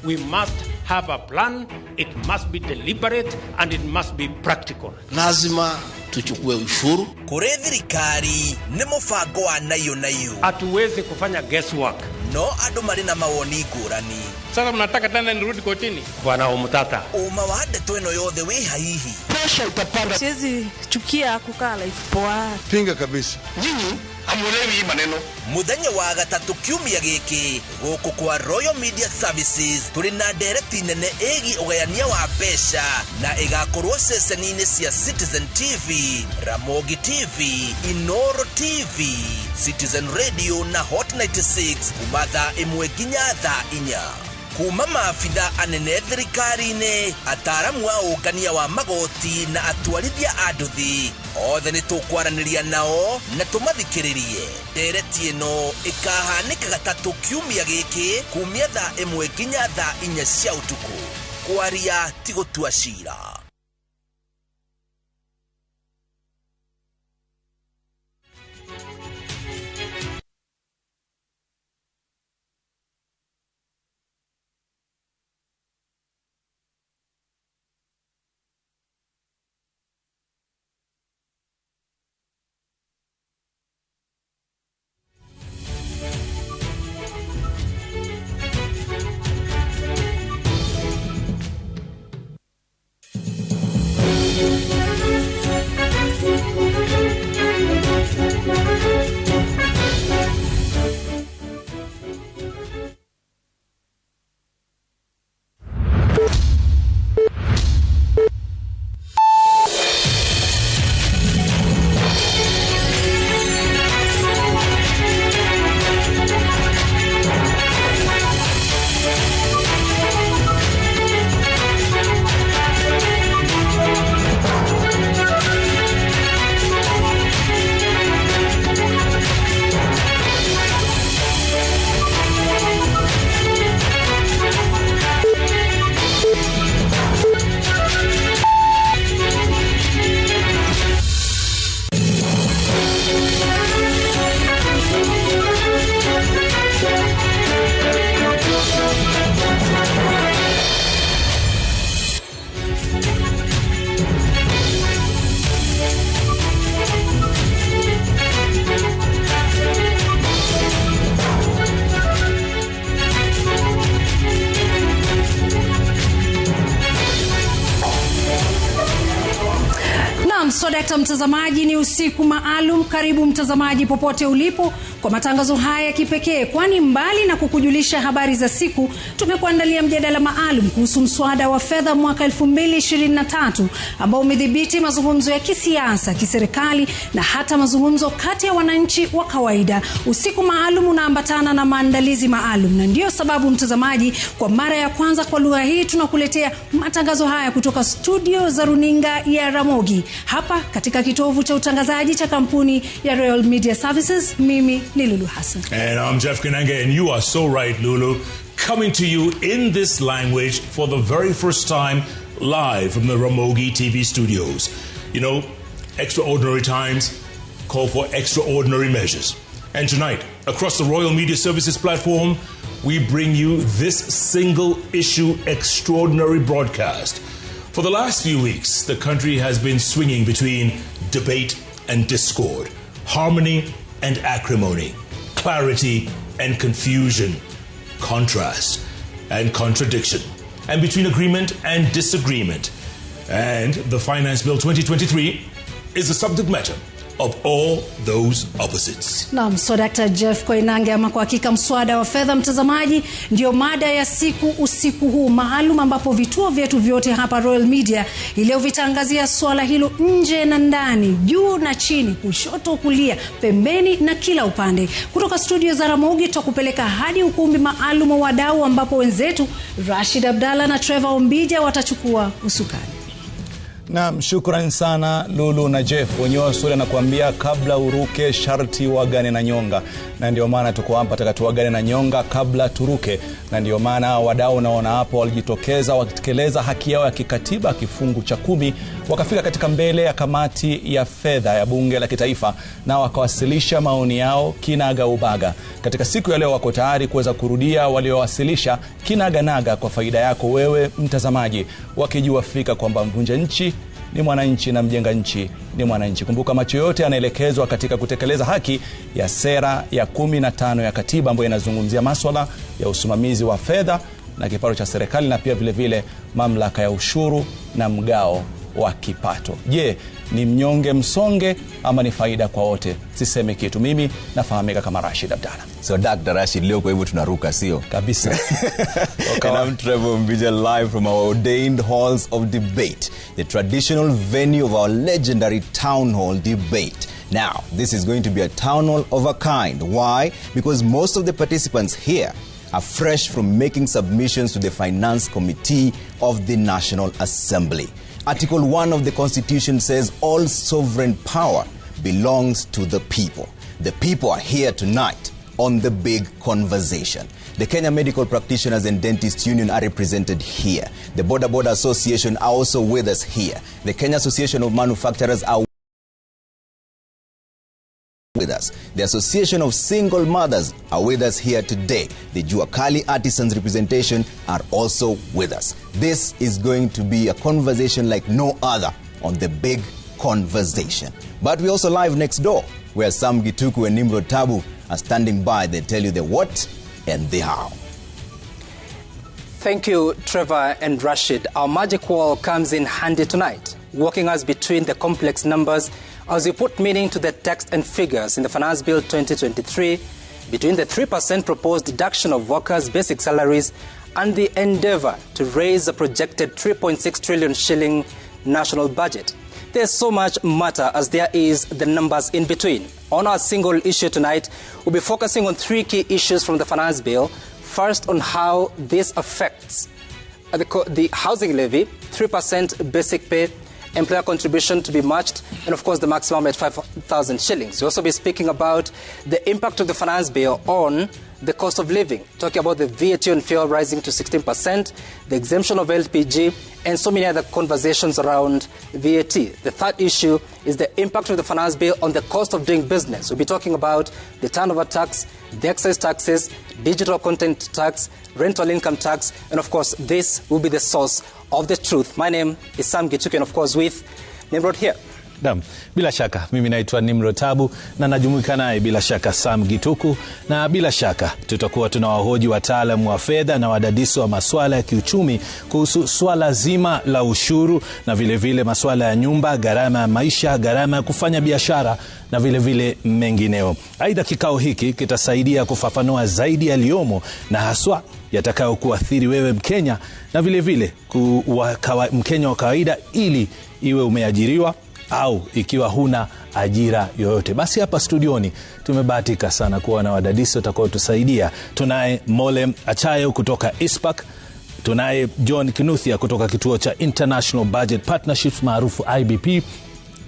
We must have a plan, it must be deliberate and it must be practical. Lazima tuchukue ushuru. Kuri thirikari ni mubango wa nayo nayo. Hatuwezi kufanya guesswork. No andu mari na mawoni ngurani. Sasa mnataka tena nirudi kotini? Bwana Omutata. Uma wa ndeto ĩno yothe wĩ haihi. Pressure itapanda. Siwezi chukia kukaa life poa. Pinga kabisa. Nyinyi hamuelewi hii maneno. Muthenya wa gatatu kiumia giki guku kwa Royal Media Services turi na ndereti nene ĩgiĩ ũgayania wa mbeca na ĩgakorwo ceceni-inĩ cia Citizen TV, Ramogi TV, Inoro TV, Citizen Radio na Hot 96 kuma thaa 1 nginya thaa 4. Kuma maabitha anene thirikari-inĩ, ataaramu a ũngania wa magoti na atwarithia a nduthi othe nĩ tũkwaranĩria nao na tũmathikĩrĩrie. Ndereti ĩno ĩkahanĩka gatatũ kiumia gĩkĩ kumia thaa 1 nginya thaa 4 cia ũtukũ. Kwaria ti gũtua cira. Sodakta mtazamaji, ni usiku maalum. Karibu mtazamaji popote ulipo kwa matangazo haya ya kipekee, kwani mbali na kukujulisha habari za siku, tumekuandalia mjadala maalum kuhusu mswada wa fedha mwaka 2023 ambao umedhibiti mazungumzo ya kisiasa, kiserikali na hata mazungumzo kati ya wananchi wa kawaida. Usiku maalum unaambatana na maandalizi maalum, na ndio sababu mtazamaji, kwa mara ya kwanza kwa lugha hii tunakuletea matangazo haya kutoka studio za runinga ya Ramogi hapa katika kitovu cha utangazaji cha kampuni ya Royal Media Services. Mimi ni Lulu Hassan. And I'm Jeff Koinange, and you are so right, Lulu. Coming to you in this language for the very first time live from the Ramogi TV studios. You know, extraordinary times call for extraordinary measures. And tonight, across the Royal Media Services platform, we bring you this single issue extraordinary broadcast. For the last few weeks, the country has been swinging between debate and discord, harmony and acrimony, clarity and confusion, contrast and contradiction, and between agreement and disagreement. And the Finance Bill 2023 is the subject matter of all those opposites. Naam, so Dr. Jeff Koinange, ama kwa hakika mswada wa fedha mtazamaji ndio mada ya siku usiku huu maalum, ambapo vituo vyetu vyote hapa Royal Media ileo vitangazia swala hilo nje na ndani, juu na chini, kushoto kulia, pembeni na kila upande. Kutoka studio za Ramogi tutakupeleka hadi ukumbi maalum wa wadau, ambapo wenzetu Rashid Abdalla na Trevor Ombija watachukua usukani. Naam, shukran sana Lulu na Jeff. Wenyewe Waswahili anakuambia kabla uruke sharti uagane na nyonga, na ndio maana tuko hapa, taka tuagane na nyonga kabla turuke, na ndio maana wadau naona hapo walijitokeza wakitekeleza haki yao ya kikatiba kifungu cha 10, wakafika katika mbele ya kamati ya fedha ya bunge la kitaifa na wakawasilisha maoni yao kinaga ubaga. Katika siku ya leo wako tayari kuweza kurudia waliowasilisha kinaganaga kwa faida yako wewe mtazamaji, wakijua fika kwamba mvunja nchi ni mwananchi na mjenga nchi ni mwananchi. Kumbuka macho yote yanaelekezwa katika kutekeleza haki ya sera ya 15 ya katiba ambayo inazungumzia masuala ya usimamizi wa fedha na kipato cha serikali na pia vile vile mamlaka ya ushuru na mgao wa kipato. Je, ni mnyonge msonge ama ni faida kwa wote? Sisemi kitu. Mimi nafahamika kama Rashid Abdalla. So Dr. Rashid, leo kwa hivyo tunaruka, sio? Kabisa. And I'm Trevor Mbija, live from our ordained halls of debate, the traditional venue of our legendary town hall debate. Now, this is going to be a town hall of a kind. Why? Because most of the participants here are fresh from making submissions to the Finance Committee of the National Assembly. Article 1 of the Constitution says all sovereign power belongs to the people. The people are here tonight on The Big Conversation. The Kenya Medical Practitioners and Dentists Union are represented here. The Boda Boda Association are also with us here. The Kenya Association of Manufacturers are with us. The Association of Single Mothers are with us here today. The Juakali Artisans Representation are also with us. This is going to be a conversation like no other on The Big Conversation. But we're also live next door, where Sam Gituku and Nimrod Tabu are standing by. They tell you the what and the how. Thank you, Trevor and Rashid. Our magic wall comes in handy tonight, walking us between the complex numbers as we put meaning to the text and figures in the Finance Bill 2023, between the 3% proposed deduction of workers' basic salaries and the endeavor to raise the projected 3.6 trillion shilling national budget. There's so much matter as there is the numbers in between. On our single issue tonight, we'll be focusing on three key issues from the Finance Bill. First, on how this affects the housing levy, 3% basic pay, employer contribution to be matched, and of course the maximum at 5,000 shillings. We'll also be speaking about the impact of the Finance Bill on the cost of living, talking about the VAT on fuel rising to 16%, the exemption of LPG, and so many other conversations around VAT. The third issue is the impact of the Finance Bill on the cost of doing business. We'll be talking about the turnover tax, the excise taxes, digital content tax, rental income tax, and of course this will be the source of the truth. My name is Sam Gituku, and of course with Nimrod here. Naam, bila shaka mimi naitwa Nimrod Tabu na najumuika naye bila shaka Sam Gituku, na bila shaka tutakuwa tunawahoji wataalamu wa fedha na wadadisi wa masuala ya kiuchumi kuhusu swala zima la ushuru na vile vile masuala ya nyumba, gharama ya maisha, gharama ya kufanya biashara na vile vile mengineo. Aidha, kikao hiki kitasaidia kufafanua zaidi yaliyomo na haswa yatakayokuathiri wewe Mkenya na vile vile Mkenya wa kawaida, ili iwe umeajiriwa au ikiwa huna ajira yoyote. Basi hapa studioni tumebahatika sana kuwa na wadadisi watakaotusaidia. Tunaye Mole Achayo kutoka ISPAC, tunaye John Kinuthia kutoka kituo cha International Budget Partnerships maarufu IBP,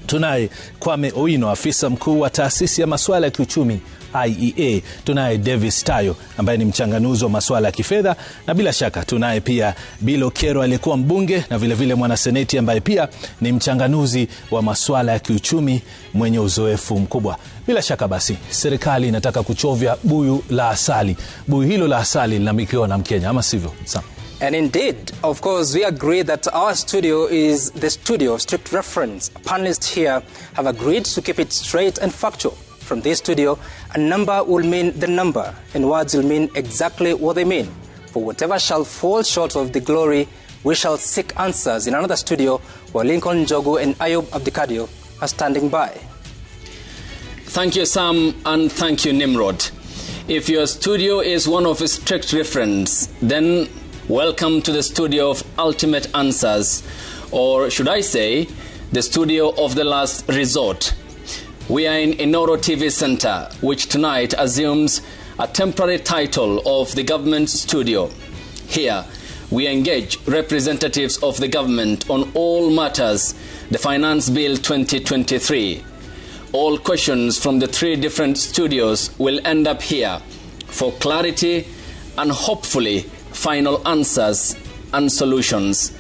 tunaye Kwame Owino, afisa mkuu wa taasisi ya masuala ya kiuchumi IEA, tunaye Davis Tayo ambaye ni mchanganuzi wa masuala ya kifedha, na bila shaka tunaye pia Bilo Kero aliyekuwa mbunge na vile vile mwanaseneti ambaye pia ni mchanganuzi wa masuala ya kiuchumi mwenye uzoefu mkubwa. Bila shaka basi serikali inataka kuchovya buyu la asali. Buyu hilo la asali linamilikiwa na Mkenya, ama sivyo? Sawa. And indeed, of course, we agree that our studio is the studio of strict reference. Panelists here have agreed to keep it straight and factual. From this studio, a number will mean the number, and words will mean exactly what they mean. For whatever shall fall short of the glory, we shall seek answers in another studio where Lincoln Njogu and Ayub Abdikadio are standing by. Thank you, Sam, and thank you, Nimrod. If your studio is one of strict reference, then welcome to the studio of ultimate answers, or should I say, the studio of the last resort. We are in Inoro TV Center, which tonight assumes a temporary title of the government studio. Here, we engage representatives of the government on all matters the Finance Bill 2023. All questions from the three different studios will end up here for clarity and hopefully final answers and solutions.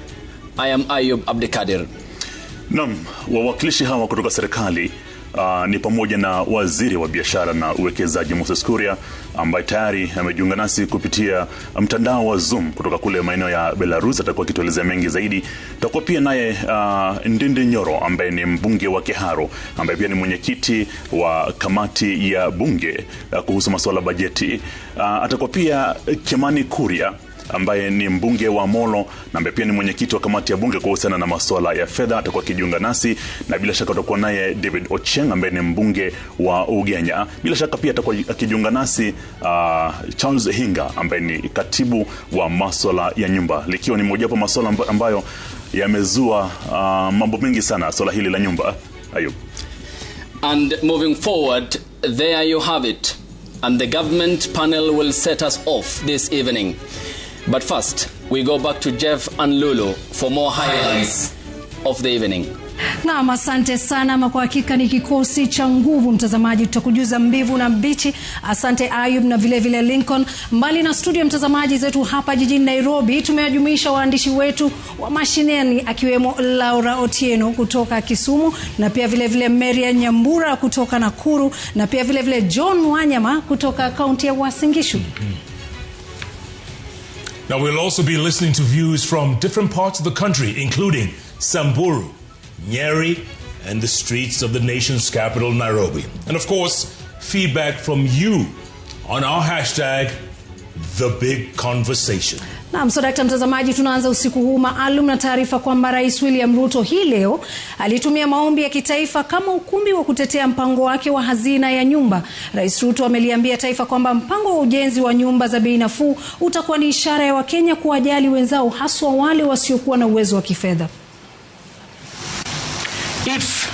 I am Ayub Abdikadir. Naam, wawakilishi hawa kutoka serikali ni pamoja na waziri wa biashara na uwekezaji Moses Kuria ambaye tayari amejiunga nasi kupitia mtandao wa Zoom kutoka kule maeneo ya Belarus, atakuwa akituelezea mengi zaidi. Tutakuwa pia naye Ndindi Nyoro ambaye ni mbunge wa Kiharu, ambaye pia ni mwenyekiti wa kamati ya bunge kuhusu masuala bajeti. Atakuwa pia Kimani Kuria ambaye ni mbunge wa Molo na ambaye pia ni mwenyekiti wa kamati ya bunge kuhusiana na masuala ya fedha, atakuwa akijiunga nasi, na bila shaka tutakuwa naye David Ochieng ambaye ni mbunge wa Ugenya. Bila shaka pia atakuwa akijiunga nasi Charles Hinga ambaye ni katibu wa masuala ya nyumba, likiwa ni mojawapo masuala ambayo yamezua mambo mengi sana, swala hili la nyumba. Ayub. And moving forward, there you have it. And the government panel will set us off this evening. But first, we go back to Jeff and Lulu for more highlights of the evening. Naam, asante sana. Kwa hakika ni kikosi cha nguvu mtazamaji, tutakujuza mbivu na mbichi. Asante Ayub na vile vile Lincoln. Mbali na studio mtazamaji zetu hapa jijini Nairobi, tumewajumuisha waandishi wetu wa mashinani akiwemo Laura Otieno kutoka Kisumu, na pia vile vile Maria Nyambura kutoka Nakuru, na pia vile vile John Wanyama kutoka kaunti ya Uasin Gishu. Now we'll also be listening to views from different parts of the country, including Samburu, Nyeri, and the streets of the nation's capital, Nairobi. And of course, feedback from you on our hashtag, The Big Conversation. Naam, so dakta mtazamaji, tunaanza usiku huu maalum na taarifa kwamba Rais William Ruto hii leo alitumia maombi ya kitaifa kama ukumbi wa kutetea mpango wake wa hazina ya nyumba. Rais Ruto ameliambia taifa kwamba mpango wa ujenzi wa nyumba za bei nafuu utakuwa ni ishara ya Wakenya kuwajali wenzao, haswa wale wasiokuwa na uwezo wa kifedha. If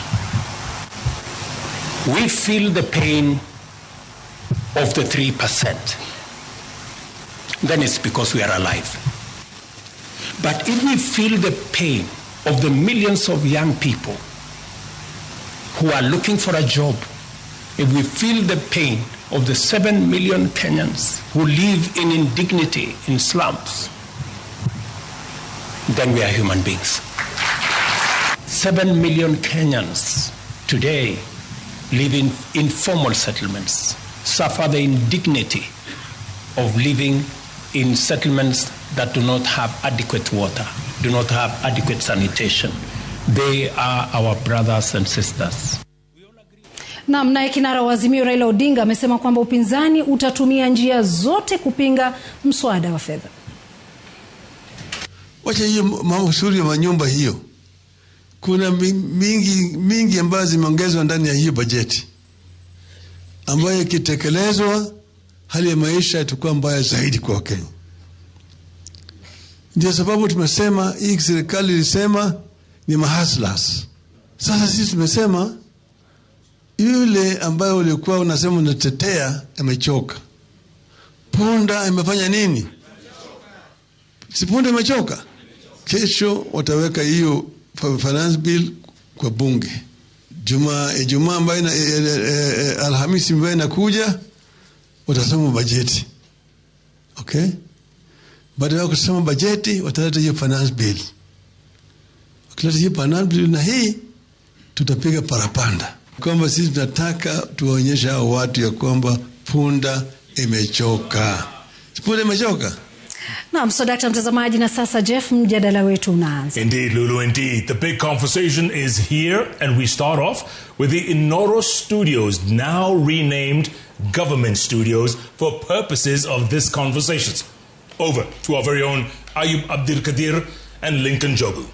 we feel the pain of the 3%, then it's because we are alive. But if we feel the pain of the millions of young people who are looking for a job, if we feel the pain of the 7 million Kenyans who live in indignity in slums, then we are human beings. 7 million Kenyans today live in informal settlements, suffer the indignity of living in settlements that do not have adequate water, do not have adequate sanitation. They are our brothers and sisters. Naam, naye kinara wa Azimio Raila Odinga amesema kwamba upinzani utatumia njia zote kupinga mswada wa fedha. Wacha hiyo mambo suri ya manyumba hiyo. Kuna mingi ambazo zimeongezwa ndani ya hiyo bajeti, ambayo ikitekelezwa hali ya maisha itakuwa mbaya zaidi kwa Wakenya. Ndio sababu tumesema hii serikali ilisema ni mahaslas. Sasa sisi tumesema yule ambaye ulikuwa unasema unatetea amechoka. Punda imefanya nini? Si punda imechoka? Kesho wataweka hiyo finance bill kwa bunge. Ijumaa ambayo Alhamisi ambayo inakuja watasoma bajeti. Okay? Baada ya kusoma bajeti wataleta hiyo finance bill. Wakileta hiyo finance bill na hii tutapiga parapanda. Kwamba sisi tunataka tuwaonyeshe hao watu ya kwamba punda imechoka. Punda imechoka. Naam, so dakta mtazamaji, na sasa Jeff, mjadala wetu unaanza. Indeed, Lulu, indeed. The big conversation is here, and we start off with the Inoro Studios, now renamed Government Studios for purposes of this conversation. Over to our very own Ayub Abdikadir and Lincoln Jobu.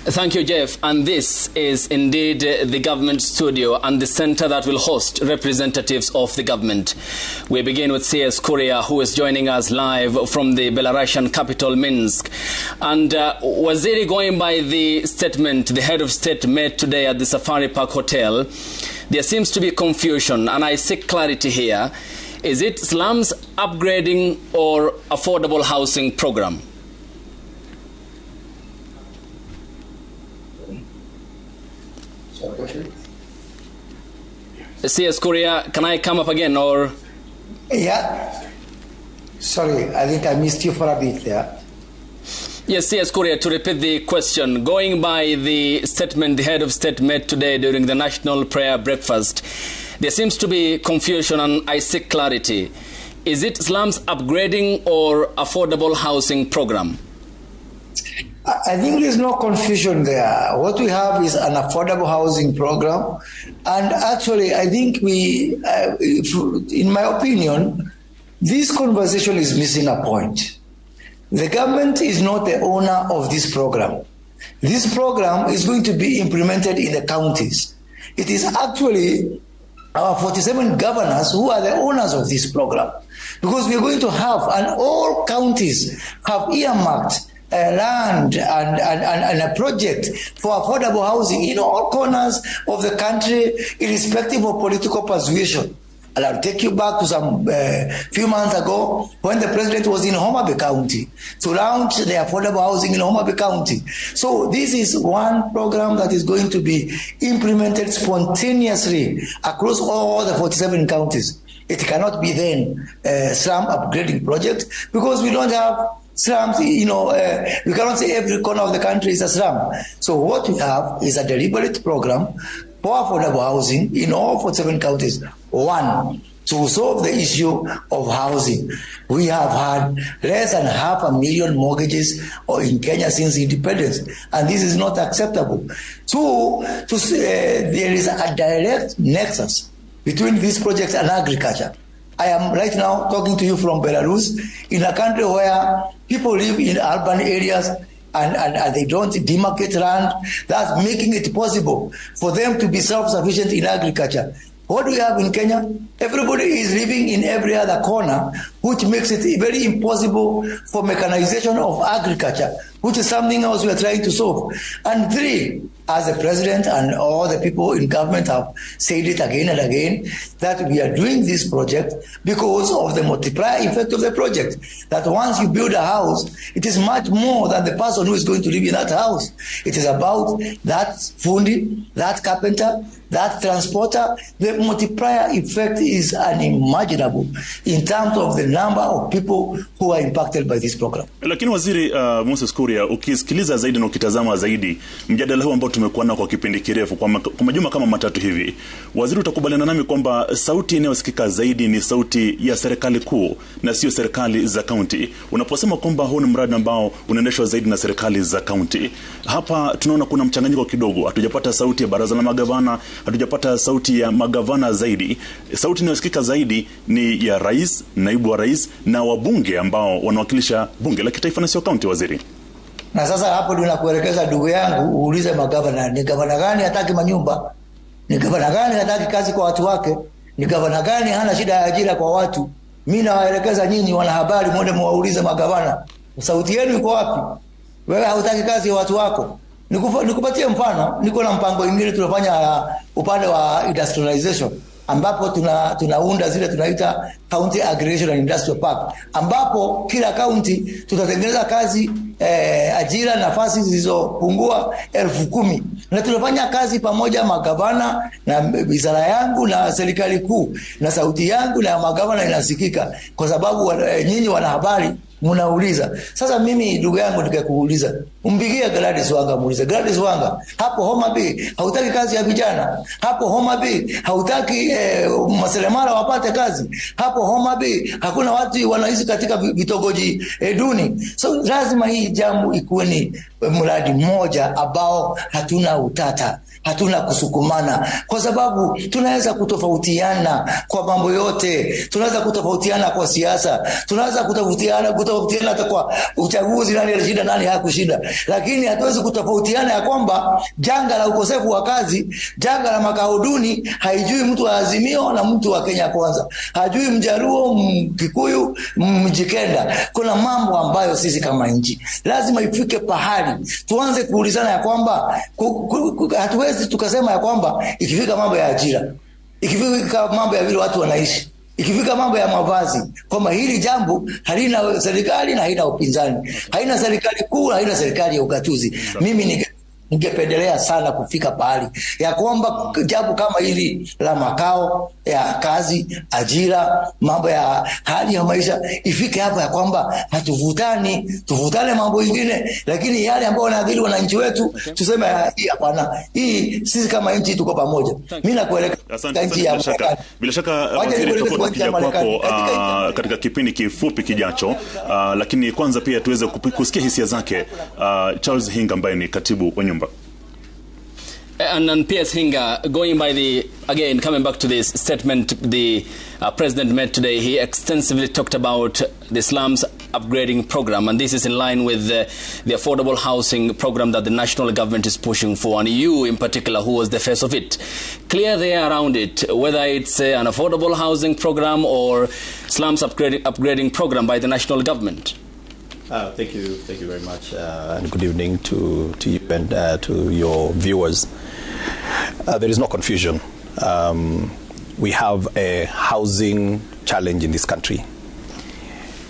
Thank you, Jeff. And this is indeed the government studio and the center that will host representatives of the government. We begin with CS Kuria, who is joining us live from the Belarusian capital, Minsk. And Waziri, going by the statement the head of state made today at the Safari Park Hotel, there seems to be confusion, and I seek clarity here. Is it slums upgrading or affordable housing program? CS Kuria, can I come up again or? Yeah. Sorry, I think I missed you for a bit there. Yes, CS Kuria, to repeat the question, going by the statement the head of state made today during the national prayer breakfast, there seems to be confusion and I seek clarity. Is it slums upgrading or affordable housing program? I think there's no confusion there. What we have is an affordable housing program. And actually, I think we, in my opinion, this conversation is missing a point. The government is not the owner of this program. This program is going to be implemented in the counties. It is actually our 47 governors who are the owners of this program, because we are going to have, and all counties have earmarked land and a project for affordable housing in all corners of the country, irrespective of political persuasion. And I'll take you back to some few months ago when the president was in Homa Bay County to launch the affordable housing in Homa Bay County. So this is one program that is going to be implemented spontaneously across all the 47 counties. It cannot be then a slum upgrading project because we don't have slums, you know, we cannot say every corner of the country is a slum. So what we have is a deliberate program for affordable housing in all 47 counties. One, to solve the issue of housing. We have had less than 500,000 mortgages in Kenya since independence, and this is not acceptable. Two, there is a direct nexus between these projects and agriculture. I am right now talking to you from Belarus, in a country where people live in urban areas and they don't demarcate land, that's making it possible for them to be self-sufficient in agriculture. What do we have in Kenya? Everybody is living in every other corner, which makes it very impossible for mechanization of agriculture, which is something else we are trying to solve. And three, as the president and all the people in government have said it again and again, that we are doing this project because of the multiplier effect of the project. That once you build a house, it is much more than the person who is going to live in that house. It is about that fundi, that carpenter, that transporter. The multiplier effect is unimaginable in terms of the number of people who are impacted by this program. Lakini Waziri Moses Kuria, ukisikiliza zaidi na ukitazama zaidi mjadala huu ambao tumekuwa nao kwa kipindi kirefu, kwa majuma kama matatu hivi, waziri, utakubaliana nami kwamba sauti inayosikika zaidi ni sauti ya serikali kuu na sio serikali za kaunti. Unaposema kwamba huu ni mradi ambao unaendeshwa zaidi na serikali za kaunti, hapa tunaona kuna mchanganyiko kidogo. Hatujapata sauti ya baraza la magavana, hatujapata sauti ya magavana zaidi. Sauti inayosikika zaidi ni ya rais, naibu wa rais na wabunge ambao wanawakilisha bunge la kitaifa na sio kaunti, waziri. Na sasa hapo ndio nakuelekeza ndugu yangu, uulize magavana, ni gavana gani hataki manyumba? Ni gavana gani hataki kazi kwa watu wake? Ni gavana gani hana shida ya ajira kwa watu? Mimi nawaelekeza nyinyi wanahabari, mwende muwaulize magavana. Sauti yenu iko wapi? Wewe hautaki kazi ya watu wako. Nikupatie mfano, niko na mpango mwingine tunafanya upande wa industrialization, ambapo tunaunda zile tunaita County Aggregation and Industrial Park, ambapo kila county tutatengeneza kazi, ajira, nafasi zilizopungua 10,000. Na tunafanya kazi pamoja magavana na wizara yangu na serikali kuu, na sauti yangu na magavana inasikika kwa sababu nyinyi wanahabari mnauliza. Sasa mimi ndugu yangu nikakuuliza, umpigie Gladys Wanga, muulize Gladys Wanga, hapo Homa Bay hautaki kazi ya vijana? Hapo Homa Bay hautaki maseremala wapate kazi? Hapo Homa Bay hakuna watu wanaishi katika vitongoji duni? So lazima hii jambo ikuwe ni mradi mmoja ambao hatuna utata, hatuna kusukumana, kwa sababu tunaweza kutofautiana kwa mambo yote. Tunaweza kutofautiana kwa siasa, tunaweza kutofautiana hata kwa uchaguzi, nani alishinda nani hakushinda, lakini hatuwezi kutofautiana ya kwamba janga la ukosefu wa kazi, janga la makao duni haijui mtu wa Azimio na mtu wa Kenya Kwanza, hajui Mjaluo, Mkikuyu, Mjikenda. Kuna mambo ambayo sisi kama nchi lazima ifike pahali tuanze kuulizana ya kwamba hatuwezi tukasema ya kwamba ikifika mambo ya ajira, ikifika mambo ya vile watu wanaishi, ikifika mambo ya mavazi, kwamba hili jambo halina serikali na haina upinzani, haina serikali kuu, haina serikali ya ugatuzi. Mimi ni Ningependelea sana kufika pahali ya kwamba jambo kama hili la makao ya kazi, ajira, mambo ya hali ya maisha ifike hapa ya kwamba hatuvutani, tuvutane mambo ingine, lakini yale ambayo yanaathiri wananchi wetu tuseme hii hapana, hii sisi kama nchi tuko pamoja. Mimi nakuelekea nchi ya Marekani. Bila shaka waziri, tutakuwa tukija kwako katika kipindi kifupi kijacho, lakini kwanza pia tuweze kusikia hisia zake Charles Hinga ambaye ni katibu wa nyumba. And P.S. Hinga, going by the, again, coming back to this statement the president made today, he extensively talked about the slums upgrading program, and this is in line with the affordable housing program that the national government is pushing for, and you in particular, who was the face of it. Clear there around it, whether it's an affordable housing program or slums upgrading program by the national government. Thank you very much, and good evening to you and to your viewers. There is no confusion. We have a housing challenge in this country,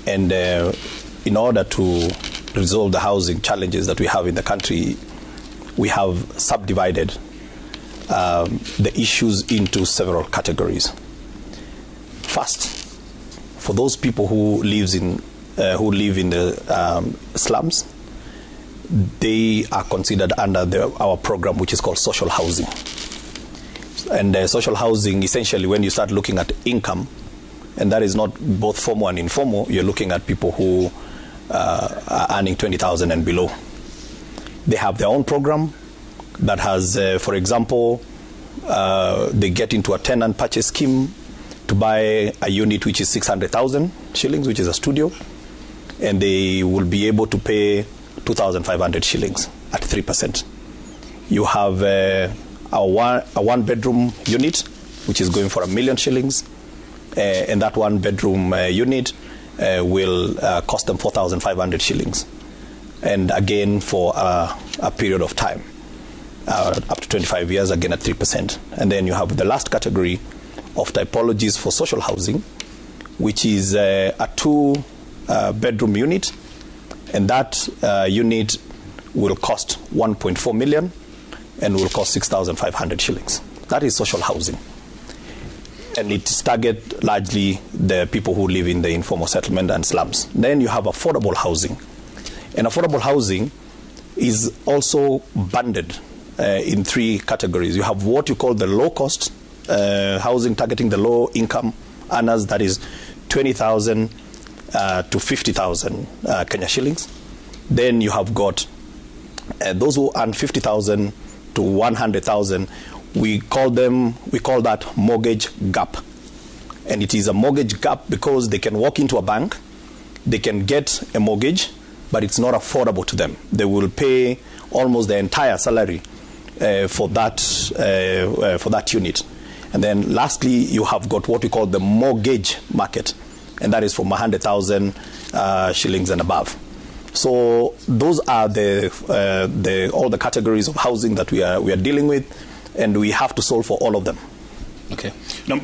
and in order to resolve the housing challenges that we have in the country, we have subdivided the issues into several categories. First, for those people who live in the slums, they are considered under our program, which is called social housing. And social housing, essentially, when you start looking at income, and that is not both formal and informal, you're looking at people who are earning 20,000 and below. They have their own program that has, for example, they get into a tenant purchase scheme to buy a unit which is 600,000 shillings, which is a studio, and they will be able to pay 2,500 shillings at 3%. You have a one-bedroom unit, which is going for 1,000,000 shillings, and that one-bedroom unit will cost them 4,500 shillings, and again for a period of time, up to 25 years, again at 3%. And then you have the last category of typologies for social housing, which is a two-bedroom unit, and that unit will cost 1.4 million and will cost 6,500 shillings. That is social housing. And it's target largely the people who live in the informal settlement and slums. Then you have affordable housing. And affordable housing is also banded in three categories. You have what you call the low-cost housing, targeting the low-income earners, that is 20,000 to 50,000 Kenya shillings. Then you have got those who earn 50,000 to 100,000. We call that mortgage gap. And it is a mortgage gap because they can walk into a bank, they can get a mortgage, but it's not affordable to them. They will pay almost their entire salary for that unit. And then lastly, you have got what we call the mortgage market, and that is from 100,000 shillings and above. So those are all the categories of housing that we are dealing with, and we have to solve for all of them. Okay. Na,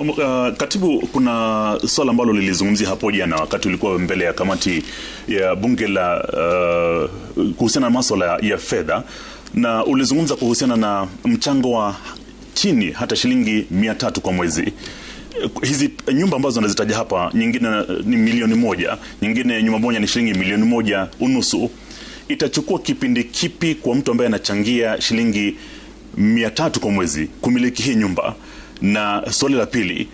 katibu, kuna swala ambalo lilizungumzia hapo jana wakati ulikuwa mbele ya kamati ya bunge la kuhusiana na masuala ya fedha, na ulizungumza kuhusiana na mchango wa chini hata shilingi 300 kwa mwezi. Hizi nyumba ambazo nazitaja hapa, nyingine ni 1,000,000, nyingine nyumba moja ni shilingi 1.5 milioni. Itachukua kipindi kipi kwa mtu ambaye anachangia shilingi 300 kwa mwezi kumiliki hii nyumba? Na swali la pili,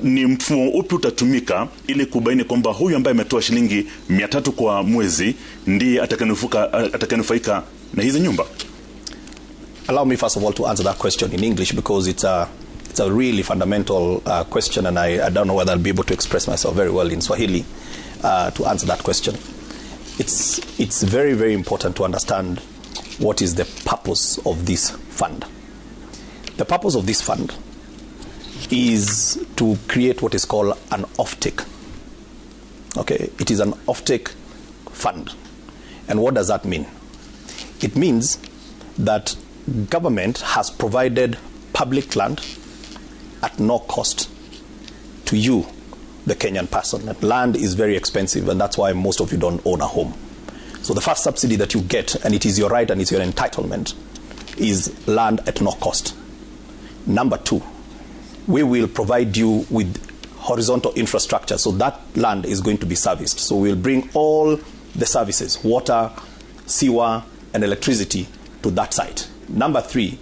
ni mfumo upi utatumika ili kubaini kwamba huyu ambaye ametoa shilingi 300 kwa mwezi ndiye atakayenufaika na hizi nyumba? Allow me first of all to answer that question in English, because it's a really fundamental question, and I don't know whether I'll be able to express myself very well in Swahili to answer that question. It's very, very important to understand what is the purpose of this fund. The purpose of this fund is to create what is called an offtake. Okay, it is an offtake fund. And what does that mean? It means that government has provided public land at no cost to you, the Kenyan person. That land is very expensive, and that's why most of you don't own a home. So the first subsidy that you get, and it is your right and it's your entitlement, is land at no cost. Number two, we will provide you with horizontal infrastructure, so that land is going to be serviced. So we'll bring all the services, water, sewer, and electricity to that site. Number three,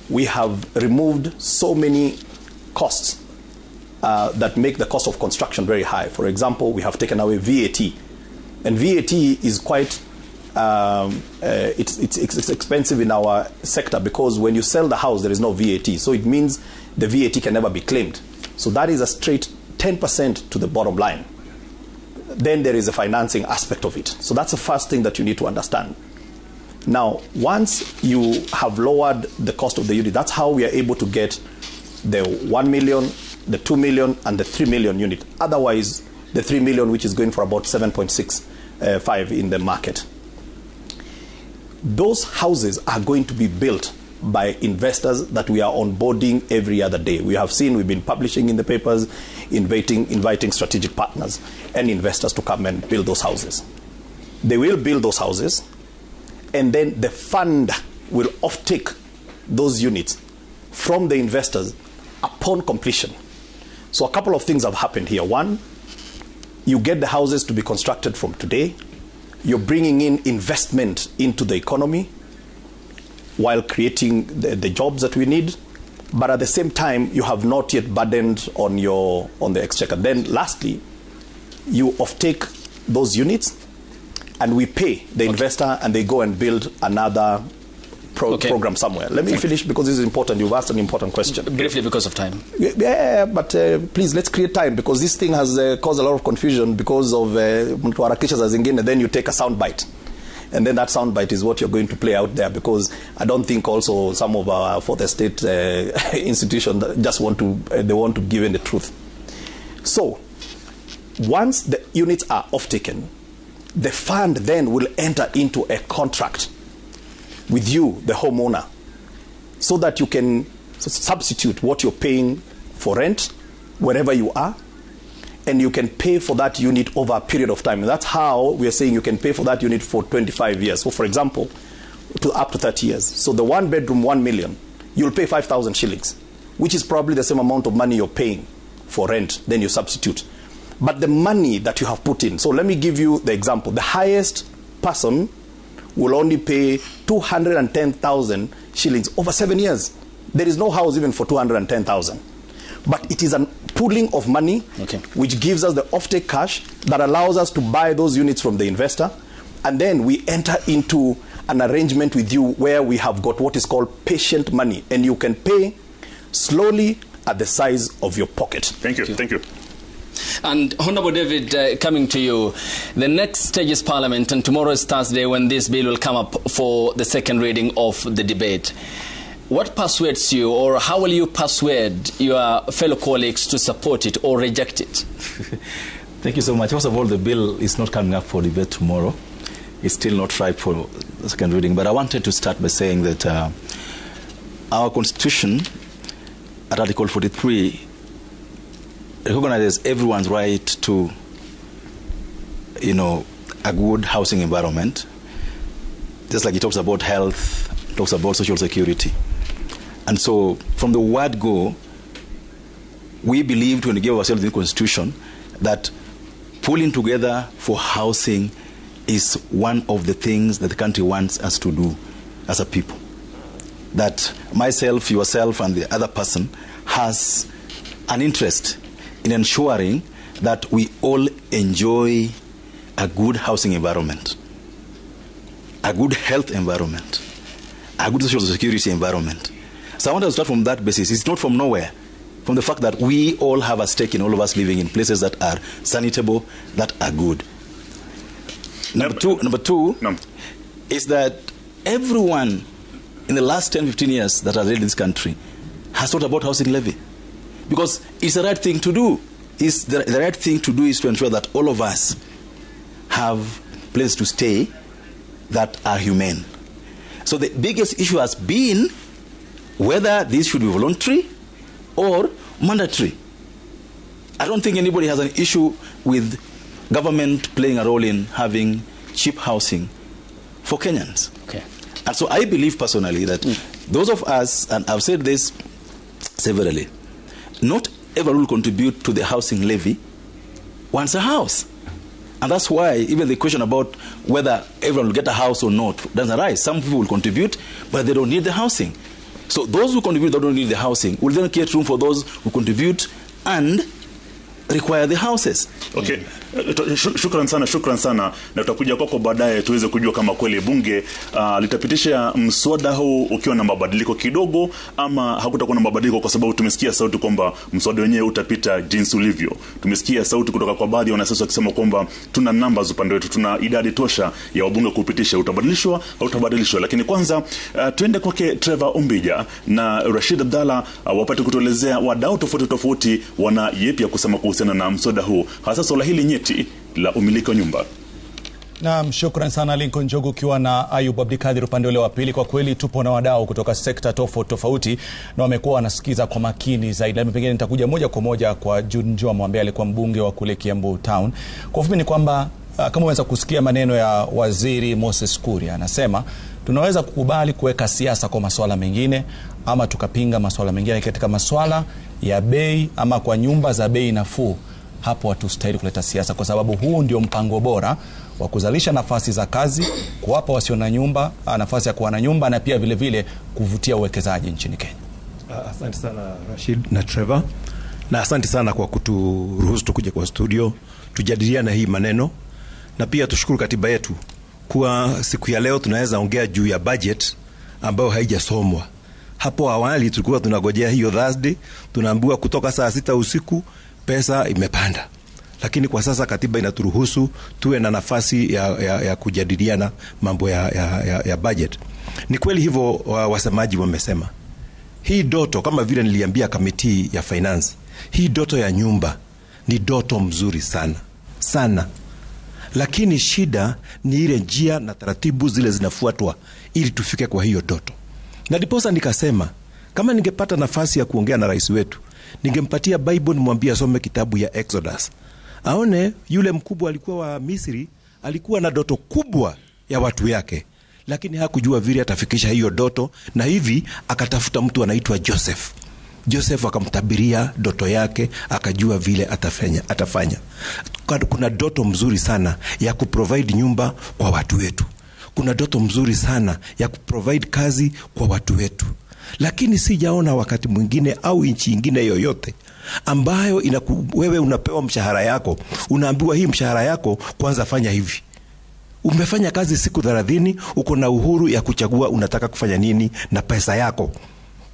we have removed so many costs that make the cost of construction very high. For example, we have taken away VAT. And VAT is quite, it's expensive in our sector because when you sell the house, there is no VAT. So it means the VAT can never be claimed. So that is a straight 10% to the bottom line. Then there is a financing aspect of it. So that's the first thing that you need to understand. Now, once you have lowered the cost of the unit, that's how we are able to get the 1 million, the 2 million, and the 3 million unit. Otherwise, the 3 million, which is going for about 7.65 in the market. Those houses are going to be built by investors that we are onboarding every other day. We have seen, we've been publishing in the papers, inviting strategic partners and investors to come and build those houses. They will build those houses, and then the fund will offtake those units from the investors upon completion. So a couple of things have happened here. One, you get the houses to be constructed from today. You're bringing in investment into the economy while creating the jobs that we need. But at the same time, you have not yet burdened on the exchequer. Then lastly, you offtake those units and we pay the investor and they go and build another program somewhere. Let me finish because this is important. You've asked an important question. Briefly because of time. Yeah, but please, let's create time because this thing has caused a lot of confusion because of mtuharakisha za zingine, then you take a sound bite. And then that sound bite is what you're going to play out there, because I don't think also some of our fourth estate institutions just want to, they want to give in the truth. So once the units are off-taken, the fund then will enter into a contract with you, the homeowner, so that you can substitute what you're paying for rent wherever you are, and you can pay for that unit over a period of time. And that's how we are saying you can pay for that unit for 25 years. So, for example, to up to 30 years. So the one bedroom, 1 million, you'll pay 5,000 shillings, which is probably the same amount of money you're paying for rent. Then you substitute. But the money that you have put in, so let me give you the example. The highest person will only pay 210,000 shillings over 7 years. There is no house even for 210,000. But it is a pooling of money, which gives us the offtake cash that allows us to buy those units from the investor. And then we enter into an arrangement with you where we have got what is called patient money. And you can pay slowly at the size of your pocket. Thank you. Thank you. And Honorable David, coming to you, the next stage is Parliament, and tomorrow is Thursday when this bill will come up for the second reading of the debate. What persuades you, or how will you persuade your fellow colleagues to support it or reject it? Thank you so much. First of all, the bill is not coming up for debate tomorrow. It's still not ripe for the second reading. But I wanted to start by saying that our Constitution, at Article 43, recognizes everyone's right to, you know, a good housing environment. Just like it talks about health, talks about social security. And so from the word go, we believed when we gave ourselves the Constitution that pulling together for housing is one of the things that the country wants us to do as a people. That myself, yourself, and the other person has an interest in ensuring that we all enjoy a good housing environment, a good health environment, a good social security environment. So I want to start from that basis. It's not from nowhere, from the fact that we all have a stake in all of us living in places that are sanitable, that are good. Number two is that everyone in the last 10, 15 years that has led this country has thought about housing levy, because it's the right thing to do. It's the right thing to do is to ensure that all of us have places to stay that are humane. So the biggest issue has been whether this should be voluntary or mandatory. I don't think anybody has an issue with government playing a role in having cheap housing for Kenyans. Okay. And so I believe personally that those of us, and I've said this severally, not everyone will contribute to the housing levy wants a house. And that's why even the question about whether everyone will get a house or not doesn't arise. Some people will contribute, but they don't need the housing. So those who contribute that don't need the housing will then create room for those who contribute and require the houses. Okay. Shukran sana, shukran sana. Na tutakuja kwako baadaye tuweze kujua kama kweli bunge litapitisha mswada huu ukiwa na mabadiliko kidogo ama hakutakuwa na mabadiliko, kwa sababu tumesikia sauti kwamba mswada wenyewe utapita jinsi ulivyo. Tumesikia sauti kutoka kwa baadhi ya wanasiasa wakisema kwamba tuna numbers upande wetu, tuna idadi tosha ya wabunge kupitisha, utabadilishwa au utabadilishwa. Lakini kwanza tuende kwake Trevor Ombija na Rashid Abdalla wapate kutuelezea wadau tofauti tofauti wana yepi ya kusema kuhusiana na mswada huu, hasa swala hili nyeti la umiliki wa nyumba. Naam, shukran sana Lincoln Njogu ukiwa na Ayub Abdikadir upande ule wa pili. Kwa kweli tupo na wadau kutoka sekta tofauti tofauti na wamekuwa wanasikiza kwa makini zaidi. Labda pengine nitakuja moja kwa moja kwa Jude Njomo ambaye alikuwa mbunge wa kule Kiambu Town. Kwa ufupi ni kwamba kama umeweza kusikia maneno ya Waziri Moses Kuria, anasema tunaweza kukubali kuweka siasa kwa masuala mengine ama tukapinga masuala mengine katika masuala ya bei ama kwa nyumba za bei nafuu, hapo hatustahili kuleta siasa, kwa sababu huu ndio mpango bora wa kuzalisha nafasi za kazi, kuwapa wasio na nyumba nafasi ya kuwa na nyumba, na pia vile vile kuvutia uwekezaji nchini Kenya. Asante sana Rashid na Trevor, na asante sana kwa kuturuhusu tukuje kwa studio tujadiliane hii maneno, na pia tushukuru katiba yetu kuwa siku ya leo tunaweza ongea juu ya budget ambayo haijasomwa. Hapo awali tulikuwa tunagojea hiyo Thursday, tunaambiwa kutoka saa 6 usiku pesa imepanda. Lakini kwa sasa katiba inaturuhusu tuwe na nafasi ya kujadiliana mambo ya budget. Ni kweli hivyo wasemaji wamesema. Hii doto, kama vile niliambia kamiti ya finance, hii doto ya nyumba ni doto mzuri sana sana. Lakini shida ni ile njia na taratibu zile zinafuatwa ili tufike kwa hiyo doto. Na ndiposa nikasema kama ningepata nafasi ya kuongea na rais wetu, ningempatia Bible nimwambie asome kitabu ya Exodus. Aone yule mkubwa alikuwa wa Misri, alikuwa na doto kubwa ya watu yake, lakini hakujua vile atafikisha hiyo doto, na hivi akatafuta mtu anaitwa Joseph. Joseph akamtabiria doto yake, akajua vile atafanya. Kuna doto mzuri sana ya kuprovide nyumba kwa watu wetu. Kuna doto mzuri sana ya kuprovide kazi kwa watu wetu. Lakini sijaona wakati mwingine au nchi nyingine yoyote ambayo wewe unapewa mshahara yako, unaambiwa hii mshahara yako kwanza fanya hivi. Umefanya kazi siku 30, uko na uhuru ya kuchagua unataka kufanya nini na pesa yako.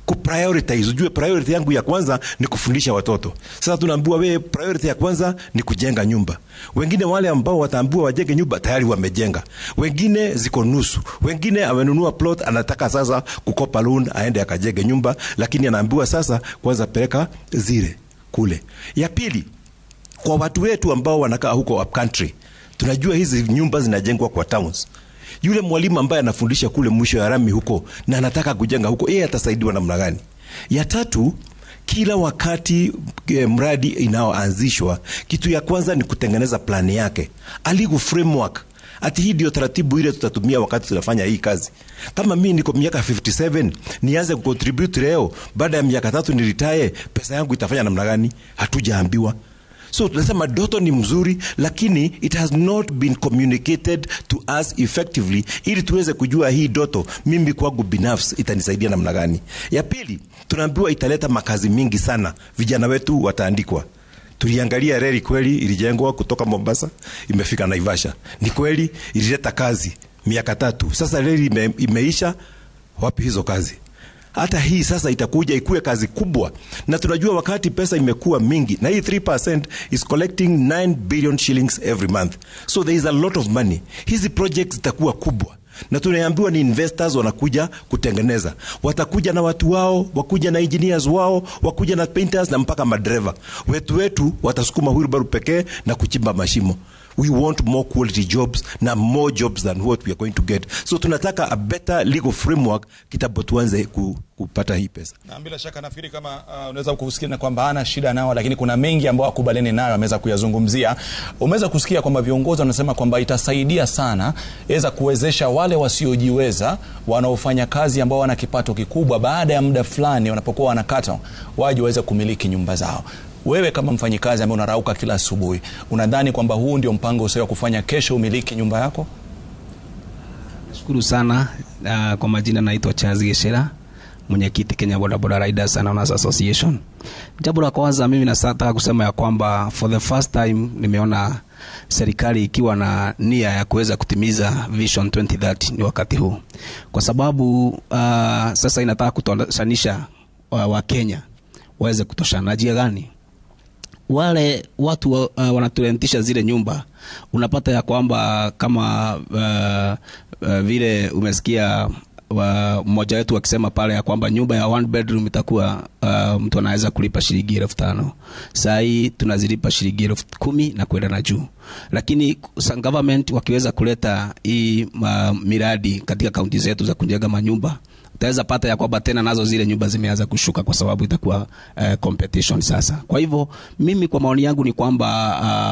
Kuprioritize, ujue priority yangu ya kwanza ni kufundisha watoto. Sasa tunaambiwa wewe priority ya kwanza ni kujenga nyumba. Wengine wale ambao wataambiwa wajenge nyumba tayari wamejenga. Wengine ziko nusu. Wengine amenunua plot anataka sasa kukopa loan aende akajenge nyumba, lakini anaambiwa sasa kwanza peleka zile kule. Ya pili, kwa watu wetu ambao wanakaa huko upcountry, tunajua hizi nyumba zinajengwa kwa towns. Yule mwalimu ambaye anafundisha kule mwisho ya rami huko na anataka kujenga huko, yeye atasaidiwa namna gani? Ya tatu, kila wakati mradi inaoanzishwa, kitu ya kwanza ni kutengeneza plani yake, a legal framework. Ati hii ndio taratibu ile tutatumia wakati tunafanya hii kazi. Kama mimi niko miaka 57, nianze kucontribute leo, baada ya miaka 3 ni retire, pesa yangu itafanya namna gani? Hatujaambiwa. So tunasema doto ni mzuri, lakini it has not been communicated to us effectively ili tuweze kujua hii doto mimi kwangu binafsi itanisaidia namna gani. Ya pili, tunaambiwa italeta makazi mingi sana, vijana wetu wataandikwa. Tuliangalia reli kweli ilijengwa kutoka Mombasa imefika Naivasha. Ni kweli ilileta kazi miaka 3. Sasa reli imeisha, wapi hizo kazi? Hata hii sasa itakuja ikue kazi kubwa. Na tunajua wakati pesa imekuwa mingi, na hii 3% is collecting 9 billion shillings every month. So there is a lot of money. Hizi projects zitakuwa kubwa. Na tunaambiwa ni investors wanakuja kutengeneza. Watakuja na watu wao, wakuja na engineers wao, wakuja na painters na mpaka madereva. Wetu watasukuma wheelbarrow pekee na kuchimba mashimo. We want more quality jobs na more jobs than what we are going to get. So tunataka a better legal framework kitambo tuanze kupata hii pesa. Na bila shaka nafikiri kama unaweza kusikia na kwamba hana shida nao, lakini kuna mengi ambayo akubaliani nayo ameweza kuyazungumzia. Umeweza kusikia kwamba viongozi wanasema kwamba itasaidia sana iweza kuwezesha wale wasiojiweza wanaofanya kazi ambao wana kipato kikubwa, baada ya muda fulani wanapokuwa wanakata waje waweze kumiliki nyumba zao. Wewe kama mfanyikazi ambaye unarauka kila asubuhi, unadhani kwamba huu ndio mpango sahihi wa kufanya kesho umiliki nyumba yako? Nashukuru sana. Kwa majina naitwa Charles Geshera, mwenyekiti Kenya Boda Boda Riders and Owners Association. Jambo la kwanza mimi nataka kusema ya kwamba for the first time nimeona serikali ikiwa na nia ya kuweza kutimiza Vision 2030 ni wakati huu. Kwa sababu sasa inataka kutoshanisha wa Kenya waweze kutoshana. Njia gani? Wale watu wanaturentisha zile nyumba, unapata ya kwamba kama vile umesikia mmoja wetu akisema pale ya kwamba nyumba ya one bedroom itakuwa mtu anaweza kulipa shilingi 5,000. Sasa hii tunazilipa shilingi 10,000 na kwenda na juu. Lakini government wakiweza kuleta hii miradi katika kaunti zetu za kujenga manyumba, utaweza pata ya kwamba tena nazo zile nyumba zimeanza kushuka kwa sababu itakuwa competition sasa. Kwa hivyo mimi kwa maoni yangu ni kwamba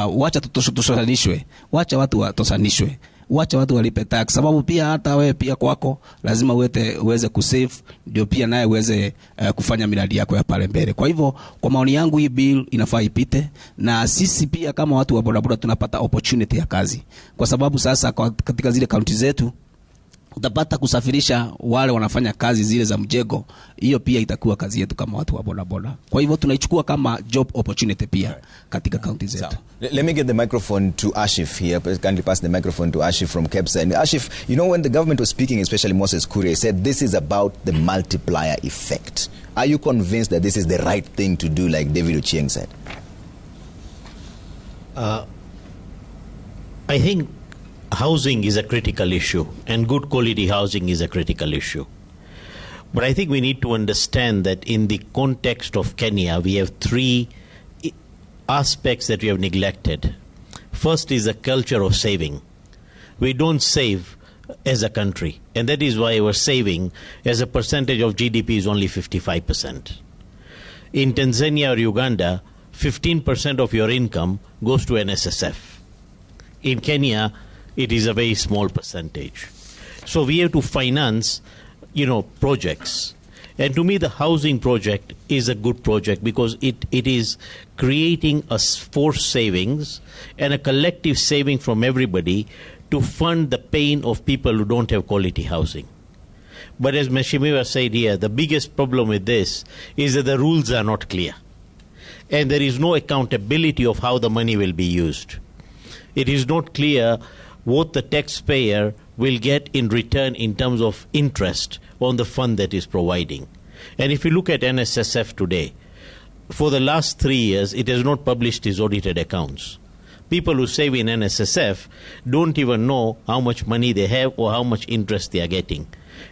wacha tutoshanishwe, wacha watu watosanishwe, wacha watu walipe tax, sababu pia hata wewe pia kwako lazima uweze kusave ndio pia naye uweze kufanya miradi yako ya pale mbele. Kwa hivyo kwa maoni yangu hii bill inafaa ipite, na sisi pia kama watu wa bodaboda tunapata opportunity ya kazi, kwa sababu sasa katika zile kaunti zetu utapata kusafirisha wale wanafanya kazi zile za mjengo. Hiyo pia itakuwa kazi yetu kama watu wa bodaboda. Kwa hivyo tunaichukua kama job opportunity pia katika kaunti zetu. Let me get the microphone to Ashif here. Kindly pass the microphone to Ashif from KEPSA. And Ashif, you know, when the government was speaking, especially Moses Kuria, he said this is about the multiplier effect. Are you convinced that this is the right thing to do, like David Ochieng said? I think housing is a critical issue, and good quality housing is a critical issue. But I think we need to understand that in the context of Kenya, we have three aspects that we have neglected. First is the culture of saving. We don't save as a country, and that is why our saving as a percentage of GDP is only 55%. In Tanzania or Uganda, 15% of your income goes to NSSF. In Kenya, it is a very small percentage. So we have to finance, you know, projects. And to me, the housing project is a good project because it is creating a forced savings and a collective saving from everybody to fund the pain of people who don't have quality housing. But as Mheshimiwa said here, the biggest problem with this is that the rules are not clear. And there is no accountability of how the money will be used. It is not clear what the taxpayer will get in return in terms of interest on the fund that is providing. And if you look at NSSF today, for the last 3 years, it has not published its audited accounts. People who save in NSSF don't even know how much money they have or how much interest they are getting.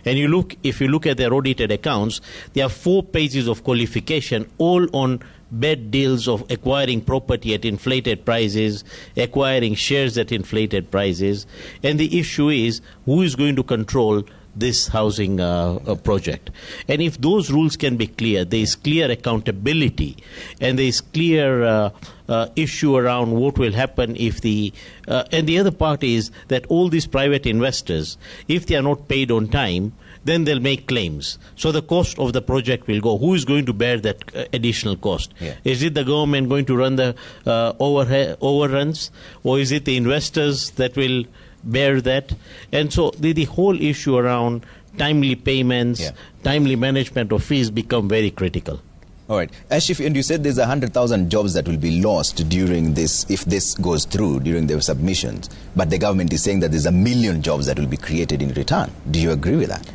And you look, if you look at their audited accounts, there are 4 pages of qualification, all on bad deals of acquiring property at inflated prices, acquiring shares at inflated prices. And the issue is, who is going to control this housing project? And if those rules can be clear, there is clear accountability, and there is clear issue around what will happen if the... and the other part is that all these private investors, if they are not paid on time, then they'll make claims. So the cost of the project will go. Who is going to bear that additional cost? Yeah. Is it the government going to run the overruns, or is it the investors that will bear that? And so the whole issue around timely payments, timely management of fees become very critical. All right. Ashif, and you said there's 100,000 jobs that will be lost during this, if this goes through, during the submissions. But the government is saying that there's 1 million jobs that will be created in return. Do you agree with that?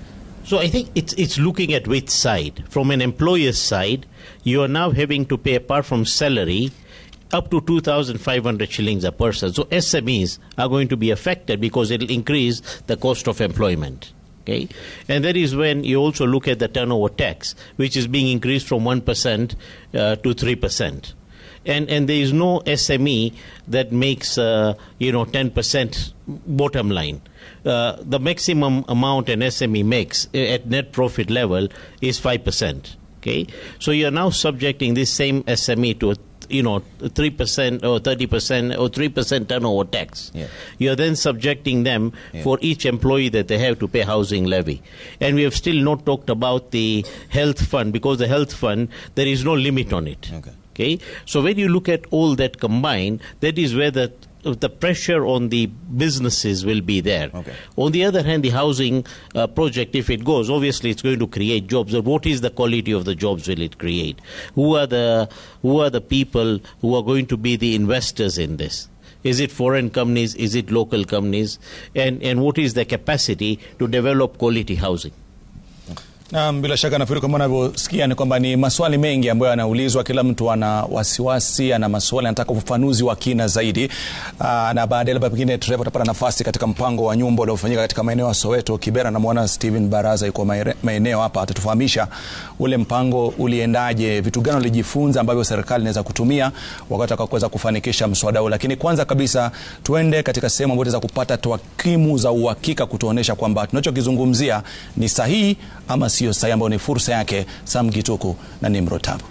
So I think it's looking at which side. From an employer's side, you are now having to pay, apart from salary, up to 2,500 shillings a person. So SMEs are going to be affected because it will increase the cost of employment. Okay? And that is when you also look at the turnover tax, which is being increased from 1% to 3%. And there is no SME that makes, 10% bottom line. The maximum amount an SME makes at net profit level is 5%. Okay, so you are now subjecting this same SME to a 3% or 30% or 3% turnover tax. Yeah. You are then subjecting them for each employee that they have to pay housing levy. And we have still not talked about the health fund, because the health fund, there is no limit on it. Okay. So when you look at all that combined, that is where the pressure on the businesses will be there. Okay. On the other hand, the housing project, if it goes, obviously it's going to create jobs. But what is the quality of the jobs will it create? Who are the people who are going to be the investors in this? Is it foreign companies? Is it local companies? And what is the capacity to develop quality housing? Na bila shaka nafikiri kama unavyosikia ni kwamba ni maswali mengi ambayo yanaulizwa, kila mtu ana wasiwasi, ana maswali, anataka ufafanuzi wa kina zaidi. Na baadaye labda pengine Trevor utapata nafasi katika mpango wa nyumba uliofanyika katika maeneo ya Soweto, Kibera, na muona Steven Baraza yuko maeneo hapa, atatufahamisha ule mpango uliendaje, vitu gani ulijifunza ambavyo serikali inaweza kutumia wakati kuweza kufanikisha mswada huu. Lakini kwanza kabisa tuende katika sehemu ambayo tunaweza kupata takwimu za uhakika kutuonesha kwamba tunachokizungumzia ni sahihi ama sio sahihi, ambayo ni fursa yake Sam Gituku na Nimrod Tabu.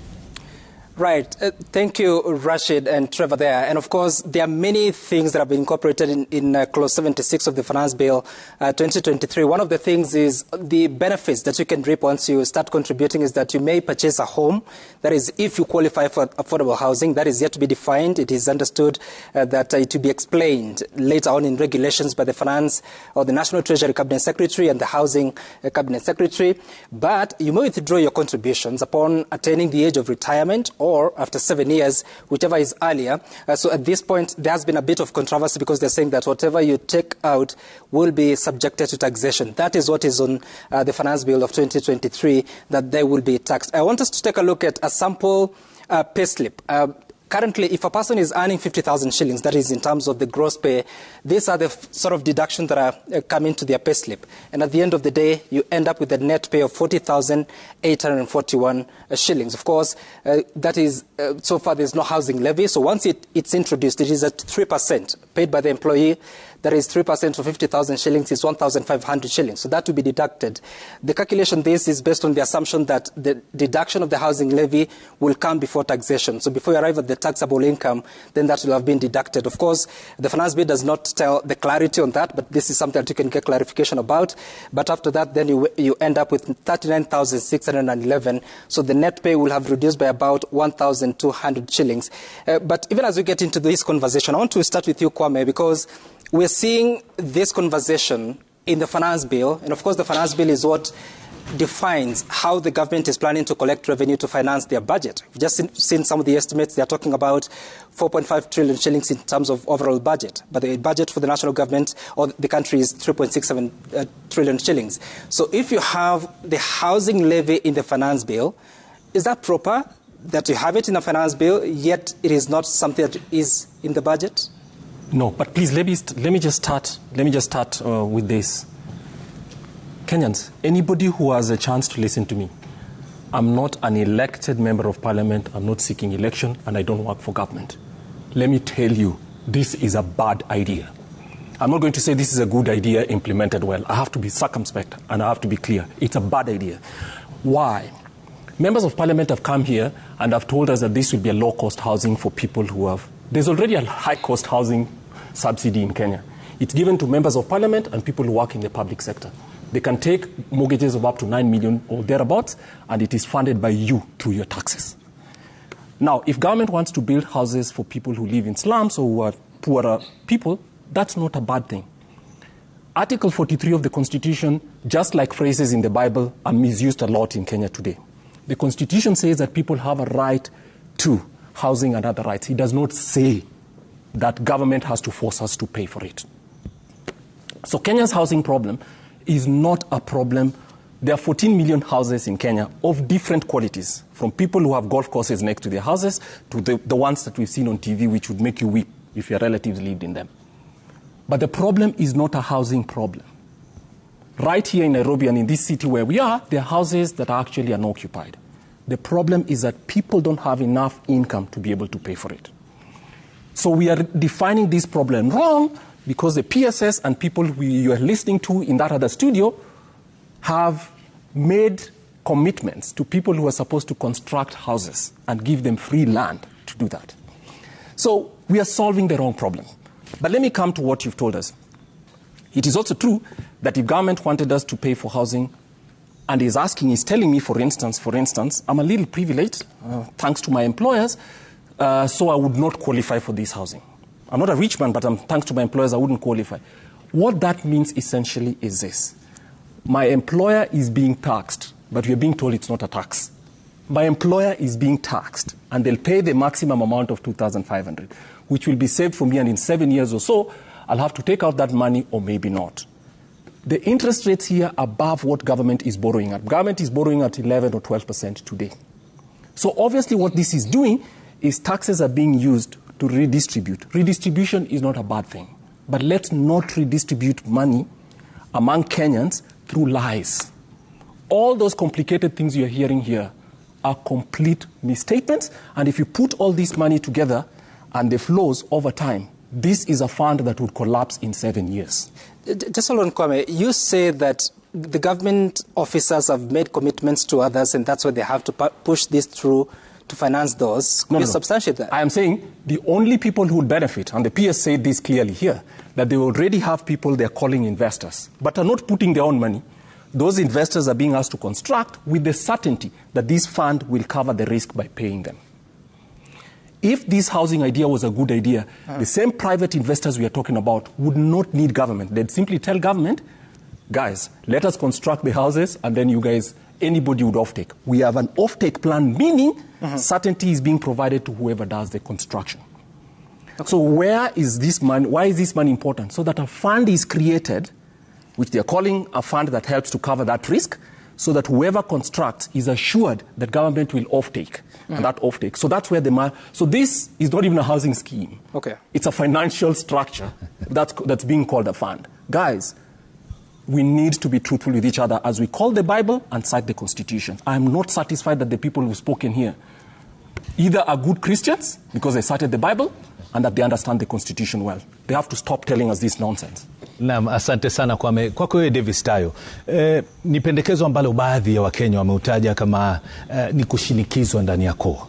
Right. Thank you, Rashid and Trevor there. And of course, there are many things that have been incorporated in Clause 76 of the Finance Bill 2023. One of the things is the benefits that you can reap once you start contributing is that you may purchase a home. That is, if you qualify for affordable housing. That is yet to be defined. It is understood that it will be explained later on in regulations by the Finance or the National Treasury Cabinet Secretary and the Housing Cabinet Secretary. But you may withdraw your contributions upon attaining the age of retirement or after 7 years, whichever is earlier. So at this point, there has been a bit of controversy because they're saying that whatever you take out will be subjected to taxation. That is what is on the Finance Bill of 2023, that they will be taxed. I want us to take a look at a sample pay slip. Currently, if a person is earning 50,000 shillings, that is in terms of the gross pay, these are the sort of deductions that are coming to their pay slip. And at the end of the day, you end up with a net pay of 40,841 shillings. Of course, that is, so far there's no housing levy. So once it's introduced, it is at 3% paid by the employee. That is 3% of 50,000 shillings is 1,500 shillings. So that will be deducted. The calculation this is based on the assumption that the deduction of the housing levy will come before taxation. So before you arrive at the taxable income, then that will have been deducted. Of course, the Finance Bill does not tell the clarity on that, but this is something that you can get clarification about. But after that, then you end up with 39,611. So the net pay will have reduced by about 1,200 shillings. But even as we get into this conversation, I want to start with you, Kwame, because we're seeing this conversation in the Finance Bill, and of course the Finance Bill is what defines how the government is planning to collect revenue to finance their budget. We've just seen some of the estimates. They're talking about 4.5 trillion shillings in terms of overall budget. But the budget for the national government or the country is 3.67 trillion shillings. So if you have the housing levy in the Finance Bill, is that proper that you have it in the Finance Bill, yet it is not something that is in the budget? No, but please let me just start with this. Kenyans, anybody who has a chance to listen to me, I'm not an elected member of parliament, I'm not seeking election, and I don't work for government. Let me tell you, this is a bad idea. I'm not going to say this is a good idea implemented well. I have to be circumspect and I have to be clear. It's a bad idea. Why? Members of parliament have come here and have told us that this will be a low-cost housing for people who have... There's already a high-cost housing subsidy in Kenya. It's given to members of parliament and people who work in the public sector. They can take mortgages of up to 9 million or thereabouts, and it is funded by you through your taxes. Now, if government wants to build houses for people who live in slums or who are poorer people, that's not a bad thing. Article 43 of the Constitution, just like phrases in the Bible, are misused a lot in Kenya today. The Constitution says that people have a right to housing and other rights. It does not say that government has to force us to pay for it. So Kenya's housing problem is not a problem. There are 14 million houses in Kenya of different qualities, from people who have golf courses next to their houses to the ones that we've seen on TV, which would make you weep if your relatives lived in them. But the problem is not a housing problem. Right here in Nairobi and in this city where we are, there are houses that are actually unoccupied. The problem is that people don't have enough income to be able to pay for it. So we are defining this problem wrong because the PSS and people you are listening to in that other studio have made commitments to people who are supposed to construct houses and give them free land to do that. So we are solving the wrong problem. But let me come to what you've told us. It is also true that if government wanted us to pay for housing and is asking, is telling me, for instance, I'm a little privileged, thanks to my employers, so I would not qualify for this housing. I'm not a rich man, but thanks to my employers, I wouldn't qualify. What that means essentially is this. My employer is being taxed, but we are being told it's not a tax. My employer is being taxed, and they'll pay the maximum amount of 2,500, which will be saved for me, and in 7 years or so, I'll have to take out that money or maybe not. The interest rates here are above what government is borrowing at. Government is borrowing at 11 or 12% today. So obviously what this is doing is taxes are being used to redistribute. Redistribution is not a bad thing. But let's not redistribute money among Kenyans through lies. All those complicated things you're hearing here are complete misstatements. And if you put all this money together and the flows over time, this is a fund that would collapse in 7 years. Just hold on, Kwame. You say that the government officers have made commitments to others, and that's why they have to push this through to finance those. Could you substantiate that? I am saying the only people who would benefit, and the PS said this clearly here, that they already have people they're calling investors, but are not putting their own money. Those investors are being asked to construct with the certainty that this fund will cover the risk by paying them. If this housing idea was a good idea, the same private investors we are talking about would not need government. They'd simply tell government, guys, let us construct the houses, and then you guys, anybody would offtake. We have an offtake plan, meaning certainty is being provided to whoever does the construction. Okay. So where is this money? Why is this money important? So that a fund is created, which they are calling a fund that helps to cover that risk, so that whoever constructs is assured that government will offtake, and that offtake. So that's where the money. So this is not even a housing scheme. Okay. It's a financial structure that's being called a fund. Guys, we need to be truthful with each other as we call the Bible and cite the Constitution. I am not satisfied that the people who've spoken here either are good Christians because they cited the Bible and that they understand the Constitution well. They have to stop telling us this nonsense. Naam, asante sana Kwame. Kwako wewe Davis Tayo, ni pendekezo ambalo baadhi ya Wakenya wameutaja kama ni kushinikizwa ndani ya koo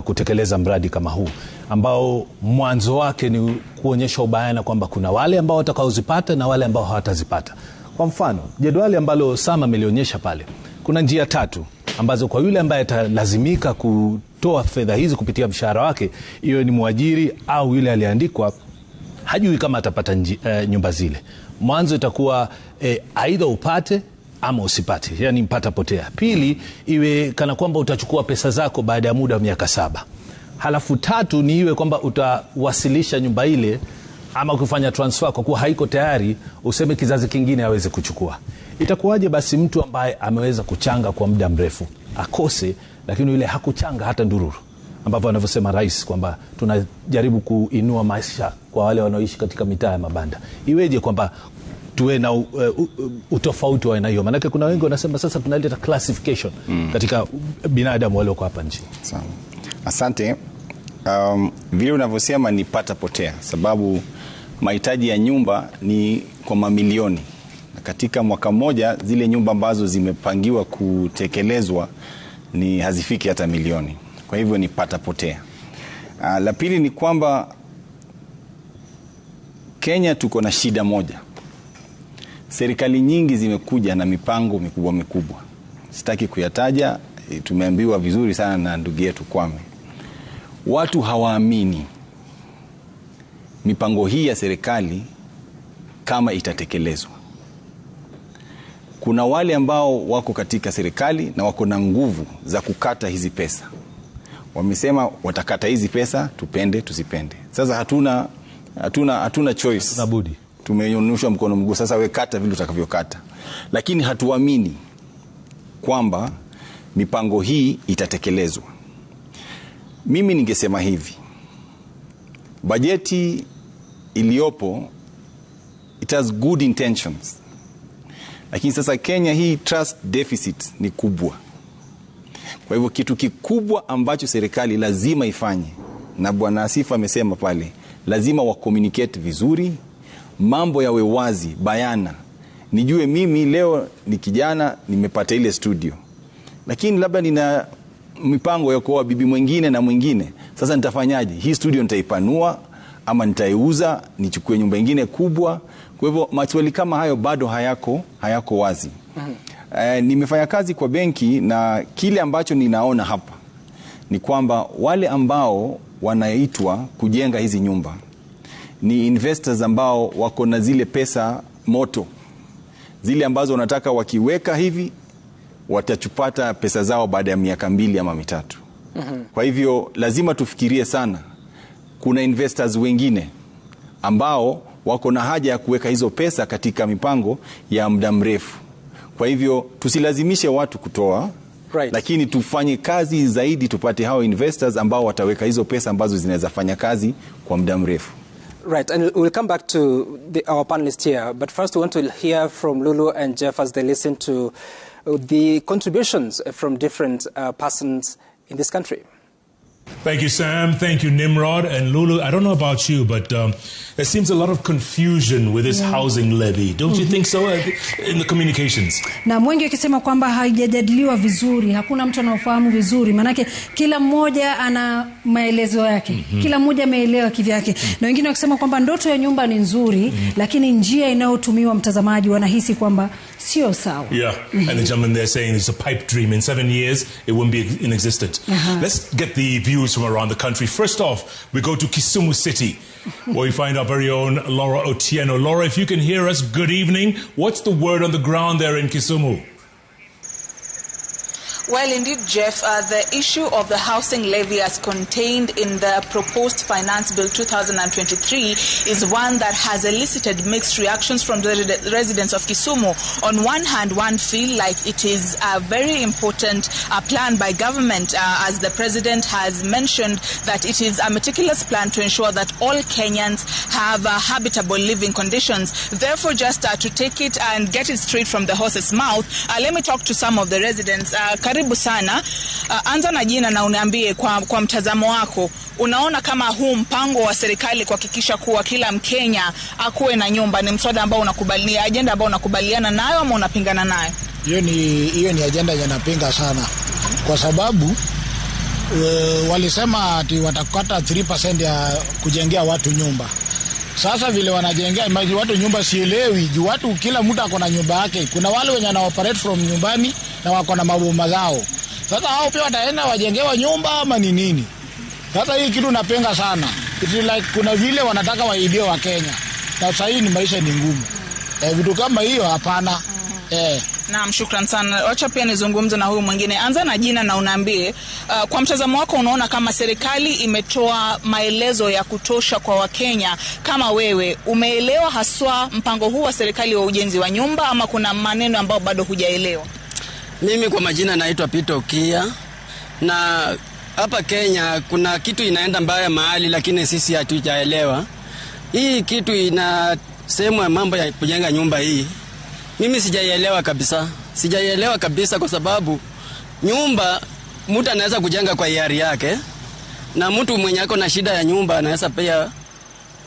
kutekeleza mradi kama huu ambao mwanzo wake ni kuonyesha ubayana kwamba kuna wale ambao watakaozipata na wale ambao hawatazipata. Kwa mfano, jedwali ambalo Sama amelionyesha pale, kuna njia tatu ambazo kwa yule ambaye atalazimika kutoa fedha hizi kupitia mshahara wake, iwe ni mwajiri au yule aliyeandikwa, hajui kama atapata nyumba zile. Mwanzo itakuwa aidha upate ama usipate, yani mpata potea. Pili, iwe kana kwamba utachukua pesa zako baada ya muda wa miaka 7. Halafu tatu ni iwe kwamba utawasilisha nyumba ile ama kufanya transfer kwa kuwa haiko tayari, useme kizazi kingine aweze kuchukua. Itakuwaje basi mtu ambaye ameweza kuchanga kwa muda mrefu akose, lakini yule hakuchanga hata ndururu, ambavyo anavyosema rais kwamba tunajaribu kuinua maisha kwa wale wanaoishi katika mitaa ya mabanda? Iweje kwamba tuwe na utofauti wa aina hiyo? Maana kuna wengi wanasema sasa tunaleta classification katika binadamu walioko hapa nchini. Sawa. Asante. Vile unavyosema ni pata potea, sababu mahitaji ya nyumba ni kwa mamilioni. Na katika mwaka mmoja zile nyumba ambazo zimepangiwa kutekelezwa ni hazifiki hata milioni. Kwa hivyo ni pata potea. La pili ni kwamba Kenya tuko na shida moja. Serikali nyingi zimekuja na mipango mikubwa mikubwa. Sitaki kuyataja, tumeambiwa vizuri sana na ndugu yetu Kwame. Watu hawaamini mipango hii ya serikali kama itatekelezwa. Kuna wale ambao wako katika serikali na wako na nguvu za kukata hizi pesa. Wamesema watakata hizi pesa, tupende tusipende. Sasa hatuna choice. Hatuna budi. Tumenyoshwa mkono mguu, sasa we kata vile utakavyokata. Lakini hatuamini kwamba mipango hii itatekelezwa. Mimi ningesema hivi. Bajeti iliyopo, it has good intentions. Lakini sasa Kenya hii trust deficit ni kubwa. Kwa Kwa hivyo kitu kikubwa ambacho serikali lazima ifanye, na Bwana Asifa amesema pale, lazima wa communicate vizuri, mambo yawe wazi, bayana. Nijue mimi leo ni kijana, nimepata ile studio, lakini labda nina mipango ya kuoa bibi mwingine na mwingine. Sasa nitafanyaje? Hii studio nitaipanua ama nitaiuza nichukue nyumba nyingine kubwa? Kwa hivyo maswali kama hayo bado hayako wazi. Nimefanya kazi kwa benki, na kile ambacho ninaona hapa ni kwamba wale ambao wanaitwa kujenga hizi nyumba ni investors ambao wako na zile pesa moto, zile ambazo wanataka wakiweka hivi watachupata pesa zao baada ya miaka 2 ama 3. Kwa hivyo lazima tufikirie sana. Kuna investors wengine ambao wako na haja ya kuweka hizo pesa katika mipango ya muda mrefu. Kwa hivyo tusilazimishe watu kutoa, right, lakini tufanye kazi zaidi tupate hao investors ambao wataweka hizo pesa ambazo zinaweza fanya kazi kwa muda mrefu. Right, and we'll come back to our panelists here, but first we want to hear from Lulu and Jeff as they listen to the contributions from different persons in this country. Thank you, Sam. Thank you, Nimrod. And Lulu, I don't know about you, but there seems a lot of confusion with this housing levy. Don't you think so in the communications? Na mwengi akisema kwamba haijajadiliwa vizuri, hakuna mtu anaofahamu vizuri, manake kila mmoja ana maelezo yake. Kila mmoja ameelewa kivyake. Na wengine wakisema kwamba ndoto ya nyumba ni nzuri, lakini njia inayotumiwa mtazamaji wanahisi kwamba sio sawa. Yeah, and the gentleman there saying it's a pipe dream. In 7 years, it won't be in existence. Let's get the views from around the country. First off, we go to Kisumu City, where we find our very own Laura Otieno. Laura, if you can hear us, good evening. What's the word on the ground there in Kisumu? Well, indeed, Jeff, the issue of the housing levy as contained in the proposed Finance Bill 2023 is one that has elicited mixed reactions from the residents of Kisumu. On one hand, one feel like it is a very important plan by government, as the president has mentioned that it is a meticulous plan to ensure that all Kenyans have habitable living conditions. Therefore, just to take it and get it straight from the horse's mouth, let me talk to some of the residents. Karibu sana. Anza na jina na uniambie kwa mtazamo wako, unaona kama huu mpango wa serikali kuhakikisha kuwa kila Mkenya akuwe na nyumba ni mswada ambao unakubalia, agenda ambao unakubaliana nayo ama unapingana nayo? Hiyo ni agenda yenye napinga sana, kwa sababu walisema ati watakata 3% ya kujengea watu nyumba. Sasa vile wanajengea watu nyumba sielewi, juu watu kila mtu ako na nyumba yake. Kuna wale wenye wana operate from nyumbani na wako na maboma zao. Sasa hao pia wataenda wajengewa nyumba ama ni nini? Sasa hii kitu napinga sana. It's like kuna vile wanataka waibie wa Kenya. Na sasa hii ni maisha ni ngumu. Vitu kama hiyo hapana. Naam, shukran sana. Wacha pia nizungumze na huyu mwingine. Anza na jina na unaambie, kwa mtazamo wako unaona kama serikali imetoa maelezo ya kutosha kwa Wakenya? Kama wewe umeelewa haswa mpango huu wa serikali wa ujenzi wa nyumba ama kuna maneno ambayo bado hujaelewa? Mimi kwa majina naitwa Peter Okia, na hapa Kenya kuna kitu inaenda mbaya mahali lakini sisi hatujaelewa. Hii kitu ina sehemu ya mambo ya kujenga nyumba hii. Mimi sijaielewa kabisa. Sijaielewa kabisa kwa sababu nyumba mtu anaweza kujenga kwa hiari yake, na mtu mwenye ako na shida ya nyumba anaweza pia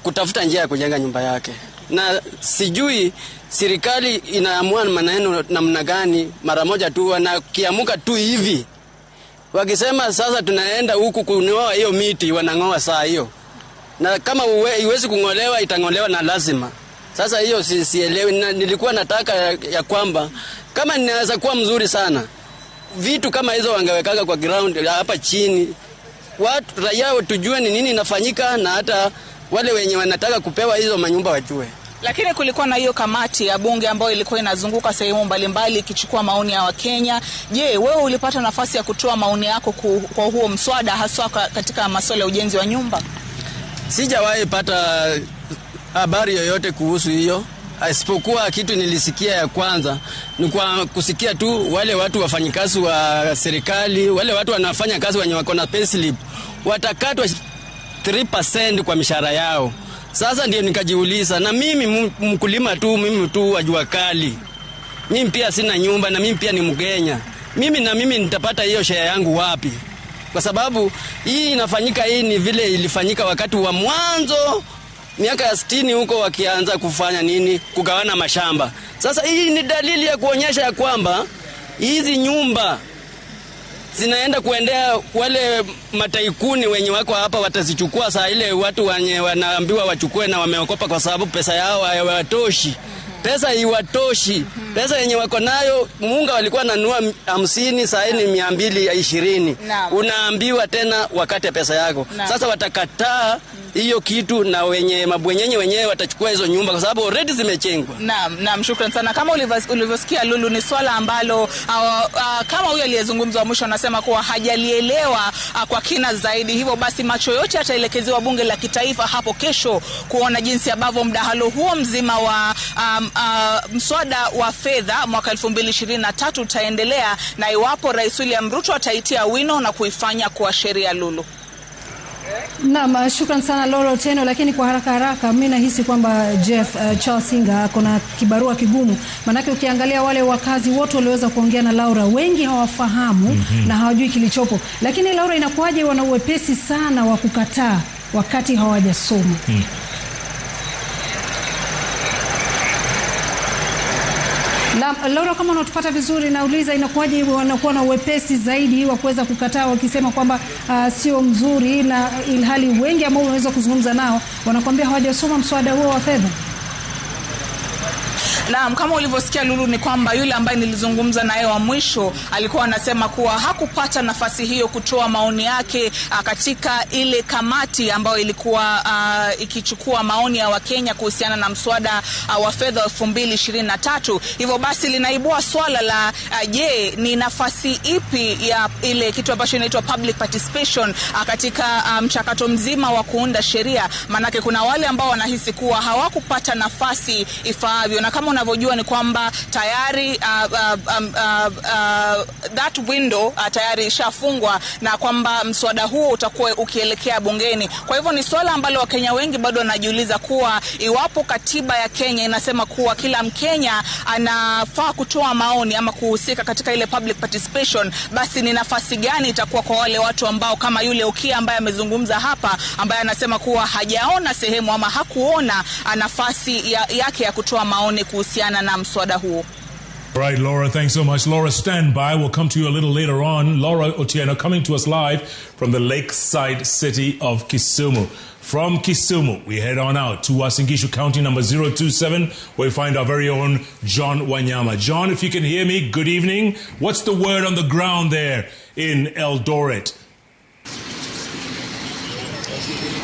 kutafuta njia ya kujenga nyumba yake. Na sijui serikali inaamua maneno namna gani mara moja tu wanakiamuka tu hivi. Wakisema sasa tunaenda huku kunyoa hiyo miti, wanangoa saa hiyo. Na kama iwezi kungolewa itangolewa na lazima. Sasa hiyo sielewi. Nilikuwa nataka ya kwamba kama ninaweza kuwa mzuri sana, vitu kama hizo wangewekaga kwa ground hapa chini, watu raia tujue ni nini inafanyika, na hata wale wenye wanataka kupewa hizo manyumba wajue. Lakini kulikuwa na hiyo kamati ya bunge ambayo ilikuwa inazunguka sehemu mbalimbali ikichukua maoni ya Wakenya. Je, wewe ulipata nafasi ya kutoa maoni yako kwa huo mswada haswa katika masuala ya ujenzi wa nyumba? Sijawahi pata habari yoyote kuhusu hiyo, isipokuwa kitu nilisikia ya kwanza ni kwa kusikia tu wale watu wafanyikazi wa serikali, wale watu wanafanya kazi wenye wako na payslip watakatwa 3% kwa mishahara yao. Sasa ndio nikajiuliza, na mimi mkulima tu, mimi tu wa jua kali, mimi pia sina nyumba na mimi pia ni Mkenya, Mimi na mimi nitapata hiyo share yangu wapi? Kwa sababu hii inafanyika, hii ni vile ilifanyika wakati wa mwanzo miaka ya 60 huko, wakianza kufanya nini, kugawana mashamba. Sasa hii ni dalili ya kuonyesha ya kwamba hizi nyumba zinaenda kuendea wale mataikuni wenye wako hapa, watazichukua saa ile watu wenye wanaambiwa wachukue na wameokopa, kwa sababu pesa yao haiwatoshi. Pesa iwatoshi. Pesa yenye wako nayo, muunga walikuwa nanunua 50, saa hii ni 220. Unaambiwa tena wakate pesa yako. Sasa watakataa hiyo kitu, na wenye mabwenyenye wenyewe watachukua hizo nyumba kwa sababu already zimejengwa. Naam, shukrani sana. Kama ulivyosikia Lulu, ni swala ambalo kama huyo aliyezungumza mwisho anasema kuwa hajalielewa kwa kina zaidi. Hivyo basi macho yote yataelekezewa bunge la kitaifa hapo kesho kuona jinsi ambavyo mdahalo huo mzima wa mswada wa fedha mwaka 2023 utaendelea, na iwapo Rais William Ruto ataitia wino na kuifanya kuwa sheria. Lulu. Naam, shukran sana Laura Otieno, lakini kwa haraka haraka mimi nahisi kwamba Jeff Charles Inga kuna kibarua kigumu. Manake ukiangalia wale wakazi wote walioweza kuongea na Laura, wengi hawafahamu na hawajui kilichopo. Lakini Laura, inakuwaje wana uwepesi sana wa kukataa wakati hawajasoma? Na Laura, kama unatupata vizuri, nauliza inakuwaje wanakuwa na uwepesi zaidi wa kuweza kukataa wakisema kwamba sio mzuri, na ilhali wengi ambao unaweza kuzungumza nao wanakuambia hawajasoma mswada huo wa fedha? Naam, kama ulivyosikia Lulu, ni kwamba yule ambaye nilizungumza naye wa mwisho alikuwa anasema kuwa hakupata nafasi hiyo kutoa maoni yake katika ile kamati ambayo ilikuwa ikichukua maoni ya Wakenya kuhusiana na mswada wa fedha 2023. Hivyo basi linaibua swala la je, ni nafasi ipi ya ile kitu ambacho inaitwa public participation katika mchakato mzima wa kuunda sheria? Manake kuna wale ambao wanahisi kuwa hawakupata nafasi ifaavyo, na kama unavyojua ni kwamba tayari that window tayari ishafungwa na kwamba mswada huo utakuwa ukielekea bungeni. Kwa hivyo ni swala ambalo Wakenya wengi bado wanajiuliza kuwa iwapo katiba ya Kenya inasema kuwa kila Mkenya anafaa kutoa maoni ama kuhusika katika ile public participation, basi ni nafasi gani itakuwa kwa wale watu ambao kama yule Okia ambaye amezungumza hapa, ambaye anasema kuwa hajaona sehemu ama hakuona nafasi yake ya kutoa maoni kuhusiana na mswada huo. All right, Laura, thanks so much. Laura, stand by. We'll come to you a little later on. Laura Otieno coming to us live from the lakeside city of Kisumu. From Kisumu, we head on out to Uasin Gishu County number 027, where we find our very own John Wanyama. John, if you can hear me, good evening. What's the word on the ground there in Eldoret?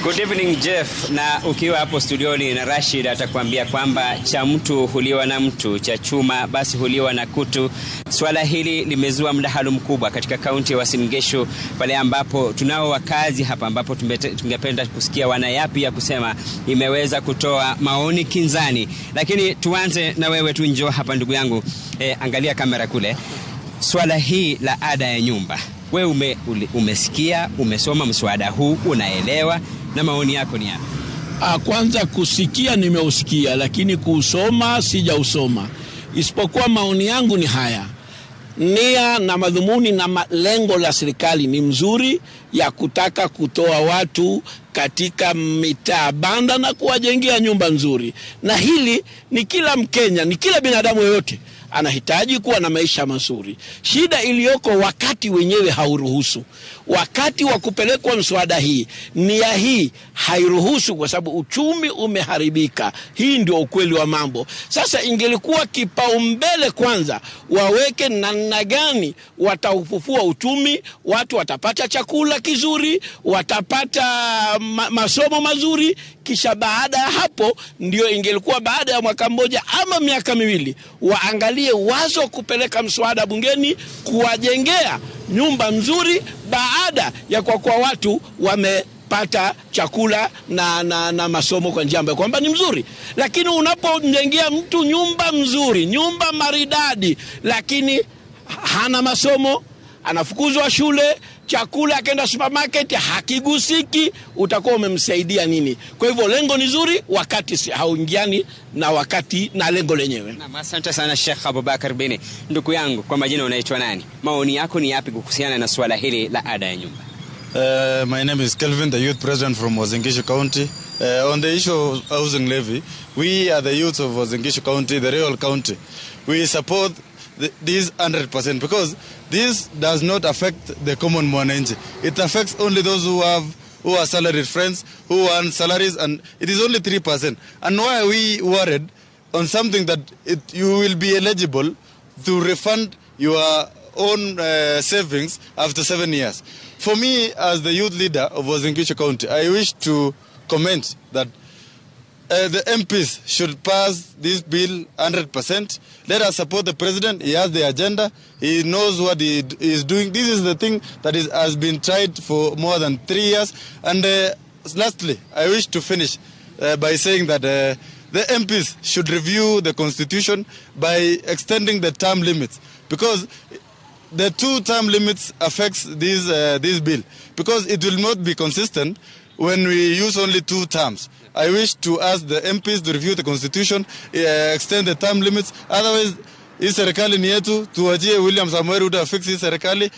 Good evening Jeff, na ukiwa hapo studioni na Rashid atakwambia kwamba cha mtu huliwa na mtu, cha chuma basi huliwa na kutu. Swala hili limezua mdahalo mkubwa katika kaunti ya Uasin Gishu, pale ambapo tunao wakazi hapa ambapo tungependa kusikia wana yapi ya kusema. Imeweza kutoa maoni kinzani, lakini tuanze na wewe tu, njoo hapa ndugu yangu. Angalia kamera kule. Swala hii la ada ya nyumba, wewe umesikia, umesoma mswada huu, unaelewa, na maoni yako ni yapi? Kwanza kusikia nimeusikia, lakini kuusoma sijausoma. Isipokuwa maoni yangu ni haya. Nia na madhumuni na lengo la serikali ni mzuri, ya kutaka kutoa watu katika mitaa banda na kuwajengea nyumba nzuri. Na hili ni kila Mkenya, ni kila binadamu yoyote anahitaji kuwa na maisha mazuri. Shida iliyoko wakati wenyewe hauruhusu. Wakati wa kupelekwa mswada hii, nia hii hairuhusu kwa sababu uchumi umeharibika. Hii ndio ukweli wa mambo. Sasa ingelikuwa kipaumbele kwanza waweke namna gani wataufufua uchumi, watu watapata chakula kizuri, watapata masomo mazuri, kisha baada ya hapo ndio ingelikuwa baada ya mwaka mmoja ama miaka miwili waangalie wazo kupeleka mswada bungeni kuwajengea nyumba nzuri, baada ya kwa kuwa watu wamepata chakula na masomo kwa njia ambayo kwamba ni mzuri. Lakini unapomjengea mtu nyumba mzuri, nyumba maridadi, lakini hana masomo, anafukuzwa shule, Chakula akienda supermarket hakigusiki, utakuwa umemsaidia nini? Kwa hivyo lengo ni zuri, wakati hauingiani na wakati na lengo lenyewe. Asante sana Sheikh Abubakar Bini. Ndugu yangu, kwa majina unaitwa nani? Maoni yako ni yapi kuhusiana na swala hili la ada ya nyumba? My name is Kelvin, the youth president from Uasin Gishu County. On the issue of housing levy, we are the youth of Uasin Gishu County, the real county. We support this 100% because this does not affect the common mwananchi. It affects only those who are salaried friends, who earn salaries, and it is only 3%. And why are we worried on something that you will be eligible to refund your own savings after 7 years? For me, as the youth leader of Uasin Gishu County, I wish to comment that the MPs should pass this bill 100%. Let us support the president. He has the agenda. He knows what he is doing. This is the thing that has been tried for more than 3 years. And lastly, I wish to finish by saying that the MPs should review the constitution by extending the term limits, because the 2 term limits affects this bill, because it will not be consistent when we use only 2 terms. I wish to ask the MPs to review the constitution, extend the term limits. Otherwise, hii serikali ni yetu, tuwajie William Samoei Ruto afix hii serikali,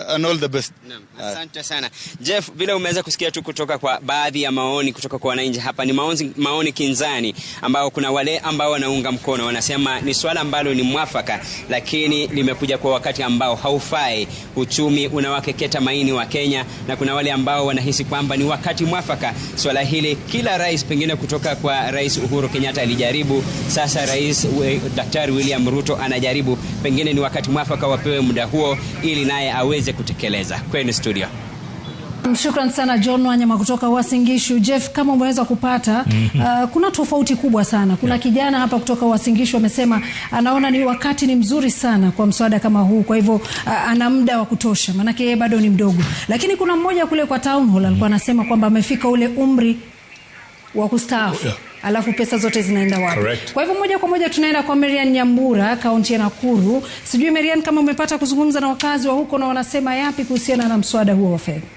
and all the best. Asante sana. Jeff, vile umeweza kusikia tu kutoka kwa baadhi ya maoni kutoka kwa wananchi hapa, ni maoni kinzani ambao kuna wale ambao wanaunga mkono, wanasema ni swala ambalo ni mwafaka, lakini limekuja kwa wakati ambao haufai, uchumi unawakeketa maini wa Kenya, na kuna wale ambao wanahisi kwamba ni wakati mwafaka swala hili. Kila rais, pengine kutoka kwa Rais Uhuru Kenyatta alijaribu, sasa Rais Daktari William Ruto anajaribu, pengine ni wakati mwafaka wapewe muda huo ili naye aweze kutekeleza. Kwenu studio. Shukran sana John Wanyama kutoka Uasin Gishu. Jeff, kama umeweza kupata, kuna tofauti kubwa sana. Kuna kijana hapa kutoka Uasin Gishu amesema anaona ni wakati ni mzuri sana kwa mswada kama huu, kwa hivyo ana muda wa kutosha, maana yeye bado ni mdogo. Lakini kuna mmoja kule kwa town hall alikuwa anasema kwamba amefika ule umri wa kustaafu. Alafu pesa zote zinaenda wapi? Correct. Kwa hivyo moja kwa moja tunaenda kwa Marian Nyambura, kaunti ya Nakuru. Sijui Marian kama umepata kuzungumza na wakazi wa huko na wanasema yapi kuhusiana na mswada huo wa fedha.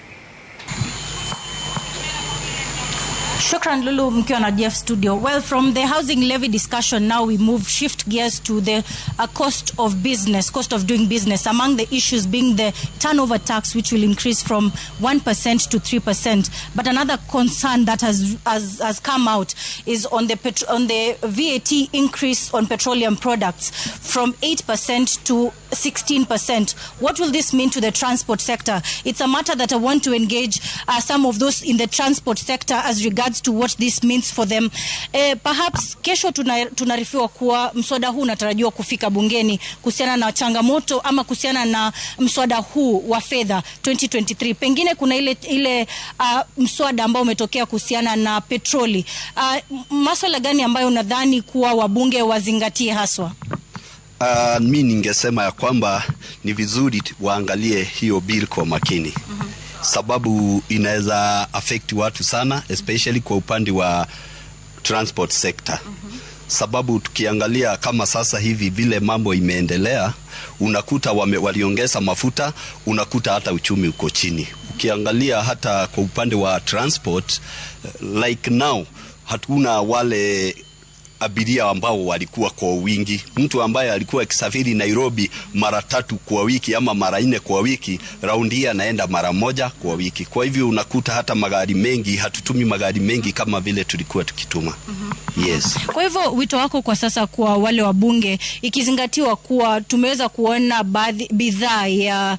Shukran Lulu, mkiwa na Jeff studio. Well, from the housing levy discussion, now we shift gears to the cost of business, cost of doing business. Among the issues being the turnover tax, which will increase from 1% to 3%. But another concern that has come out is on the VAT increase on petroleum products from 8% to 16%. What will this mean to the transport sector? It's a matter that I want to engage some of those in the transport sector as regards to what this means for them. Perhaps kesho tunarifiwa kuwa mswada huu unatarajiwa kufika bungeni kuhusiana na changamoto ama kuhusiana na mswada huu wa fedha 2023. Pengine kuna ile mswada ambao umetokea kuhusiana na petroli. Masuala gani ambayo unadhani kuwa wabunge wazingatie haswa? Mi ningesema ya kwamba ni vizuri waangalie hiyo bill kwa makini. Sababu inaweza affect watu sana, especially kwa upande wa transport sector. Sababu tukiangalia kama sasa hivi vile mambo imeendelea, unakuta waliongeza mafuta, unakuta hata uchumi uko chini. Ukiangalia hata kwa upande wa transport, like now hatuna wale abiria ambao walikuwa kwa wingi. Mtu ambaye alikuwa akisafiri Nairobi mara 3 kwa wiki ama mara 4 kwa wiki, raundi hii anaenda mara 1 kwa wiki. Kwa hivyo unakuta hata magari mengi, hatutumi magari mengi kama vile tulikuwa tukituma. Yes. Kwa hivyo wito wako kwa sasa kwa wale wabunge, ikizingatiwa kuwa tumeweza kuona baadhi bidhaa ya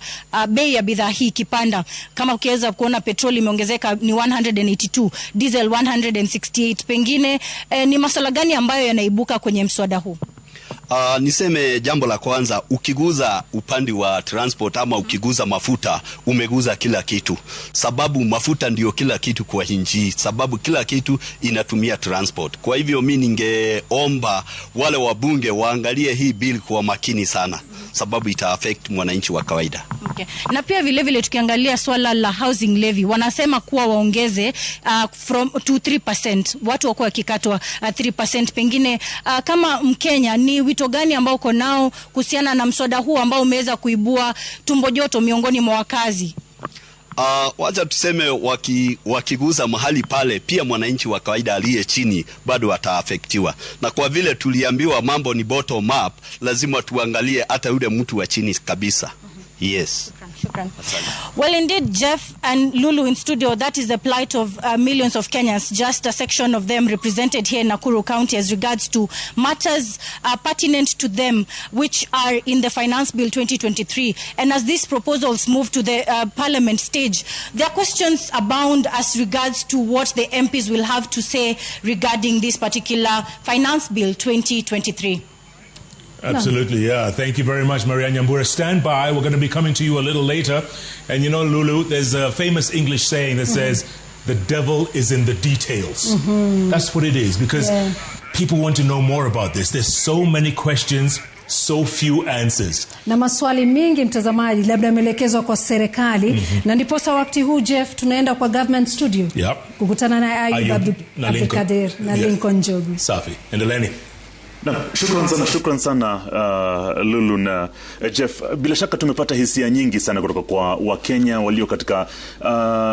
bei ya bidhaa hii kipanda, kama ukiweza kuona petroli imeongezeka ni 182, diesel 168, pengine ni masuala gani ambayo yanaibuka kwenye mswada huu? Niseme jambo la kwanza, ukiguza upande wa transport ama ukiguza mafuta, umeguza kila kitu. Sababu mafuta ndio kila kitu kwa nchi, sababu kila kitu inatumia transport. Kwa hivyo mimi ningeomba wale wabunge waangalie hii bill kwa makini sana, sababu ita affect mwananchi wa kawaida. Okay. Na pia vile vile tukiangalia swala la housing levy, wanasema kuwa waongeze from to 3%, watu wakuwa wakikatwa 3%. Pengine kama Mkenya, ni wito gani ambao uko nao kuhusiana na mswada huu ambao umeweza kuibua tumbo joto miongoni mwa wakazi? Wacha tuseme wakiguza mahali pale, pia mwananchi wa kawaida aliye chini bado ataafektiwa. Na kwa vile tuliambiwa mambo ni bottom up, lazima tuangalie hata yule mtu wa chini kabisa. Yes. Shukran. Well, indeed, Jeff and Lulu in studio, that is the plight of millions of Kenyans, just a section of them represented here in Nakuru County as regards to matters pertinent to them, which are in the Finance Bill 2023. And as these proposals move to the Parliament stage, there are questions abound as regards to what the MPs will have to say regarding this particular Finance Bill 2023. Absolutely, yeah. Thank you very much, Maria Nyambura. Stand by. We're going to be coming to you a little later. And you know, Lulu, there's a famous English saying that says, the devil is in the details. That's what it is, because people want to know more about this. There's so many questions, so few answers. Na maswali mingi, mtazamaji, labda yameelekezwa kwa serikali. Na ndiposa wakati huu, Jeff, tunaenda kwa government studio kukutana na Ayub Abdulkadir na Lincoln Njogu. Safi. Endeleeni. Na, shukran sana Lulu na Jeff. Bila shaka tumepata hisia nyingi sana kutoka kwa Wakenya walio katika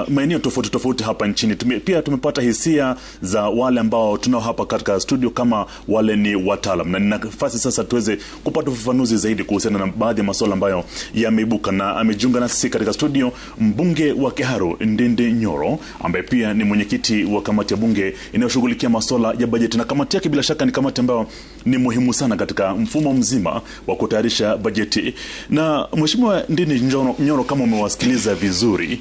maeneo tofauti tofauti hapa nchini. Pia tumepata hisia za wale ambao tunao hapa katika studio kama wale ni wataalam. Na ni nafasi sasa tuweze kupata ufafanuzi zaidi kuhusiana na baadhi ya masuala ambayo yameibuka. Na amejiunga nasi katika studio mbunge wa Kiharu Ndindi Nyoro, ambaye pia ni mwenyekiti wa kamati ya bunge inayoshughulikia masuala ya bajeti. Na kamati yake bila shaka ni kamati ambayo ni muhimu sana katika mfumo mzima wa kutayarisha bajeti. Na Mheshimiwa Ndindi Nyoro, kama umewasikiliza vizuri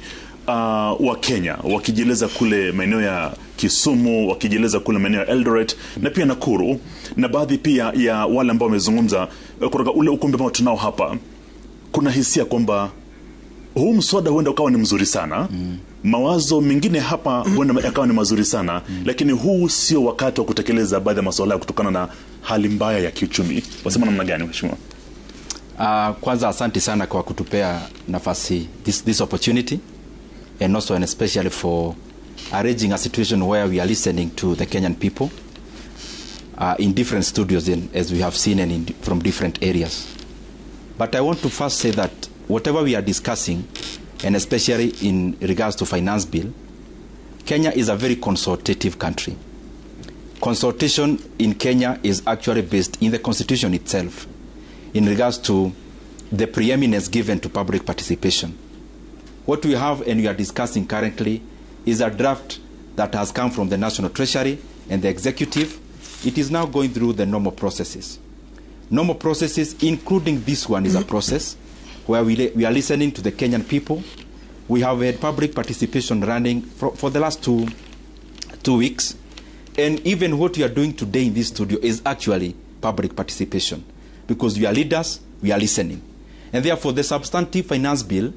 wa Kenya wakijieleza kule maeneo ya Kisumu, wakijieleza kule maeneo ya Eldoret na pia Nakuru, na baadhi pia ya wale ambao wamezungumza kutoka ule ukumbi ambao tunao hapa, kuna hisia kwamba huu mswada huenda ukawa ni mzuri sana, mawazo mengine hapa huenda yakawa ni mazuri sana, lakini huu sio wakati wa kutekeleza baadhi ya masuala kutokana na hali mbaya ya kiuchumi. Wasema namna gani, Mheshimiwa? Kwanza asante sana kwa kutupea nafasi, this opportunity, and also and especially for arranging a situation where we are listening to the Kenyan people in different studios as we have seen and from different areas. But I want to first say that whatever we are discussing, and especially in regards to finance bill, Kenya is a very consultative country. Consultation in Kenya is actually based in the constitution itself, in regards to the preeminence given to public participation. What we have and we are discussing currently is a draft that has come from the National Treasury and the Executive. It is now going through the normal processes. Normal processes, including this one, is a process where we are listening to the Kenyan people. We have had public participation running for the last two weeks. And even what we are doing today in this studio is actually public participation, because we are leaders, we are listening. And therefore, the substantive finance bill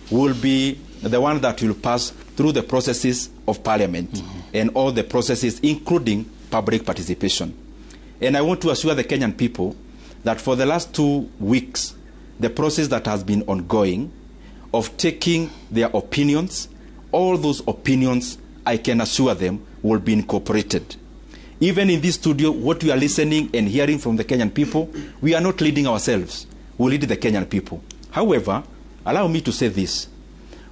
will be the one that will pass through the processes of parliament and all the processes, including public participation. And I want to assure the Kenyan people that for the last 2 weeks, the process that has been ongoing of taking their opinions, all those opinions, I can assure them, will be incorporated. Even in this studio, what we are listening and hearing from the Kenyan people, we are not leading ourselves. We lead the Kenyan people. However, allow me to say this.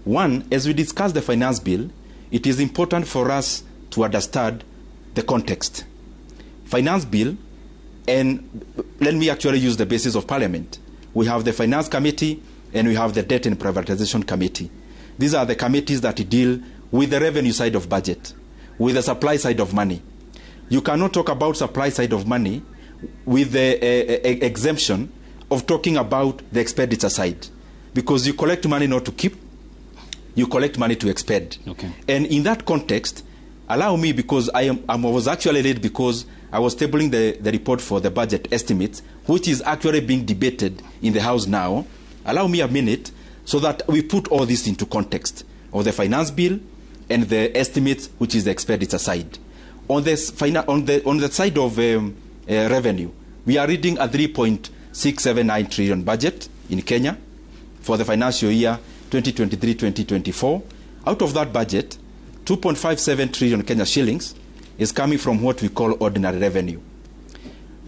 One, as we discuss the finance bill, it is important for us to understand the context. Finance bill, and let me actually use the basis of parliament. We have the Finance Committee and we have the Debt and Privatization Committee. These are the committees that deal with the revenue side of budget, with the supply side of money. You cannot talk about supply side of money with the exemption of talking about the expenditure side, because you collect money not to keep, you collect money to expend. Okay. And in that context, allow me, because I was actually late because I was tabling the report for the budget estimates, which is actually being debated in the House now. Allow me a minute so that we put all this into context of the finance bill and the estimates, which is the expenditure side. On the side of revenue, we are reading a 3.679 trillion budget in Kenya for the financial year 2023-2024. Out of that budget, 2.57 trillion Kenya shillings is coming from what we call ordinary revenue.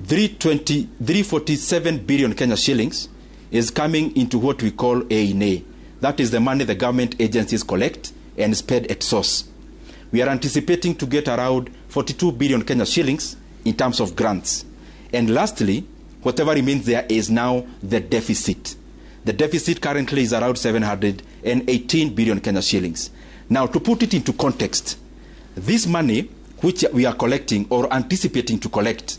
347 billion Kenya shillings is coming into what we call A&A. That is the money the government agencies collect and spend at source. We are anticipating to get around 42 billion Kenya shillings in terms of grants. And lastly, whatever remains there is now the deficit. The deficit currently is around 718 billion Kenya shillings. Now, to put it into context, this money which we are collecting or anticipating to collect,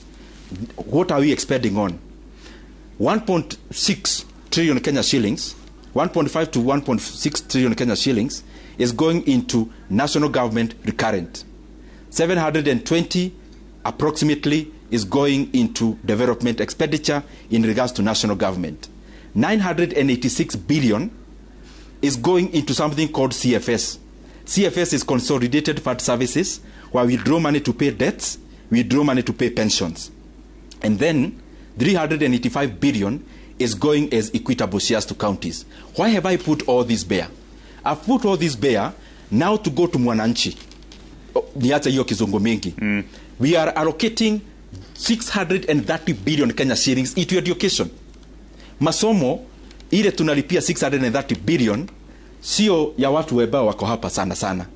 what are we expending on? 1.6 trillion Kenya shillings, 1.5 to 1.6 trillion Kenya shillings is going into national government recurrent. 720 approximately is going into development expenditure in regards to national government. 986 billion is going into something called CFS. CFS is Consolidated Fund Services, where we draw money to pay debts, we draw money to pay pensions. And then 385 billion is going as equitable shares to counties. Why have I put all this bare? I've put all this bare now to go to Mwananchi. Niache hiyo kizungu mingi. We are allocating 630 billion Kenya shillings into education. Masomo ile tunalipia 630 billion sio ya watu ambao wako hapa sana sana.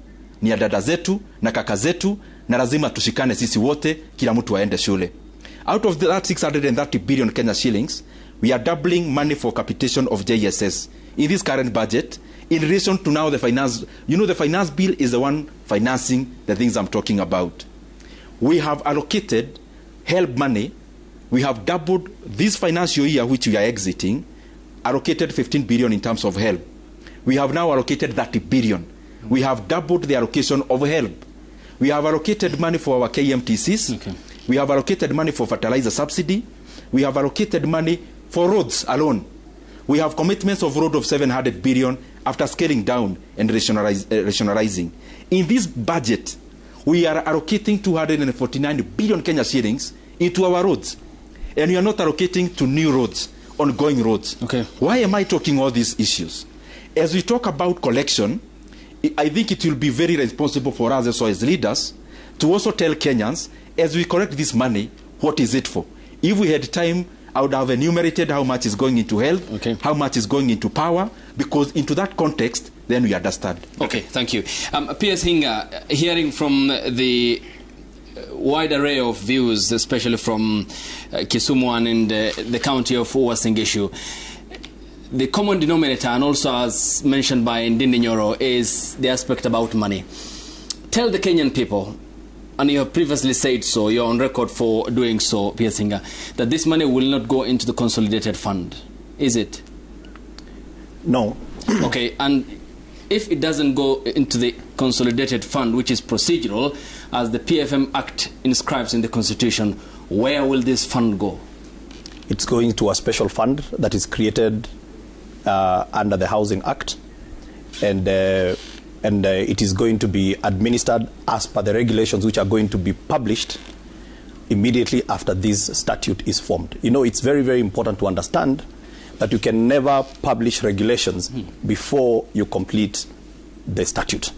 Ni ya dada zetu na kaka zetu, na lazima tushikane sisi wote, kila mtu aende shule. Out of that 630 billion Kenya shillings, we are doubling money for capitation of JSS in this current budget in relation to now the finance. You know, the finance bill is the one financing the things I'm talking about. We have allocated help money. We have doubled this financial year, which we are exiting, allocated 15 billion in terms of help. We have now allocated 30 billion. We have doubled the allocation of help. We have allocated money for our KMTCs. Okay. We have allocated money for fertilizer subsidy. We have allocated money for roads alone. We have commitments of road of 700 billion after scaling down and rationalizing. In this budget, we are allocating 249 billion Kenya shillings into our roads. And we are not allocating to new roads, ongoing roads. Okay. Why am I talking all these issues? As we talk about collection, I think it will be very responsible for us as well as leaders to also tell Kenyans, as we collect this money, what is it for? If we had time, I would have enumerated how much is going into health, okay, how much is going into power, because into that context, then we understand. Okay, thank you. P.S. Hinga, hearing from the wide array of views, especially from Kisumu and in the county of Uasin Gishu, the common denominator, and also as mentioned by Ndindi Nyoro, is the aspect about money. Tell the Kenyan people, and you have previously said so, you're on record for doing so, P.S. Hinga, that this money will not go into the consolidated fund. Is it? No. Okay, and if it doesn't go into the consolidated fund, which is procedural, as the PFM Act inscribes in the Constitution, where will this fund go? It's going to a special fund that is created under the Housing Act, and it is going to be administered as per the regulations which are going to be published immediately after this statute is formed. You know, it's very, very important to understand that you can never publish regulations before you complete the statute.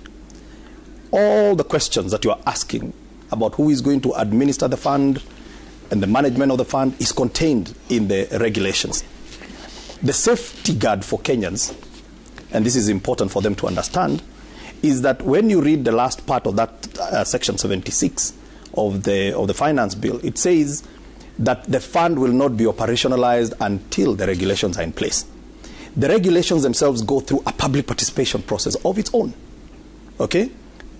All the questions that you are asking about who is going to administer the fund and the management of the fund is contained in the regulations. The safety guard for Kenyans, and this is important for them to understand, is that when you read the last part of that section 76 of the finance bill, it says that the fund will not be operationalized until the regulations are in place. The regulations themselves go through a public participation process of its own. Okay?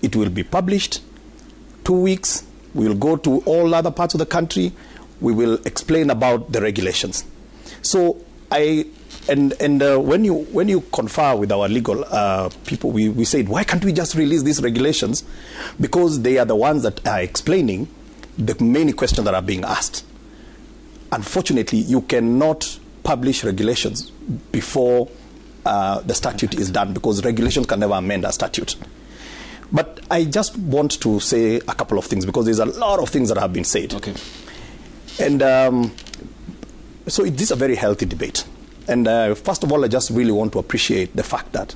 It will be published 2 weeks. We will go to all other parts of the country. We will explain about the regulations. So when you confer with our legal people, we said, why can't we just release these regulations? Because they are the ones that are explaining the many questions that are being asked. Unfortunately, you cannot publish regulations before the statute is done, because regulations can never amend a statute. But I just want to say a couple of things, because there's a lot of things that have been said. Okay. And so it is a very healthy debate. And first of all, I just really want to appreciate the fact that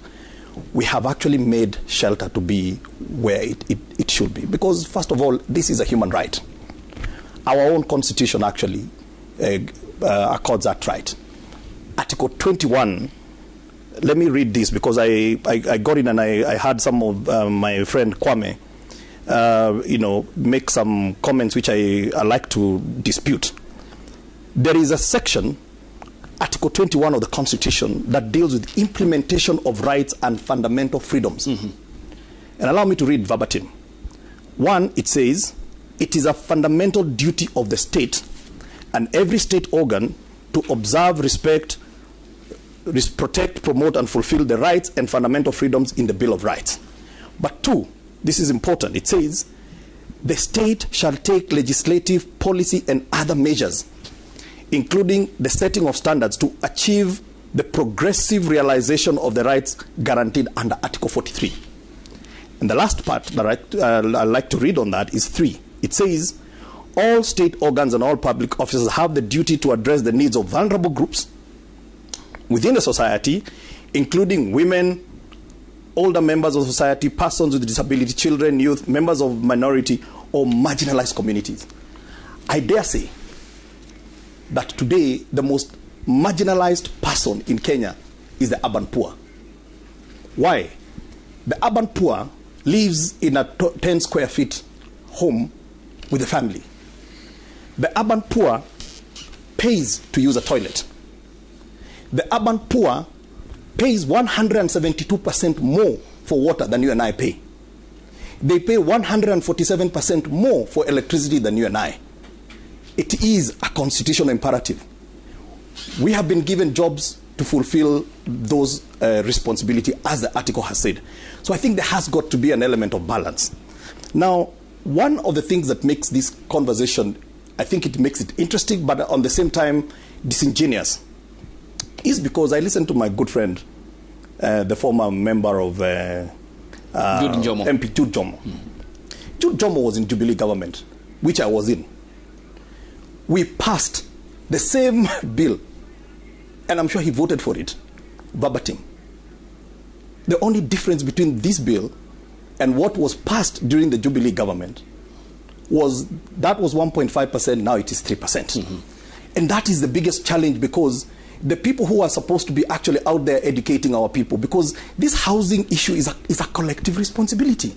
we have actually made shelter to be where it should be. Because first of all, this is a human right. Our own constitution actually accords that right. Article 21, let me read this because I got in and I had some of my friend Kwame, make some comments which I like to dispute. There is a section, Article 21 of the Constitution, that deals with implementation of rights and fundamental freedoms. Mm-hmm. And allow me to read verbatim. One, it says, it is a fundamental duty of the state and every state organ to observe, respect, protect, promote, and fulfill the rights and fundamental freedoms in the Bill of Rights. But two, this is important. It says, the state shall take legislative, policy, and other measures, including the setting of standards to achieve the progressive realization of the rights guaranteed under Article 43. And the last part that I like to read on that is 3. It says, all state organs and all public officers have the duty to address the needs of vulnerable groups within the society, including women, older members of society, persons with disability, children, youth, members of minority or marginalized communities. I dare say that today the most marginalized person in Kenya is the urban poor. Why? The urban poor lives in a 10 square feet home with a family. The urban poor pays to use a toilet. The urban poor pays 172% more for water than you and I pay. They pay 147% more for electricity than you and I. It is a constitutional imperative. We have been given jobs to fulfill those responsibilities, as the article has said. So I think there has got to be an element of balance. Now, one of the things that makes this conversation, I think it makes it interesting, but on the same time disingenuous, is because I listened to my good friend, the former member of Jude Njomo. MP Jude Jomo. Mm. Jude Jomo was in Jubilee government, which I was in. We passed the same bill, and I'm sure he voted for it, verbatim. The only difference between this bill and what was passed during the Jubilee government was that was 1.5%, now it is 3%. Mm-hmm. And that is the biggest challenge, because the people who are supposed to be actually out there educating our people, because this housing issue is a collective responsibility.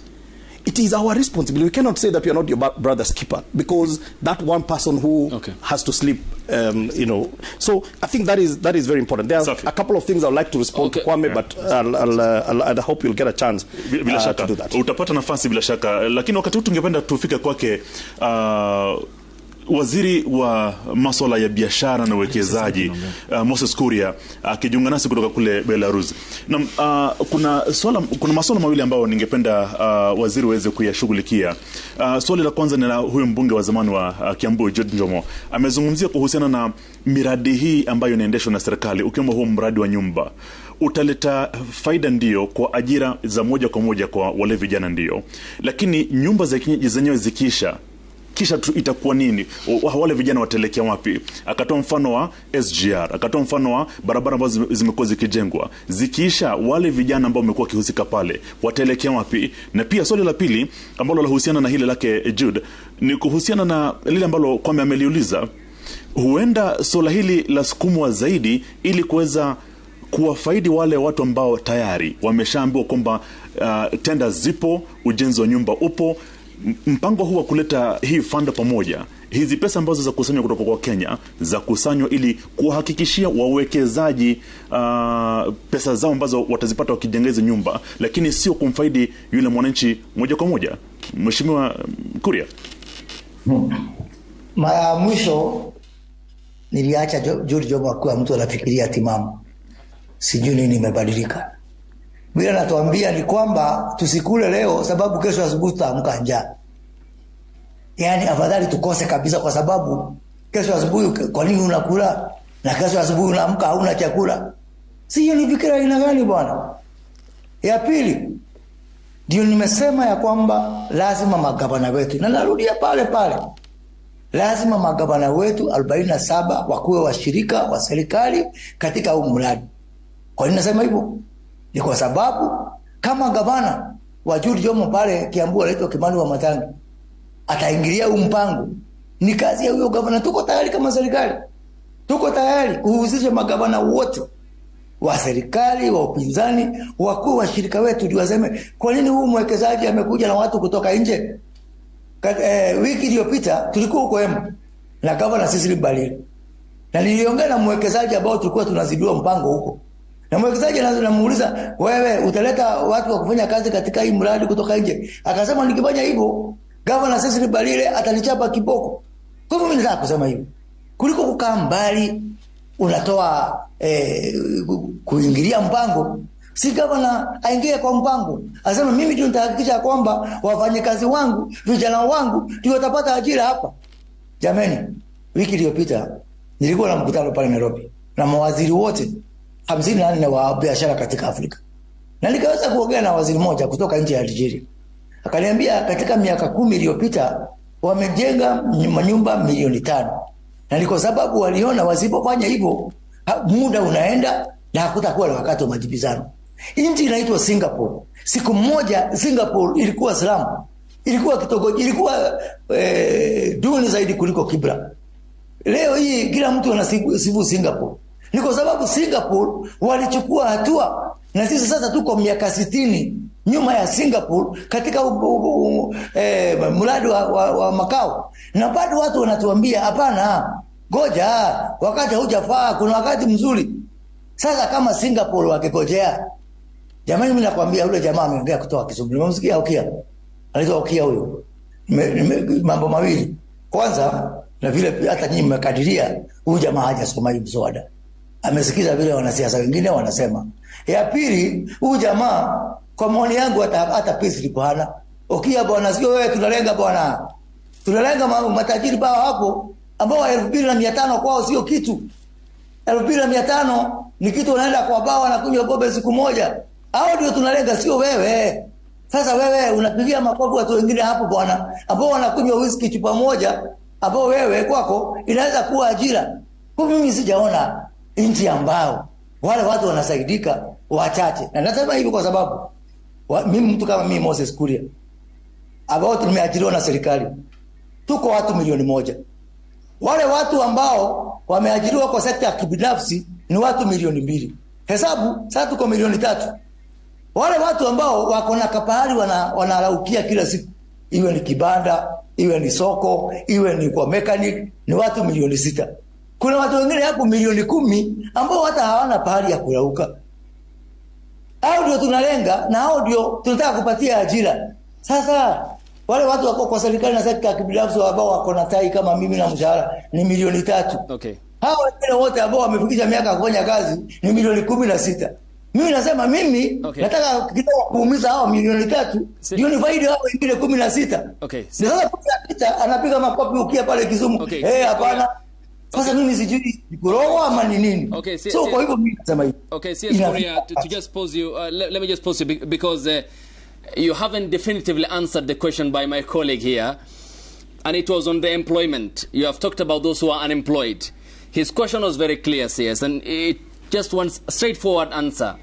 It is our responsibility. We cannot say that we are not your brother's keeper, because that one person who has to sleep, So I think that is very important. There are a couple of things I would like to respond to Kwame, but I hope you'll get a chance bila shaka, to do that. Utapata nafasi bila shaka, lakini wakati huu tungependa tufike kwake Waziri wa masuala ya biashara na uwekezaji Moses Kuria akijiunga nasi kutoka kule Belarus. Na kuna masuala mawili ambayo ningependa waziri uweze kuyashughulikia. Swali la kwanza ni la huyu mbunge wa zamani wa Kiambu Jude Njomo. Amezungumzia kuhusiana na miradi hii ambayo inaendeshwa na serikali, ukiwemo huo mradi wa nyumba. Utaleta faida ndio kwa ajira za moja kwa moja kwa wale vijana ndio. Lakini nyumba za zenyewe zikiisha, kisha itakuwa nini? Wale vijana watelekea wapi? Akatoa mfano wa SGR, akatoa mfano wa barabara ambazo zimekuwa zikijengwa. Zikiisha, wale vijana ambao wamekuwa wakihusika pale watelekea wapi? Na pia swali la pili ambalo lahusiana na hile lake Jude ni kuhusiana na lile ambalo Kwame ameliuliza. Huenda swala hili la sukumwa zaidi ili kuweza kuwafaidi wale watu ambao tayari wameshaambiwa kwamba tenda zipo, ujenzi wa nyumba upo. Mpango huu wa kuleta hii fund pamoja, hizi pesa ambazo za kusanywa kutoka kwa Kenya za kusanywa ili kuhakikishia wawekezaji pesa zao ambazo watazipata wakijenga hizo nyumba, lakini sio kumfaidi yule mwananchi moja kwa moja. Mheshimiwa Kuria. Mara mwisho niliacha Jude Jomo akiwa mtu anafikiria timamu. Sijui nini imebadilika. Bila natuambia ni kwamba tusikule leo sababu kesho asubuhi tutaamka njaa. Yaani afadhali tukose kabisa, kwa sababu kesho asubuhi kwa nini unakula na kesho asubuhi unaamka hauna chakula? Si hiyo ni fikira aina gani bwana? Ya pili, ndio nimesema ya kwamba lazima magavana wetu, na narudia pale pale, Lazima magavana wetu 47 wakuwe washirika wa serikali katika huu mradi. Kwa nini nasema hivyo? Ni kwa sababu kama gavana wa Jude Jomo pale Kiambu anaitwa Kimani Wamatangi ataingilia huu mpango, ni kazi ya huyo gavana. Tuko tayari kama serikali, tuko tayari kuhusisha magavana wote wa serikali, wa upinzani, wakuu washirika wetu, ndio waseme kwa nini huu mwekezaji amekuja na watu kutoka nje. Wiki iliyopita tulikuwa huko Embu na gavana Cecily Mbarire, na niliongea na mwekezaji ambao tulikuwa tunazindua mpango huko, na mwekezaji anamuuliza, wewe utaleta watu wa kufanya kazi katika hii mradi kutoka nje? Akasema nikifanya hivyo gavana Cecily Mbarire atanichapa kiboko. Kwa hivyo mimi nataka kusema hivyo, kuliko kukaa mbali unatoa kuingilia mpango, si gavana aingie kwa mpango, asema mimi ndio nitahakikisha kwamba wafanyikazi wangu, vijana wangu ndio watapata ajira hapa. Jamani, wiki iliyopita nilikuwa na mkutano pale Nairobi na mawaziri wote 54 wa biashara katika Afrika, na nikaweza kuongea na waziri mmoja kutoka nchi ya Algeria. Akaniambia katika miaka 10 iliyopita wamejenga manyumba milioni 5, na ni kwa sababu waliona wasipofanya hivyo muda unaenda na hakutakuwa na wakati wa majibizano. Nchi inaitwa Singapore. Siku moja Singapore ilikuwa slum, ilikuwa kitongoji, ilikuwa duni zaidi kuliko Kibra. Leo hii kila mtu anasifu Singapore. Ni kwa sababu Singapore walichukua hatua, na sisi sasa tuko miaka 60 nyuma ya Singapore katika mradi wa makao, na bado watu wanatuambia hapana, ngoja wakati haujafaa, kuna wakati mzuri. Sasa kama Singapore wakikojea, jamani, mimi nakwambia yule jamaa ameongea kutoka Kisumu. Nimemsikia Okia. Anaitwa Okia huyo. Mambo mawili. Kwanza, na vile hata nyinyi mmekadiria, huyu jamaa hajasoma hii mswada. Amesikiza vile wanasiasa wengine wanasema. Ya pili, huyu jamaa kwa maoni yangu hata pesa hana. Okia bwana, sio wewe tunalenga bwana. Tunalenga matajiri bao hapo ambao 2500 kwao sio kitu. 2500 ni kitu unaenda kwa bawa na kunywa pombe siku moja. Hao ndio tunalenga, sio wewe. Sasa wewe unapigia makofi watu wengine hapo bwana, ambao wanakunywa whisky chupa moja, ambao wewe kwako inaweza kuwa ajira. Kwa mimi sijaona nchi ambao wale watu wanasaidika wachache. Na nasema hivi kwa sababu mimi mtu kama mimi Moses Kuria, ambao tumeajiriwa na serikali, tuko watu milioni 1. Wale watu ambao wameajiriwa kwa sekta ya kibinafsi ni watu milioni 2. Hesabu sasa tuko milioni 3. Wale watu ambao wako na kapahali wanaraukia kila siku, iwe ni kibanda, iwe ni soko, iwe ni kwa mechanic, ni watu milioni 6. Kuna watu wengine hapo milioni 10 ambao hata hawana pahali ya kurauka. Hao ndio tunalenga na hao ndio tunataka kupatia ajira. Sasa wale watu wako kwa serikali na sekta ya kibinafsi ambao wako na tai kama mimi na mshahara ni milioni 3. Okay. Hao wengine wote ambao wamefikisha miaka kufanya kazi ni milioni 16. Mimi nasema mimi okay, nataka kidogo kuumiza hao milioni 3 ndio ni faida hao wengine 16. Okay. Sasa 16 anapiga makofi ukia pale Kisumu. Okay. Hapana. Sasa okay, mimi sijui kuroa ama ni nini. Okay, so kwa hivyo mimi nasema hivi. Okay, CS Kuria, to just pause you, let me just pause you because you haven't definitively answered the question by my colleague here, and it was on the employment. You have talked about those who are unemployed. His question was very clear, CS, and it just wants a straightforward answer.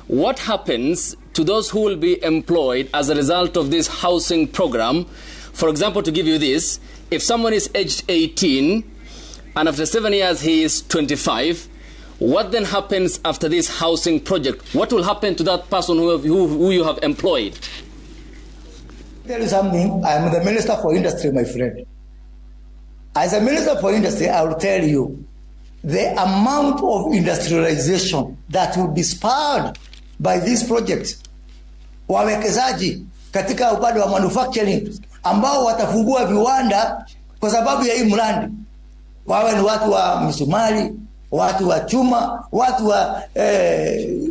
What happens to those who will be employed as a result of this housing program? For example, to give you this, if someone is aged 18 and after 7 years he is 25, what then happens after this housing project? What will happen to that person who you have employed? Tell you something, I am the Minister for Industry, my friend. As a Minister for Industry, I will tell you the amount of industrialization that will be spurred by this project. Wawekezaji katika upande wa manufacturing ambao watafungua viwanda kwa sababu ya hii mradi, wawe ni watu wa misumari, watu wa chuma, watu wa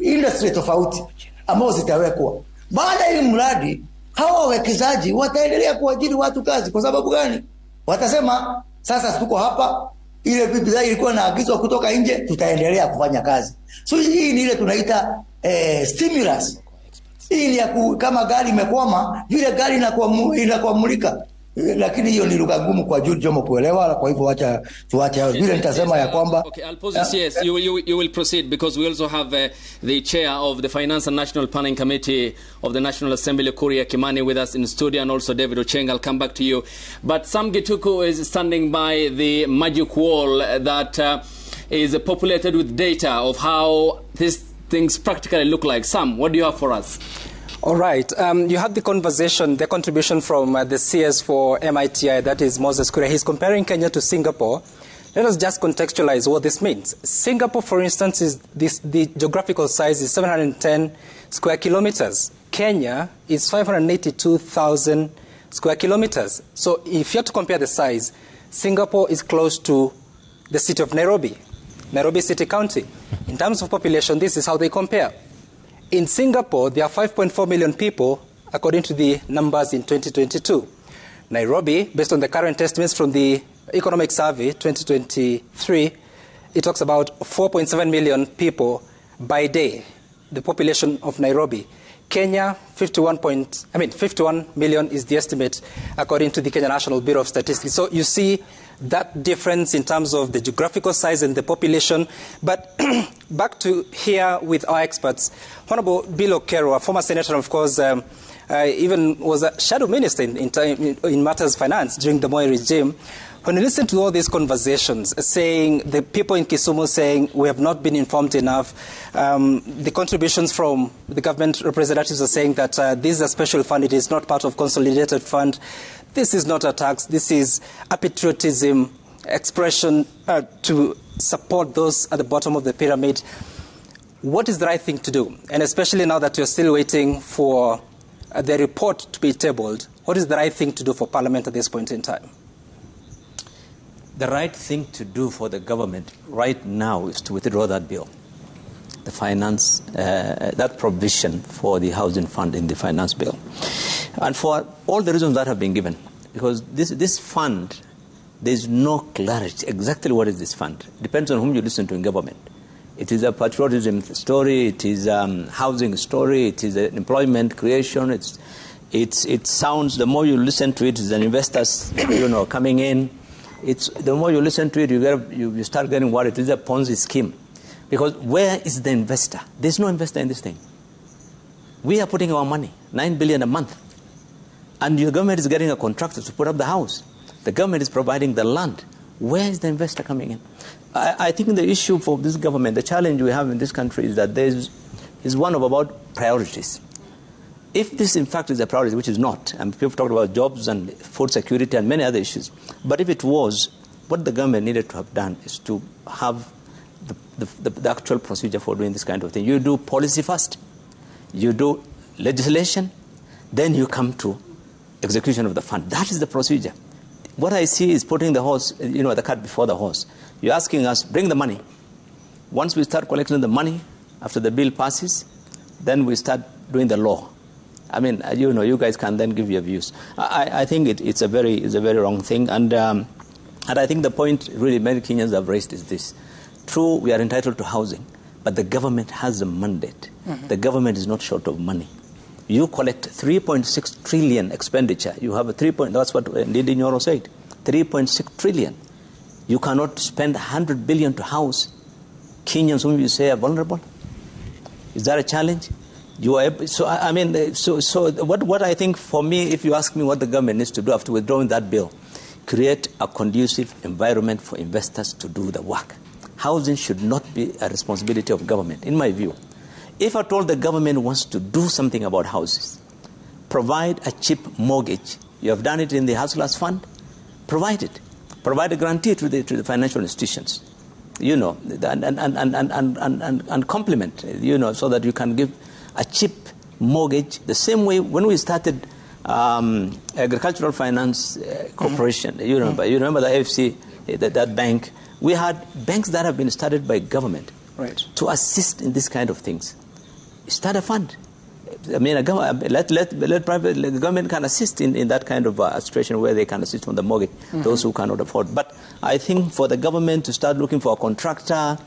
industry tofauti ambao zitawekwa. Baada ya hii mradi, hawa wawekezaji wataendelea kuajiri watu kazi. Kwa sababu gani? Watasema sasa tuko hapa, ile bidhaa ilikuwa inaagizwa kutoka nje, tutaendelea kufanya kazi. So hii ni ile tunaita stimulus. Hii ni kama gari imekwama, vile gari inakwamulika. Lakini hiyo ni lugha ngumu kwa Jude Jomo kuelewa, kwa hivyo wacha tuache hayo. Vile nitasema ya kwamba Okay, I'll pause this. Yes, you will proceed because we also have the chair of the Finance and National Planning Committee of the National Assembly, Kuria Kimani, with us in studio, and also David Ochieng. I'll come back to you. But Sam Gituku is standing by the magic wall that is populated with data of how these things practically look like. Sam, what do you have for us? All right. You had the conversation, the contribution from the CS for MITI, that is Moses Kuria. He's comparing Kenya to Singapore. Let us just contextualize what this means. Singapore, for instance, is this, the geographical size is 710 square kilometers. Kenya is 582,000 square kilometers. So if you have to compare the size, Singapore is close to the city of Nairobi, Nairobi City County. In terms of population, this is how they compare. In Singapore, there are 5.4 million people, according to the numbers in 2022. Nairobi, based on the current estimates from the Economic Survey 2023, it talks about 4.7 million people by day, the population of Nairobi. Kenya, 51 million is the estimate, according to the Kenya National Bureau of Statistics. So you see that difference in terms of the geographical size and the population. But back to here with our experts. Honorable Bill Okero, a former senator, of course, even was a shadow minister in matters finance during the Moi regime. When you listen to all these conversations, saying the people in Kisumu saying we have not been informed enough, the contributions from the government representatives are saying that this is a special fund, it is not part of consolidated fund. This is not a tax, this is a patriotism expression to support those at the bottom of the pyramid. What is the right thing to do? And especially now that you're still waiting for the report to be tabled, what is the right thing to do for Parliament at this point in time? The right thing to do for the government right now is to withdraw that bill, the finance, that provision for the housing fund in the finance bill. And for all the reasons that have been given, because this fund, there's no clarity exactly what is this fund. It depends on whom you listen to in government. It is a patriotism story, it is a housing story, it is an employment creation. It sounds, the more you listen to it, it's an investors, you know, coming in. It's, the more you listen to it, you start getting worried. It is a Ponzi scheme. Because where is the investor? There's no investor in this thing. We are putting our money, 9 billion a month. And your government is getting a contractor to put up the house. The government is providing the land. Where is the investor coming in? I think the issue for this government, the challenge we have in this country is that there is one of about priorities. If this, in fact, is a priority, which is not, and people talked about jobs and food security and many other issues, but if it was, what the government needed to have done is to have the actual procedure for doing this kind of thing. You do policy first, you do legislation, then you come to execution of the fund. That is the procedure. What I see is putting the horse, you know, the cart before the horse. You're asking us, bring the money. Once we start collecting the money, after the bill passes, then we start doing the law. I mean, you know, you guys can then give your views. I think it's a very wrong thing, and I think the point really many Kenyans have raised is this: true, we are entitled to housing, but the government has a mandate. Mm-hmm. The government is not short of money. You collect 3.6 trillion expenditure. You have a 3. That's what Ndindi Nyoro said. 3.6 trillion. You cannot spend 100 billion to house Kenyans whom you say are vulnerable. Is that a challenge? You are, so I mean, so what I think for me, if you ask me what the government needs to do after withdrawing that bill, create a conducive environment for investors to do the work. Housing should not be a responsibility of government, in my view. If at all the government wants to do something about houses, provide a cheap mortgage. You have done it in the Hustlers Fund. Provide it. Provide a guarantee to the financial institutions, you know, and complement, you know, so that you can give a cheap mortgage. The same way when we started Agricultural Finance Corporation, mm-hmm. you remember, you remember the AFC, that bank. We had banks that have been started by government, right, to assist in this kind of things. Start a fund. I mean, let private, the government can assist in that kind of situation where they can assist on the mortgage, mm-hmm. those who cannot afford. But I think for the government to start looking for a contractor,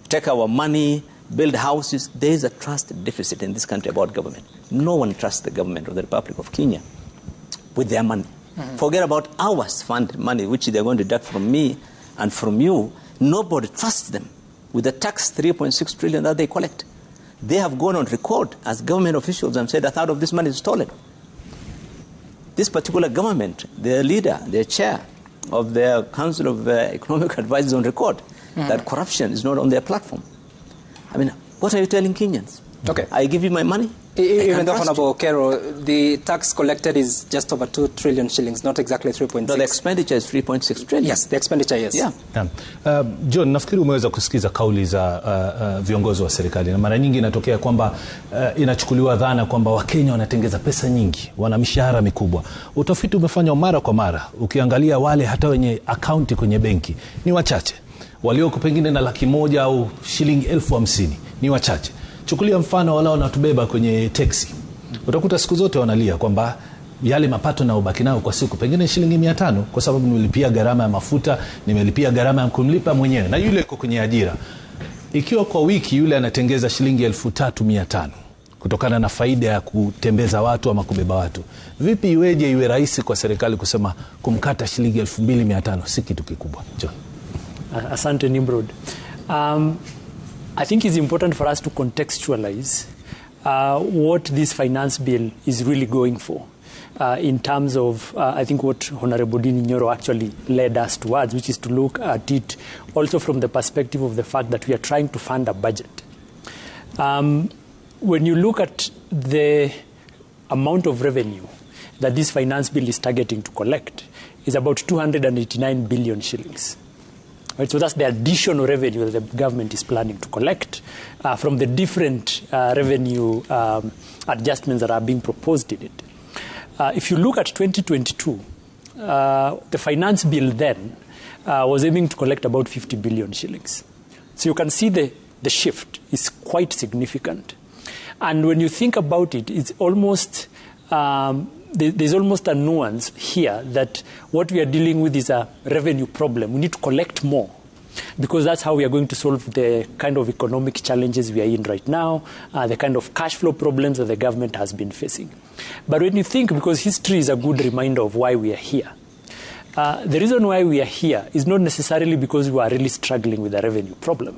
take our money, build houses, there is a trust deficit in this country about government. No one trusts the government of the Republic of Kenya with their money. Mm-hmm. Forget about ours fund money, which they're going to deduct from me and from you. Nobody trusts them with the tax 3.6 trillion that they collect. They have gone on record as government officials and said a third of this money is stolen. This particular government, their leader, their chair of their Council of Economic Advisors on record that corruption is not on their platform. I mean, what are you telling Kenyans? Okay. I give you my money. Even though, Honorable Okero, the tax collected is just over 2 trillion shillings, not exactly 3.6. No, the expenditure is 3.6 trillion. Yes, the expenditure, yes. Yeah. John, nafikiri umeweza kusikiza kauli za viongozi wa serikali, na mara nyingi inatokea kwamba inachukuliwa dhana kwamba Wakenya wanatengeza pesa nyingi, wana mishahara mikubwa. Utafiti umefanywa mara kwa mara, ukiangalia wale hata wenye akaunti kwenye benki ni wachache, walioko pengine na 100,000 au shilingi 50,000 ni wachache. Chukulia mfano wala wanatubeba kwenye teksi. Utakuta siku zote wanalia kwamba yale mapato na ubaki nao kwa siku pengine shilingi 500, kwa sababu nimelipia gharama ya mafuta, nimelipia gharama ya kumlipa mwenyewe, na yule yuko kwenye ajira. Ikiwa kwa wiki yule anatengeza shilingi 3,500 kutokana na faida ya kutembeza watu ama kubeba watu, vipi iweje iwe rahisi kwa serikali kusema kumkata shilingi 2,500 si kitu kikubwa? John. Asante Nimrod. I think it's important for us to contextualize what this finance bill is really going for in terms of, I think, what Honorable Ndindi Nyoro actually led us towards, which is to look at it also from the perspective of the fact that we are trying to fund a budget. When you look at the amount of revenue that this finance bill is targeting to collect, is about 289 billion shillings. Right, so that's the additional revenue that the government is planning to collect from the different revenue adjustments that are being proposed in it. If you look at 2022, the finance bill then was aiming to collect about 50 billion shillings. So you can see the shift is quite significant. And when you think about it, it's almost... there's almost a nuance here that what we are dealing with is a revenue problem. We need to collect more because that's how we are going to solve the kind of economic challenges we are in right now, the kind of cash flow problems that the government has been facing. But when you think, because history is a good reminder of why we are here, the reason why we are here is not necessarily because we are really struggling with a revenue problem.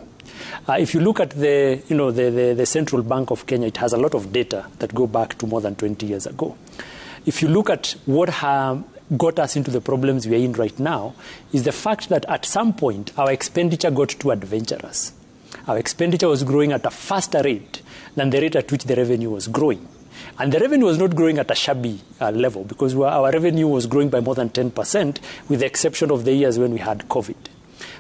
If you look at the Central Bank of Kenya, it has a lot of data that go back to more than 20 years ago. If you look at what got us into the problems we are in right now, is the fact that at some point our expenditure got too adventurous. Our expenditure was growing at a faster rate than the rate at which the revenue was growing. And the revenue was not growing at a shabby level, because our revenue was growing by more than 10%, with the exception of the years when we had COVID.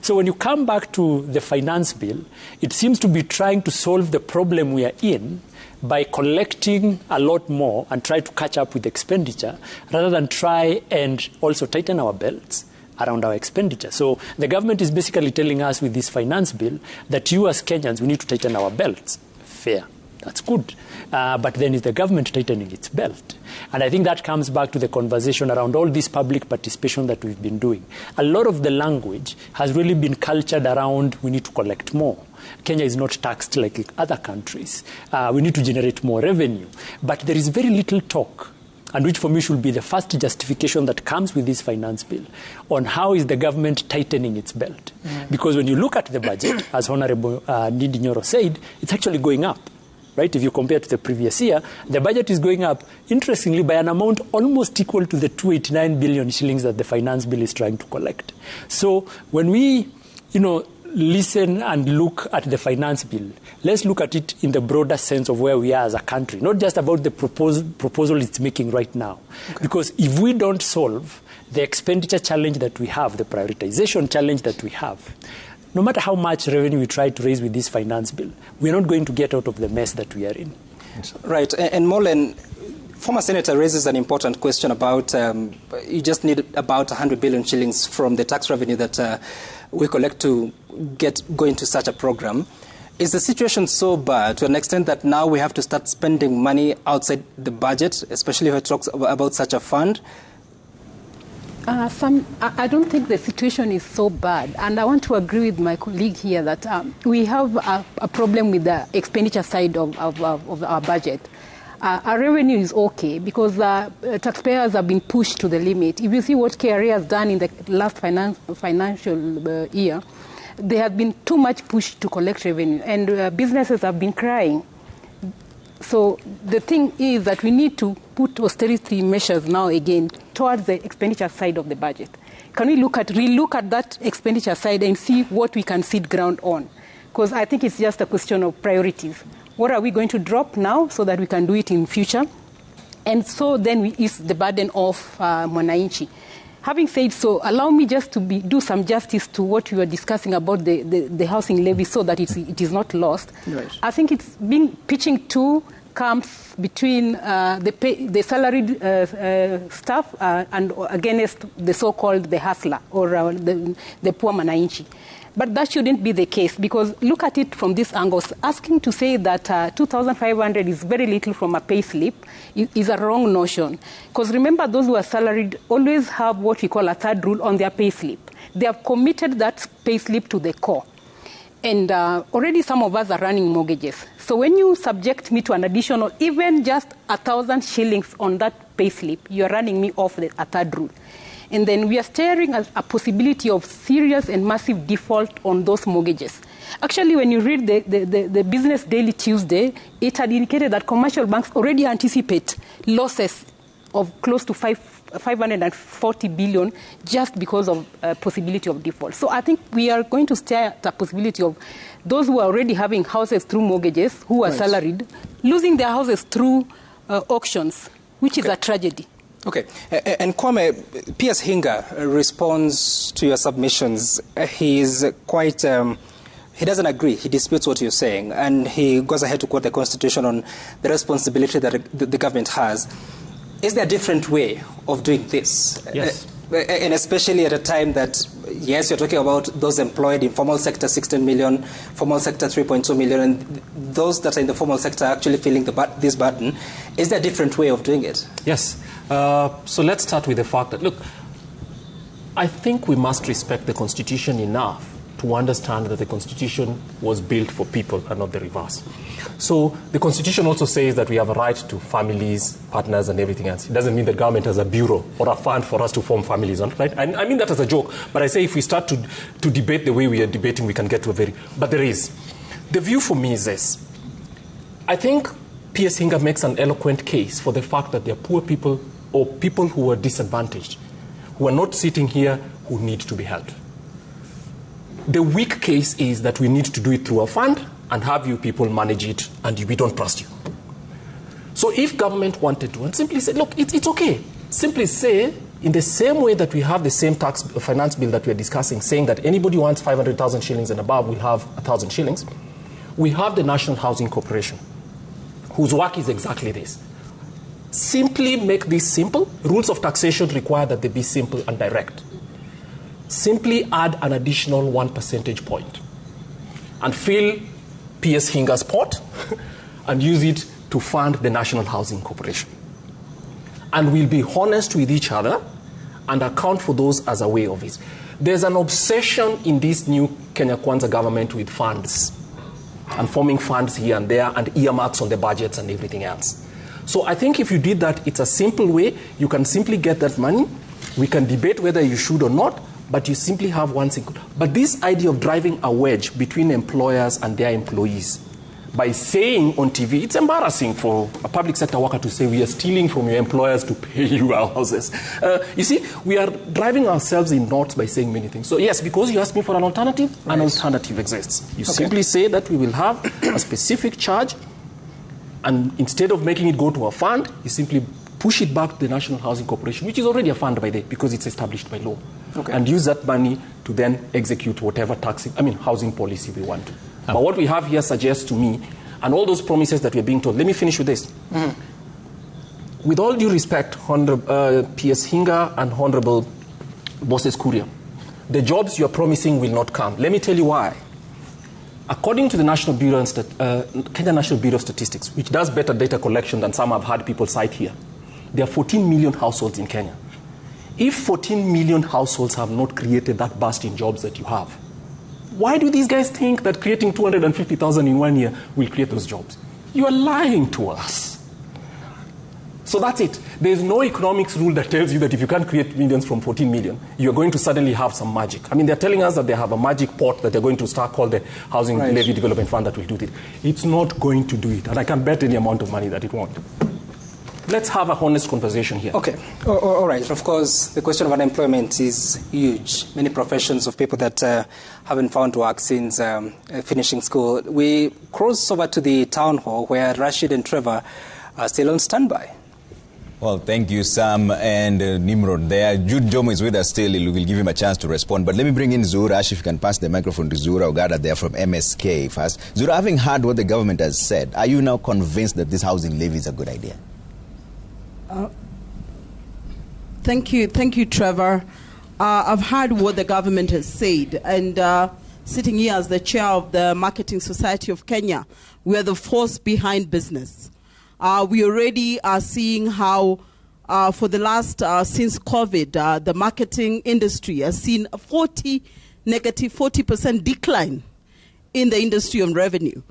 So when you come back to the finance bill, it seems to be trying to solve the problem we are in by collecting a lot more and try to catch up with expenditure, rather than try and also tighten our belts around our expenditure. So the government is basically telling us with this finance bill that you as Kenyans, we need to tighten our belts. Fair. That's good. But then is the government tightening its belt? And I think that comes back to the conversation around all this public participation that we've been doing. A lot of the language has really been cultured around we need to collect more. Kenya is not taxed like other countries. We need to generate more revenue. But there is very little talk, and which for me should be the first justification that comes with this finance bill, on how is the government tightening its belt. Mm. Because when you look at the budget, as Honorable Ndindi Nyoro said, it's actually going up. Right? If you compare to the previous year, the budget is going up, interestingly, by an amount almost equal to the 289 billion shillings that the finance bill is trying to collect. So when we, listen and look at the finance bill, let's look at it in the broader sense of where we are as a country, not just about the proposal it's making right now. Okay. Because if we don't solve the expenditure challenge that we have, the prioritization challenge that we have, no matter how much revenue we try to raise with this finance bill, we're not going to get out of the mess that we are in. Right. And Mollen, former senator raises an important question about you just need about 100 billion shillings from the tax revenue that we collect to go into such a program. Is the situation so bad to an extent that now we have to start spending money outside the budget, especially when it talks about such a fund? I don't think the situation is so bad, and I want to agree with my colleague here that we have a problem with the expenditure side of our budget. Our revenue is okay because taxpayers have been pushed to the limit. If you see what KRA has done in the last financial year, there has been too much push to collect revenue, and businesses have been crying. So the thing is that we need to put austerity measures now again towards the expenditure side of the budget. Can we relook at that expenditure side and see what we can cede ground on? Because I think it's just a question of priorities. What are we going to drop now so that we can do it in future? And so then we ease the burden of mwananchi. Having said so, allow me just to do some justice to what we were discussing about the housing levy so that it is not lost. Right. I think it's being pitching two camps between the salaried staff and against the so-called the hustler or the poor mwananchi. But that shouldn't be the case, because look at it from this angle. Asking to say that 2,500 is very little from a pay slip is a wrong notion. Because remember, those who are salaried always have what we call a third rule on their pay slip. They have committed that pay slip to the core. And already some of us are running mortgages. So when you subject me to an additional, even just 1,000 shillings on that pay slip, you are running me off a third rule. And then we are staring at a possibility of serious and massive default on those mortgages. Actually, when you read the Business Daily Tuesday, it had indicated that commercial banks already anticipate losses of close to 540 billion just because of possibility of default. So I think we are going to stare at the possibility of those who are already having houses through mortgages, who are salaried, losing their houses through auctions, which is a tragedy. Okay. And Kwame, P.S. Hinga responds to your submissions. He is quite... he doesn't agree. He disputes what you're saying. And he goes ahead to quote the Constitution on the responsibility that the government has. Is there a different way of doing this? Yes. And especially at a time that, yes, you're talking about those employed in formal sector 16 million, formal sector 3.2 million, and those that are in the formal sector are actually feeling this burden. Is there a different way of doing it? Yes. So let's start with the fact that, look, I think we must respect the Constitution enough to understand that the Constitution was built for people and not the reverse. So the Constitution also says that we have a right to families, partners, and everything else. It doesn't mean the government has a bureau or a fund for us to form families, right? And I mean that as a joke, but I say if we start to debate the way we are debating, we can get to a very... But there is. The view for me is this. I think P.S. Hinga makes an eloquent case for the fact that there are poor people or people who are disadvantaged, who are not sitting here, who need to be helped. The weak case is that we need to do it through a fund and have you people manage it, and we don't trust you. So if government wanted to, and simply say, look, it's okay. Simply say, in the same way that we have the same tax finance bill that we are discussing, saying that anybody who wants 500,000 shillings and above will have 1,000 shillings, we have the National Housing Corporation, whose work is exactly this. Simply make this simple. Rules of taxation require that they be simple and direct. Simply add an additional 1 percentage point and fill P.S. Hinga's pot and use it to fund the National Housing Corporation. And we'll be honest with each other and account for those as a way of it. There's an obsession in this new Kenya Kwanza government with funds and forming funds here and there and earmarks on the budgets and everything else. So I think if you did that, it's a simple way. You can simply get that money. We can debate whether you should or not, but you simply have one single. But this idea of driving a wedge between employers and their employees by saying on TV, it's embarrassing for a public sector worker to say we are stealing from your employers to pay you our houses. You see, we are driving ourselves in knots by saying many things. So yes, because you asked me for an alternative, right. An alternative exists. You simply say that we will have a specific charge, and instead of making it go to a fund, you simply push it back to the National Housing Corporation, which is already a fund by then because it's established by law, and use that money to then execute whatever housing policy we want to. But what we have here suggests to me, and all those promises that we're being told, let me finish with this. With all due respect, Honorable P.S. Hinga and Honorable Moses Kuria, the jobs you're promising will not come. Let me tell you why. According to the National Bureau Kenya National Bureau of Statistics, which does better data collection than some I've had people cite here, there are 14 million households in Kenya. If 14 million households have not created that burst in jobs that you have, why do these guys think that creating 250,000 in 1 year will create those jobs? You are lying to us. So that's it. There's no economics rule that tells you that if you can't create millions from 14 million, you're going to suddenly have some magic. I mean, they're telling us that they have a magic pot that they're going to start called the Housing Levy Development Fund that will do it. It's not going to do it, and I can bet any amount of money that it won't. Let's have a honest conversation here. Okay. All right. Of course, the question of unemployment is huge. Many professions of people that haven't found work since finishing school. We cross over to the town hall where Rashid and Trevor are still on standby. Well, thank you, Sam and Nimrod there. Jude Jomo is with us still. We'll give him a chance to respond. But let me bring in Zuhura. Ash, if you can pass the microphone to Zuhura Ogada there from MSK first. Zuhura, having heard what the government has said, are you now convinced that this housing levy is a good idea? Thank you, Trevor. I've heard what the government has said, and sitting here as the chair of the Marketing Society of Kenya, we are the force behind business. We already are seeing how, for the last, since COVID, the marketing industry has seen a negative 40% decline in the industry on revenue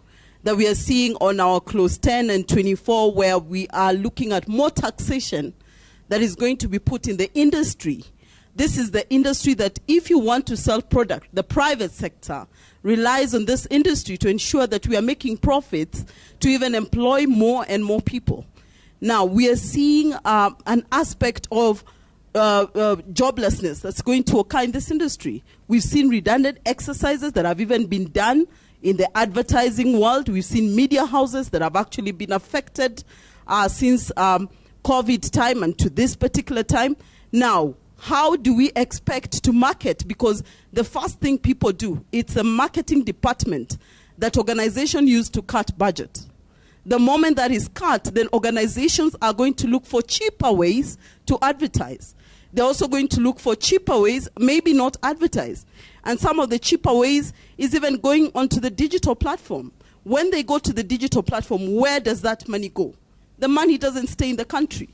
that we are seeing on our clause 10 and 24, where we are looking at more taxation that is going to be put in the industry. This is the industry that if you want to sell product, the private sector relies on this industry to ensure that we are making profits to even employ more and more people. Now, we are seeing an aspect of joblessness that's going to occur in this industry. We've seen redundant exercises that have even been done in the advertising world. We've seen media houses that have actually been affected since COVID time and to this particular time. Now, how do we expect to market? Because the first thing people do, it's a marketing department that organizations use to cut budget. The moment that is cut, then organizations are going to look for cheaper ways to advertise. They're also going to look for cheaper ways, maybe not advertise. And some of the cheaper ways is even going onto the digital platform. When they go to the digital platform, where does that money go? The money doesn't stay in the country.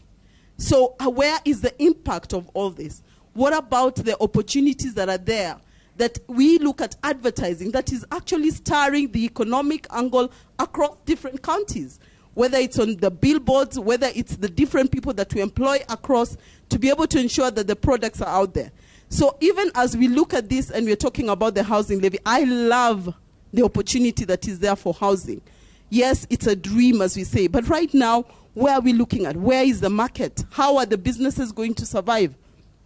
So where is the impact of all this? What about the opportunities that are there that we look at advertising that is actually stirring the economic angle across different counties, whether it's on the billboards, whether it's the different people that we employ across to be able to ensure that the products are out there. So even as we look at this and we're talking about the housing levy, I love the opportunity that is there for housing. Yes, it's a dream, as we say, but right now, where are we looking at? Where is the market? How are the businesses going to survive?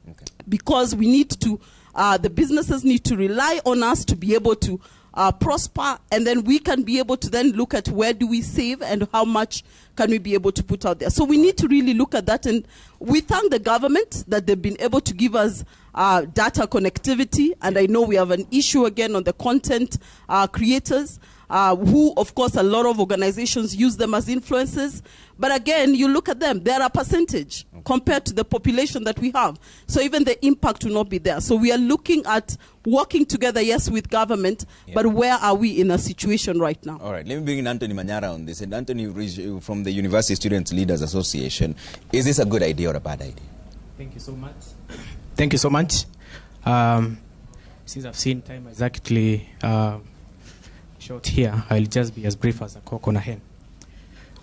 Okay. Because we need to, the businesses need to rely on us to be able to prosper, and then we can be able to then look at where do we save and how much can we be able to put out there. So we need to really look at that, and we thank the government that they've been able to give us data connectivity, and I know we have an issue again on the content creators, who, of course, a lot of organizations use them as influencers. But again, you look at them, they're a percentage compared to the population that we have. So even the impact will not be there. So we are looking at working together, yes, with government, but where are we in a situation right now? All right, let me bring in Anthony Manyara on this. And Anthony, from the University Students Leaders Association, is this a good idea or a bad idea? Thank you so much. Thank you so much. Since I've seen time exactly short here, I'll just be as brief as a cock on a hen.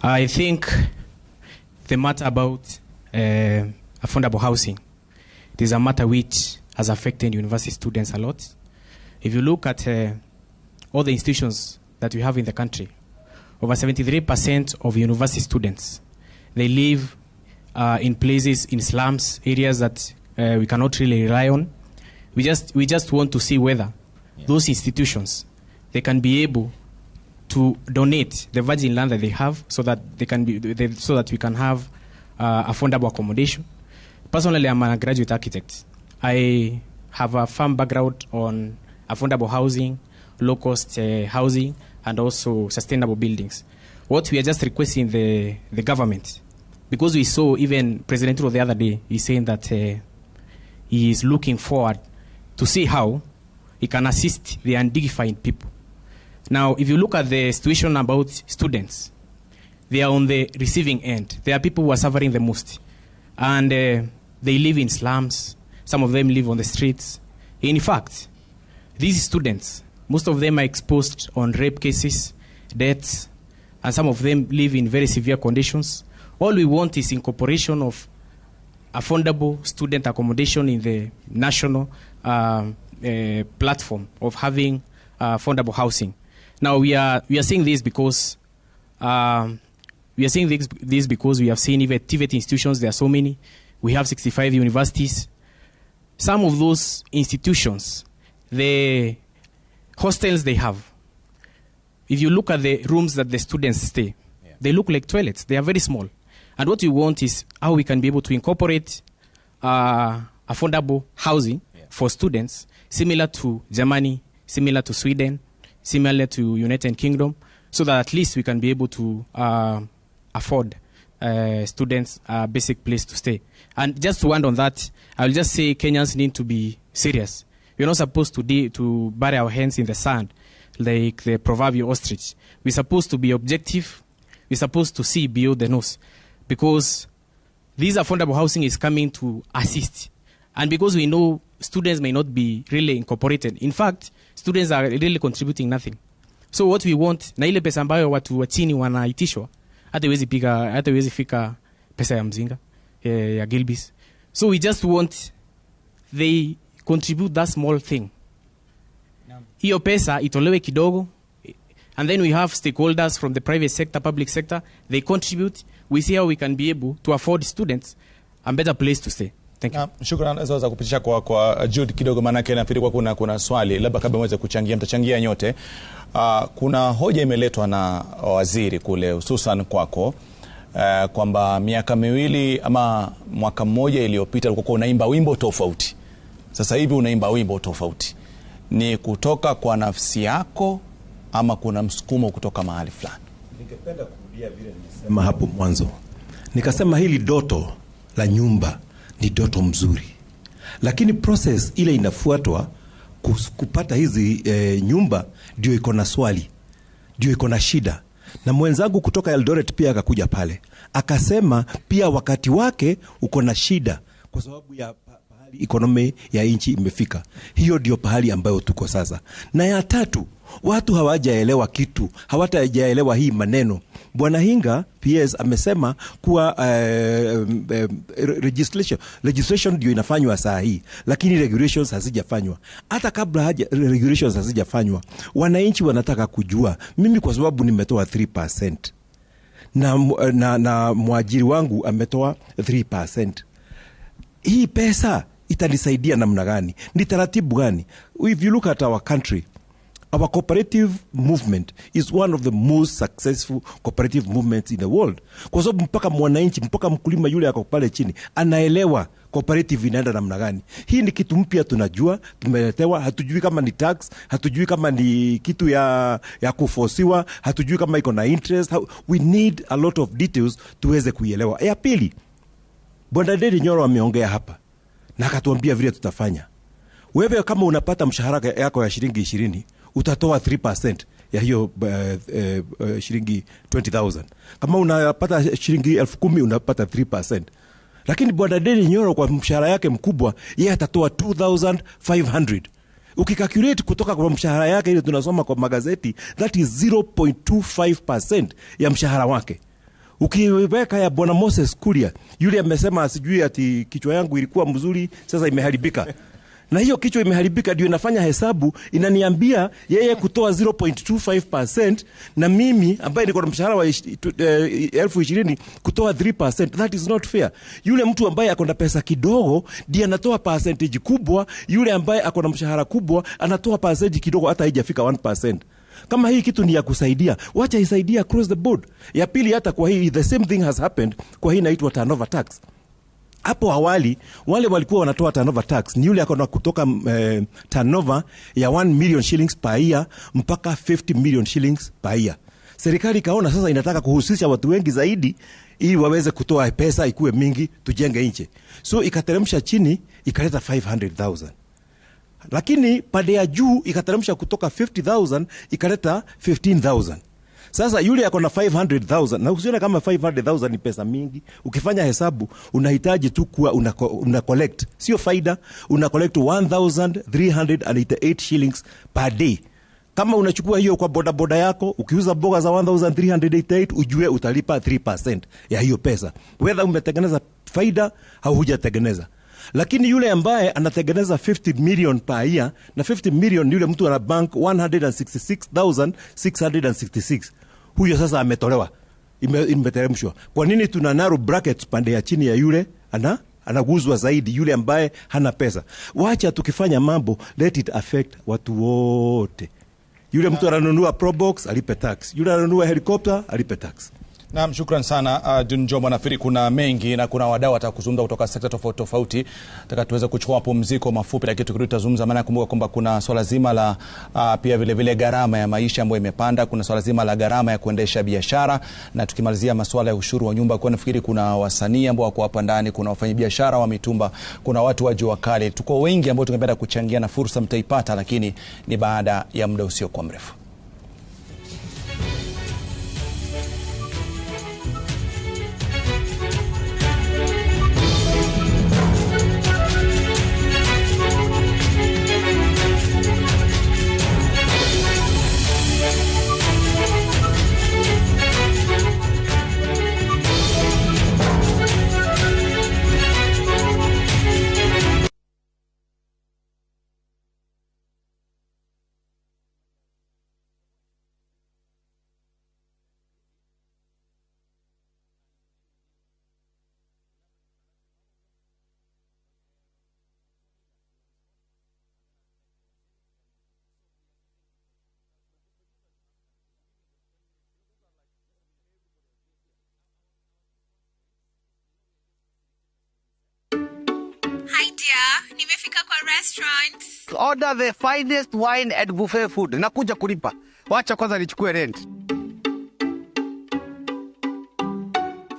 I think the matter about affordable housing, it is a matter which has affected university students a lot. If you look at all the institutions that we have in the country, over 73% of university students, they live in places, in slums, areas that we cannot really rely on. We just want to see whether those institutions, they can be able to donate the virgin land that they have so that they can be, so that we can have affordable accommodation. Personally, I'm a graduate architect. I have a firm background on affordable housing, low-cost housing, and also sustainable buildings. What we are just requesting the government, because we saw even President Ruto the other day, he's saying that he is looking forward to see how he can assist the undignified people. Now, if you look at the situation about students, they are on the receiving end. They are people who are suffering the most. And they live in slums. Some of them live on the streets. In fact, these students, most of them are exposed on rape cases, deaths, and some of them live in very severe conditions. All we want is incorporation of affordable student accommodation in the national platform of having affordable housing. Now we are seeing this because we have seen even TVET institutions. There are so many. We have 65 universities. Some of those institutions, the hostels they have, if you look at the rooms that the students stay, they look like toilets. They are very small. And what we want is how we can be able to incorporate affordable housing for students, similar to Germany, similar to Sweden, similar to United Kingdom, so that at least we can be able to afford students a basic place to stay. And just to end on that, I will just say Kenyans need to be serious. We're not supposed to bury our hands in the sand like the proverbial ostrich. We're supposed to be objective. We're supposed to see beyond the nose, because this affordable housing is coming to assist. And because we know students may not be really incorporated. In fact, students are really contributing nothing. So what we want, na ile pesa ambayo watu wa chini wanaitishwa, hata iwezi fika pesa ya mzinga, ya Gilbis. So we just want they contribute that small thing. Hiyo pesa itolewe kidogo, and then we have stakeholders from the private sector, public sector, they contribute. We see how we can be able to afford students a better place to stay. Thank you. Shukran za kupitisha kwa Jude kidogo, maana yake nafikiri kwa kuna swali labda kabla mweze kuchangia, mtachangia nyote. Kuna hoja imeletwa na waziri kule hususan kwako, kwamba miaka miwili ama mwaka mmoja iliyopita ulikuwa unaimba wimbo tofauti. Sasa hivi unaimba wimbo tofauti. Ni kutoka kwa nafsi yako ama kuna msukumo kutoka mahali fulani? Ningependa kurudia vile nilisema hapo mwanzo. Nikasema hili doto la nyumba ni doto mzuri, lakini process ile inafuatwa kupata hizi nyumba ndio iko na swali, ndio iko na shida. Na mwenzangu kutoka Eldoret pia akakuja pale akasema pia wakati wake uko na shida kwa sababu ya pahali ekonomi ya nchi imefika. Hiyo ndio pahali ambayo tuko sasa. Na ya tatu, watu hawajaelewa kitu, hawatajaelewa hii maneno. Bwana Hinga PS amesema kuwa legislation ndio inafanywa saa hii, lakini regulations hazijafanywa. Hata kabla regulations hazijafanywa, wananchi wanataka kujua. Mimi kwa sababu nimetoa 3% na mwajiri wangu ametoa 3%, hii pesa itanisaidia namna gani? Ni taratibu gani? If you look at our country, our cooperative movement is one of the most successful cooperative movements in the world. Kwa sababu mpaka mwananchi, mpaka mkulima yule ako pale chini anaelewa cooperative inaenda namna gani. Hii ni kitu mpya tunajua, tumeletewa, hatujui kama ni tax, hatujui kama ni kitu ya kufosiwa, hatujui kama iko na interest. We need a lot of details tuweze kuielewa. Ya pili, Bwana Ndindi Nyoro ameongea hapa na akatuambia vile tutafanya. Wewe kama unapata mshahara yako ya shilingi 20, utatoa 3% ya hiyo shilingi 20,000. Kama unapata shilingi 10,000 unapata 3%. Lakini Bwana Ndindi Nyoro kwa mshahara yake mkubwa, yeye atatoa 2,500. Ukikalculate kutoka kwa mshahara yake ile tunasoma kwa magazeti, that is 0.25% ya mshahara wake. Ukiweka ya Bwana Moses Kuria, yule amesema sijui ati kichwa yangu ilikuwa mzuri, sasa imeharibika. Na hiyo kichwa imeharibika ndio inafanya hesabu inaniambia yeye kutoa 0.25% na mimi ambaye niko na mshahara wa 20,000 kutoa 3%. That is not fair. Yule mtu ambaye ako na pesa kidogo ndiye anatoa percentage kubwa, yule ambaye ako na mshahara kubwa anatoa percentage kidogo hata haijafika 1%. Kama hii kitu ni ya kusaidia, wacha isaidia across the board. Ya pili, hata kwa hii the same thing has happened kwa hii inaitwa turnover tax. Hapo awali wale walikuwa wanatoa turnover tax ni yule akona kutoka turnover ya 1 million shillings per year mpaka 50 million shillings per year. Serikali kaona sasa inataka kuhusisha watu wengi zaidi ili waweze kutoa pesa ikuwe mingi tujenge nchi. So ikateremsha chini ikaleta 500,000. Lakini pande ya juu ikateremsha kutoka 50,000 ikaleta 15,000. Sasa yule ako na 500,000, na usione kama 500,000 ni pesa mingi. Ukifanya hesabu unahitaji tu kuwa una collect, sio faida, una collect 1,388 shillings per day. Kama unachukua hiyo kwa bodaboda yako, ukiuza mboga za 1388 ujue utalipa 3% ya hiyo pesa, whether umetengeneza faida au hujatengeneza. Lakini yule ambaye anatengeneza 50 million per year, na 50 million yule mtu ana bank 166,666, huyo sasa ametolewa, imeteremshwa. Kwa nini tuna narrow brackets pande ya chini ya yule anaguzwa zaidi, yule ambaye hana pesa? Wacha tukifanya mambo, let it affect watu wote. Yule mtu ananunua Probox alipe tax, yule ananunua helicopter alipe tax. Naam, shukran sana John Jomo. Nafikiri kuna mengi na kuna wadau watakuzungumza kutoka sekta tofauti tofauti. Nataka tuweze kuchukua mapumziko mafupi, lakini tukirudi tutazungumza, maana kumbuka kwamba kuna swala zima la pia vile vile gharama ya maisha ambayo imepanda, kuna swala zima la gharama ya kuendesha biashara, na tukimalizia masuala ya ushuru wa nyumba, kwa nafikiri kuna wasanii ambao wako hapa ndani, kuna wafanyabiashara wa mitumba, kuna watu wa jua kali. Tuko wengi ambao tungependa kuchangia na fursa mtaipata, lakini ni baada ya muda usiokuwa mrefu. Hi dear, nimefika kwa restaurant. Order the finest wine and buffet food. Nakuja kulipa. Wacha kwanza nichukue rent.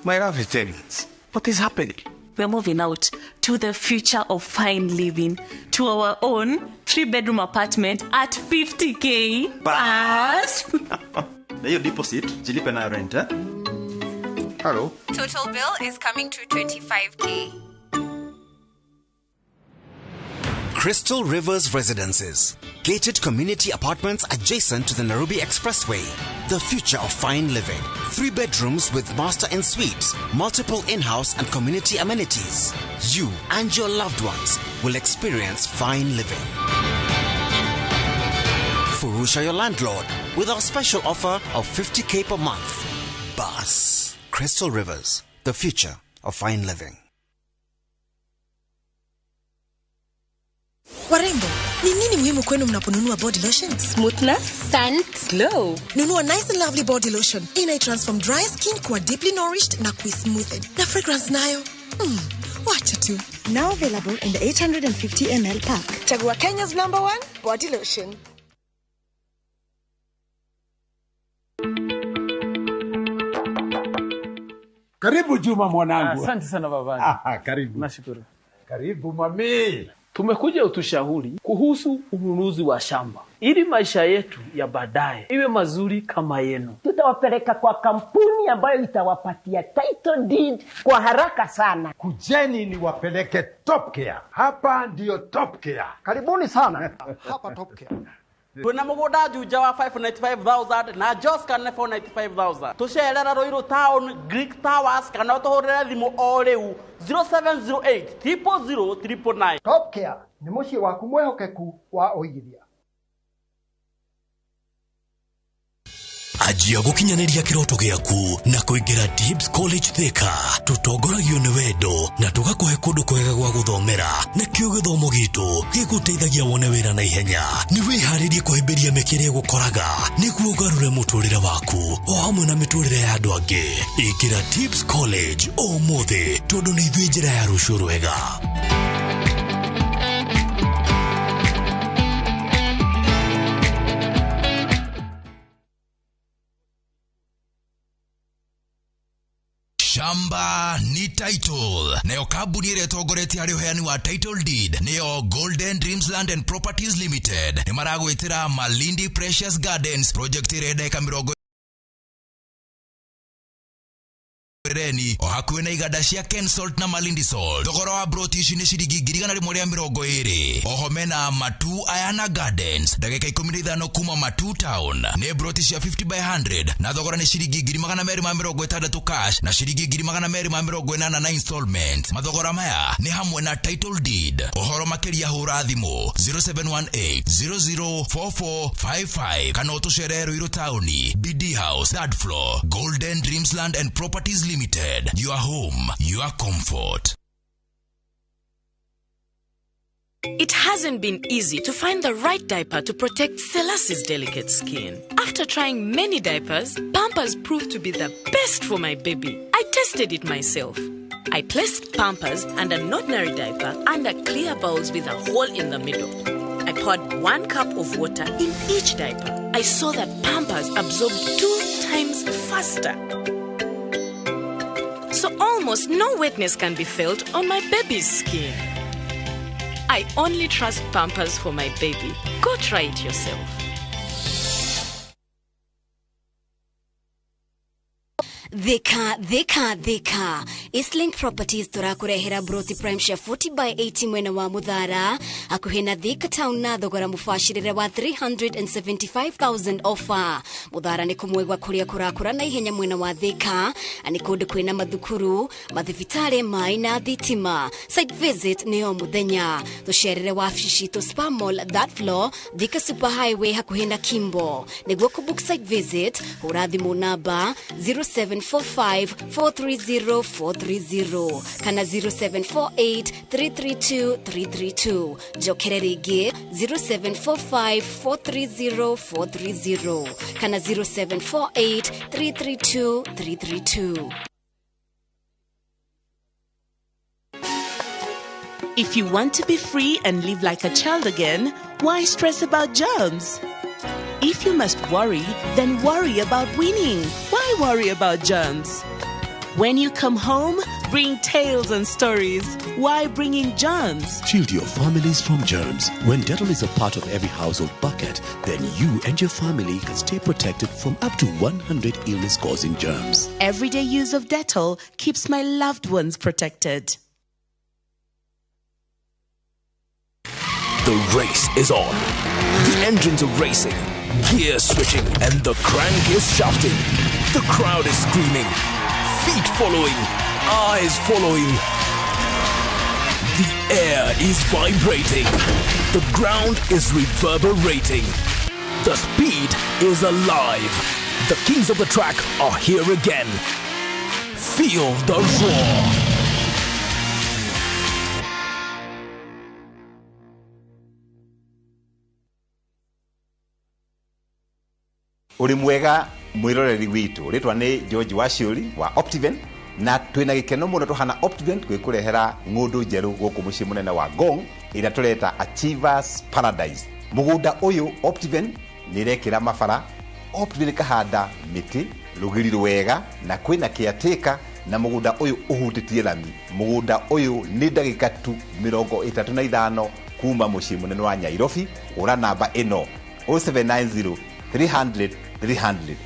My love is telling us. What is happening? We're moving out to the future of fine living, to our own 3-bedroom apartment at 50K. Bas. Na hiyo deposit, jilipe nayo rent, eh? Hello. Total bill is coming to 25K. Crystal Rivers Residences, gated community apartments adjacent to the Nairobi Expressway. The future of fine living. 3 bedrooms with master and suites, multiple in-house and community amenities. You and your loved ones will experience fine living. Furusha your landlord with our special offer of 50K per month. Bas. Crystal Rivers, the future of fine living. Warembo, ni nini muhimu kwenu mnaponunua body lotion? Smoothness, scent, glow. Nunua Nice and Lovely body lotion. Ina transform dry skin kuwa deeply nourished na kuismoothen. Na fragrance nayo? Wacha tu. Now available in the 850 ml pack. Chagua Kenya's #1 body lotion. Karibu Juma mwanangu. Asante sana baba. Karibu. Nashukuru. Karibu mami. Tumekuja utushauri kuhusu ununuzi wa shamba ili maisha yetu ya baadaye iwe mazuri kama yenu. Tutawapeleka kwa kampuni ambayo itawapatia title deed kwa haraka sana. Kujeni niwapeleke Top Care. Hapa ndiyo Top Care. Karibuni sana. Hapa Top Care. Twina mugunda Juja wa 595,000 na Joscan 495,000. Tucerera Ruiru Town Greek Towers kana utuhurire thimu o riu 0708 000 999. Top Care ni muciĩ waku mwehokeku wa ũigithia. Anjia gukinyaniria kiroto giaku na kuingira Dibs College Thika. Tutongoragio ni wendo na tugakuhe kundu kwega gwa guthomera, na kio githomo gitu giguteithagia wone wira na ihenya. Ni wiharirie kuhimbiria mĩkĩre ĩgũkoraga nĩguo ũgarũre mũtũrĩre waku o hamwe na mĩtũrĩre ya andũ angĩ. Ingĩra Dibs College ũmũthĩ tondũ nĩ ithuĩ njĩra ya rũciũ rwega. Shamba ni title. Nayo kampuni ĩrĩa ĩtongoretie harĩ ũheani wa title deed nĩyo Golden Dreams Land and Properties Limited. Nĩ maragwĩtĩra Malindi Precious Gardens project ĩrĩa ndagĩka mĩrongo Cherereni o hakuhĩ na iganda cia Kensalt na Malindi Salt. Thogora wa broti ici nĩ ciringi 120,000. Oho mena Matu Ayana Gardens, ndagĩka 15 kuma Matu Town. Nĩ broti cia 50 by 100 na thogora nĩ ciringi 260,000 cash na ciringi 280,000 na installment. Mathogora maya nĩ hamwe na title deed. Ũhoro makĩria hũra thimũ 0718 004455 kana ũtũcerere Ruiru Taũni, BD House, third floor, Golden Dreams Land and Properties Limited. Your home, your comfort. It hasn't been easy to find the right diaper to protect Selassie's delicate skin. After trying many diapers, Pampers proved to be the best for my baby. I tested it myself. I placed Pampers and an ordinary diaper under clear bowls with a hole in the middle. I poured 1 cup of water in each diaper. I saw that Pampers absorbed 2 times faster. So almost no wetness can be felt on my baby's skin. I only trust Pampers for my baby. Go try it yourself. Thika, Thika, Thika. Eastlink Properties turakurehera broti prime share 40 by 80 mwena wa Muthara hakuhi na Thika town na thogora mubacirire wa 375,000 offer. Muthara ni kumwegwa kuria kurakura na ihenya mwena wa Thika ni kundu kwina mathukuru, mathibitari, mai na thitima. Site visit ni o muthenya. Tucerere wabici citu Spa Mall third floor, Thika Super Highway hakuhi na Kimbo. Niguo kubook site visit hura thimu namba 0745 430 430 kana 0748 332 332. Njokere rĩngĩ 0745 430 430 kana 0748 332 332. If you want to be free and live like a child again, why stress about germs? If you must worry, then worry about winning. Why worry about germs? When you come home, bring tales and stories. Why bring in germs? Shield your families from germs. When Dettol is a part of every household bucket, then you and your family can stay protected from up to 100 illness-causing germs. Everyday use of Dettol keeps my loved ones protected. The race is on. The engines are racing, gear switching, and the crank is shafting. The crowd is screaming, feet following, eyes following. The air is vibrating. The ground is reverberating. The speed is alive. The kings of the track are here again. Feel the roar. Uri mwega mwiroreri witu ritwa ni George Waciuri wa Optiven na twina gikeno muno tuhana Optiven gwikurehera ng'undu njeru guku mucii munene wa Ngong ira tureta Achievers Paradise. Mugunda uyu Optiven ni rekira mabara, Optiven kahanda miti rugiri rwega na kwina kiateka na mugunda uyu uhutitie lami. Mugunda uyu ni ndagika tu 35 kuma mucii munene wa Nyairobi. Ura namba ino 0790 300 300.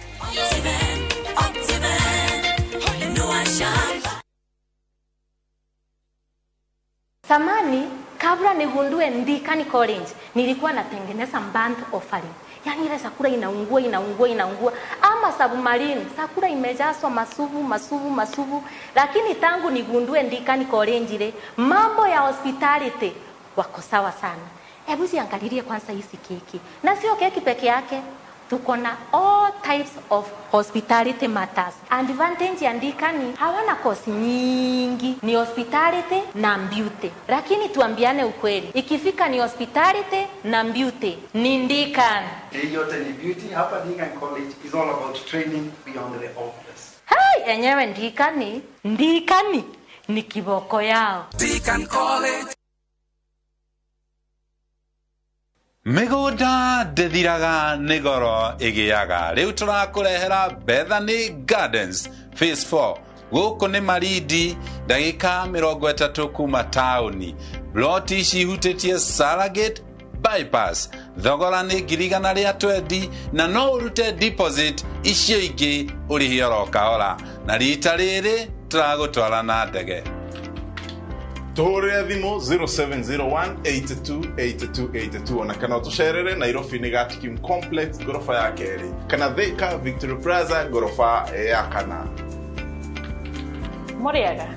Samani, kabla nigundue Ndikani College, nilikuwa natengeneza burnt offering. Yaani ile sakura inaungua, inaungua, inaungua. Ama submarine, sakura imejazwa masubu, masubu, masubu. Lakini tangu nigundue Ndikani College ile, mambo ya hospitality wako sawa sana. Hebu ziangalilie kwanza hizi keki. Na sio keki peke yake. Tuko na all types of hospitality matters. Advantage ya Ndikani hawana course nyingi, ni hospitality na beauty. Lakini tuambiane ukweli, ikifika ni hospitality na beauty, ni Ndikani. Hii yote ni beauty. Hapa Ndikani College is all about training beyond the obvious. Hai, enyewe Ndikani, Ndikani ni kiboko yao. Ndikani College. Mĩgũnda ndĩthiraga nĩ goro ĩgĩaga. Rĩu tũrakũrehera Bethany Gardens Phase 4. Gũkũ nĩ Marindi, ndagĩka 30 kuma taũni. Ploti ici ihutĩtie Saragate Bypass Thogora nĩ 120,000 na no ũrute deposit icio ingĩ ũrĩhie oro kahora. Na rita rĩrĩ tũragũtwara na ndege. Tũhũrĩre thimũ 0701 82 82 82 ona kana ũtũcerere Nairobi nĩ Gatikim Complex ngoroba ya kerĩ kana Thika Victory Plaza ngoroba ya kana. Mũrĩega,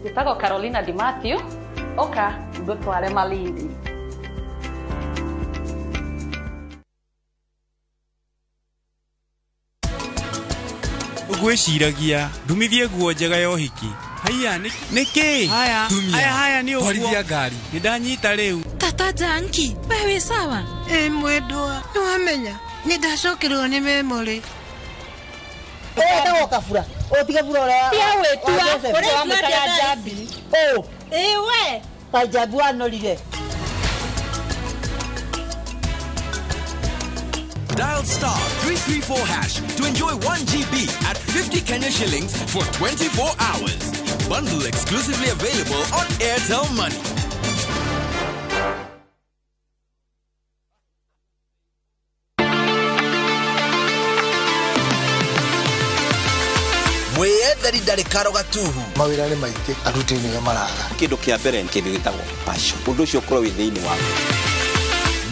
njĩtagwo Carolina Di Matthew, ũka ngũtware Malindi. Ũgwĩciragia ndumithie nguo njega ya ũhiki. Haiya, nĩkĩ? Haya, haya, haya nĩ ũguo. Twarithia ngari. Nĩndanyita rĩu. Tata Janki, we wĩ sawa? Ĩ mwendwa, nĩwamenya nĩndacokerwo nĩ memory. Wetagwo Kabura, ũtige Kabura ũrĩa Tia gwĩtua, ũrĩa wamwĩtaga Njambi. Ũ. Ĩ we. Ta Njambi wanorire. Dial star 334 hash to enjoy 1 GB at 50 Kenya shillings for 24 hours. Bundle exclusively available on Airtel Money. Mwĩyetheri ndarĩ karo gatuhu. Mawĩra nĩ maingĩ, aruti nĩo maraga. Kĩndũ kĩa mbere nĩ kĩndũ gĩtagwo passion. Ũndũ ũcio ũkorwo wĩ thĩinĩ waku.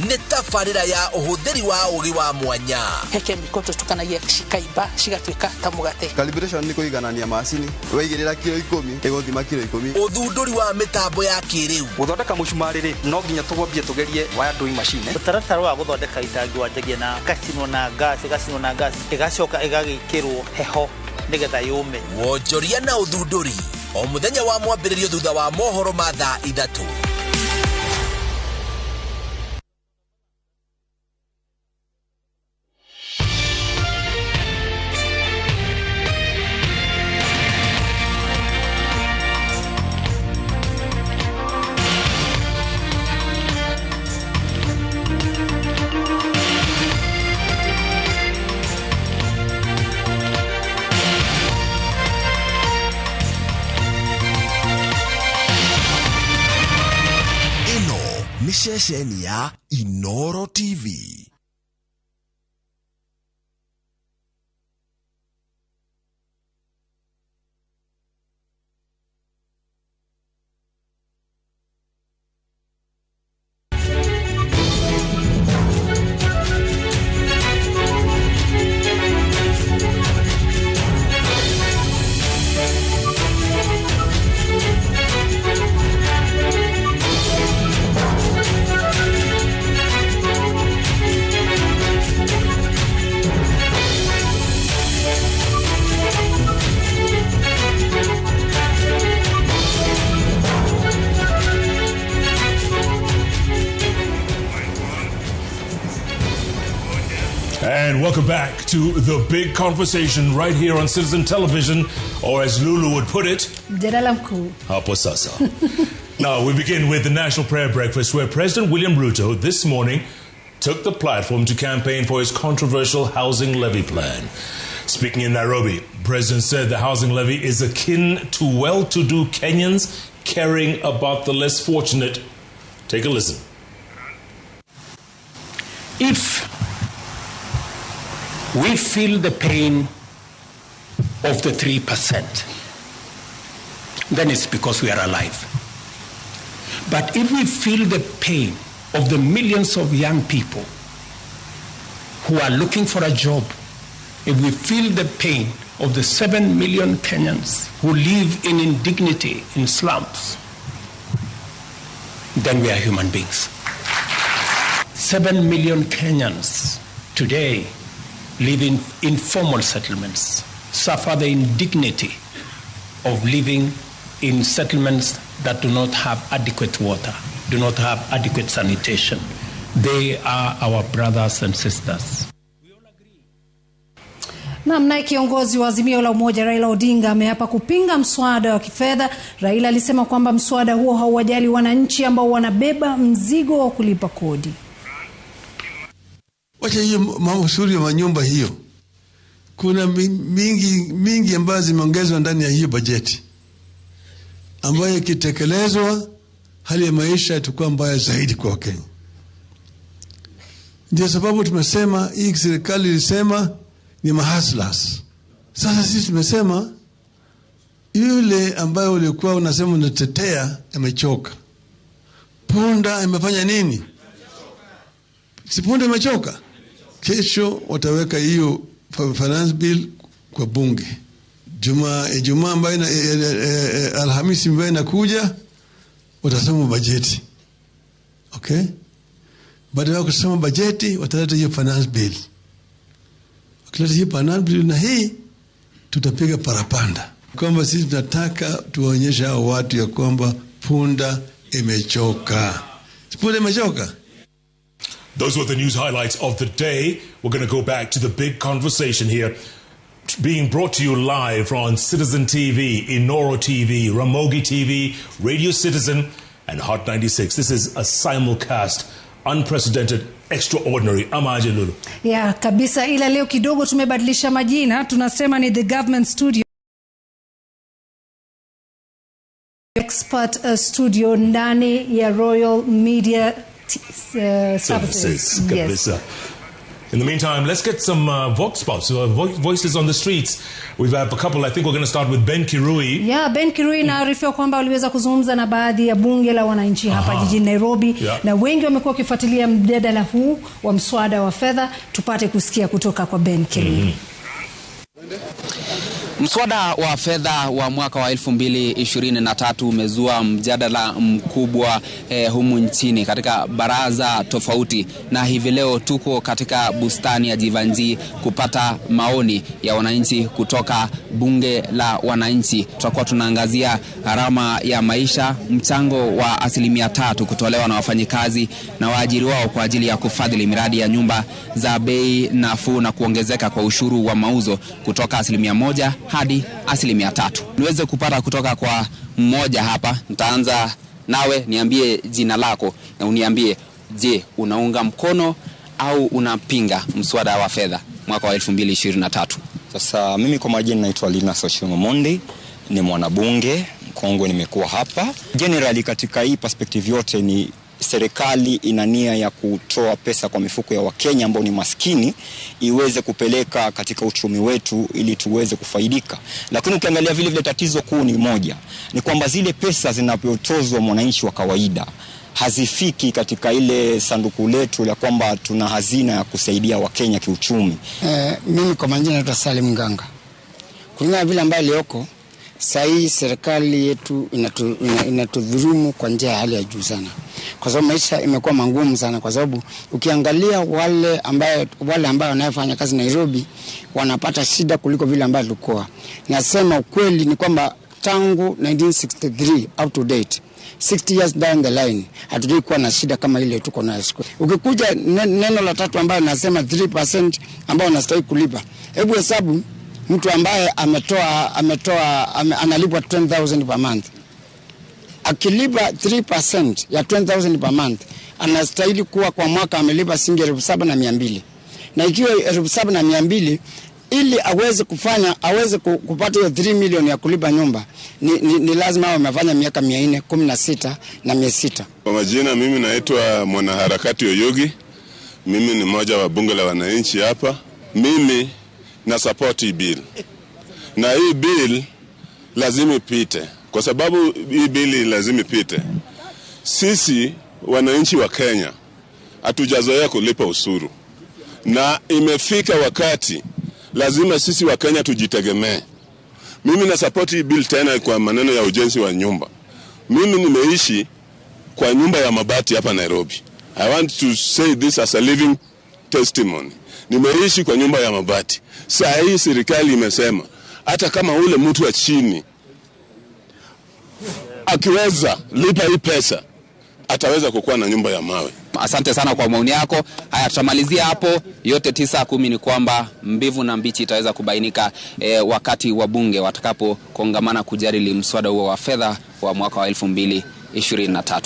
Nĩ tabarĩra ya ũhũthĩri wa ũgĩ wa mwanya. He kemiko tũtukanagia cikaimba cigatuĩka ta mũgate. Calibration nĩ kũiganania macini, waigĩrĩra kilo 10 ĩgũthima kilo 10. Ũthundũri wa mĩtambo ya kĩrĩu. Gũthondeka mũcumarĩ rĩ, no nginya tũgwambie tũgerie wire doing machine. Mũtaratara wa gũthondeka itangi wanjagia na gacinwo na gas, ĩgacinwo na gas, ĩgacoka ĩgagĩkĩrwo heho nĩgetha yũme. Wonjoria na ũthundũri o mũthenya wa mwambĩrĩrio thutha wa mohoro ma thaa 3. Ceceni ya Inoro TV. And welcome back to The Big Conversation right here on Citizen Television, or as Lulu would put it, Mjadala mkuu. Hapo sasa. Now, we begin with the National Prayer Breakfast, where President William Ruto this morning took the platform to campaign for his controversial housing levy plan. Speaking in Nairobi, the president said the housing levy is akin to well-to-do Kenyans caring about the less fortunate. Take a listen. If we feel the pain of the 3%, then it's because we are alive. But if we feel the pain of the millions of young people who are looking for a job, if we feel the pain of the 7 million Kenyans who live in indignity in slums, then we are human beings. 7 million Kenyans today live in informal settlements, suffer the indignity of living in settlements that do not have adequate water, do not have adequate sanitation. They are our brothers and sisters. Naam, naye kiongozi wa Azimio la Umoja Raila Odinga ameapa kupinga mswada wa kifedha. Raila alisema kwamba mswada huo hauwajali wananchi ambao wanabeba mzigo wa kulipa kodi. Wacha hiyo mambo suri ya manyumba hiyo. Kuna mingi ambazo zimeongezwa ndani ya hiyo bajeti, ambayo ikitekelezwa hali ya maisha itakuwa mbaya zaidi kwa Wakenya. Ndio sababu tumesema hii serikali ilisema ni mahaslas. Sasa sisi tumesema yule ambaye ulikuwa unasema unatetea amechoka. Punda imefanya nini? Si punda imechoka? Kesho wataweka hiyo finance bill kwa bunge. Ijumaa ambayo Alhamisi ambayo inakuja watasoma bajeti. Okay? Baada ya kusoma bajeti wataleta hiyo finance bill. Wakileta hiyo finance bill na hii tutapiga parapanda. Kwamba sisi tunataka tuwaonyeshe hao watu ya kwamba punda imechoka. Punda imechoka. Those were the news highlights of the day. We're going to go back to the big conversation here, being brought to you live on Citizen TV, Inoro TV, Ramogi TV, Radio Citizen, and Hot 96. This is a simulcast, unprecedented, extraordinary. Amaje Lulu. Yeah, kabisa. Ila leo kidogo tumebadilisha majina. Tunasema ni The Government Studio. Expert Studio ndani ya Royal Media Services. Yes. In the meantime, let's get some vox pops, voices on the streets. We've had a couple. I think we're going to start with Ben Kirui. Yeah, Ben Kirui naarifiwa kwamba waliweza kuzungumza na baadhi ya bunge la wananchi hapa jijini Nairobi. Yeah. Na wengi wamekuwa wakifuatilia mjadala huu wa mswada wa fedha. Tupate kusikia kutoka kwa Ben Kirui. Mswada wa fedha wa mwaka wa 2023 umezua mjadala mkubwa humu nchini katika baraza tofauti, na hivi leo tuko katika bustani ya Jivanji kupata maoni ya wananchi kutoka bunge la wananchi. Tutakuwa tunaangazia gharama ya maisha, mchango wa 3% kutolewa na wafanyikazi na waajiri wao kwa ajili ya kufadhili miradi ya nyumba za bei nafuu, na kuongezeka kwa ushuru wa mauzo kutoka 1% hadi 3%. Niweze kupata kutoka kwa mmoja hapa. Nitaanza nawe, niambie jina lako na uniambie, je, unaunga mkono au unapinga mswada wa fedha mwaka wa 2023? Sasa mimi kwa majina naitwa Lina Soshimo Mondi, ni mwanabunge mkongwe, nimekuwa hapa. Generally katika hii perspective yote ni serikali ina nia ya kutoa pesa kwa mifuko ya Wakenya ambao ni maskini iweze kupeleka katika uchumi wetu ili tuweze kufaidika. Lakini ukiangalia vile vile tatizo kuu ni moja, ni kwamba zile pesa zinapotozwa mwananchi wa kawaida hazifiki katika ile sanduku letu la kwamba tuna hazina ya kusaidia Wakenya kiuchumi. Mimi kwa majina naitwa Salim Nganga. Kulingana vile ambayo iliyoko sasa, serikali yetu inatudhulumu kwa njia ya hali ya juu sana. Kwa sababu maisha imekuwa magumu sana, kwa sababu ukiangalia wale ambao wanafanya kazi Nairobi wanapata shida kuliko vile ambavyo tulikuwa. Nasema ukweli ni kwamba tangu 1963 up to date, 60 years down the line, hatujui kuwa na shida kama ile tuko nayo siku. Ukikuja neno la tatu ambayo nasema 3% ambao unastahili kulipa. Hebu hesabu mtu ambaye analipwa 10,000 per month. Akilipa 3% ya 10,000 per month, anastahili kuwa kwa mwaka amelipa shilingi 7,200. Na ikiwa 7,200, ili aweze kufanya, aweze kupata hiyo 3 million ya kulipa nyumba, ni lazima awe amefanya miaka 416 na 600. Kwa majina mimi naitwa mwanaharakati Oyogi. Mimi ni mmoja wa bunge la wananchi hapa. Mimi na support hii bill. Na hii bill lazima ipite. Kwa sababu hii bill lazima ipite. Sisi wananchi wa Kenya hatujazoea kulipa ushuru. Na imefika wakati lazima sisi wa Kenya tujitegemee. Mimi na support hii bill tena kwa maneno ya ujenzi wa nyumba. Mimi nimeishi kwa nyumba ya mabati hapa Nairobi. I want to say this as a living testimony. Nimeishi kwa nyumba ya mabati. Saa hii serikali imesema hata kama ule mtu wa chini akiweza lipa hii pesa ataweza kukuwa na nyumba ya mawe. Asante sana kwa maoni yako. Haya, tutamalizia hapo. Yote 9-10 ni kwamba mbivu na mbichi itaweza kubainika wakati wabunge watakapo kongamana kujadili mswada huo wa fedha wa mwaka wa 2023.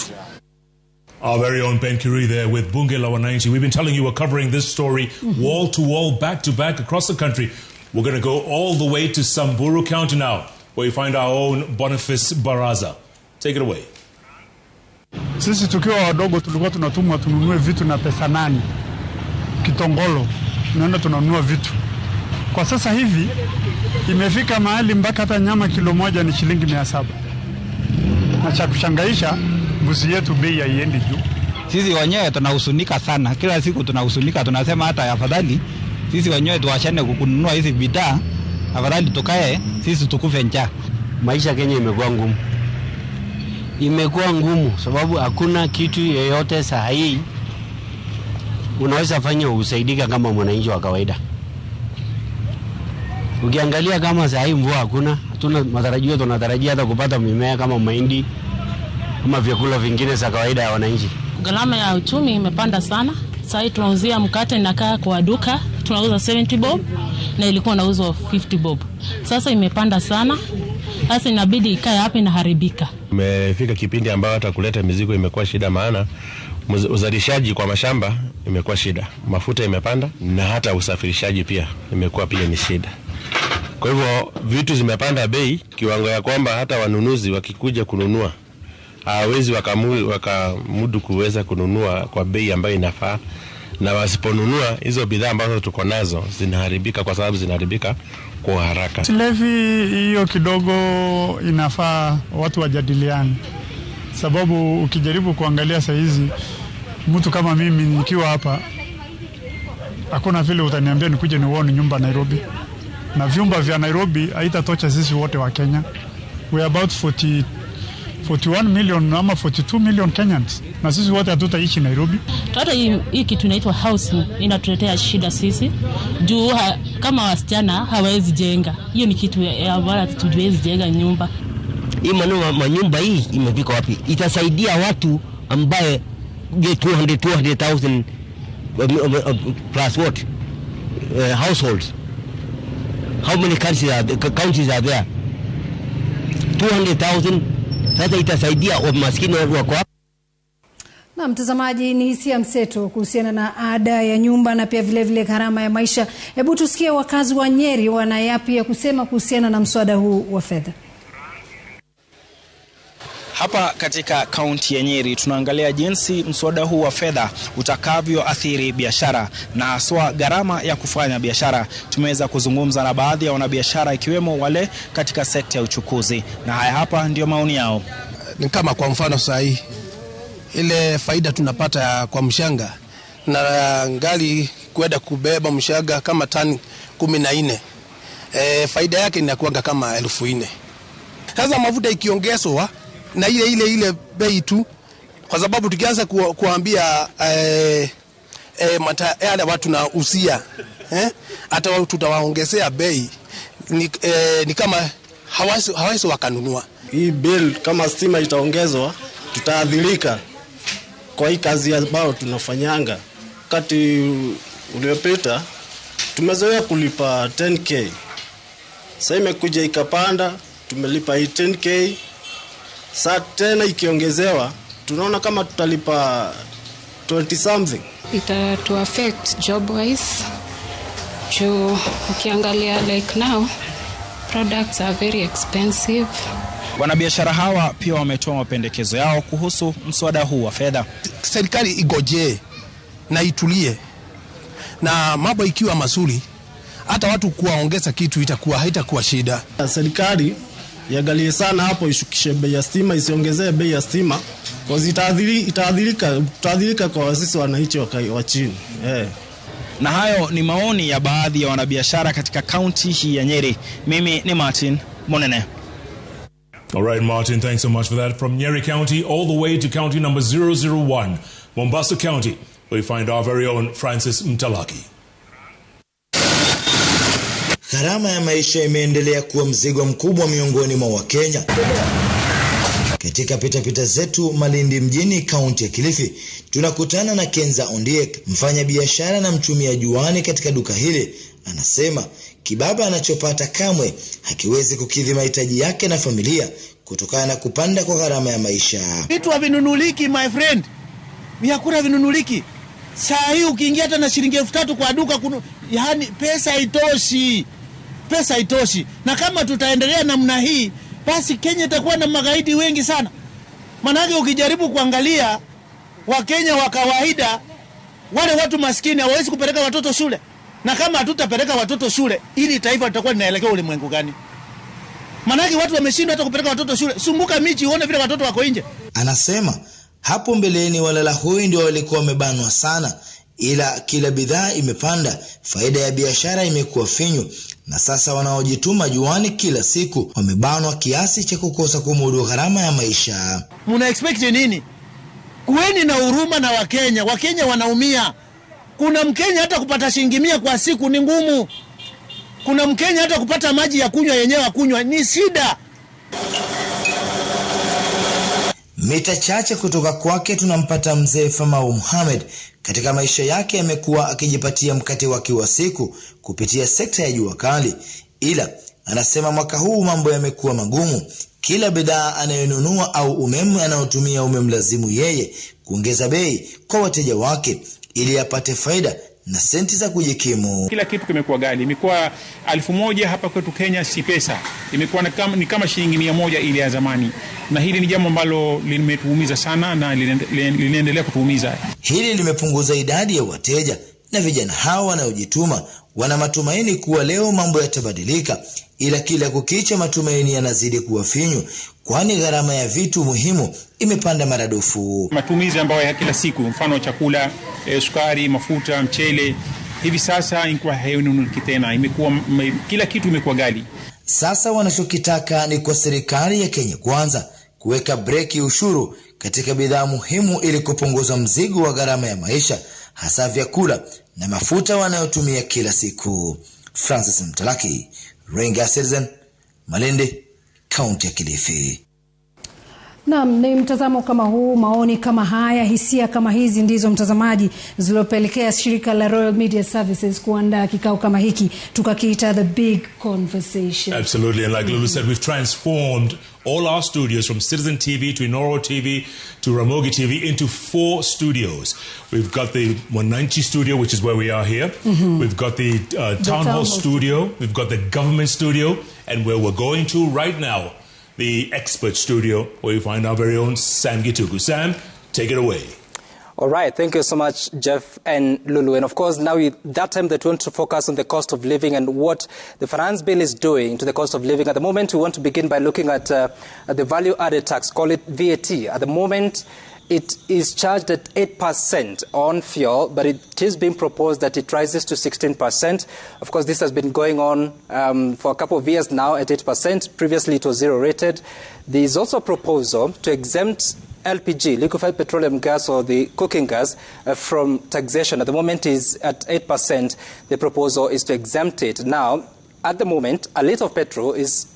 Our very own Ben Kirui there with Bunge la Wananchi. We've been telling you we're covering this story wall to wall, back to back across the country. We're going to go all the way to Samburu County now, where you find our own Boniface Baraza. Take it away. Sisi tukiwa wadogo tulikuwa tunatumwa tununue vitu na pesa nani. Kitongolo, tunaenda tunanunua vitu. Kwa sasa hivi imefika mahali mpaka hata nyama kilo moja ni shilingi 700. Na cha kushangaisha, mbuzi yetu bei haiendi juu. Sisi wenyewe tunahusunika sana, kila siku tunahusunika, tunasema hata afadhali sisi wenyewe tuachane kununua hizi bidhaa, afadhali tukae sisi tukufe njaa. Maisha Kenya imekuwa ngumu. Imekuwa ngumu sababu hakuna kitu yeyote sahihi unaweza fanya usaidika kama mwananchi wa kawaida. Ukiangalia kama sahihi mvua hakuna, hatuna matarajio, tunatarajia hata kupata mimea kama mahindi ama vyakula vingine za kawaida ya wananchi. Gharama ya uchumi imepanda sana. Sasa tunauzia mkate inakaa kwa duka tunauza 70 bob na ilikuwa inauzwa 50 bob. Sasa imepanda sana. Sasa inabidi ikae hapa inaharibika. Imefika kipindi ambayo hata kuleta mizigo imekuwa shida, maana uzalishaji kwa mashamba imekuwa shida, mafuta imepanda, na hata usafirishaji pia imekuwa pia ni shida. Kwa hivyo vitu zimepanda bei kiwango ya kwamba hata wanunuzi wakikuja kununua hawawezi wakamudu kuweza kununua kwa bei ambayo inafaa, na wasiponunua hizo bidhaa ambazo tuko nazo zinaharibika, kwa sababu zinaharibika kwa haraka. Levy hiyo kidogo inafaa watu wajadiliane, sababu ukijaribu kuangalia saa hizi mtu kama mimi nikiwa hapa, hakuna vile utaniambia nikuje nione nyumba Nairobi, na vyumba vya Nairobi haitatosha sisi wote wa Kenya. We are about 41 million ama 42 million Kenyans, na sisi wote hatutaishi Nairobi. Hata hii kitu inaitwa housing inatuletea shida sisi juu kama wasichana hawawezi jenga. Hiyo ni kitu ya bora, tuwezi jenga nyumba. Hii maneno manyumba hii imefika wapi? Itasaidia watu ambaye 200,000 plus what households. How many counties are there? 200,000. Sasa itasaidia maskini wako. Na mtazamaji, ni hisia mseto kuhusiana na ada ya nyumba na pia vile vile gharama ya maisha. Hebu tusikie wakazi wa Nyeri wana yapi ya kusema kuhusiana na mswada huu wa fedha. Hapa katika kaunti ya Nyeri tunaangalia jinsi mswada huu wa fedha utakavyoathiri biashara na haswa gharama ya kufanya biashara. Tumeweza kuzungumza na baadhi ya wanabiashara ikiwemo wale katika sekta ya uchukuzi, na haya hapa ndio maoni yao. Ni kama kwa mfano saa hii ile faida tunapata kwa mshanga na ngali kwenda kubeba mshanga kama tani 14, faida yake inakuwa kama 4,000. Sasa mafuta ikiongezwa na ile bei tu, kwa sababu tukianza kuambia yale watu na usia hata tutawaongezea bei ni kama hawasi wakanunua. Hii bill kama stima itaongezwa tutaadhirika kwa hii kazi ambayo tunafanyanga. Wakati uliopita tumezoea kulipa 10k, sasa imekuja ikapanda, tumelipa 18k. Sasa tena ikiongezewa tunaona kama tutalipa 20 something. Ita to affect job wise. Juu ukiangalia like now products are very expensive. Wanabiashara hawa pia wametoa mapendekezo yao kuhusu mswada huu wa fedha. Serikali igojee na itulie, na mambo ikiwa mazuri hata watu kuwaongeza kitu itakuwa haitakuwa shida. Serikali iangalie sana hapo, ishukishe bei ya stima, isiongezee bei ya stima, kwa itaadhirika kwa sisi wananchi wa chini. Na hayo ni maoni ya baadhi ya wanabiashara katika kaunti hii ya Nyeri. Mimi ni Martin Monene. All right, Martin, thanks so much for that. From Nyeri County all the way to county number 001, Mombasa County, we find our very own Francis Mtalaki. Gharama ya maisha imeendelea kuwa mzigo mkubwa miongoni mwa Wakenya. Katika pitapita zetu Malindi mjini, kaunti ya Kilifi, tunakutana na Kenza Ondiek, mfanya biashara na mchumia juani katika duka hili. Anasema kibaba anachopata kamwe hakiwezi kukidhi mahitaji yake na familia kutokana na kupanda kwa gharama ya maisha. Vitu havinunuliki my friend. Vyakula vinunuliki. Saa hii ukiingia hata na shilingi 3,000 kwa duka yani pesa haitoshi. Pesa haitoshi. Na kama tutaendelea namna hii, basi Kenya itakuwa na magaidi wengi sana. Manake ukijaribu kuangalia Wakenya wa kawaida Wale watu maskini hawawezi kupeleka watoto shule. Na kama hatutapeleka watoto shule, ili taifa litakuwa linaelekea ulimwengu gani? Manake watu wameshindwa hata kupeleka watoto shule. Sunguka miji uone vile watoto wako nje. Anasema hapo mbeleni walala hoi ndio walikuwa wamebanwa sana, ila kila bidhaa imepanda, faida ya biashara imekuwa finyu, na sasa wanaojituma juani kila siku wamebanwa kiasi cha kukosa kumudu gharama ya maisha. Muna expect nini? Kuweni na huruma na Wakenya. Wakenya wanaumia. Kuna Mkenya hata kupata shilingi 100 kwa siku ni ngumu. Kuna Mkenya hata kupata maji ya kunywa yenyewe kunywa ni shida. Mita chache kutoka kwake tunampata mzee Famau Muhammad. Katika maisha yake amekuwa akijipatia mkate wake wa siku kupitia sekta ya jua kali, ila anasema mwaka huu mambo yamekuwa magumu. Kila bidhaa anayonunua au umeme anayotumia umemlazimu yeye kuongeza bei kwa wateja wake ili apate faida na senti za kujikimu. Kila kitu kimekuwa ghali. Imekuwa 1000 hapa kwetu Kenya si pesa. Imekuwa ni kama shilingi 100 ile ya zamani. Na hili ni jambo ambalo limetuumiza sana na linaendelea kutuumiza. Hili limepunguza idadi ya wateja, na vijana hawa wanaojituma wana matumaini kuwa leo mambo yatabadilika, ila kila kukicha matumaini yanazidi kuwa finyu, kwani gharama ya vitu muhimu imepanda maradufu. Matumizi ambayo ya kila siku, mfano chakula, sukari, mafuta, mchele, hivi sasa ingekuwa hainunuliki tena. Imekuwa kila kitu imekuwa ghali. Sasa wanachokitaka ni kwa serikali ya Kenya Kwanza kuweka breki ushuru katika bidhaa muhimu ili kupunguza mzigo wa gharama ya maisha, hasa vyakula na mafuta wanayotumia kila siku. Francis Mtalaki, Runinga Citizen, Malindi, kaunti ya Kilifi. Naam, ni mtazamo kama huu, maoni kama haya, hisia kama hizi ndizo mtazamaji zilizopelekea shirika la Royal Media Services kuandaa kikao kama hiki tukakiita The Big Conversation. Absolutely, and like Lulu said, we've transformed all our studios from Citizen TV to Inoro TV to Ramogi TV into 4 studios. We've got the Mwananchi studio, which is where we are here. We've got the Town Hall studio. We've got the government studio, and where we're going to right now, the expert studio, where you find our very own Sam Gituku. Sam, take it away. All right, thank you so much, Jeff and Lulu. And of course, now that time that we want to focus on the cost of living and what the finance bill is doing to the cost of living. At the moment, we want to begin by looking at the value-added tax, call it VAT. At the moment, it is charged at 8% on fuel, but it is being proposed that it rises to 16%. Of course, this has been going on for a couple of years now at 8%. Previously, it was zero-rated. There is also a proposal to exempt LPG, liquefied petroleum gas, or the cooking gas, from taxation. At the moment, is at 8%. The proposal is to exempt it. Now, at the moment, a litre of petrol is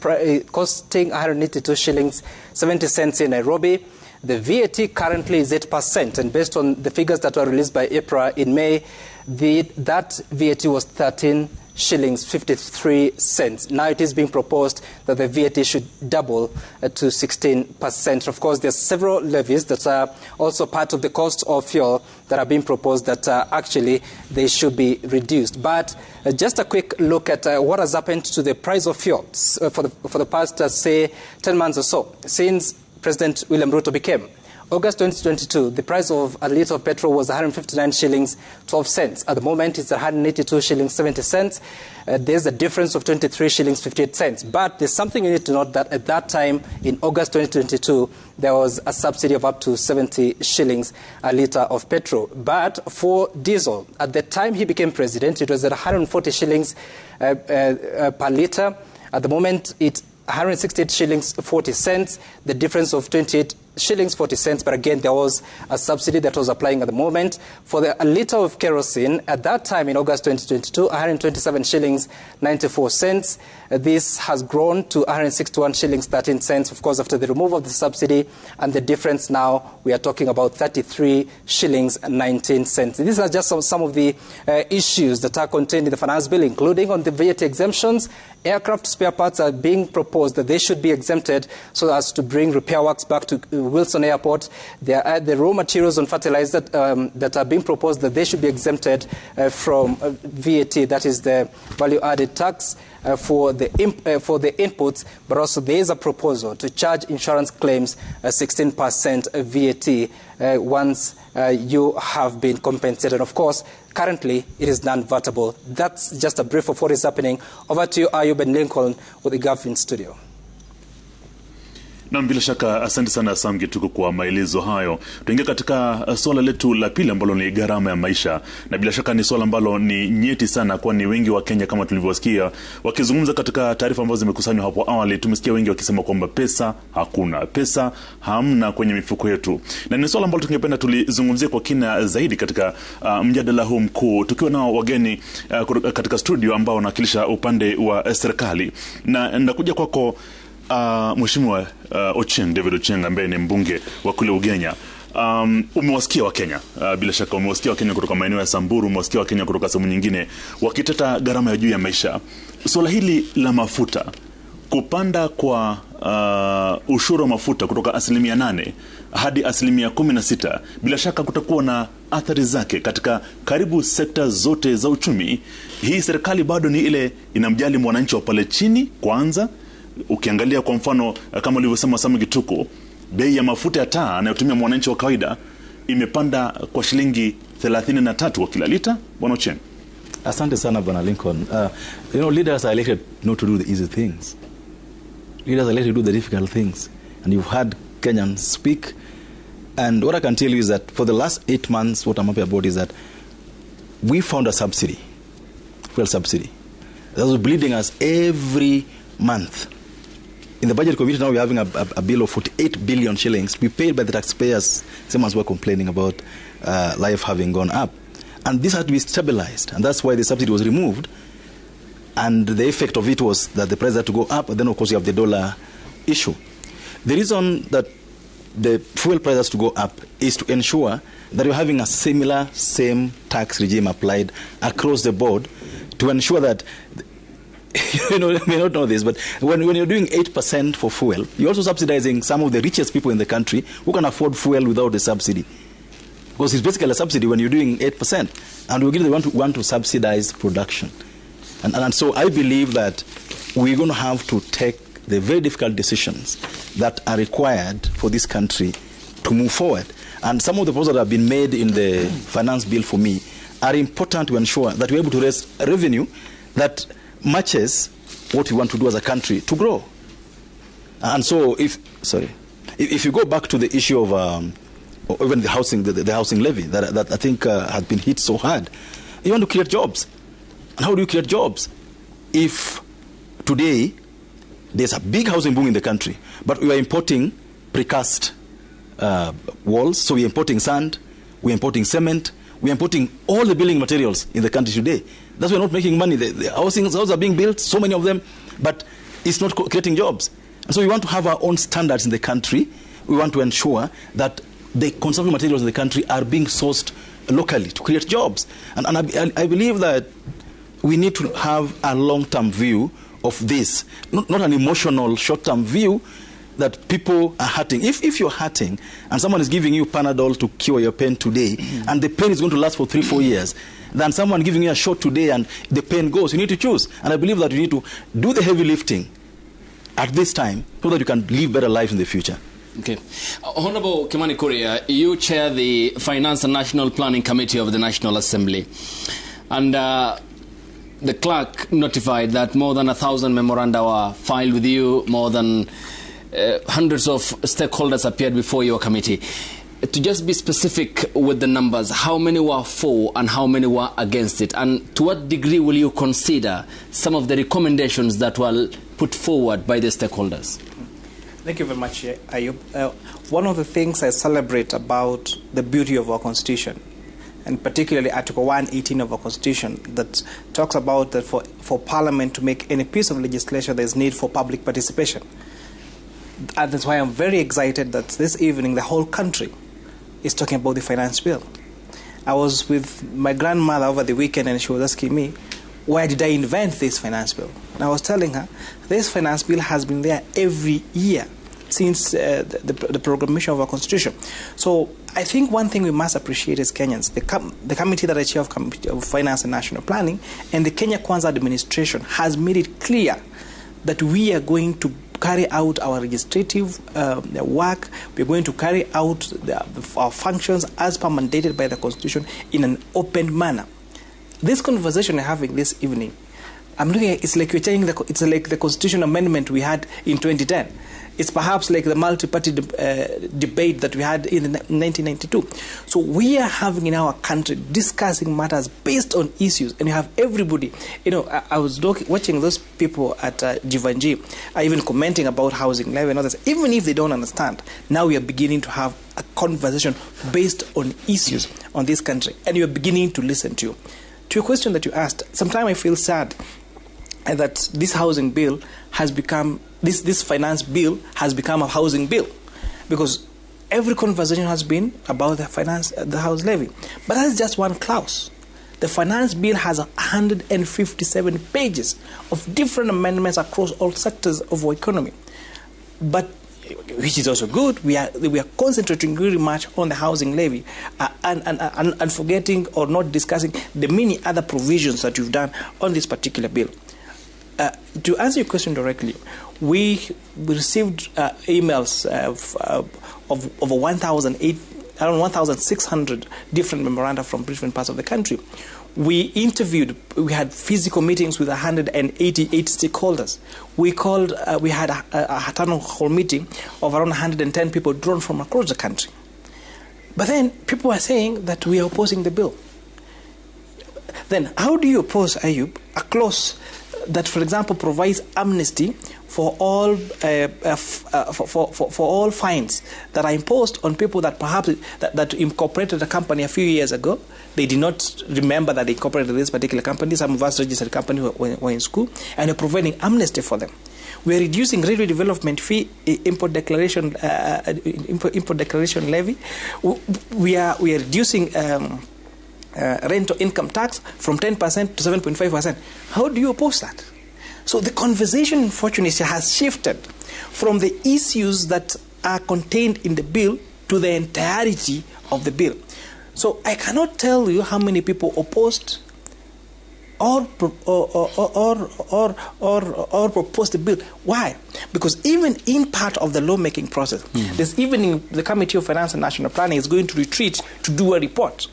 costing 182 shillings 70 cents in Nairobi. The VAT currently is 8%, and based on the figures that were released by EPRA in May, that VAT was 13 shillings 53 cents. Now it is being proposed that the VAT should double to 16%. Of course, there are several levies that are also part of the cost of fuel that are being proposed that actually they should be reduced. But just a quick look at what has happened to the price of fuel for the past, say, 10 months or so, since President William Ruto became. August 2022, the price of a litre of petrol was 159 shillings 12 cents. At the moment, it's 182 shillings 70 cents. There's a difference of 23 shillings 58 cents. But there's something you need to note, that at that time, in August 2022, there was a subsidy of up to 70 shillings a litre of petrol. But for diesel, at the time he became president, it was at 140 shillings per litre. At the moment, it's 168 shillings 40 cents, the difference of 28 shillings 40 cents. But again, there was a subsidy that was applying at the moment. For a litre of kerosene, at that time in August 2022, 127 shillings 94 cents. This has grown to 161 shillings 13 cents, of course, after the removal of the subsidy. And the difference now, we are talking about 33 shillings 19 cents. These are just some of the issues that are contained in the finance bill, including on the VAT exemptions. Aircraft spare parts are being proposed that they should be exempted so as to bring repair works back to Wilson Airport. There are the raw materials on fertilizer that are being proposed that they should be exempted from VAT, that is the value added tax for the inputs, but also there is a proposal to charge insurance claims 16% VAT once you have been compensated. Of course, currently it is non-vatable. That's just a brief of what is happening. Over to you, Ayub and Lincoln, with the Gavin Studio. Na bila shaka asante sana Sam Gituko kwa maelezo hayo. Tuingie katika swala letu la pili ambalo ni gharama ya maisha. Na bila shaka ni swala ambalo ni nyeti sana, kwani wengi wa Kenya kama tulivyosikia wakizungumza katika taarifa ambazo zimekusanywa hapo awali, tumesikia wengi wakisema kwamba pesa hakuna, pesa hamna kwenye mifuko yetu. Na ni swala ambalo tungependa tulizungumzie kwa kina zaidi katika mjadala huu mkuu, tukiwa nao wageni katika studio ambao wanawakilisha upande wa serikali. Na ndakuja kwako Mheshimiwa Ochieng, David Ochieng ambaye ni mbunge wa kule Ugenya. Umewasikia wa Kenya, bila shaka umewasikia wa Kenya kutoka maeneo ya Samburu, umewasikia wa Kenya kutoka sehemu nyingine wakiteta gharama ya juu ya maisha. Swala hili la mafuta kupanda kwa ushuru wa mafuta kutoka 8% hadi 16%, bila shaka kutakuwa na athari zake katika karibu sekta zote za uchumi. Hii serikali bado ni ile inamjali mwananchi wa pale chini kwanza. Ukiangalia kwa mfano kama ulivyosema Sam Gituko, bei ya mafuta ya taa anayotumia mwananchi wa kawaida imepanda kwa shilingi 33 kwa kila lita. Bwana Ochieng. Asante sana Bwana Lincoln. You know, leaders are elected not to do the easy things. Leaders are elected to do the difficult things. And you've heard Kenyans speak. And what I can tell you is that for the last 8 months, what I'm happy about is that we found a subsidy, fuel subsidy, that was bleeding us every month. In the budget committee now, we're having a bill of 48 billion shillings to be paid by the taxpayers, same as we're complaining about life having gone up. And this had to be stabilized, and that's why the subsidy was removed. And the effect of it was that the price had to go up, and then of course you have the dollar issue. The reason that the fuel price has to go up is to ensure that you're having a similar, same tax regime applied across the board to ensure that, you know, you may not know this, but when you're doing 8% for fuel, you're also subsidizing some of the richest people in the country who can afford fuel without the subsidy. Because it's basically a subsidy when you're doing 8%. And we really want to subsidize production. And so I believe that we're going to have to take the very difficult decisions that are required for this country to move forward. And some of the proposals that have been made in the finance bill for me are important to ensure that we're able to raise revenue that matches what we want to do as a country to grow. And so if you go back to the issue of even the housing, the housing levy that I think has been hit so hard, you want to create jobs. And how do you create jobs? If today there's a big housing boom in the country, but we are importing precast walls, so we are importing sand, we are importing cement, we are importing all the building materials in the country today. That's why we're not making money. The houses are being built, so many of them, but it's not creating jobs. And so we want to have our own standards in the country. We want to ensure that the construction materials in the country are being sourced locally to create jobs. And I believe that we need to have a long-term view of this, not an emotional short-term view that people are hurting. If you're hurting and someone is giving you Panadol to cure your pain today, and the pain is going to last for 3-4 years, than someone giving you a shot today and the pain goes, you need to choose. And I believe that you need to do the heavy lifting at this time so that you can live better life in the future. Okay. Honorable Kimani Kuria, you chair the Finance and National Planning Committee of the National Assembly. And the clerk notified that more than 1,000 memoranda were filed with you, more than hundreds of stakeholders appeared before your committee. To just be specific with the numbers, how many were for and how many were against it? And to what degree will you consider some of the recommendations that were put forward by the stakeholders? Thank you very much, Ayub. One of the things I celebrate about the beauty of our Constitution, and particularly Article 118 of our Constitution, that talks about that for Parliament to make any piece of legislation, there's need for public participation. And that's why I'm very excited that this evening the whole country is talking about the finance bill. I was with my grandmother over the weekend and she was asking me, why did I invent this finance bill? And I was telling her, this finance bill has been there every year since the proclamation of our constitution. So I think one thing we must appreciate as Kenyans, the committee that I chair of Finance and National Planning and the Kenya Kwanza administration has made it clear that we are going to carry out our legislative work. We are going to carry out our functions as per mandated by the Constitution in an open manner. This conversation we're having this evening, I'm looking at, it's like you're telling it's like the Constitution amendment we had in 2010. It's perhaps like the multi-party debate that we had in 1992. So we are having in our country discussing matters based on issues, and you have everybody. You know, I was watching those people at Jivanji, even commenting about housing levy and others. Even if they don't understand, now we are beginning to have a conversation based on issues on this country, and we are beginning to listen to you. To your question that you asked, sometimes I feel sad that this housing bill has become, this finance bill has become a housing bill, because every conversation has been about the finance, the house levy. But that's just one clause. The finance bill has 157 pages of different amendments across all sectors of our economy. But which is also good, we are concentrating really much on the housing levy and forgetting or not discussing the many other provisions that you've done on this particular bill. To answer your question directly, we received emails of over 1,600 different memoranda from different parts of the country. We interviewed, we had physical meetings with 188 stakeholders. We called, we had a town hall meeting of around 110 people drawn from across the country. But then people are saying that we are opposing the bill. Then how do you oppose, Ayub, a clause that, for example, provides amnesty for all for all fines that are imposed on people that perhaps that incorporated a company a few years ago? They did not remember that they incorporated this particular company. Some of us registered company were in school, and we're providing amnesty for them. We are reducing railway development fee, import declaration levy. We are reducing rental income tax from 10% to 7.5%. How do you oppose that? So the conversation, unfortunately, has shifted from the issues that are contained in the bill to the entirety of the bill. So I cannot tell you how many people opposed or proposed the bill. Why? Because even in part of the lawmaking process, this evening the Committee of Finance and National Planning is going to retreat to do a report,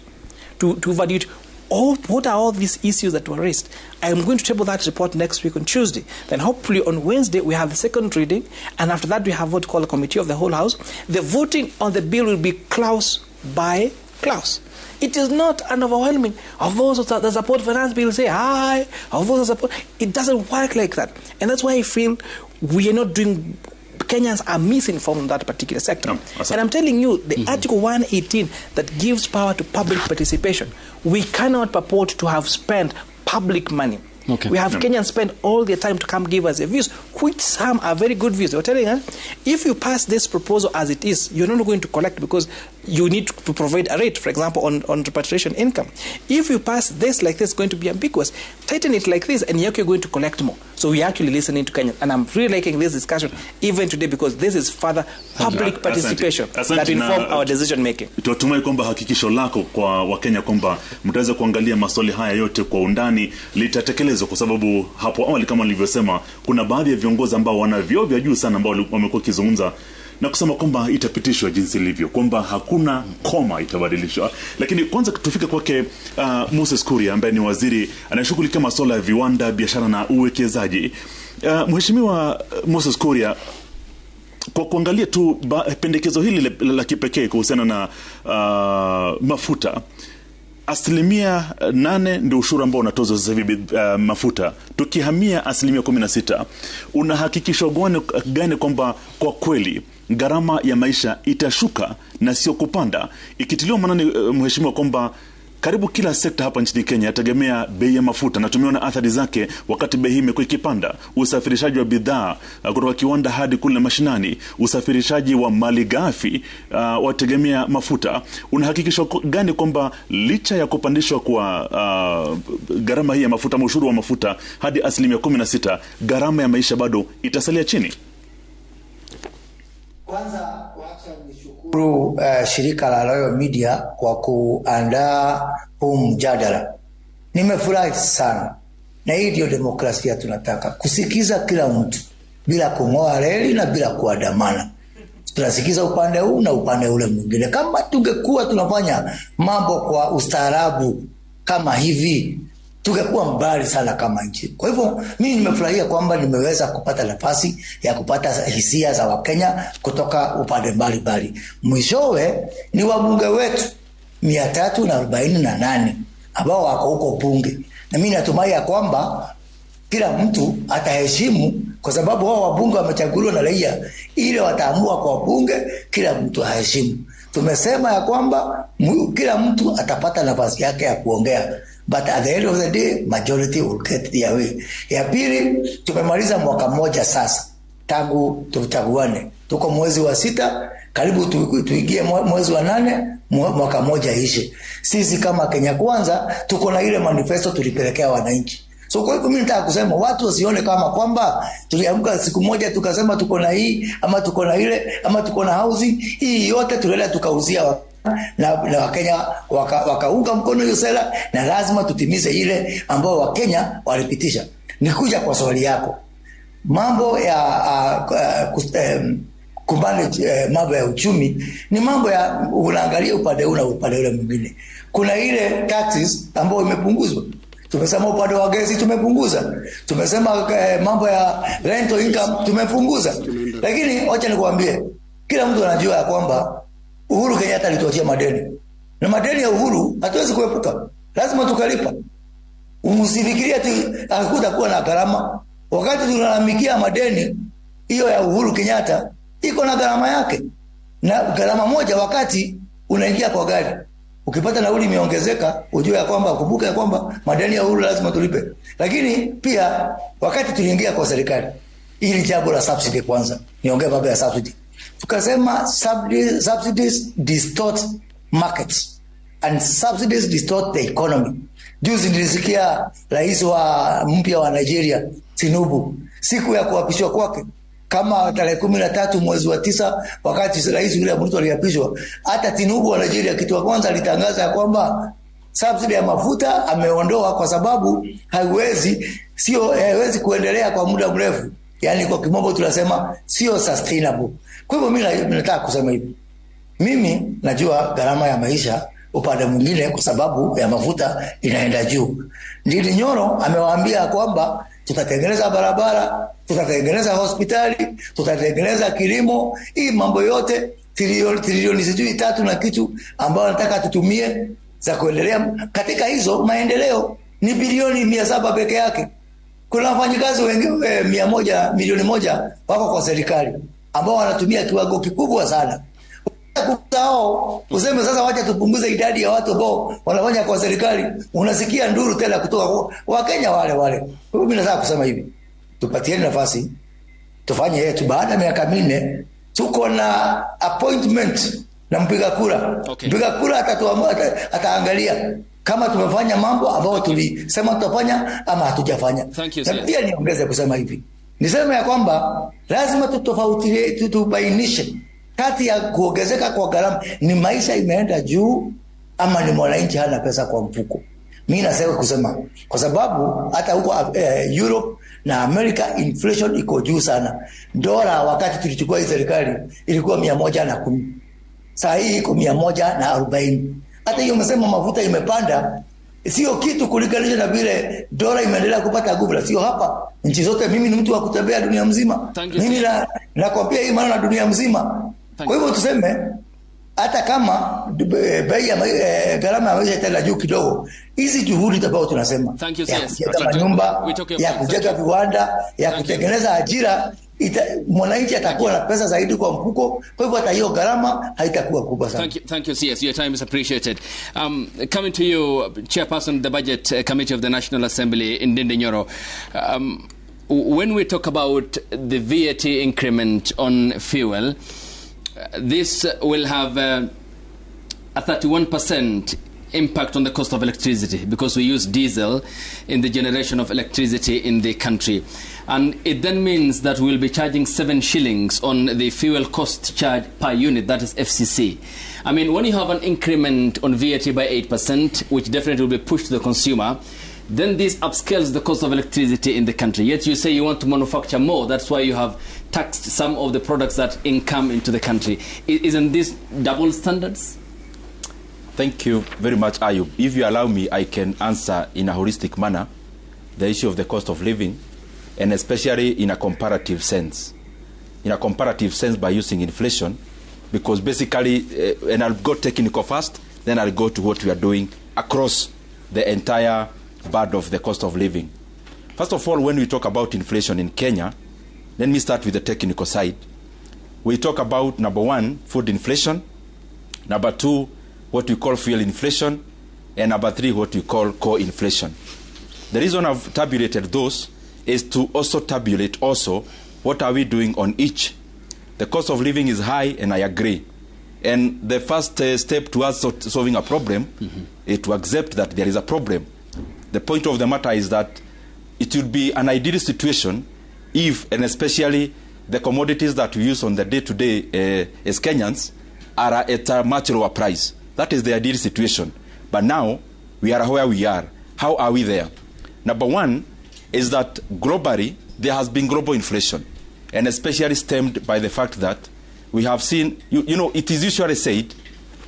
to evaluate what are all these issues that were raised. I am going to table that report next week on Tuesday. Then hopefully on Wednesday we have the second reading, and after that we have what we call a committee of the whole house. The voting on the bill will be clause by clause. It is not an overwhelming of those that support finance bill say aye, of those that support. It doesn't work like that. And that's why I feel we are not doing, Kenyans are misinformed on that particular sector. No, and I'm telling you, the Article 118 that gives power to public participation, we cannot purport to have spent public money. Okay. We have Kenyans spend all their time to come give us their views, which some are very good views. They were telling us, if you pass this proposal as it is, you're not going to collect because you need to provide a rate, for example, on repatriation income. If you pass this like this, it's going to be ambiguous. Tighten it like this, and you're going to collect more. So we're actually listening to Kenyans. And I'm really liking this discussion even today, because this is further public participation that inform our decision making. Tunatumai kwamba hakikisho lako kwa Wakenya kwamba mtaweza kuangalia maswali haya yote kwa undani litatekelezwa, kwa sababu hapo awali kama nilivyosema kuna baadhi ya viongozi ambao wana vyeo vya juu sana ambao wamekuwa kizungumza na kusema kwamba itapitishwa jinsi ilivyo, kwamba hakuna koma itabadilishwa. Lakini kwanza tufike kwake Moses Kuria ambaye ni waziri anayeshughulikia masuala ya viwanda, biashara na uwekezaji. Mheshimiwa Moses Kuria, kwa kuangalia tu pendekezo hili la kipekee kuhusiana na mafuta, 8% ndio ushuru ambao unatozwa sasa hivi mafuta. Tukihamia 16%, una hakikisho gani kwamba kwa kweli gharama ya maisha itashuka na sio kupanda? Ikitiliwa maanani mheshimiwa kwamba karibu kila sekta hapa nchini Kenya yategemea bei ya mafuta, na tumeona athari zake wakati bei hii imekuwa ikipanda. Usafirishaji wa bidhaa kutoka kiwanda hadi kule mashinani, usafirishaji wa malighafi wategemea mafuta. Unahakikisha gani kwamba licha ya kupandishwa kwa gharama hii ya mafuta, ushuru wa mafuta hadi 16%, gharama ya maisha bado itasalia chini? Kwanza wacha nishukuru shirika la Royal Media kwa kuandaa huu mjadala. Nimefurahi sana, na hii ndio demokrasia tunataka, kusikiza kila mtu bila kung'oa reli na bila kuandamana. Tunasikiza upande huu na upande ule mwingine. Kama tungekuwa tunafanya mambo kwa ustaarabu kama hivi, tungekuwa mbali sana kama nchi. Kwa hivyo mimi nimefurahia kwamba nimeweza kupata nafasi ya kupata hisia za Wakenya kutoka upande mbalimbali. Mwishowe ni wabunge wetu 348 ambao wako huko bunge, na mimi natumai ya kwamba kila mtu ataheshimu, kwa sababu wao wabunge wamechaguliwa na raia, ile wataamua kwa bunge, kila mtu aheshimu. Tumesema ya kwamba kila mtu atapata nafasi yake ya kuongea, but at the end of the day majority will get their way. Ya pili, tumemaliza mwaka mmoja sasa tangu tuchaguane, tuko mwezi wa 6, karibu tuingie mwezi wa 8, mwaka mmoja ishe. Sisi kama Kenya Kwanza tuko na ile manifesto tulipelekea wananchi. So kwa hivyo mimi nataka kusema watu wasione kama kwamba tuliamka siku moja tukasema tuko na hii ama tuko na ile ama tuko na housing. Hii yote tulienda tukauzia na Wakenya wakaunga mkono hiyo sera, na lazima tutimize ile ambao Wakenya walipitisha. Nikuja kwa swali yako, mambo ya mambo ya uchumi ni mambo ya unaangalia upande huu na upande ule mwingine. Kuna ile taxes ambayo imepunguzwa. Tumesema upande wa gesi tumepunguza. Tumesema mambo ya rental income tumepunguza. Lakini wacha nikuambie, kila mtu anajua ya kwamba Uhuru Kenyatta alituachia madeni. Na madeni ya Uhuru hatuwezi kuepuka. Lazima tukalipa. Usifikirie ati hakutakuwa na gharama. Wakati tunalalamikia madeni hiyo ya Uhuru Kenyatta iko na gharama yake. Na gharama moja, wakati unaingia kwa gari, ukipata nauli imeongezeka, ujue ya kwamba, kumbuka ya kwamba madeni ya Uhuru lazima tulipe. Lakini pia wakati tuliingia kwa serikali, ili jambo la subsidy kwanza, niongee mambo ya subsidy. Tukasema subsidies distort markets and subsidies distort the economy. Juzi nilisikia rais wa mpya wa Nigeria Tinubu, siku ya kuapishwa kwake kama tarehe 13 mwezi wa 9, wakati rais William Ruto aliapishwa, hata Tinubu wa Nigeria kitu cha kwanza alitangaza ya kwamba subsidy ya mafuta ameondoa kwa sababu haiwezi kuendelea kwa muda mrefu. Yaani kwa kimombo tunasema sio sustainable. Kwa hivyo mimi nataka kusema hivi, mimi najua gharama ya maisha upande mwingine kwa sababu ya mafuta inaenda juu. Ndindi Nyoro amewaambia kwamba tutatengeneza barabara, tutatengeneza hospitali, tutatengeneza kilimo, hii mambo yote trilioni sijui 3 na kitu ambayo nataka tutumie za kuendelea katika hizo maendeleo ni bilioni 700 peke yake. Kuna wafanyikazi wengi 100 milioni 1 wako kwa serikali ambao wanatumia kiwango kikubwa sana. Hao useme sasa wacha tupunguze idadi ya watu ambao wanafanya kwa serikali, unasikia nduru tena kutoka Wakenya wale wale. Kwa mimi nataka kusema hivi, tupatieni nafasi tufanye yetu. Baada ya miaka 4 tuko na appointment na mpiga kura. Okay. Mpiga kura ataangalia kama tumefanya mambo ambayo tulisema tutafanya ama hatujafanya. Na pia niongeze kusema hivi, niseme ya kwamba lazima tutofautie, tutubainishe kati ya kuongezeka kwa gharama, ni maisha imeenda juu ama ni mwananchi hana pesa kwa mfuko. Mimi nasema kusema kwa sababu hata huko Europe na America inflation iko juu sana. Dola wakati tulichukua hii serikali ilikuwa 110. Saa hii iko 140. Hata hiyo umesema mafuta imepanda, sio kitu kulinganisha na vile dola imeendelea kupata nguvu. Sio hapa nchi zote. Mimi ni mtu wa kutembea dunia mzima. Mimi nakwambia hii maana dunia mzima. Kwa hivyo tuseme hata kama bei ya gharama ya maisha itaenda juu kidogo, hizi juhudi ambazo tunasema ya kujenga nyumba, ya kujenga viwanda, ya kutengeneza ajira, mwananchi atakuwa na pesa zaidi kwa mfuko. Kwa hivyo hata hiyo gharama haitakuwa kubwa sana. Thank you CS. Your time is appreciated. Coming to you, Chairperson of the Budget Committee of the National Assembly, Ndindi Nyoro. When we talk about the VAT increment on fuel, this will have a 31% impact on the cost of electricity because we use diesel in the generation of electricity in the country. And it then means that we'll be charging 7 shillings on the fuel cost charge per unit, that is FCC. I mean, when you have an increment on VAT by 8%, which definitely will be pushed to the consumer, then this upscales the cost of electricity in the country. Yet you say you want to manufacture more. That's why you have taxed some of the products that income into the country. Isn't this double standards? Thank you very much, Ayub. If you allow me, I can answer in a holistic manner the issue of the cost of living, and especially in a comparative sense. In a comparative sense by using inflation, because basically, and I'll go technical first, then I'll go to what we are doing across the entire band of the cost of living. First of all, when we talk about inflation in Kenya, let me start with the technical side. We talk about, number one, food inflation. Number two, what we call fuel inflation. And number three, what we call core inflation. The reason I've tabulated those is to also tabulate also what are we doing on each. The cost of living is high, and I agree. And the first step towards solving a problem is to accept that there is a problem. The point of the matter is that it would be an ideal situation if, and especially the commodities that we use on the day-to-day as Kenyans, are at a much lower price. That is the ideal situation. But now, we are where we are. How are we there? Number one is that globally, there has been global inflation, and especially stemmed by the fact that we have seen, you know, it is usually said,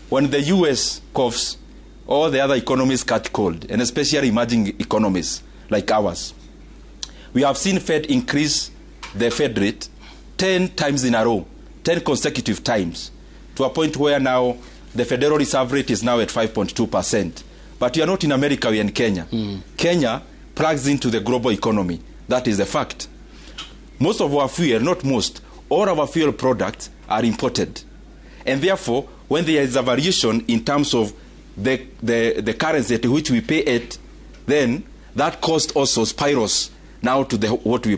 when the US coughs, all the other economies catch cold, and especially emerging economies like ours. We have seen Fed increase the Fed rate 10 times in a row, 10 consecutive times, to a point where now the Federal Reserve rate is now at 5.2%. But we are not in America, we are in Kenya. Kenya plugs into the global economy. That is a fact. Most of our fuel, not most, all our fuel products are imported. And therefore, when there is a variation in terms of the currency at which we pay it, then that cost also spirals now to the what we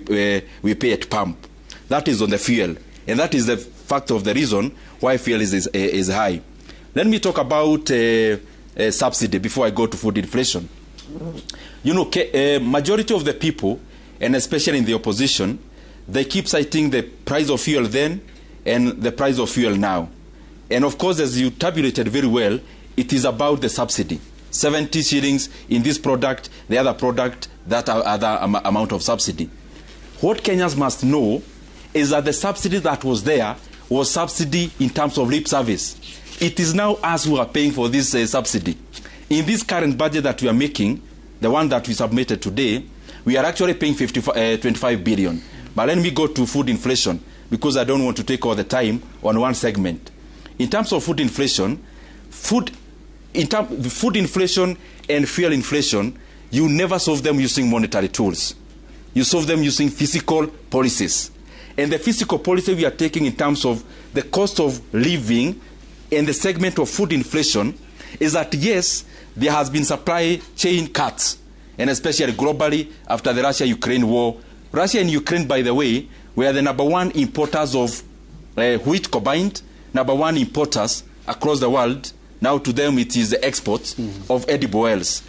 pay at pump. That is on the fuel. And that is the fact of the reason why fuel is high. Let me talk about subsidy before I go to food inflation. You know, majority of the people, and especially in the opposition, they keep citing the price of fuel then and the price of fuel now. And of course, as you tabulated very well, it is about the subsidy. 70 shillings in this product, the other product, that other amount of subsidy. What Kenyans must know is that the subsidy that was there was subsidy in terms of lip service. It is now us who are paying for this subsidy. In this current budget that we are making, the one that we submitted today, we are actually paying 25 billion. But let me go to food inflation, because I don't want to take all the time on one segment. In terms of food inflation, food inflation and fuel inflation, you never solve them using monetary tools. You solve them using fiscal policies. And the fiscal policy we are taking in terms of the cost of living and the segment of food inflation is that, yes, there has been supply chain cuts, and especially globally after the Russia-Ukraine war. Russia and Ukraine, by the way, were the number one importers of wheat combined, number one importers across the world. Now to them it is the export of edible oils.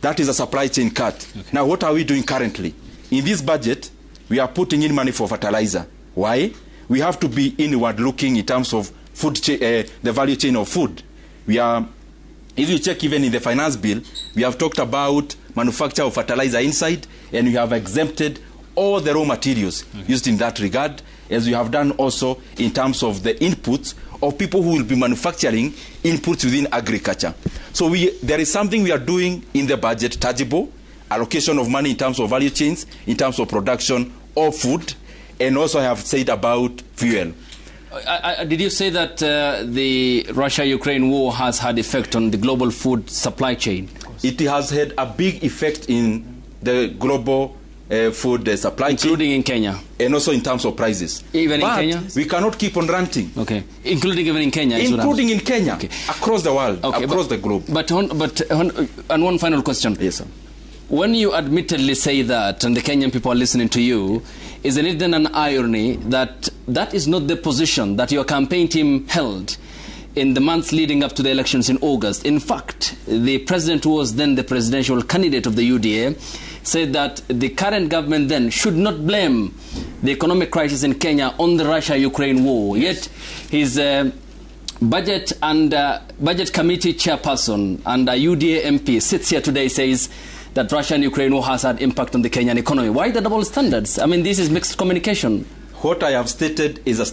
That is a supply chain cut. Okay. Now what are we doing currently? In this budget, we are putting in money for fertilizer. Why? We have to be inward looking in terms of food, the value chain of food. We are, if you check even in the finance bill, we have talked about manufacture of fertilizer inside, and we have exempted all the raw materials used in that regard, as we have done also in terms of the inputs of people who will be manufacturing inputs within agriculture. So there is something we are doing in the budget, tangible, allocation of money in terms of value chains, in terms of production of food, and also I have said about fuel. Did you say that the Russia-Ukraine war has had effect on the global food supply chain? It has had a big effect in the global food supply chain. Including in Kenya. And also in terms of prices. Even in Kenya? We cannot keep on ranting. Okay. Including even in Kenya? Including in Kenya. Okay. Across the world, okay, across the globe. And one final question. Yes, sir. When you admittedly say that, and the Kenyan people are listening to you, isn't it then an irony that that is not the position that your campaign team held in the months leading up to the elections in August? In fact, the president who was then the presidential candidate of the UDA said that the current government then should not blame the economic crisis in Kenya on the Russia-Ukraine war. Yes. Yet his budget and budget committee chairperson and a UDA MP sits here today, says that Russia and Ukraine war has had impact on the Kenyan economy. Why the double standards? I mean, this is mixed communication. What I have stated is a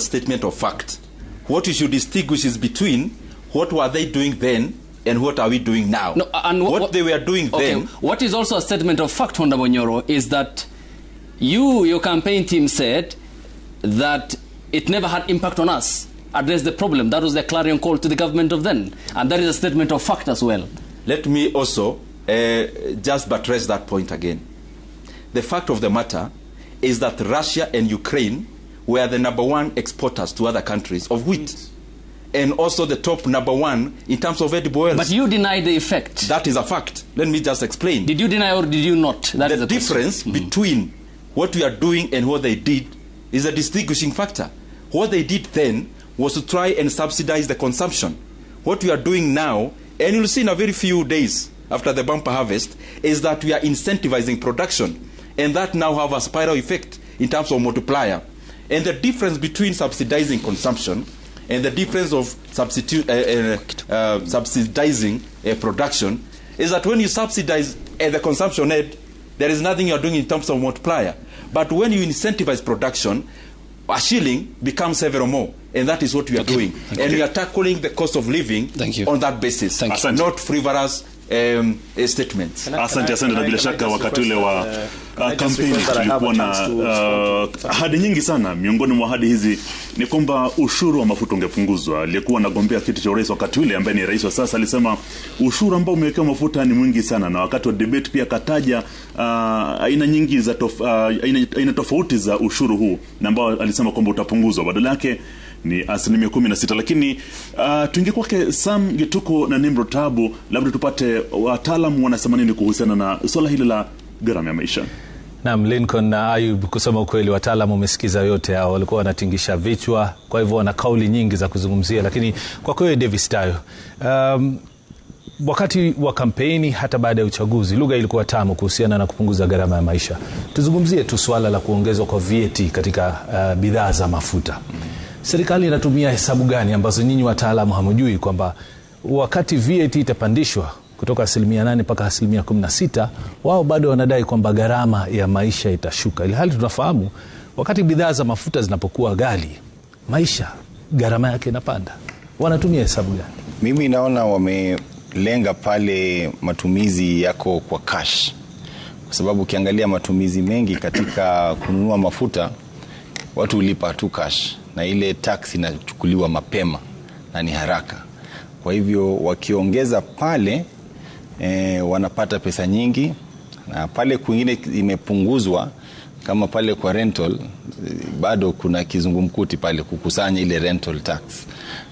statement of fact. What you should distinguish is between what were they doing then and what are we doing now. No, and what they were doing then. What is also a statement of fact, Honorable Nyoro, is that you, your campaign team said that it never had impact on us. Address the problem. That was the clarion call to the government of then. And that is a statement of fact as well. Let me also just buttress that point again. The fact of the matter is that Russia and Ukraine were the #1 exporters to other countries of wheat, and also the top #1 in terms of edible oils. But you deny the effect. That is a fact. Let me just explain. Did you deny or did you not? That is the difference between what we are doing and what they did is a distinguishing factor. What they did then was to try and subsidize the consumption. What we are doing now, and you'll see in a very few days after the bumper harvest, is that we are incentivizing production. And that now have a spiral effect in terms of multiplier. And the difference between subsidizing consumption and the difference of subsidizing production is that when you subsidize the consumption aid, there is nothing you are doing in terms of multiplier. But when you incentivize production, a shilling becomes several more. And that is what we are doing. And we are tackling the cost of living on that basis, not frivolous statements. Asante, asante. Na bila shaka wakati ule wa kampeni tulikuwa na ahadi nyingi sana. Miongoni mwa ahadi hizi ni kwamba ushuru wa mafuta ungepunguzwa. Aliyekuwa anagombea kiti cha urais wakati ule, ambaye ni rais wa sasa, alisema ushuru ambao umewekewa mafuta ni mwingi sana, na wakati wa debate pia akataja aina nyingi za aina tofauti za ushuru huu, na ambao alisema kwamba utapunguzwa, badala yake ni 16%. Lakini tuingie kwake Sam Gituko na Nimrod Tabu, labda tupate wataalamu wanasema nini kuhusiana na swala hili la gharama ya maisha. Naam, Lincoln na Ayub, kusema ukweli wataalamu wamesikiza yote hao, walikuwa wanatingisha vichwa, kwa hivyo wana kauli nyingi za kuzungumzia. Lakini kwa kweli Davis Tayo, wakati wa kampeni hata baada ya uchaguzi lugha ilikuwa tamu kuhusiana na kupunguza gharama ya maisha. Tuzungumzie tu swala la kuongezwa kwa VAT katika bidhaa za mafuta. Serikali inatumia hesabu gani ambazo nyinyi wataalamu hamjui kwamba wakati VAT itapandishwa kutoka 8% mpaka 16%, wao bado wanadai kwamba gharama ya maisha itashuka, ilhali tunafahamu wakati bidhaa za mafuta zinapokuwa ghali, maisha gharama yake inapanda? Wanatumia hesabu gani? Mimi naona wamelenga pale matumizi yako kwa cash, kwa sababu ukiangalia matumizi mengi katika kununua mafuta watu hulipa tu cash, na ile tax inachukuliwa mapema na ni haraka. Kwa hivyo wakiongeza pale wanapata pesa nyingi, na pale kwingine imepunguzwa kama pale kwa rental, bado kuna kizungumkuti pale kukusanya ile rental tax.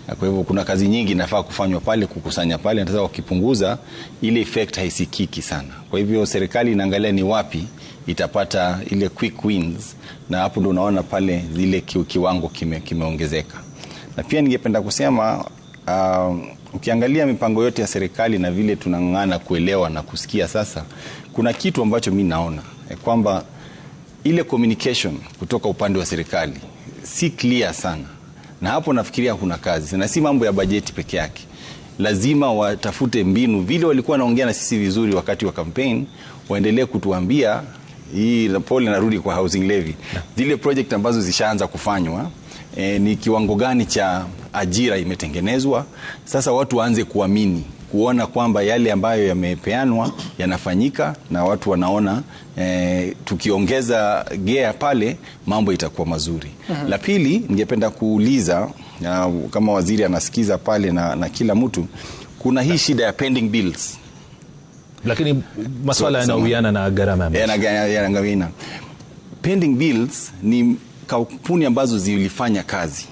Na kwa hivyo kuna kazi nyingi inafaa kufanywa pale kukusanya pale, na sasa wakipunguza ile effect haisikiki sana. Kwa hivyo serikali inaangalia ni wapi itapata ile quick wins, na hapo ndo unaona pale zile kiwango kimeongezeka. Na pia ningependa kusema ukiangalia mipango yote ya serikali na vile tunang'ang'ana kuelewa na kusikia sasa, kuna kitu ambacho mimi naona kwamba ile communication kutoka upande wa serikali si clear sana. Na hapo nafikiria kuna kazi, na si mambo ya bajeti peke yake. Lazima watafute mbinu, vile walikuwa wanaongea na sisi vizuri wakati wa campaign, waendelee kutuambia hii. Pole, narudi kwa housing levy. Zile project ambazo zishaanza kufanywa, ni kiwango gani cha ajira imetengenezwa. Sasa watu waanze kuamini, kuona kwamba yale ambayo yamepeanwa yanafanyika, na watu wanaona tukiongeza gear pale mambo itakuwa mazuri. La pili, ningependa kuuliza kama waziri anasikiza pale na kila mtu, kuna hii shida ya pending bills. Lakini masuala yanayohusiana na gharama ya maisha. Pending bills ni kampuni ambazo zilifanya kazi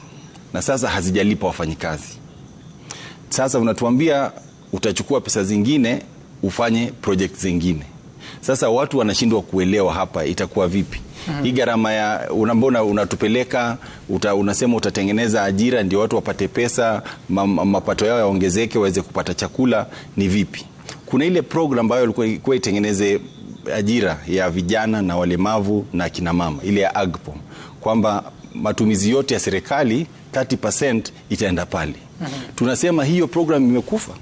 na sasa hazijalipa wafanyikazi. Sasa unatuambia utachukua pesa zingine ufanye project zingine. Sasa watu wanashindwa kuelewa hapa itakuwa vipi. Hii gharama ya unambona unatupeleka, unasema utatengeneza ajira ndio watu wapate pesa, mapato yao yaongezeke waweze kupata chakula, ni vipi? Kuna ile program ambayo ilikuwa itengeneze ajira ya vijana na walemavu na kina mama, ile ya AGPO, kwamba matumizi yote ya serikali 30% itaenda pale. Tunasema hiyo program imekufa.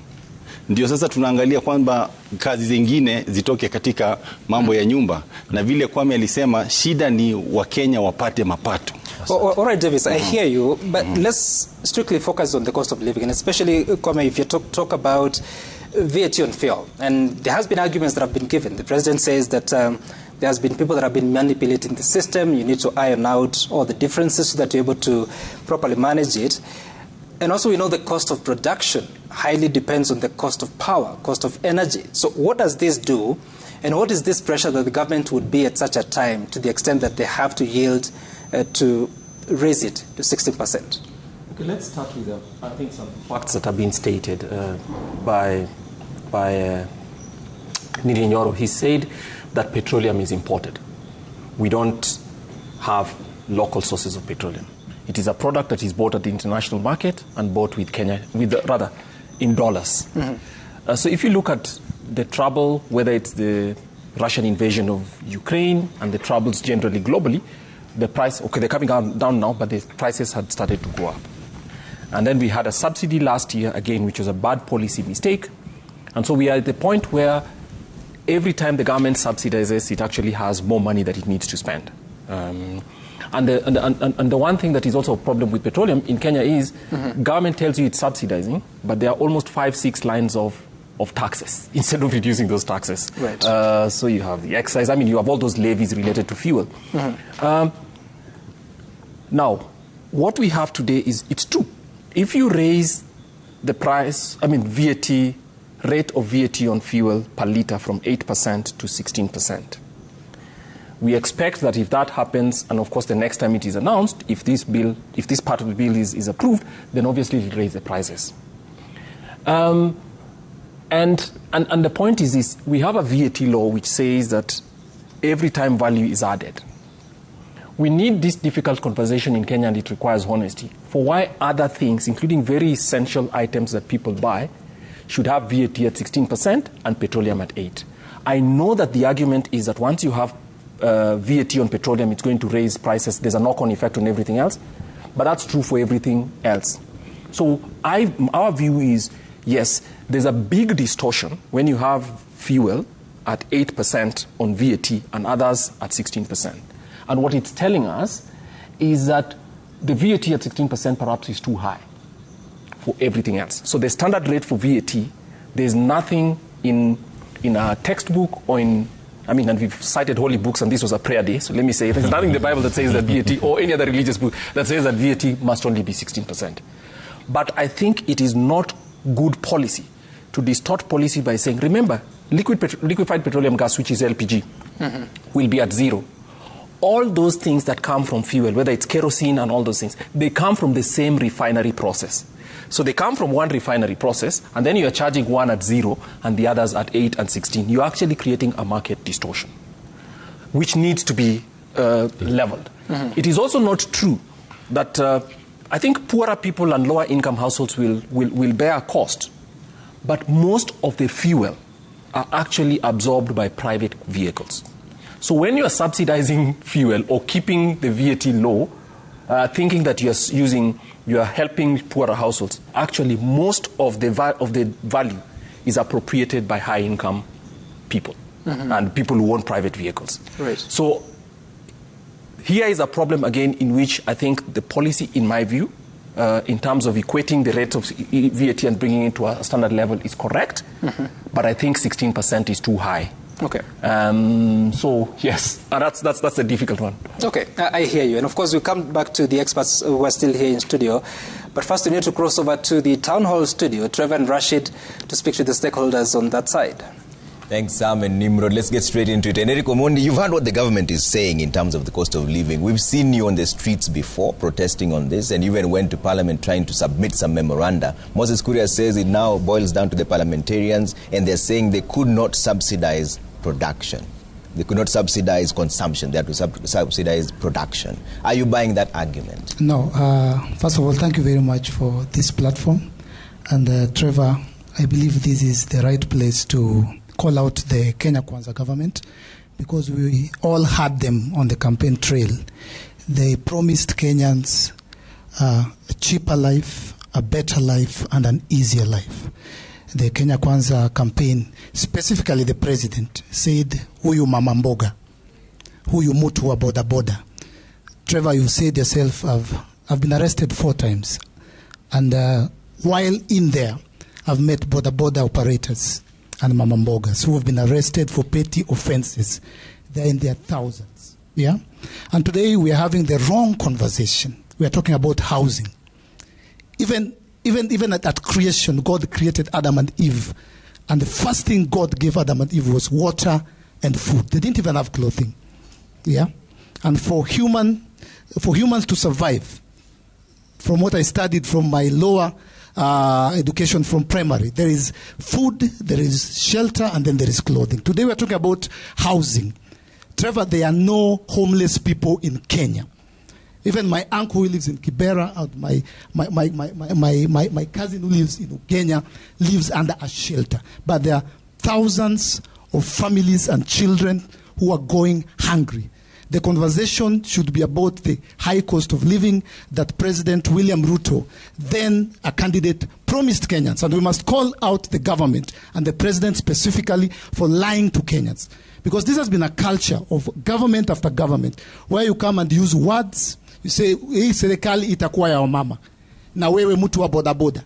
Ndio sasa tunaangalia kwamba kazi zingine zitoke katika mambo ya nyumba, na vile Kwame alisema shida ni Wakenya wapate mapato. All right, Davis, I hear you, but let's strictly focus on the cost of living, and especially, Kwame, if you talk about VAT on fuel. And there has been arguments that have been given. The president says that there has been people that have been manipulating the system. You need to iron out all the differences so that you're able to properly manage it. And also we know the cost of production highly depends on the cost of power, cost of energy. So what does this do? And what is this pressure that the government would be at such a time, to the extent that they have to yield to raise it to 16%? Okay, let's start with, I think, some facts that have been stated by Ndindi Nyoro. He said that petroleum is imported. We don't have local sources of petroleum. It is a product that is bought at the international market and bought with Kenya, rather, in dollars. So if you look at the trouble, whether it's the Russian invasion of Ukraine and the troubles generally globally, the price, okay, they're coming down now, but the prices had started to go up. And then we had a subsidy last year, again, which was a bad policy mistake. And so we are at the point where every time the government subsidizes, it actually has more money that it needs to spend. And the one thing that is also a problem with petroleum in Kenya is government tells you it's subsidizing, but there are almost 5-6 lines of taxes instead of reducing those taxes. Right. So you have the excise. I mean, you have all those levies related to fuel. Now, what we have today is, it's true. If you raise the price, I mean, VAT, rate of VAT on fuel per litre from 8% to 16%. We expect that if that happens, and of course the next time it is announced, if this bill, if this part of the bill is approved, then obviously it will raise the prices. And the point is this, we have a VAT law which says that every time value is added. We need this difficult conversation in Kenya, and it requires honesty, for why other things, including very essential items that people buy, should have VAT at 16% and petroleum at 8%. I know that the argument is that once you have VAT on petroleum, it's going to raise prices. There's a knock-on effect on everything else. But that's true for everything else. So our view is, yes, there's a big distortion when you have fuel at 8% on VAT and others at 16%. And what it's telling us is that the VAT at 16% perhaps is too high for everything else. So the standard rate for VAT, there's nothing in our textbook or in, I mean, and we've cited holy books, and this was a prayer day, so let me say, there's nothing in the Bible that says that VAT, or any other religious book, that says that VAT must only be 16%. But I think it is not good policy to distort policy by saying, remember, liquefied petroleum gas, which is LPG, will be at zero. All those things that come from fuel, whether it's kerosene and all those things, they come from the same refinery process. So they come from one refinery process, and then you are charging one at 0 and the others at 8 and 16. You're actually creating a market distortion, which needs to be leveled. It is also not true that I think poorer people and lower income households will bear a cost, but most of the fuel are actually absorbed by private vehicles. So when you are subsidizing fuel or keeping the VAT low, thinking that you are helping poorer households, actually most of the value is appropriated by high-income people and people who own private vehicles. Right. So here is a problem again in which I think the policy, in my view, in terms of equating the rate of VAT and bringing it to a standard level is correct, but I think 16% is too high. Okay. So, yes, and that's a difficult one. Okay, I hear you. And, of course, we'll come back to the experts who are still here in studio. But first, we need to cross over to the Town Hall studio, Trevor and Rashid, to speak to the stakeholders on that side. Thanks, Sam and Nimrod. Let's get straight into it. And Eric Omondi, you've heard what the government is saying in terms of the cost of living. We've seen you on the streets before protesting on this, and even went to parliament trying to submit some memoranda. Moses Kuria says it now boils down to the parliamentarians, and they're saying they could not subsidize production. They could not subsidize consumption. They had to subsidize production. Are you buying that argument? No. First of all, thank you very much for this platform. And Trevor, I believe this is the right place to call out the Kenya Kwanza government. because we all had them on the campaign trail. They promised Kenyans a cheaper life, a better life, and an easier life. The Kenya Kwanza campaign, specifically the president, said, huyu mama mboga, huyu mtu wa boda boda. Trevor, you said yourself, I've been arrested 4 times. And while in there, I've met boda boda operators and mama mbogas who have been arrested for petty offenses. They're in their thousands. Yeah? And today we are having the wrong conversation. We are talking about housing. Even at creation, God created Adam and Eve. And the first thing God gave Adam and Eve was water and food. They didn't even have clothing. Yeah? And for humans to survive, from what I studied from my lower education from primary, there is food, there is shelter, and then there is clothing. Today we are talking about housing. Trevor, there are no homeless people in Kenya. Even my uncle who lives in Kibera, and my cousin who lives in Kenya lives under a shelter. But there are thousands of families and children who are going hungry. The conversation should be about the high cost of living that President William Ruto, then a candidate, promised Kenyans. And we must call out the government and the president specifically for lying to Kenyans. Because this has been a culture of government after government, where you come and use words. You say, hii serikali itakuwa ya wamama, na wewe mtu wa boda boda,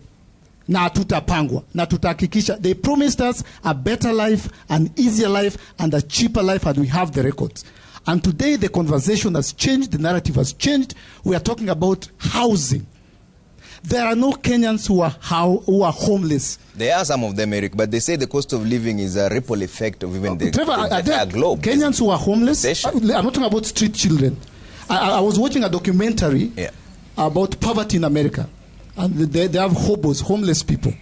na hatutapangwa, na tutahakikisha. They promised us a better life, an easier life, and a cheaper life, and we have the records. And today the conversation has changed, the narrative has changed. We are talking about housing. There are no Kenyans who are homeless. There are some of them, Eric, but they say the cost of living is a ripple effect of even the, Trevor, the entire globe. Kenyans who are homeless? I'm not talking about street children. I was watching a documentary about poverty in America. And they have hobos, homeless people.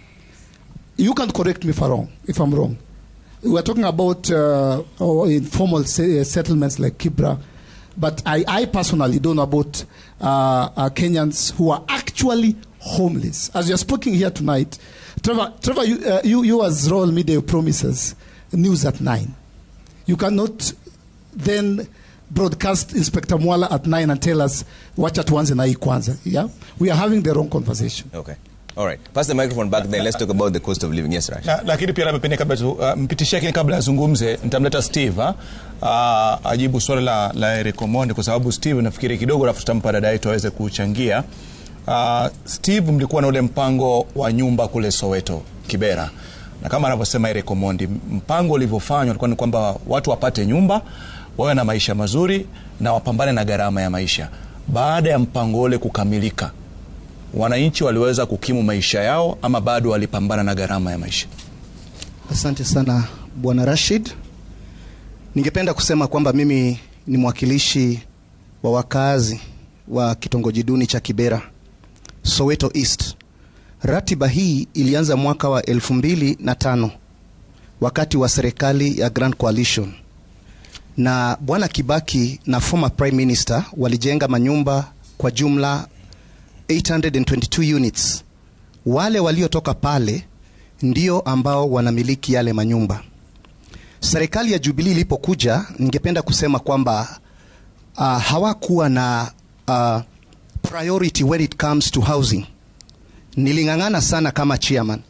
You can correct me if I'm wrong. We are talking about informal settlements like Kibra. But I personally don't know about Kenyans who are actually homeless. As you're speaking here tonight, Trevor, you as Royal Media promises news at 9. You cannot then broadcast Inspector Mwala at 9 and tell us, wacha tuanze na hii kwanza. Yeah? We are having the wrong conversation. Okay. All right. Pass the microphone back then. Let's talk about the cost of living. Yes, Rash. Lakini pia labda pengine kabla mpitishie kabla azungumze, nitamleta Steve ajibu swali la Eric Omondi, kwa sababu Steve nafikiri kidogo alafu tutampa dada yetu aweze kuchangia. Steve, mlikuwa na ule mpango wa nyumba kule Soweto, Kibera. Na kama anavyosema Eric Omondi, mpango ulivyofanywa ulikuwa ni kwamba watu wapate nyumba, wawe na maisha mazuri na wapambane na gharama ya maisha. Baada ya mpango ule kukamilika, wananchi waliweza kukimu maisha yao ama bado walipambana na gharama ya maisha? Asante sana Bwana Rashid. Ningependa kusema kwamba mimi ni mwakilishi wa wakazi wa kitongoji duni cha Kibera, Soweto East. Ratiba hii ilianza mwaka wa 2005 wakati wa serikali ya Grand Coalition. Na Bwana Kibaki na former Prime Minister walijenga manyumba kwa jumla 822 units. Wale waliotoka pale ndio ambao wanamiliki yale manyumba. Serikali ya Jubilee ilipokuja, ningependa kusema kwamba hawakuwa na priority when it comes to housing. Niling'ang'ana sana kama chairman.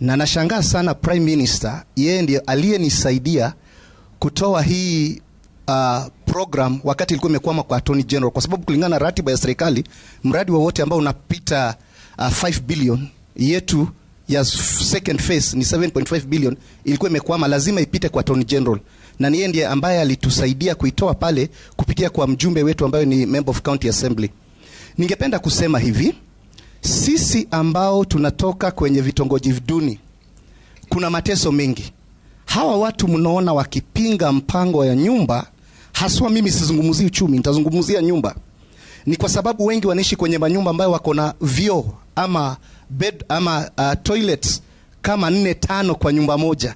Na nashangaa sana Prime Minister, yeye ndiye aliyenisaidia kutoa hii program wakati ilikuwa imekwama kwa Attorney General, kwa sababu kulingana na ratiba ya serikali, mradi wowote ambao unapita 5 billion yetu ya second phase ni 7.5 billion, ilikuwa imekwama, lazima ipite kwa Attorney General. Na ni yeye ndiye ambaye alitusaidia kuitoa pale kupitia kwa mjumbe wetu ambaye ni Member of County Assembly. Ningependa kusema hivi, sisi ambao tunatoka kwenye vitongoji duni, kuna mateso mengi. Hawa watu mnaona wakipinga mpango ya nyumba, haswa mimi sizungumzii uchumi, nitazungumzia nyumba. Ni kwa sababu wengi wanaishi kwenye manyumba ambayo wako na vyoo ama bed ama toilets kama 4-5 kwa nyumba moja.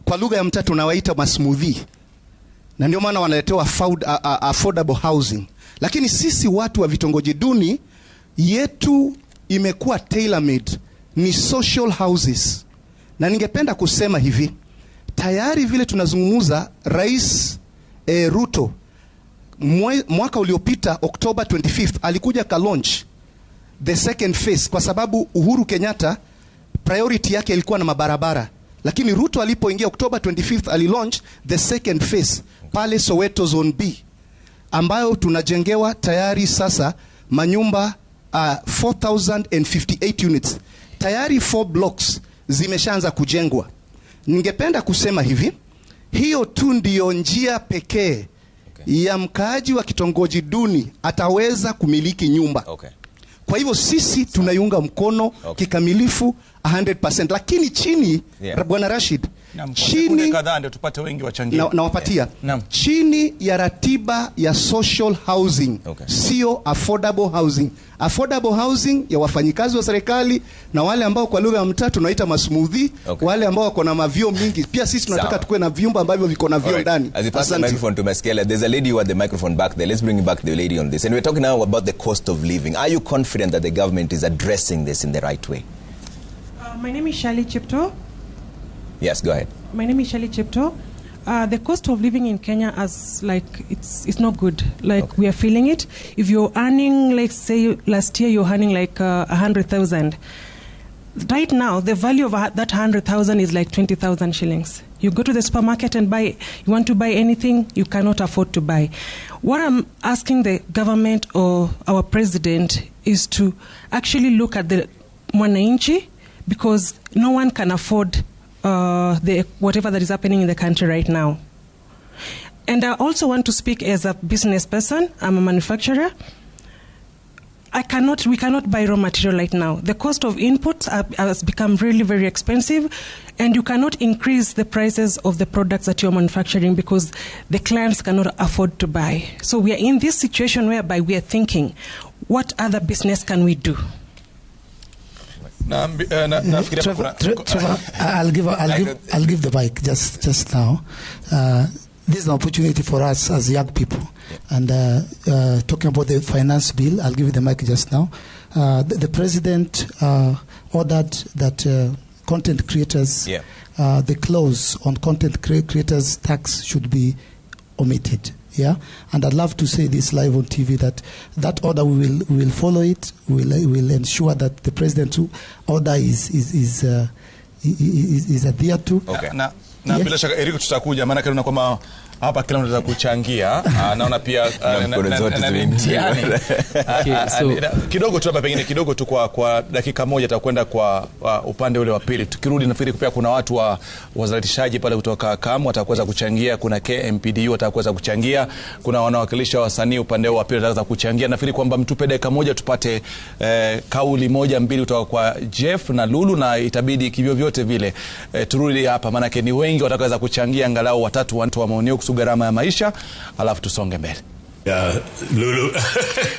Kwa lugha ya mtaa tunawaita masmoothie. Na ndio maana wanaletewa affordable housing. Lakini sisi watu wa vitongoji duni yetu imekuwa tailor made, ni social houses. Na ningependa kusema hivi, tayari vile tunazungumza, Rais Ruto mwaka uliopita October 25th alikuja ka launch the second phase, kwa sababu Uhuru Kenyatta priority yake ilikuwa na mabarabara, lakini Ruto alipoingia October 25th alilaunch the second phase pale Soweto Zone B, ambayo tunajengewa tayari sasa manyumba 4058 units. Tayari 4 blocks zimeshaanza kujengwa. Ningependa kusema hivi, hiyo tu ndiyo njia pekee ya mkaaji wa kitongoji duni ataweza kumiliki nyumba. Kwa hivyo sisi tunaiunga mkono kikamilifu 100%, lakini chini Bwana Rashid, chini kadhaa ndio tupate wengi wachangie. Nawapatia chini ya ratiba ya social housing, sio affordable housing. Affordable housing ya wafanyikazi wa serikali na wale ambao kwa lugha ya mtaa tunaita masmoothie, wale ambao wako na mavio mingi. Pia sisi tunataka tukue na vyumba ambavyo viko na vio ndani. As you pass the microphone to Maskela, there's a lady who had the microphone back there. Let's bring back the lady on this. And we're talking now about the cost of living. Are you confident that the government is addressing this in the right way? My name is Shirley Chepto. Yes, go ahead. My name is Shirley Chepto. The cost of living in Kenya as like it's not good. Like we are feeling it. If you're earning, like say last year you're earning like 100,000. Right now the value of that 100,000 is like 20,000 shillings. You go to the supermarket and buy. You want to buy anything, you cannot afford to buy. What I'm asking the government or our president is to actually look at the mwananchi, because no one can afford the whatever that is happening in the country right now. And I also want to speak as a business person. I'm a manufacturer. We cannot buy raw material right now. The cost of inputs has become really very expensive, and you cannot increase the prices of the products that you're manufacturing because the clients cannot afford to buy. So we are in this situation whereby we are thinking, what other business can we do? Trevor, I'll give the mic just now. This is an opportunity for us as young people. And talking about the finance bill, I'll give you the mic just now. The president ordered that content creators, the clause on content creators tax should be omitted. Yeah, and I'd love to say this live on TV that order we will follow it. We will ensure that the president's order is adhered to. Okay. Na bila shaka Eric tutakuja, maana naona kwamba hapa kila mtu anataka kuchangia. Naona pia mtihani. Kidogo tu hapa, pengine kidogo tu kwa dakika moja tutakwenda kwa upande ule wa pili. Tukirudi nafikiri pia kuna watu wa wazalishaji pale kutoka KAMU watakuweza kuchangia, kuna KMPDU watakuweza kuchangia, kuna wanawakilisha wasanii upande wa pili wataweza kuchangia. Nafikiri kwamba mtupe dakika moja tupate kauli moja mbili kutoka kwa Jeff na Lulu, na itabidi kivyovyote vile turudi hapa, maana ni wengi watakaweza kuchangia, angalau watatu wa maoni kuhusu gharama ya maisha, alafu tusonge mbele. Lulu.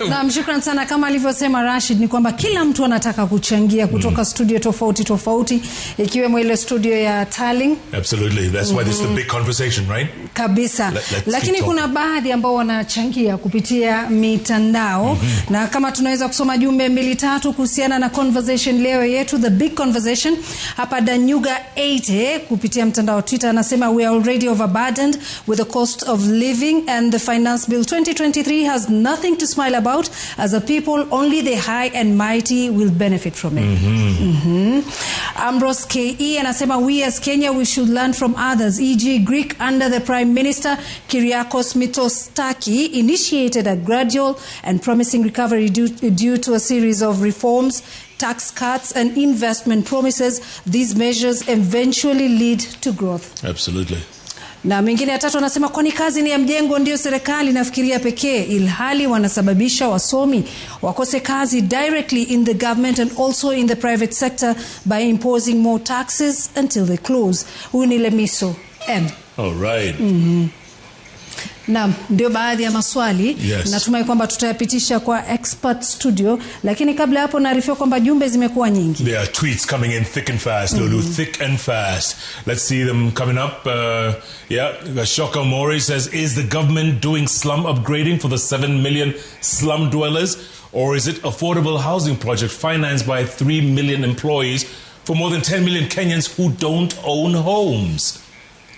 Naam, shukran sana. Kama alivyosema Rashid ni kwamba kila mtu anataka kuchangia kutoka studio tofauti tofauti, ikiwemo ile studio ya Tarling. Absolutely. That's why this is the big conversation, right? Kabisa. Lakini kuna baadhi ambao wanachangia kupitia mitandao, na kama tunaweza kusoma jumbe 2-3 kuhusiana na conversation leo yetu, the big conversation hapa. Danyuga 8 kupitia mtandao Twitter anasema we are already overburdened with the cost of living and the finance bill 2023 has nothing to smile about. As a people, only the high and mighty will benefit from it. Ambrose KE anasema we as Kenya, we should learn from others, e.g. Greek under the Prime Minister Kyriakos Mitsotakis initiated a gradual and promising recovery due to a series of reforms, tax cuts and investment promises. These measures eventually lead to growth. Absolutely. Na mengine ya tatu anasema kwani kazi ni ya mjengo ndio serikali nafikiria pekee, ilhali wanasababisha wasomi wakose kazi directly in the government and also in the private sector by imposing more taxes until they close. Huyu ni Lemiso M. All right. Naam, ndio baadhi ya maswali. Yes. Natumai kwamba tutayapitisha kwa expert studio, lakini kabla hapo naarifiwa kwamba jumbe zimekuwa nyingi. There are tweets coming in thick and fast, Lulu, thick and fast. Let's see them coming up. Ashoka Mori says, is the government doing slum upgrading for the 7 million slum dwellers, or is it affordable housing project financed by 3 million employees for more than 10 million Kenyans who don't own homes?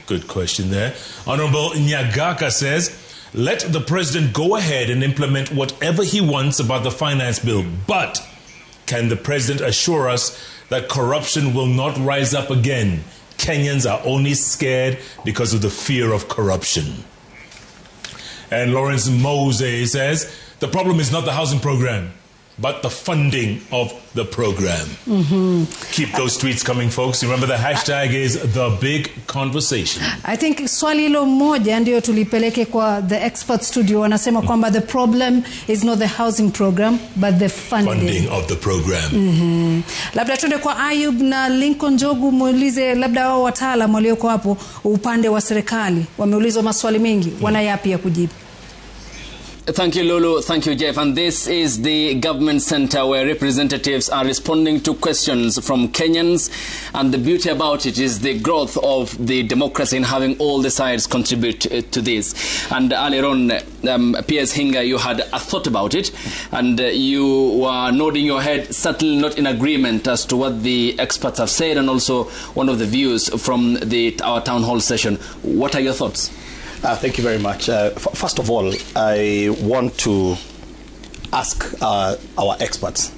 Good question there. Honorable Nyagaka says, let the president go ahead and implement whatever he wants about the finance bill, but can the president assure us that corruption will not rise up again? Kenyans are only scared because of the fear of corruption. And Lawrence Mose says, the problem is not the housing program, but the funding of the program. Keep those tweets coming, folks. Remember, the hashtag is The Big Conversation. I think swali hilo moja ndio tulipeleke kwa the expert studio. Wanasema kwamba the problem is not the housing program, but the funding of the program. Labda tuende kwa Ayub na Lincoln Njogu, muulize labda wao wataalamu walioko hapo upande wa serikali. Wameulizwa maswali mengi, wana yapi ya kujibu? Thank you, Lulu. Thank you, Jeff. And this is the government center where representatives are responding to questions from Kenyans. And the beauty about it is the growth of the democracy in having all the sides contribute to this. And earlier on, PS Hinga, you had a thought about it, and you were nodding your head, certainly not in agreement as to what the experts have said, and also one of the views from our town hall session. What are your thoughts? Thank you very much. First of all, I want to ask our experts,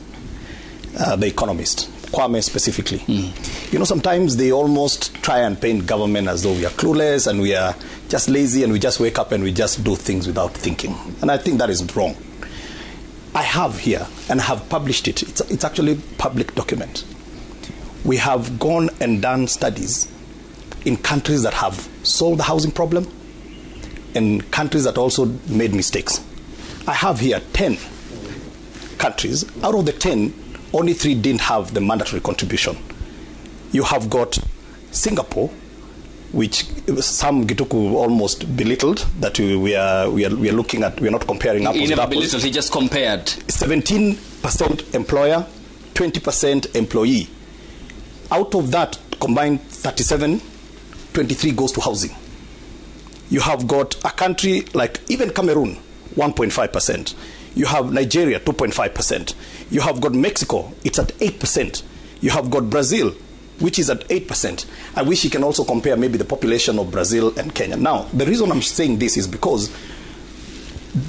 the economists, Kwame specifically. You know, sometimes they almost try and paint government as though we are clueless and we are just lazy and we just wake up and we just do things without thinking. And I think that is wrong. I have here, and I have published it. It's actually a public document. We have gone and done studies in countries that have solved the housing problem and countries that also made mistakes. I have here 10 countries. Out of the 10, only 3 didn't have the mandatory contribution. You have got Singapore, which some Gituku almost belittled, that we are looking at, we are not comparing apples He with never apples. belittled, he just compared. 17% employer, 20% employee. Out of that, combined 37, 23 goes to housing. You have got a country like even Cameroon, 1.5%. You have Nigeria, 2.5%. You have got Mexico, it's at 8%. You have got Brazil, which is at 8%. I wish you can also compare maybe the population of Brazil and Kenya. Now, the reason I'm saying this is because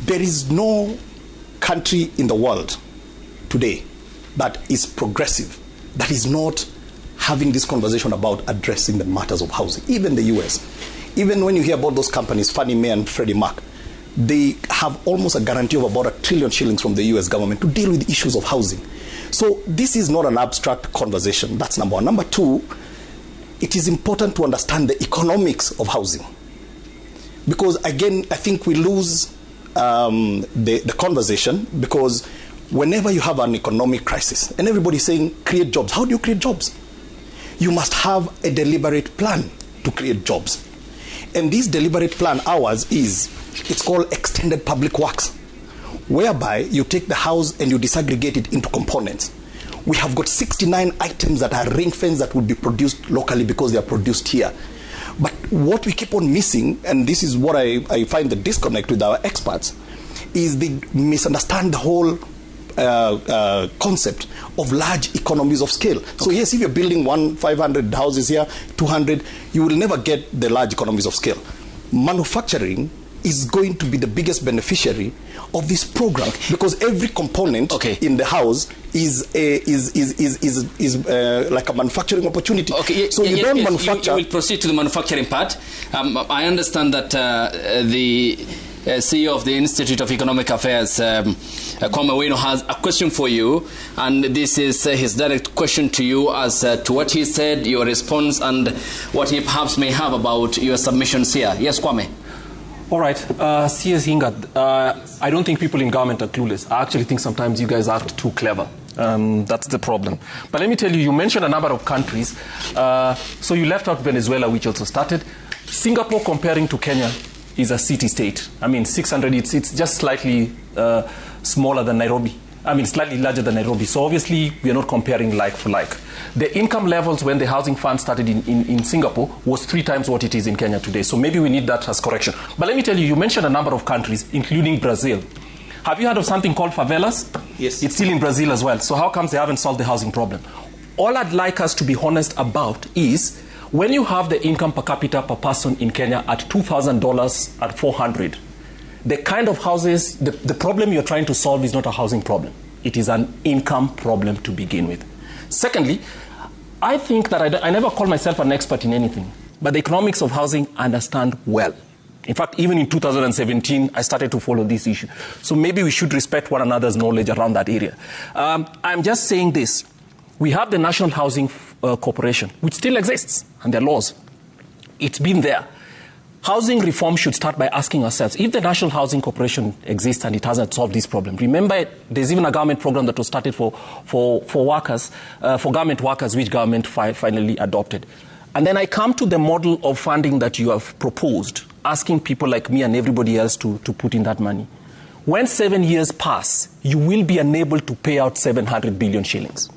there is no country in the world today that is progressive, that is not having this conversation about addressing the matters of housing, even the US. Even when you hear about those companies, Fannie Mae and Freddie Mac, they have almost a guarantee of about 1 trillion shillings from the US government to deal with issues of housing. So this is not an abstract conversation. That's number one. Number two, it is important to understand the economics of housing. Because again, I think we lose the conversation, because whenever you have an economic crisis and everybody's saying create jobs, how do you create jobs? You must have a deliberate plan to create jobs. And this deliberate plan, ours is, it's called extended public works, whereby you take the house and you disaggregate it into components. We have got 69 items that are ring fence that would be produced locally because they are produced here. But what we keep on missing, and this is what I find the disconnect with our experts, is they misunderstand the whole concept of large economies of scale. Okay. So yes, if you're building 500 houses here, 200, you will never get the large economies of scale. Manufacturing is going to be the biggest beneficiary of this program, because every component in the house is like a manufacturing opportunity. Okay, so you don't manufacture. You will proceed to the manufacturing part. I understand that the CEO of the Institute of Economic Affairs, Kwame Owino, has a question for you, and this is his direct question to you as to what he said, your response, and what he perhaps may have about your submissions here. Yes, Kwame. All right, CS Hinga, I don't think people in government are clueless. I actually think sometimes you guys act too clever. That's the problem. But let me tell you, you mentioned a number of countries. So you left out Venezuela, which also started. Singapore, comparing to Kenya, is a city-state. I mean, 600, it's just slightly smaller than Nairobi. I mean, slightly larger than Nairobi. So obviously, we are not comparing like for like. The income levels when the housing fund started in Singapore was 3 times what it is in Kenya today. So maybe we need that as correction. But let me tell you, you mentioned a number of countries, including Brazil. Have you heard of something called favelas? Yes. It's still in Brazil as well. So how comes they haven't solved the housing problem? All I'd like us to be honest about is When you have the income per capita per person in Kenya at $2,000 at 400, the kind of houses, the problem you're trying to solve is not a housing problem. It is an income problem to begin with. Secondly, I think that I never call myself an expert in anything, but the economics of housing I understand well. In fact, even in 2017, I started to follow this issue. So maybe we should respect one another's knowledge around that area. I'm just saying this. We have the National Housing Corporation, which still exists, and there are laws. It's been there. Housing reform should start by asking ourselves, if the National Housing Corporation exists and it hasn't solved this problem, remember there's even a government program that was started for workers, for government workers, which government finally adopted. And then I come to the model of funding that you have proposed, asking people like me and everybody else to put in that money. When 7 years pass, you will be unable to pay out 700 billion shillings.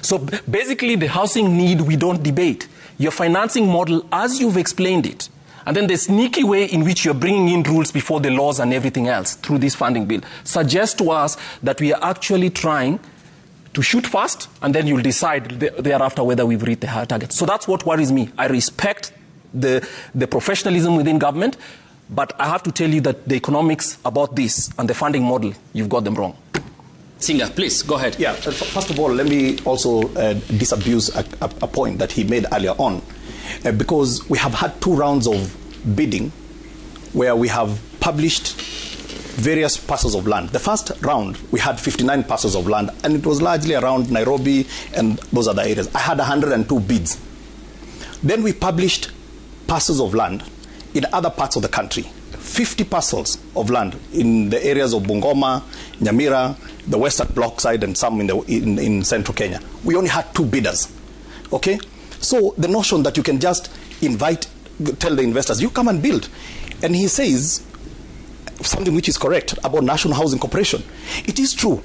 So basically the housing need we don't debate. Your financing model, as you've explained it, and then the sneaky way in which you're bringing in rules before the laws and everything else through this funding bill, suggests to us that we are actually trying to shoot fast, and then you'll decide thereafter whether we've reached the higher target. So that's what worries me. I respect the professionalism within government, but I have to tell you that the economics about this and the funding model, you've got them wrong. Singer, please, go ahead. Yeah, first of all, let me also disabuse a point that he made earlier on, because we have had 2 rounds of bidding where we have published various parcels of land. The first round, we had 59 parcels of land, and it was largely around Nairobi and those other areas. I had 102 bids. Then we published parcels of land in other parts of the country. 50 parcels of land in the areas of Bungoma, Nyamira, the Western Block side, and some in central Kenya. We only had 2 bidders. Okay? So the notion that you can just invite, tell the investors, you come and build. And he says something which is correct about National Housing Corporation. It is true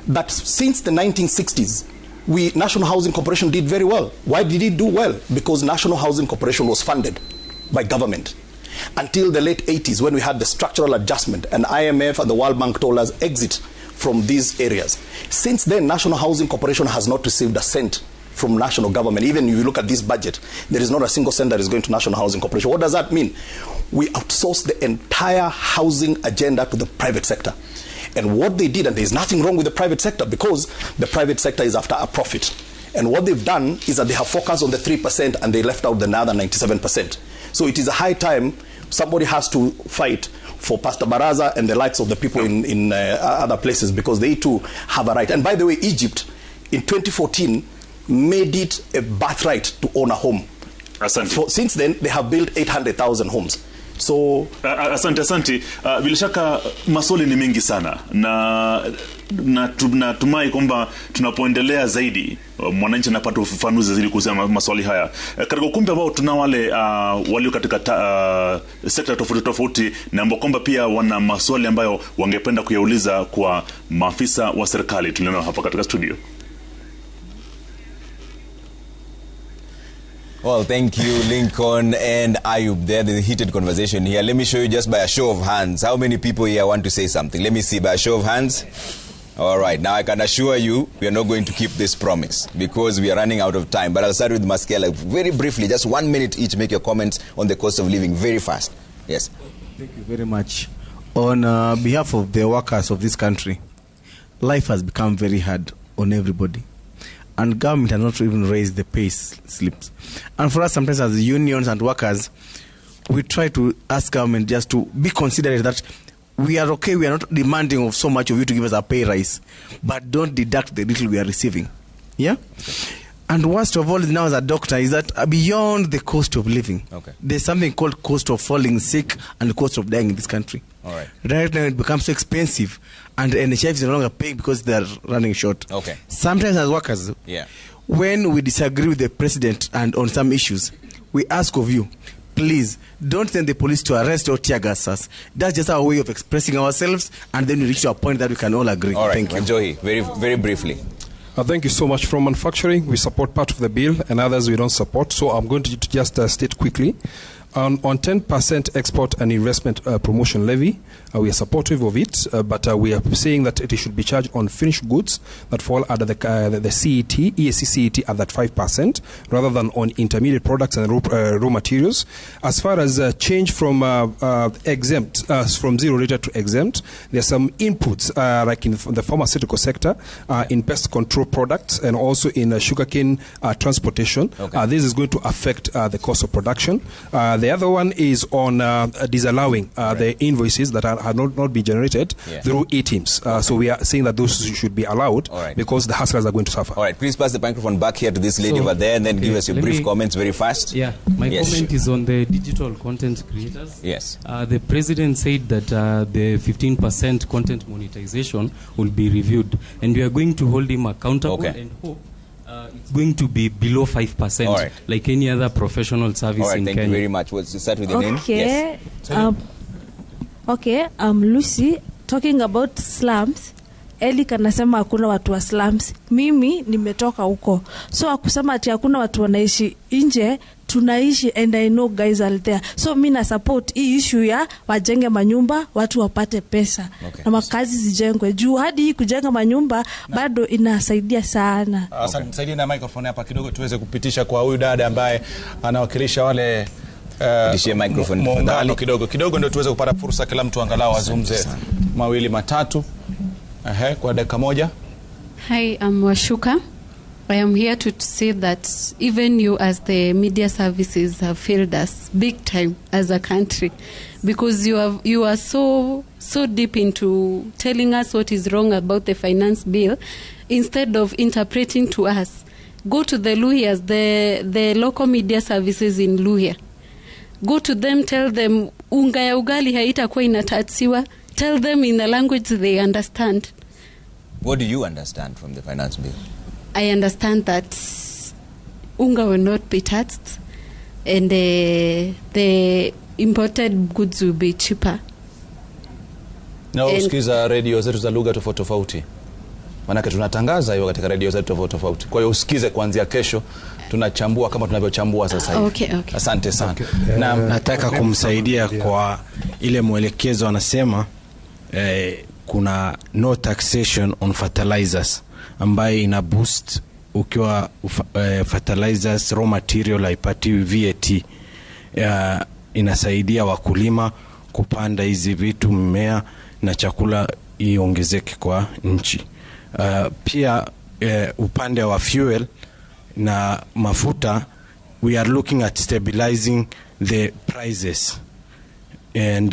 that since the 1960s, National Housing Corporation did very well. Why did it do well? Because National Housing Corporation was funded by government. Until the late 80s, when we had the structural adjustment, and IMF and the World Bank told us exit from these areas. Since then, National Housing Corporation has not received a cent from national government. Even if you look at this budget, there is not a single cent that is going to National Housing Corporation. What does that mean? We outsourced the entire housing agenda to the private sector. And what they did, and there is nothing wrong with the private sector, because the private sector is after a profit. And what they've done is that they have focused on the 3% and they left out the other 97%. So it is a high time somebody has to fight for Pastor Baraza and the likes of the people in other places, because they too have a right. And by the way, Egypt in 2014 made it a birthright to own a home. Asante. Since then, they have built 800,000 homes. So, asante, asante. Bila shaka maswali ni mengi sana na natumai kwamba tunapoendelea zaidi mwananchi anapata ufafanuzi zaidi kuhusu maswali haya. Katika ukumbi ambao tuna wale walio katika sekta tofauti tofauti na ambao kwamba pia wana maswali ambayo wangependa kuyauliza kwa maafisa wa serikali tulionao hapa katika studio. Well, thank you, Lincoln and Ayub. There, the heated conversation here. Let me show you just by a show of hands. How many people here want to say something? Let me see by a show of hands. All right. Now, I can assure you we are not going to keep this promise because we are running out of time. But I'll start with Maskela. Very briefly, just 1 minute each, make your comments on the cost of living very fast. Yes. Thank you very much. On behalf of the workers of this country, life has become very hard on everybody. And government has not even raised the pay slips. And for us, sometimes as unions and workers, we try to ask government just to be considerate that we are okay, we are not demanding of so much of you to give us a pay rise, but don't deduct the little we are receiving. Yeah? Okay. And worst of all now as a doctor is that beyond the cost of living, okay, there's something called cost of falling sick and cost of dying in this country. All right. Right now it becomes so expensive, and NHIF is no longer paying because they're running short. Okay. Sometimes as workers, yeah, when we disagree with the president and on some issues, we ask of you, please don't send the police to arrest or tear gas us. That's just our way of expressing ourselves, and then we reach to a point that we can all agree. All right. Thank you. Wanjohi, very, very briefly. Thank you so much. From manufacturing, we support part of the bill and others we don't support. So I'm going to just state quickly. On 10% export and investment promotion levy, we are supportive of it, but we are saying that it should be charged on finished goods that fall under the CET, EAC CET at that 5%, rather than on intermediate products and raw materials. As far as change from exempt, from zero rated to exempt, there are some inputs like in the pharmaceutical sector, in pest control products, and also in sugarcane transportation. Okay. This is going to affect the cost of production. The other one is on disallowing the invoices that have not been generated through e-teams. So we are saying that those should be allowed because the hustlers are going to suffer. All right, please pass the microphone back here to this lady over there and then give us your brief comments very fast. Yeah, my comment is on the digital content creators. Yes. The president said that the 15% content monetization will be reviewed, and we are going to hold him accountable and hope it's going to be below 5%, like any other professional service in Kenya. Thank you very much. We'll start with your name. Yes. Okay, I'm Lucy. Talking about slums, Eli anasema hakuna watu wa slums. Mimi nimetoka huko. So akusema ati hakuna watu wanaishi nje, tunaishi and I know guys are there. So mimi na support hii issue ya wajenge manyumba, watu wapate pesa. Na makazi zijengwe. Juu hadi hii kujenga manyumba bado inasaidia sana. Asante, nisaidie na microphone hapa kidogo tuweze kupitisha kwa huyu dada ambaye anawakilisha wale muungano kidogo kidogo ndio tuweze kupata fursa kila mtu angalau azungumze mawili matatu. Kwa dakika moja. Hi, I'm Washuka. I am here to say that even you as the media services have failed us big time as a country, because you are so deep into telling us what is wrong about the finance bill instead of interpreting to us. Go to the Luhyas, the local media services in Luhya. Go to them, tell them unga ya ugali haitakuwa inatatsiwa. Tell them in a language they understand. What do you understand from the finance bill? I understand that unga will not be taxed and the imported goods will be cheaper. Na usikiza radio zetu za lugha tofauti tofauti. Manake tunatangaza hiyo katika radio zetu tofauti tofauti. Kwa hiyo usikize kuanzia kesho, tunachambua kama tunavyochambua sasa hivi. Okay. Asante sana. Okay. Na nataka kumsaidia kwa ile mwelekezo anasema kuna no taxation on fertilizers ambaye ina boost ukiwa fertilizers raw material haipatiwi VAT. Inasaidia wakulima kupanda hizi vitu, mimea na chakula iongezeke kwa nchi. Pia upande wa fuel na mafuta, we are looking at stabilizing the prices and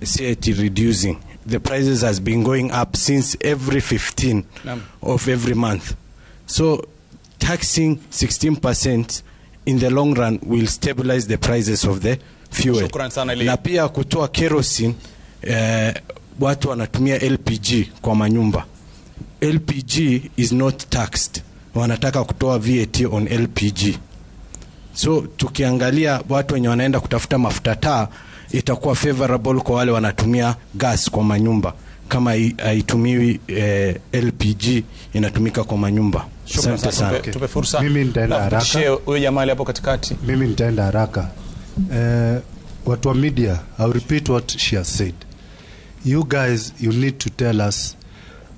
CAT reducing. The prices has been going up since every 15 of every month. So taxing 16% in the long run will stabilize the prices of the fuel. Na pia kutoa kerosene, watu wanatumia LPG kwa manyumba. LPG is not taxed. Wanataka kutoa VAT on LPG. So tukiangalia watu wenye wanaenda kutafuta mafuta taa, itakuwa favorable kwa wale wanatumia gas kwa manyumba. Kama haitumiwi LPG, inatumika kwa manyumba. Asante sana. Tupe fursa. Mimi nitaenda haraka. Huyo jamaa hapo katikati. Mimi nitaenda haraka. Watu wa media, I'll repeat what she has said. You guys, you need to tell us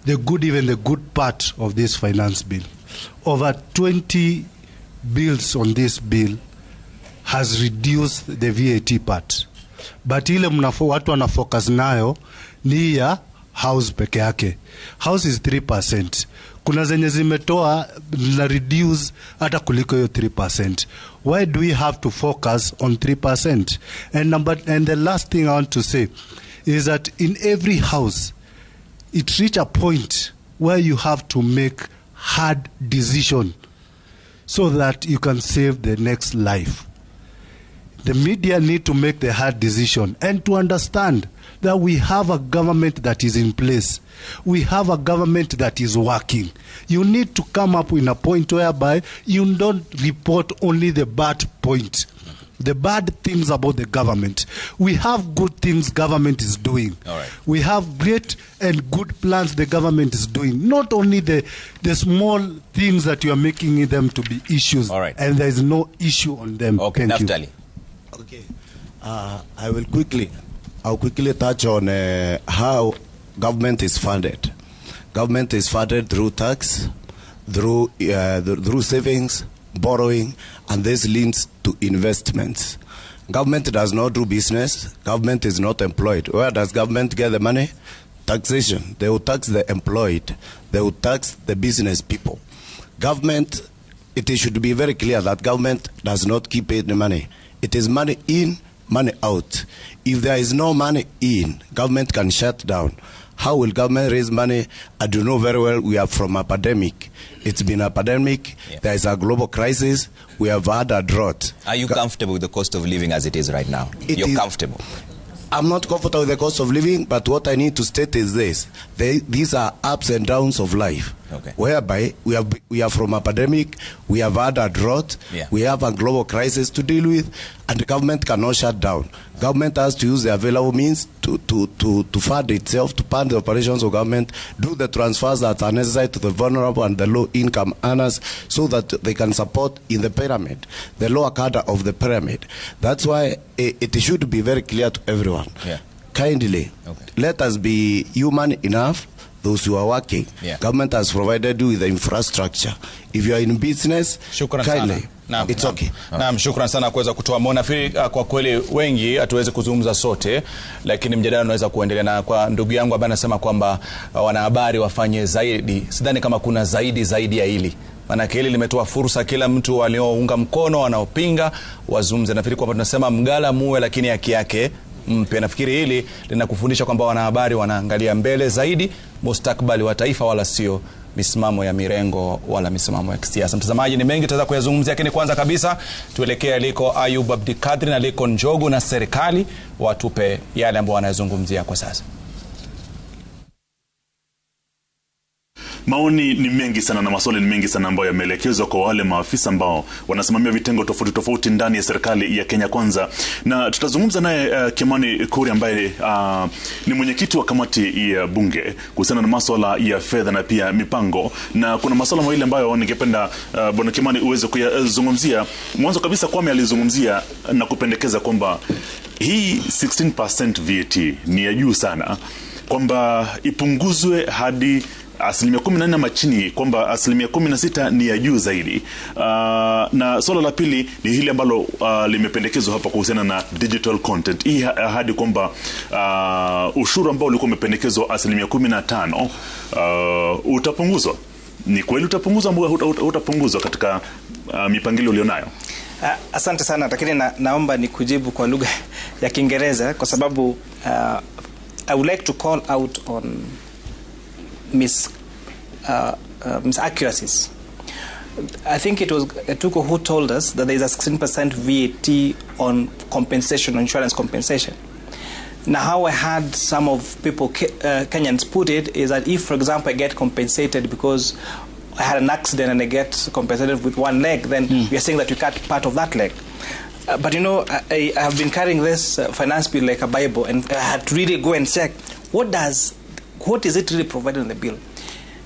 the good, even the good part of this finance bill. Over 20 bills on this bill has reduced the VAT part. But ile watu wana focus nayo ni ya house peke yake. House is 3%. Kuna zenye zimetoa na reduce hata kuliko hiyo 3%. Why do we have to focus on 3%? And the last thing I want to say is that in every house, it reach a point where you have to make hard decision so that you can save the next life. The media need to make the hard decision and to understand that we have a government that is in place. We have a government that is working. You need to come up in a point whereby you don't report only the bad point, the bad things about the government. We have good things government is doing. All right. We have great and good plans the government is doing. Not only the small things that you are making them to be issues. All right. And there is no issue on them. Okay, Thank Naftali. you. Okay. I'll quickly touch on how government is funded. Government is funded through tax, through savings, borrowing, and this leads to investments. Government does not do business. Government is not employed. Where does government get the money? Taxation. They will tax the employed. They will tax the business people. Government, it should be very clear that government does not keep any money. It is money in, money out. If there is no money in, government can shut down. How will government raise money? I do know very well we are from a pandemic. It's been a pandemic. Yeah. There is a global crisis. We have had a drought. Are you comfortable with the cost of living as it is right now? You're comfortable? I'm not comfortable with the cost of living, but what I need to state is this. These are ups and downs of life. Okay. Whereby we are from a pandemic, we have had a drought, yeah. We have a global crisis to deal with, and the government cannot shut down. Government has to use the available means to fund itself, to fund the operations of government, do the transfers that are necessary to the vulnerable and the low-income earners so that they can support in the pyramid, the lower cadre of the pyramid. That's why it should be very clear to everyone. Yeah. Kindly, okay. Let us be human enough. Those who are working, yeah. Government has provided you with the infrastructure. If you are in business, shukran kindly. Naam, it's okay. Naam, shukran sana kuweza kutoa maoni. Nafikiri kwa kweli wengi hatuwezi kuzungumza sote, lakini mjadala unaweza kuendelea. Na kwa ndugu yangu ambaye anasema kwamba wanahabari wafanye zaidi, sidhani kama kuna zaidi ya hili. Maana hili limetoa fursa kila mtu waliounga mkono, wanaopinga wazungumze. Nafikiri kwamba tunasema mgala muwe, lakini haki yake mpe. Nafikiri hili linakufundisha kwamba wanahabari wanaangalia mbele zaidi, mustakabali wa taifa, wala sio misimamo ya mirengo wala misimamo ya kisiasa. Mtazamaji, ni mengi tutaweza kuyazungumzia, lakini kwanza kabisa tuelekee aliko Ayub Abdikadri na aliko Njogu na serikali watupe yale ambayo wanayozungumzia kwa sasa. Maoni ni mengi sana na maswali ni mengi sana ambayo yameelekezwa kwa wale maafisa ambao wanasimamia vitengo tofauti tofauti ndani ya serikali ya Kenya Kwanza. Na tutazungumza naye Kimani Kuria ambaye ni mwenyekiti wa kamati ya bunge kuhusiana na masuala ya fedha na pia mipango. Na kuna masuala mawili ambayo ningependa Bwana Kimani uweze kuyazungumzia. Mwanzo kabisa Kwame alizungumzia na kupendekeza kwamba hii 16% VAT ni ya juu sana, kwamba ipunguzwe hadi 14% ama chini, kwamba 16% ni ya juu zaidi. Na swala la pili ni hili ambalo limependekezwa hapa kuhusiana na digital content. Hii ahadi kwamba ushuru ambao ulikuwa umependekezwa 15% utapunguzwa. Ni kweli utapunguzwa au utapunguzwa katika mipangilio ulionayo? Asante sana, lakini naomba nikujibu kwa lugha ya Kiingereza kwa sababu I would like to call out on misaccuracies. I think it was Tuko who told us that there is a 16% VAT on compensation, insurance compensation. Now, how I had some of people, Kenyans put it, is that if, for example, I get compensated because I had an accident and I get compensated with one leg, then we are saying that you cut part of that leg. But you know, I have been carrying this finance bill like a Bible, and I had to really go and check what is it really provided in the bill.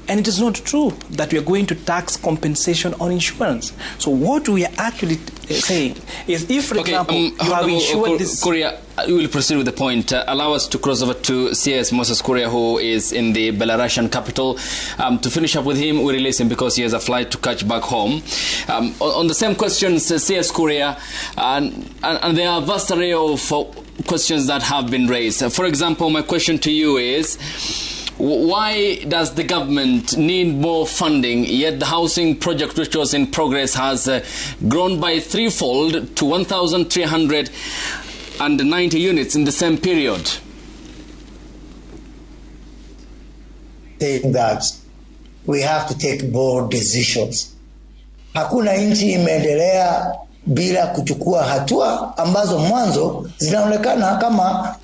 And it is not true that we are going to tax compensation on insurance. So what we are actually saying is, if, for example, you have insured this... Kuria, you will proceed with the point. Allow us to cross over to CS Moses Kuria, who is in the Belarusian capital. To finish up with him, we release him because he has a flight to catch back home. On the same questions, CS Kuria, and there are a vast array of questions that have been raised. For example, my question to you is, why does the government need more funding, yet the housing project which was in progress has grown by threefold to 1,390 units in the same period? Saying that we have to take bold decisions. Hakuna nchi imeendelea bila kuchukua hatua ambazo mwanzo zinaonekana kama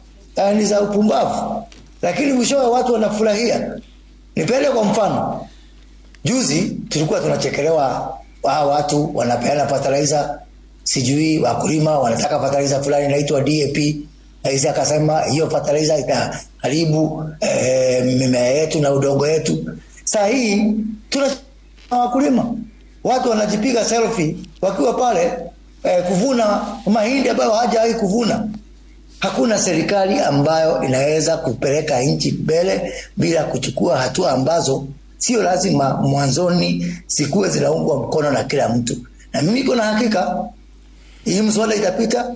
ni za upumbavu, lakini mwishowe watu wanafurahia. Nipele kwa mfano, juzi tulikuwa tunachekelewa, watu wanapeana fertilizer, sijui wakulima wanataka fertilizer fulani inaitwa DAP. Rais akasema hiyo fertilizer itaharibu mimea yetu na udongo yetu. Saa hii tuna wakulima, watu wanajipiga selfie wakiwa pale kuvuna mahindi ambayo hajawahi kuvuna. Hakuna serikali ambayo inaweza kupeleka nchi mbele bila kuchukua hatua ambazo sio lazima mwanzoni sikuwe zinaungwa mkono na kila mtu. Na mimi niko na hakika hii mswada itapita,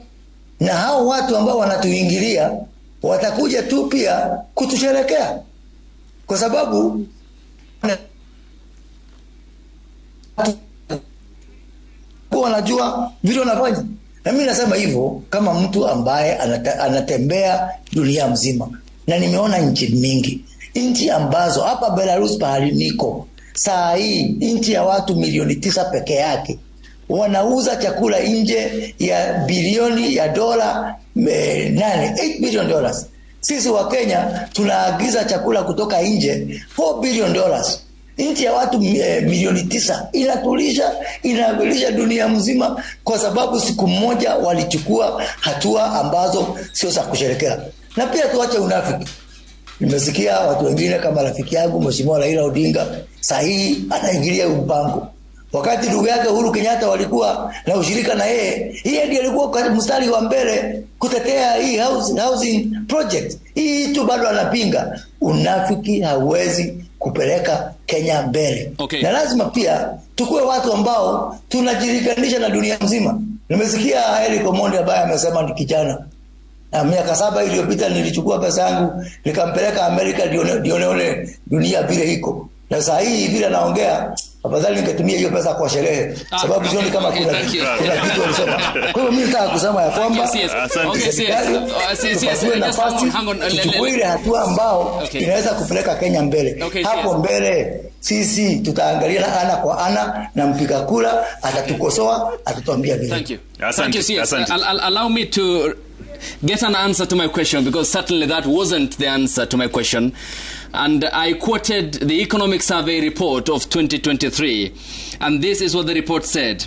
na hao watu ambao wanatuingilia watakuja tu pia kutusherekea, kwa sababu wanajua vile wanafanya. Na mimi nasema hivyo kama mtu ambaye anatembea dunia mzima, na nimeona nchi mingi, nchi ambazo hapa Belarus pahali niko saa hii, nchi ya watu milioni 9 peke yake wanauza chakula nje ya bilioni ya dola 8 billion dollars. Sisi wa Kenya tunaagiza chakula kutoka nje $4 billion. Nchi ya watu milioni 9 inatulisha, inalisha dunia mzima, kwa sababu siku moja walichukua hatua ambazo sio za kusherekea. Na pia tuache unafiki. Nimesikia watu wengine kama rafiki yangu Mheshimiwa Raila Odinga sahihi anaingilia mpango. Wakati ndugu yake Uhuru Kenyatta walikuwa na ushirika na yeye, yeye ndiye alikuwa mstari wa mbele kutetea hii housing project. Hii tu bado anapinga. Unafiki hauwezi kupeleka Kenya mbele. Okay. Na lazima pia tukue watu ambao tunajirikanisha na dunia nzima. Nimesikia Eric Omondi ambaye amesema ni kijana. Na miaka 7 iliyopita nilichukua pesa yangu nikampeleka Amerika nione dunia vile iko. Na saa hii vile naongea, afadhali ningetumia hiyo pesa kwa sherehe, sababu sioni kama kuna kitu walisema. Kwa hiyo mimi nataka kusema ya kwamba tupatiwe nafasi tuchukue ile hatua ambao inaweza kupeleka Kenya mbele. Hapo mbele sisi tutaangalia ana kwa ana, na mpiga kura atatukosoa, atatuambia vile. Thank you. Thank you, CS. Allow me to get an answer to my question, because certainly that wasn't the answer to my question. And I quoted the Economic Survey report of 2023, and this is what the report said.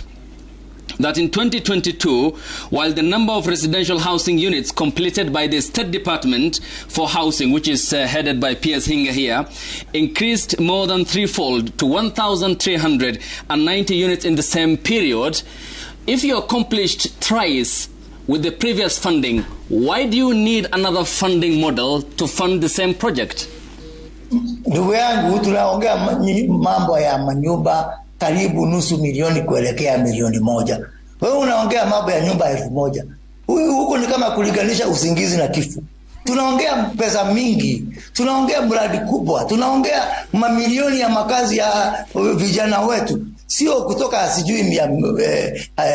That in 2022, while the number of residential housing units completed by the State Department for Housing, which is headed by P.S. Hinga here, increased more than threefold to 1,390 units in the same period, if you accomplished thrice with the previous funding, why do you need another funding model to fund the same project? Ndugu yangu, tunaongea mambo ya manyumba karibu 500,000 kuelekea 1 milioni. Wewe unaongea mambo ya nyumba 1,000. Huko ni kama kulinganisha usingizi na kifo. Tunaongea pesa mingi, tunaongea mradi kubwa, tunaongea mamilioni ya makazi ya vijana wetu. Sio kutoka sijui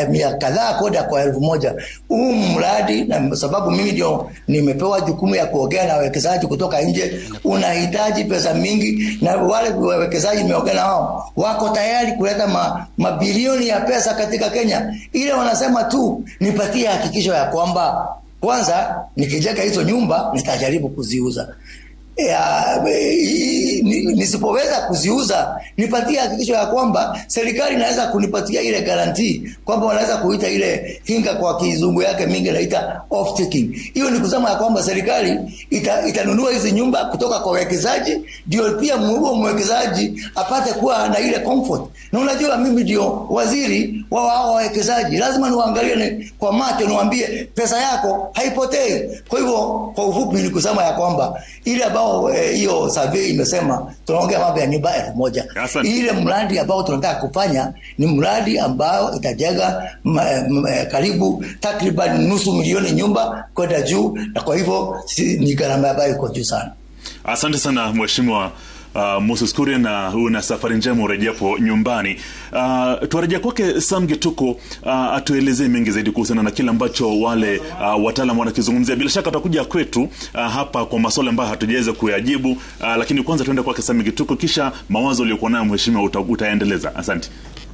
mia kadhaa koda kwa 1,000. Huu mradi, na sababu mimi ndio nimepewa jukumu ya kuongea na wawekezaji kutoka nje, unahitaji pesa mingi, na wale wawekezaji nimeongea na wao wako tayari kuleta mabilioni ya pesa katika Kenya. Ile wanasema tu nipatie hakikisho ya kwamba kwanza nikijenga hizo nyumba nitajaribu kuziuza. Nisipoweza kuziuza nipatie hakikisho ya kwamba serikali inaweza kunipatia ile guarantee kwamba wanaweza kuita ile hinga, kwa kizungu yake mingi naita off taking. Hiyo ni kusema ya kwamba serikali itanunua hizi nyumba kutoka kwa wawekezaji, ndio pia mwekezaji apate kuwa na ile comfort. Na unajua mimi ndio waziri wa wawekezaji, lazima niwaangalie kwa macho, niwaambie pesa yako haipotei. Kwa hivyo kwa ufupi ni kusema ya kwamba ile ambao hiyo survey imesema tunaongea mambo ya nyumba 1,000. Ile mradi ambao tunataka kufanya ni mradi ambao itajenga karibu takriban 500,000 nyumba kwenda juu, na kwa hivyo ni gharama ambayo iko juu sana. Asante sana Mheshimiwa Moses Kuria, na una safari njema urejeapo nyumbani. Tuarejea kwake Sam Gituku atuelezee mengi zaidi kuhusiana na kile ambacho wale wataalamu wanakizungumzia. Bila shaka tutakuja kwetu hapa kwa maswali ambayo hatujaweza kuyajibu, lakini kwanza tuende kwake Sam Gituku, kisha mawazo uliyokuwa nayo mheshimiwa utaendeleza. Asante.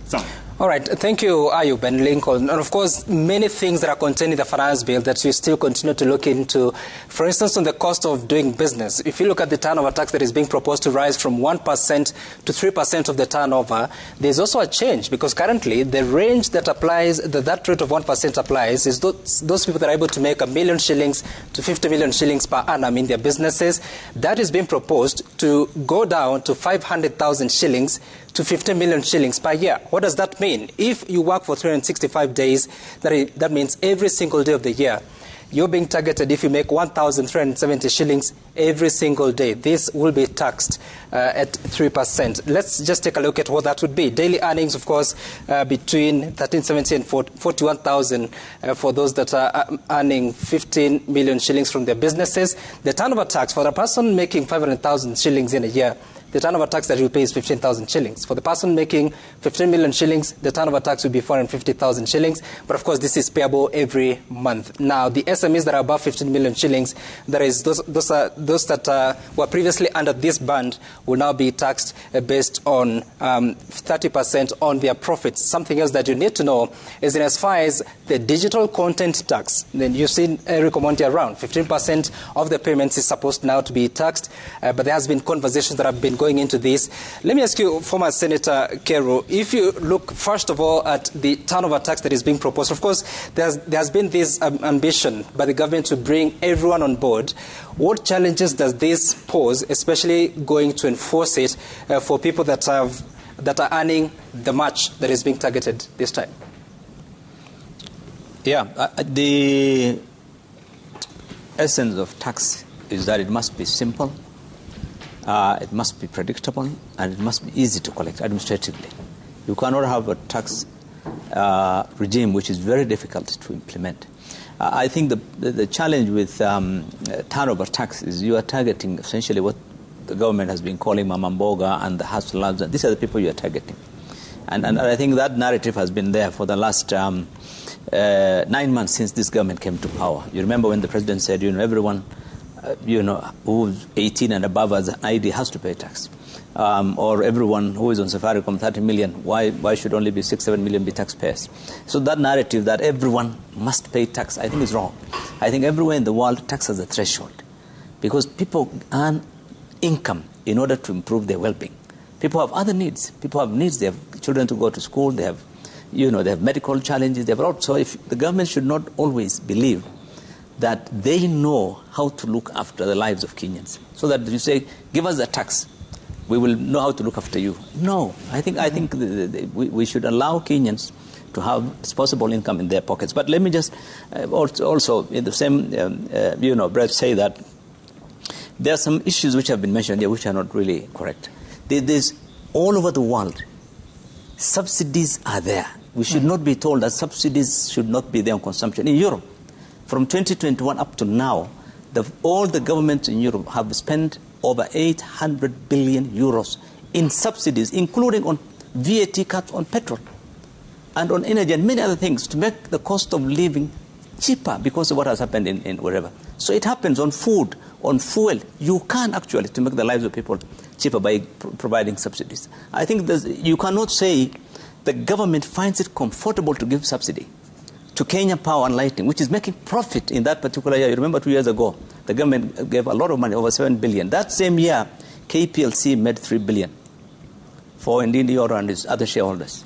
Sam. All right. Thank you, Ayub and Lincoln. And of course, many things that are contained in the finance bill that we still continue to look into. For instance, on the cost of doing business, if you look at the turnover tax that is being proposed to rise from 1% to 3% of the turnover, there's also a change, because currently the range that applies, that rate of 1% applies, is those people that are able to make 1 million shillings to 50 million shillings per annum in their businesses. That is being proposed to go down to 500,000 shillings to 50 million shillings per year. What does that mean? If you work for 365 days, that means every single day of the year, You're being targeted if you make 1,370 shillings every single day. This will be taxed at 3%. Let's just take a look at what that would be. Daily earnings, of course, between 1,370 and 41,000 for those that are earning 15 million shillings from their businesses. The turnover tax for a person making 500,000 shillings in a year, the turnover tax that you pay is 15,000 shillings. For the person making 15 million shillings, the turnover tax will be 450,000 shillings. But of course, this is payable every month. Now, the SMEs that are above 15 million shillings, that is, those that were previously under this band will now be taxed based on 30% on their profits. Something else that you need to know is in as far as the digital content tax, then you've seen Eric Omondi around, 15% of the payments is supposed now to be taxed, but there has been conversations that have been going into this. Let me ask you, former Senator Kairu, if you look first of all at the turnover tax that is being proposed, of course, there's been this ambition by the government to bring everyone on board. What challenges does this pose, especially going to enforce it for people that are earning the much that is being targeted this time? Yeah, the essence of tax is that it must be simple, it must be predictable, and it must be easy to collect administratively. You cannot have a tax regime which is very difficult to implement. I think the challenge with turnover tax is you are targeting essentially what the government has been calling Mamamboga and the hustlers. These are the people you are targeting. And I think that narrative has been there for the last 9 months since this government came to power. You remember when the president said, you know, everyone who's 18 and above as an ID has to pay tax. Or everyone who is on Safaricom, 30 million, why should only be 6-7 million be taxpayers? So that narrative that everyone must pay tax, I think is wrong. I think everywhere in the world, tax has a threshold. Because people earn income in order to improve their well-being. People have other needs. People have needs. They have children to go to school. They have, they have medical challenges. They have a lot. So if the government should not always believe that they know how to look after the lives of Kenyans. So that you say, give us a tax, we will know how to look after you. No, I think we should allow Kenyans to have disposable income in their pockets. But let me just also, in the same breath, say that there are some issues which have been mentioned here which are not really correct. There's all over the world, subsidies are there. We should not be told that subsidies should not be there on consumption. In Europe, from 2021 up to now, all the governments in Europe have spent over 800 billion euros in subsidies, including on VAT cuts on petrol and on energy and many other things to make the cost of living cheaper because of what has happened in wherever. So it happens on food, on fuel. You can actually to make the lives of people cheaper by providing subsidies. I think you cannot say the government finds it comfortable to give subsidy to Kenya Power and Lighting, which is making profit in that particular year. You remember 2 years ago, the government gave a lot of money, over 7 billion. That same year, KPLC made 3 billion for Ndindi Nyoro and his other shareholders.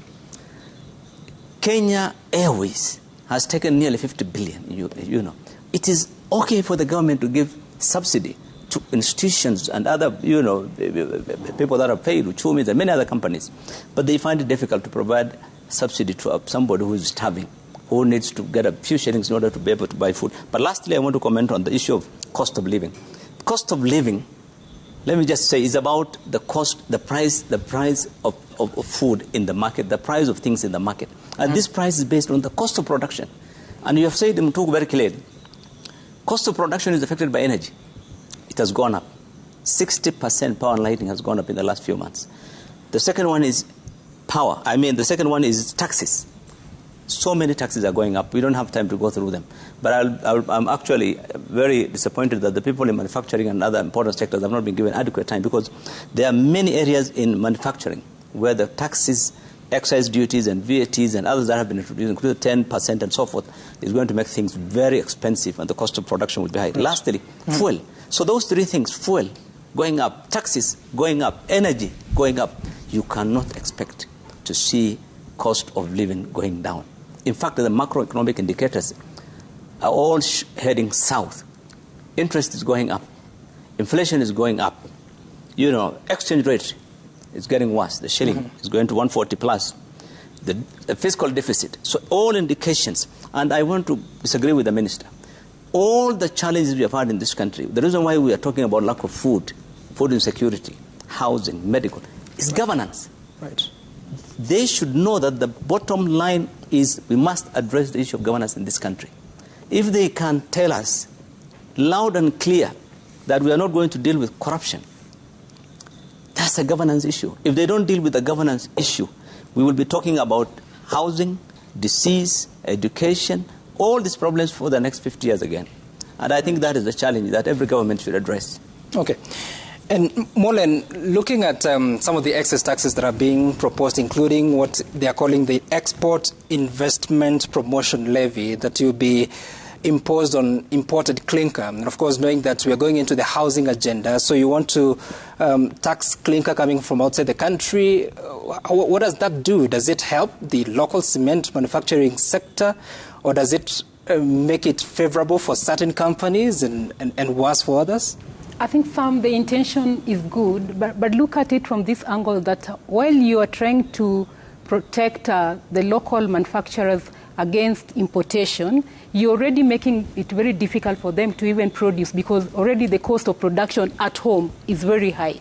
Kenya Airways has taken nearly 50 billion, you know. It is okay for the government to give subsidy to institutions and other, people that are paid, Uchumis and many other companies. But they find it difficult to provide subsidy to somebody who is starving, who needs to get a few shillings in order to be able to buy food. But lastly, I want to comment on the issue of cost of living. Cost of living, let me just say, is about the cost, the price of food in the market, the price of things in the market. And this price is based on the cost of production. And you have said, Mutuku, very clearly, cost of production is affected by energy. It has gone up. 60% power and lighting has gone up in the last few months. The second one is power. I mean, the second one is taxes. So many taxes are going up. We don't have time to go through them. But I'm actually very disappointed that the people in manufacturing and other important sectors have not been given adequate time, because there are many areas in manufacturing where the taxes, excise duties and VATs and others that have bintroduced, including 10% and so forth, is going to make things very expensive and the cost of production will be high. Lastly, fuel. So those three things, fuel going up, taxes going up, energy going up, you cannot expect to see cost of living going down. In fact, the macroeconomic indicators are all heading south. Interest is going up. Inflation is going up. You know, exchange rate is getting worse. The shilling is going to 140 plus. The fiscal deficit. So all indications, and I want to disagree with the minister, All the challenges we have had in this country, the reason why we are talking about lack of food, food insecurity, housing, medical, is governance. Right. They should know that the bottom line is we must address the issue of governance in this country. If they can tell us loud and clear that we are not going to deal with corruption, that's a governance issue. If they don't deal with the governance issue, we will be talking about housing, disease, education, all these problems for the next 50 years again. And I think that is the challenge that every government should address. Okay. And Mollen, looking at some of the excess taxes that are being proposed, including what they are calling the Export Investment Promotion Levy that will be imposed on imported clinker. And of course, knowing that we are going into the housing agenda, so you want to tax clinker coming from outside the country. What does that do? Does it help the local cement manufacturing sector, or does it make it favorable for certain companies and worse for others? I think, Sam, the intention is good, but look at it from this angle that while you are trying to protect the local manufacturers against importation, you're already making it very difficult for them to even produce, because already the cost of production at home is very high.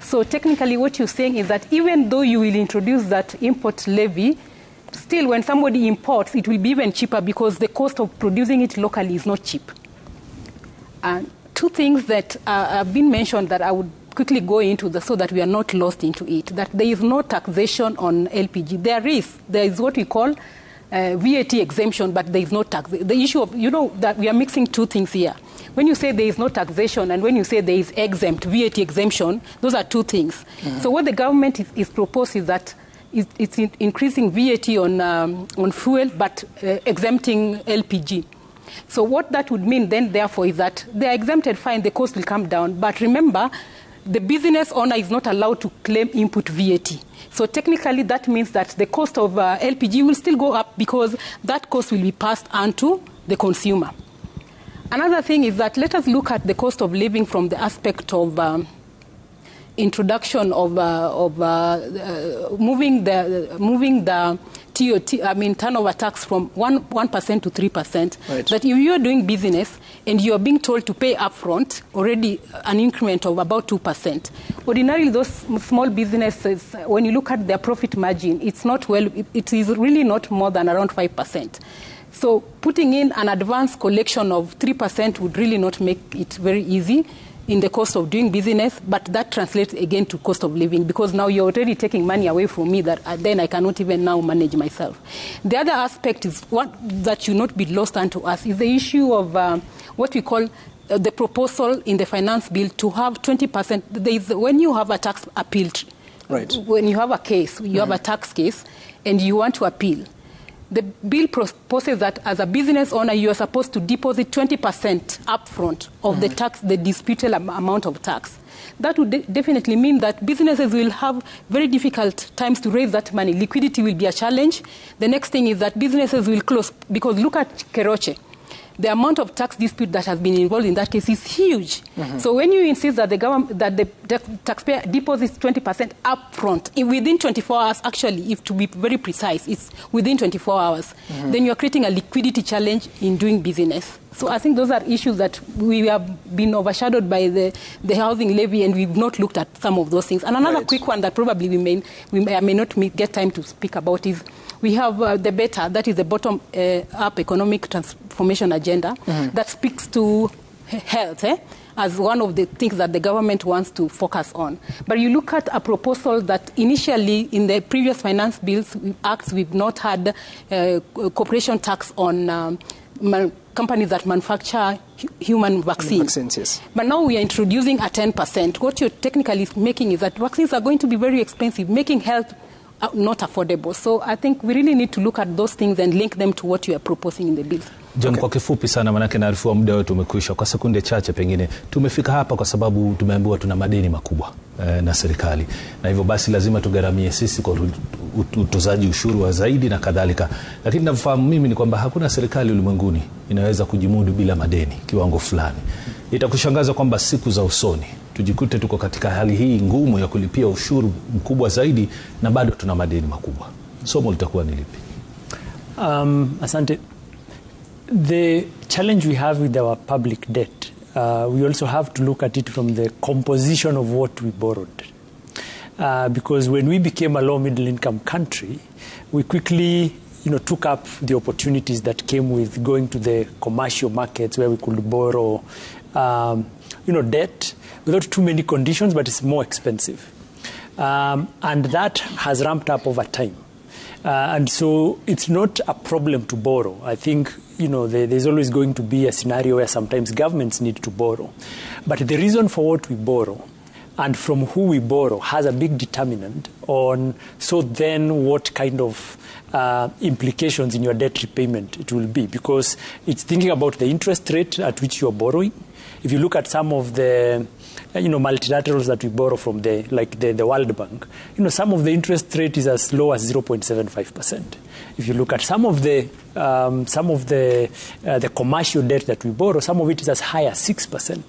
So technically what you're saying is that even though you will introduce that import levy, still when somebody imports, it will be even cheaper because the cost of producing it locally is not cheap. And two things that have been mentioned that I would quickly go into so that we are not lost into it, that there is no taxation on LPG. There is what we call VAT exemption, but there is no tax. The issue of, you know, that we are mixing two things here. When you say there is no taxation and when you say there is exempt, VAT exemption, those are two things. Mm-hmm. So what the government is proposing is that it's increasing VAT on fuel, but exempting LPG. So what that would mean then, therefore, is that they are exempted, fine, the cost will come down. But remember, the business owner is not allowed to claim input VAT. So technically, that means that the cost of LPG will still go up because that cost will be passed on to the consumer. Another thing is that let us look at the cost of living from the aspect of introduction of moving the TOT, I mean turnover tax from 1% to 3%. Right. That if you are doing business and you are being told to pay upfront already an increment of about 2%. Ordinarily, those small businesses, when you look at their profit margin, it's not well. It is really not more than around 5%. So putting in an advance collection of 3% would really not make it very easy in the cost of doing business, but that translates again to cost of living, because now you're already taking money away from me that then I cannot even now manage myself. The other aspect is what that should not be lost unto us is the issue of what we call the proposal in the finance bill to have 20%. There is, when you have a tax appeal, right. When you have a case, you have a tax case, and you want to appeal. The bill proposes that as a business owner, you are supposed to deposit 20% upfront of the tax, the disputed amount of tax. That would definitely mean that businesses will have very difficult times to raise that money. Liquidity will be a challenge. The next thing is that businesses will close, because look at Keroche. The amount of tax dispute that has been involved in that case is huge. So when you insist that the government, that the taxpayer deposits 20% upfront within 24 hours, actually, if to be very precise, it's within 24 hours, then you're creating a liquidity challenge in doing business. So I think those are issues that we have been overshadowed by the housing levy, and we've not looked at some of those things. And another quick one that probably we may not get time to speak about is we have the BETA, that is the bottom-up economic transformation agenda, that speaks to health as one of the things that the government wants to focus on. But you look at a proposal that initially in the previous finance bills acts, we've not had corporation tax on companies that manufacture human vaccines. Vaccines, yes. But now we are introducing a 10%. What you're technically making is that vaccines are going to be very expensive, making health not affordable. So I think we really need to look at those things and link them to what you are proposing in the bills. John, okay. Kwa kifupi sana manake naarifiwa muda wetu umekwisha. Kwa sekunde chache pengine tumefika hapa kwa sababu tumeambiwa tuna madeni makubwa na serikali, na hivyo basi lazima tugharamie sisi kwa utozaji ushuru wa zaidi na kadhalika. Lakini ninavyofahamu mimi ni kwamba hakuna serikali ulimwenguni inaweza kujimudu bila madeni kiwango fulani. Itakushangaza kwamba siku za usoni tujikute tuko katika hali hii ngumu ya kulipia ushuru mkubwa zaidi na bado tuna madeni makubwa. Somo litakuwa ni lipi? Asante. The challenge we have with our public debt, we also have to look at it from the composition of what we borrowed. Because when we became a low middle income country, we quickly took up the opportunities that came with going to the commercial markets where we could borrow debt without too many conditions, but it's more expensive. And that has ramped up over time. And so it's not a problem to borrow. I think, there's always going to be a scenario where sometimes governments need to borrow. But the reason for what we borrow and from who we borrow has a big determinant on, so then what kind of implications in your debt repayment it will be, because it's thinking about the interest rate at which you're borrowing. If you look at some of the multilaterals that we borrow from, the World Bank, some of the interest rate is as low as 0.75%. If you look at some of the commercial debt that we borrow, some of it is as high as 6%.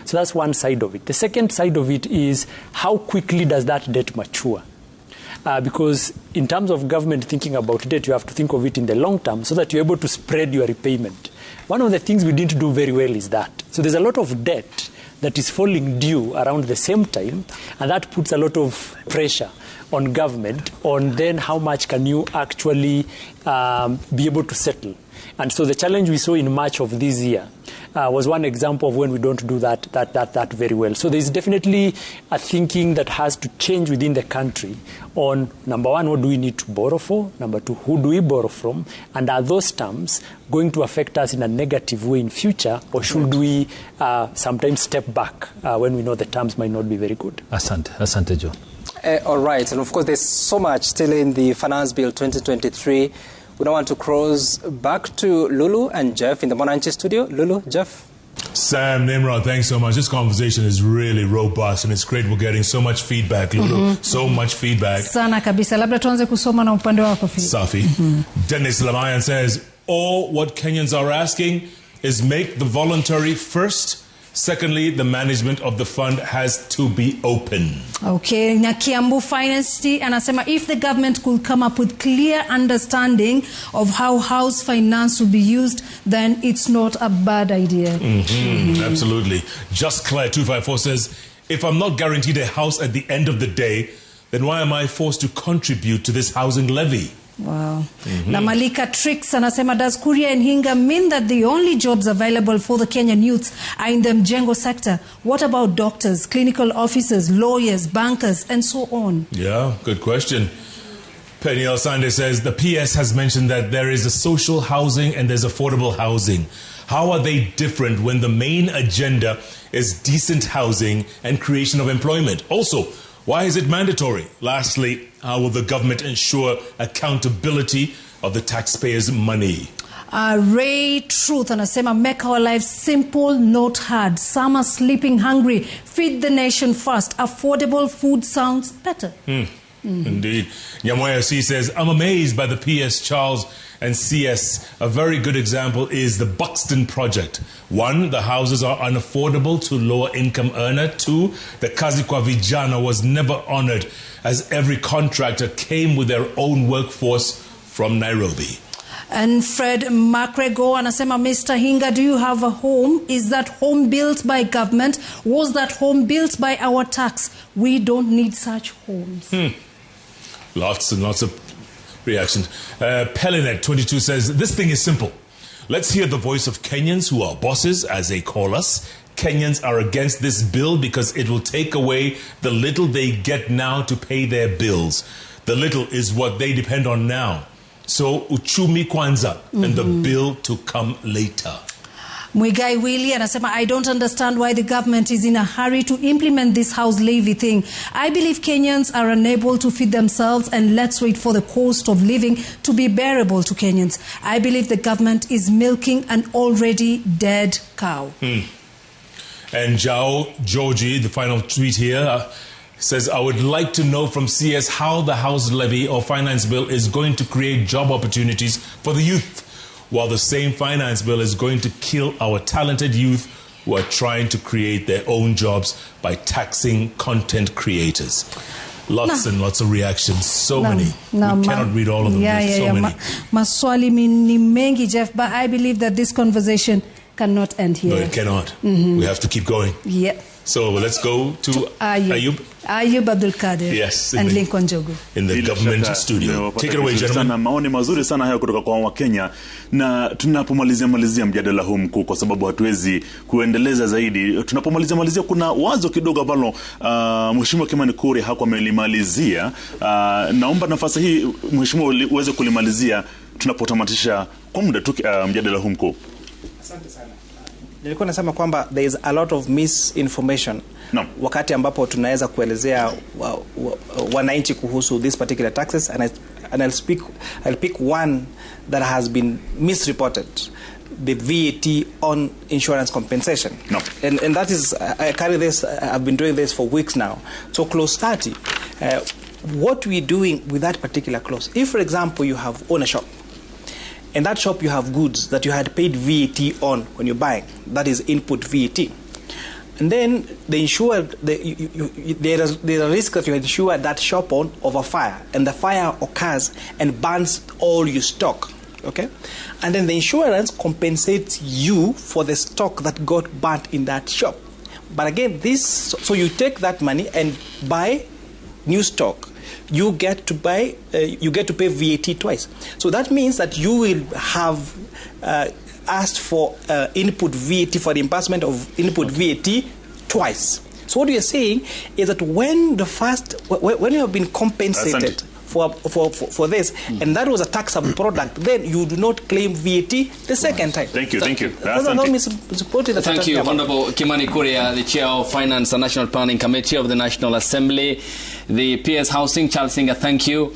So that's one side of it. The second side of it is how quickly does that debt mature? Because in terms of government thinking about debt, you have to think of it in the long term so that you're able to spread your repayment. One of the things we didn't do very well is that. So there's a lot of debt that is falling due around the same time, and that puts a lot of pressure on government on then how much can you actually be able to settle. And so the challenge we saw in March of this year was one example of when we don't do that very well. So there's definitely a thinking that has to change within the country on, number one, what do we need to borrow for? Number two, who do we borrow from? And are those terms going to affect us in a negative way in future, or should we sometimes step back when we know the terms might not be very good? Asante. Asante, John. All right. And of course, there's so much still in the Finance Bill 2023. We now want to cross back to Lulu and Jeff in the Mwananchi studio. Lulu, Jeff. Sam, Nimrod, thanks so much. This conversation is really robust and it's great. We're getting so much feedback, Lulu. So much feedback. Sana kabisa. Labda tuanze kusoma na upande wako. Safi. Dennis Lamayan says, all what Kenyans are asking is make the voluntary first. Secondly, the management of the fund has to be open. Okay. Na Kiambu Finance anasema if the government could come up with clear understanding of how house finance will be used, then it's not a bad idea. Absolutely. Just Claire 254 says, if I'm not guaranteed a house at the end of the day, then why am I forced to contribute to this housing levy? Wow. Na Malika Tricks anasema, does Kuria and Hinga mean that the only jobs available for the Kenyan youths are in the Mjengo sector? What about doctors, clinical officers, lawyers, bankers, and so on? Yeah, good question. Peniel Sande says, the PS has mentioned that there is a social housing and there's affordable housing. How are they different when the main agenda is decent housing and creation of employment? Also, why is it mandatory? Lastly, how will the government ensure accountability of the taxpayers' money? Ray Truth anasema, make our lives simple, not hard. Some are sleeping hungry. Feed the nation first. Affordable food sounds better. Indeed. Nyamoya C says, I'm amazed by the PS Charles and CS. A very good example is the Buxton project. 1, the houses are unaffordable to lower income earner. 2, the Kazi kwa Vijana was never honored as every contractor came with their own workforce from Nairobi. And Fred MacGregor anasema, Mr. Hinga, do you have a home? Is that home built by government? Was that home built by our tax? We don't need such homes. Lots and lots of reactions. Pelinet 22 says, this thing is simple. Let's hear the voice of Kenyans who are bosses, as they call us. Kenyans are against this bill because it will take away the little they get now to pay their bills. The little is what they depend on now. So, uchumi kwanza, and the bill to come later. Mwigai Willie anasema, I don't understand why the government is in a hurry to implement this house levy thing. I believe Kenyans are unable to feed themselves, and let's wait for the cost of living to be bearable to Kenyans. I believe the government is milking an already dead cow. And Jao Georgie, the final tweet here, says, I would like to know from CS how the house levy or finance bill is going to create job opportunities for the youth, while the same finance bill is going to kill our talented youth who are trying to create their own jobs by taxing content creators. Lots and lots of reactions. So many. We cannot read all of them. There's so many. Maswali ni mengi, Jeff, but I believe that this conversation cannot end here. No, it cannot. We have to keep going. Yeah. So let's go to Ayub. Ayub Abdul Kader. Yes, and Lincoln Jogo. In the government studio. Take it away, gentlemen. Maoni mazuri sana hayo kutoka kwa Wakenya, na tunapomalizia mjadala huu mkuu, kwa sababu hatuwezi kuendeleza zaidi. Tunapomalizia kuna wazo kidogo ambalo Mheshimiwa Kimani Kuria hakuwa amelimalizia. Naomba nafasi hii Mheshimiwa uweze kulimalizia tunapotamatisha kwa muda tu mjadala huu mkuu. Asante sana. Nilikuwa nasema kwamba there is a lot of misinformation. No. Wakati ambapo tunaweza kuelezea wananchi kuhusu these particular taxes, and I'll pick one that has been misreported, the VAT on insurance compensation. No. And that is, I carry this, I've been doing this for weeks now. So clause 30, what we're doing with that particular clause, if for example you have own a shop, in that shop you have goods that you had paid VAT on when you're buying, that is input VAT. And then the insured, there is a risk that you insure that shop on of a fire, and the fire occurs and burns all your stock. Okay? And then the insurance compensates you for the stock that got burnt in that shop. But again, so you take that money and buy new stock. You get to buy, you get to pay VAT twice. So that means that you will have asked for input VAT, for reimbursement of input VAT twice. So what we are saying is that when the first, when you have been compensated for this, and that was a taxable product, then you do not claim VAT the second time. Thank you, thank you. Thank you, Honorable Kimani Kuria, the Chair of Finance and National Planning Committee of the National Assembly, the PS Housing, Charles Singer, thank you.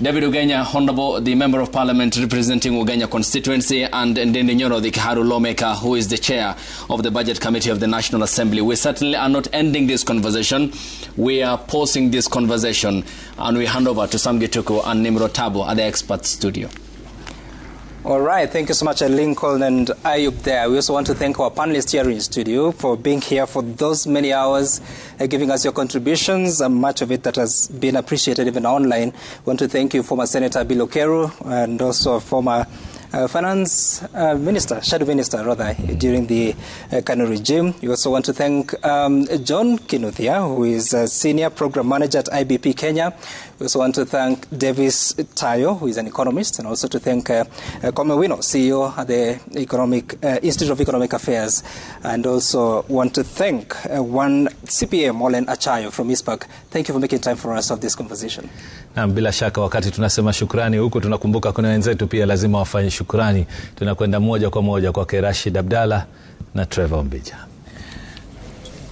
David Ugenya, Honorable, the Member of Parliament representing Ugenya constituency, and Ndindi Nyoro, the Kiharu lawmaker, who is the Chair of the Budget Committee of the National Assembly. We certainly are not ending this conversation. We are pausing this conversation, and we hand over to Sam Gituku and Nimrod Tabo at the Expert Studio. All right, thank you so much, Lincoln and Ayub there. We also want to thank our panelists here in studio for being here for those many hours, giving us your contributions, and much of it that has been appreciated even online. We want to thank you, former Senator Bill Okeru, and also former Finance Minister, Shadow Minister rather, during the Kanu regime. We also want to thank John Kinuthia, who is a Senior Program Manager at IBP Kenya. We also want to thank Davis Tayo, who is an economist, and also to thank Kome Wino, CEO at the Institute of Economic Affairs, and also want to thank one CPA, Molen Achayo from ISPAC. Thank you for making time for us of this conversation. Na bila shaka wakati tunasema shukrani huko tunakumbuka kuna wenzetu pia lazima wafanye shukrani. Tunakwenda moja kwa moja kwa Rashid Abdalla na Trevor Ombija.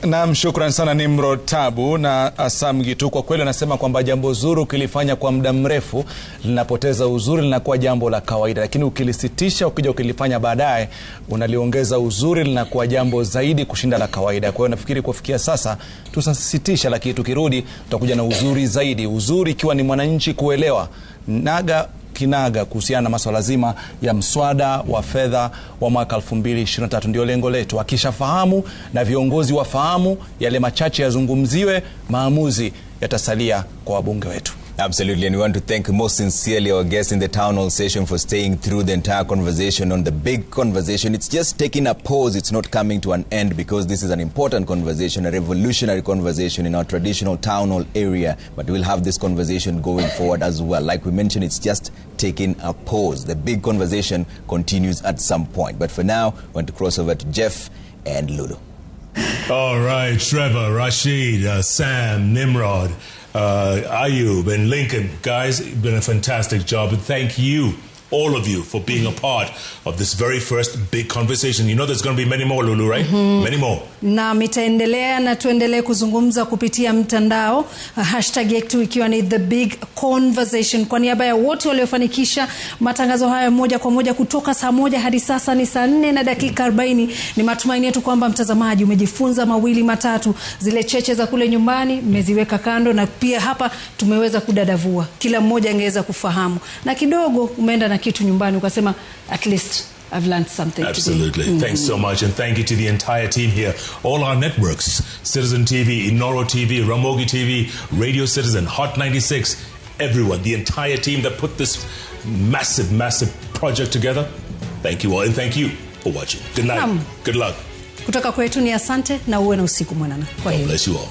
Naam, shukran sana Nimrod Tabu na Sam Gitu. Kwa kweli anasema kwamba jambo zuri ukilifanya kwa muda mrefu linapoteza uzuri, linakuwa jambo la kawaida, lakini ukilisitisha ukija ukilifanya baadaye unaliongeza uzuri, linakuwa jambo zaidi kushinda la kawaida. Kwa hiyo nafikiri kufikia sasa tusasitisha, lakini tukirudi tutakuja na uzuri zaidi. Uzuri ikiwa ni mwananchi kuelewa naga kinaga kuhusiana na masuala zima ya mswada wa fedha wa mwaka 2023. Ndio lengo letu. Akishafahamu na viongozi wafahamu, yale machache yazungumziwe, maamuzi yatasalia kwa wabunge wetu. Absolutely, and we want to thank most sincerely our guests in the town hall session for staying through the entire conversation on the big conversation. It's just taking a pause. It's not coming to an end, because this is an important conversation, a revolutionary conversation in our traditional town hall area. But we'll have this conversation going forward as well. Like we mentioned, it's just taking a pause. The big conversation continues at some point. But for now, we want to cross over to Jeff and Lulu. All right, Trevor, Rashid, Sam, Nimrod, Ayub and Lincoln. Guys, it's been a fantastic job. And thank you, all of you, for being a part of this very first big conversation. You know there's going to be many more, Lulu, right? Many more. Na mitaendelea na tuendelee kuzungumza kupitia mtandao, hashtag yetu ikiwa ni The Big Conversation. Kwa niaba ya wote waliofanikisha matangazo haya moja kwa moja kutoka saa 1 hadi sasa ni saa 4:40, ni matumaini yetu kwamba mtazamaji umejifunza mawili matatu. Zile cheche za kule nyumbani mmeziweka kando, na pia hapa tumeweza kudadavua, kila mmoja angeweza kufahamu, na kidogo umeenda na kitu nyumbani ukasema at least I've learned something. Absolutely. Today. Thanks so much. And thank you to the entire team here. All our networks, Citizen TV, Inoro TV, Ramogi TV, Radio Citizen, Hot 96, everyone, the entire team that put this massive, massive project together. Thank you all. And thank you for watching. Good night. Good luck. Kutoka kwetu ni asante na uwe na usiku mwanana. Kwa heri. God bless you all.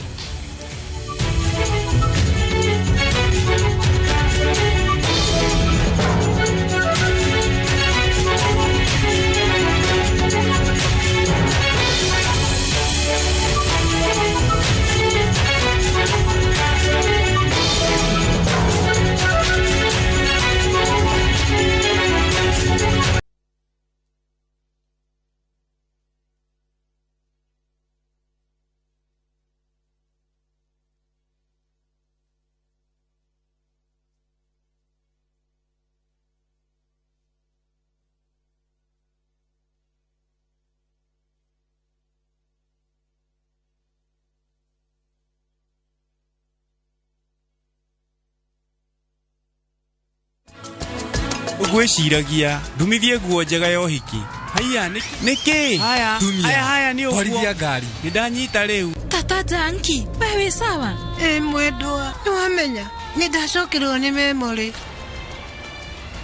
Ugweciragia ndumithie nguo njega ya ũhiki. Haiya nĩkĩ? Haya haya haya nĩ ũguo. Twarithia ngari. Nĩndanyita rĩu. Tata Janki, wewe sawa? Ĩ mwendwa, nĩwamenya nĩndacokerwo nĩ memory.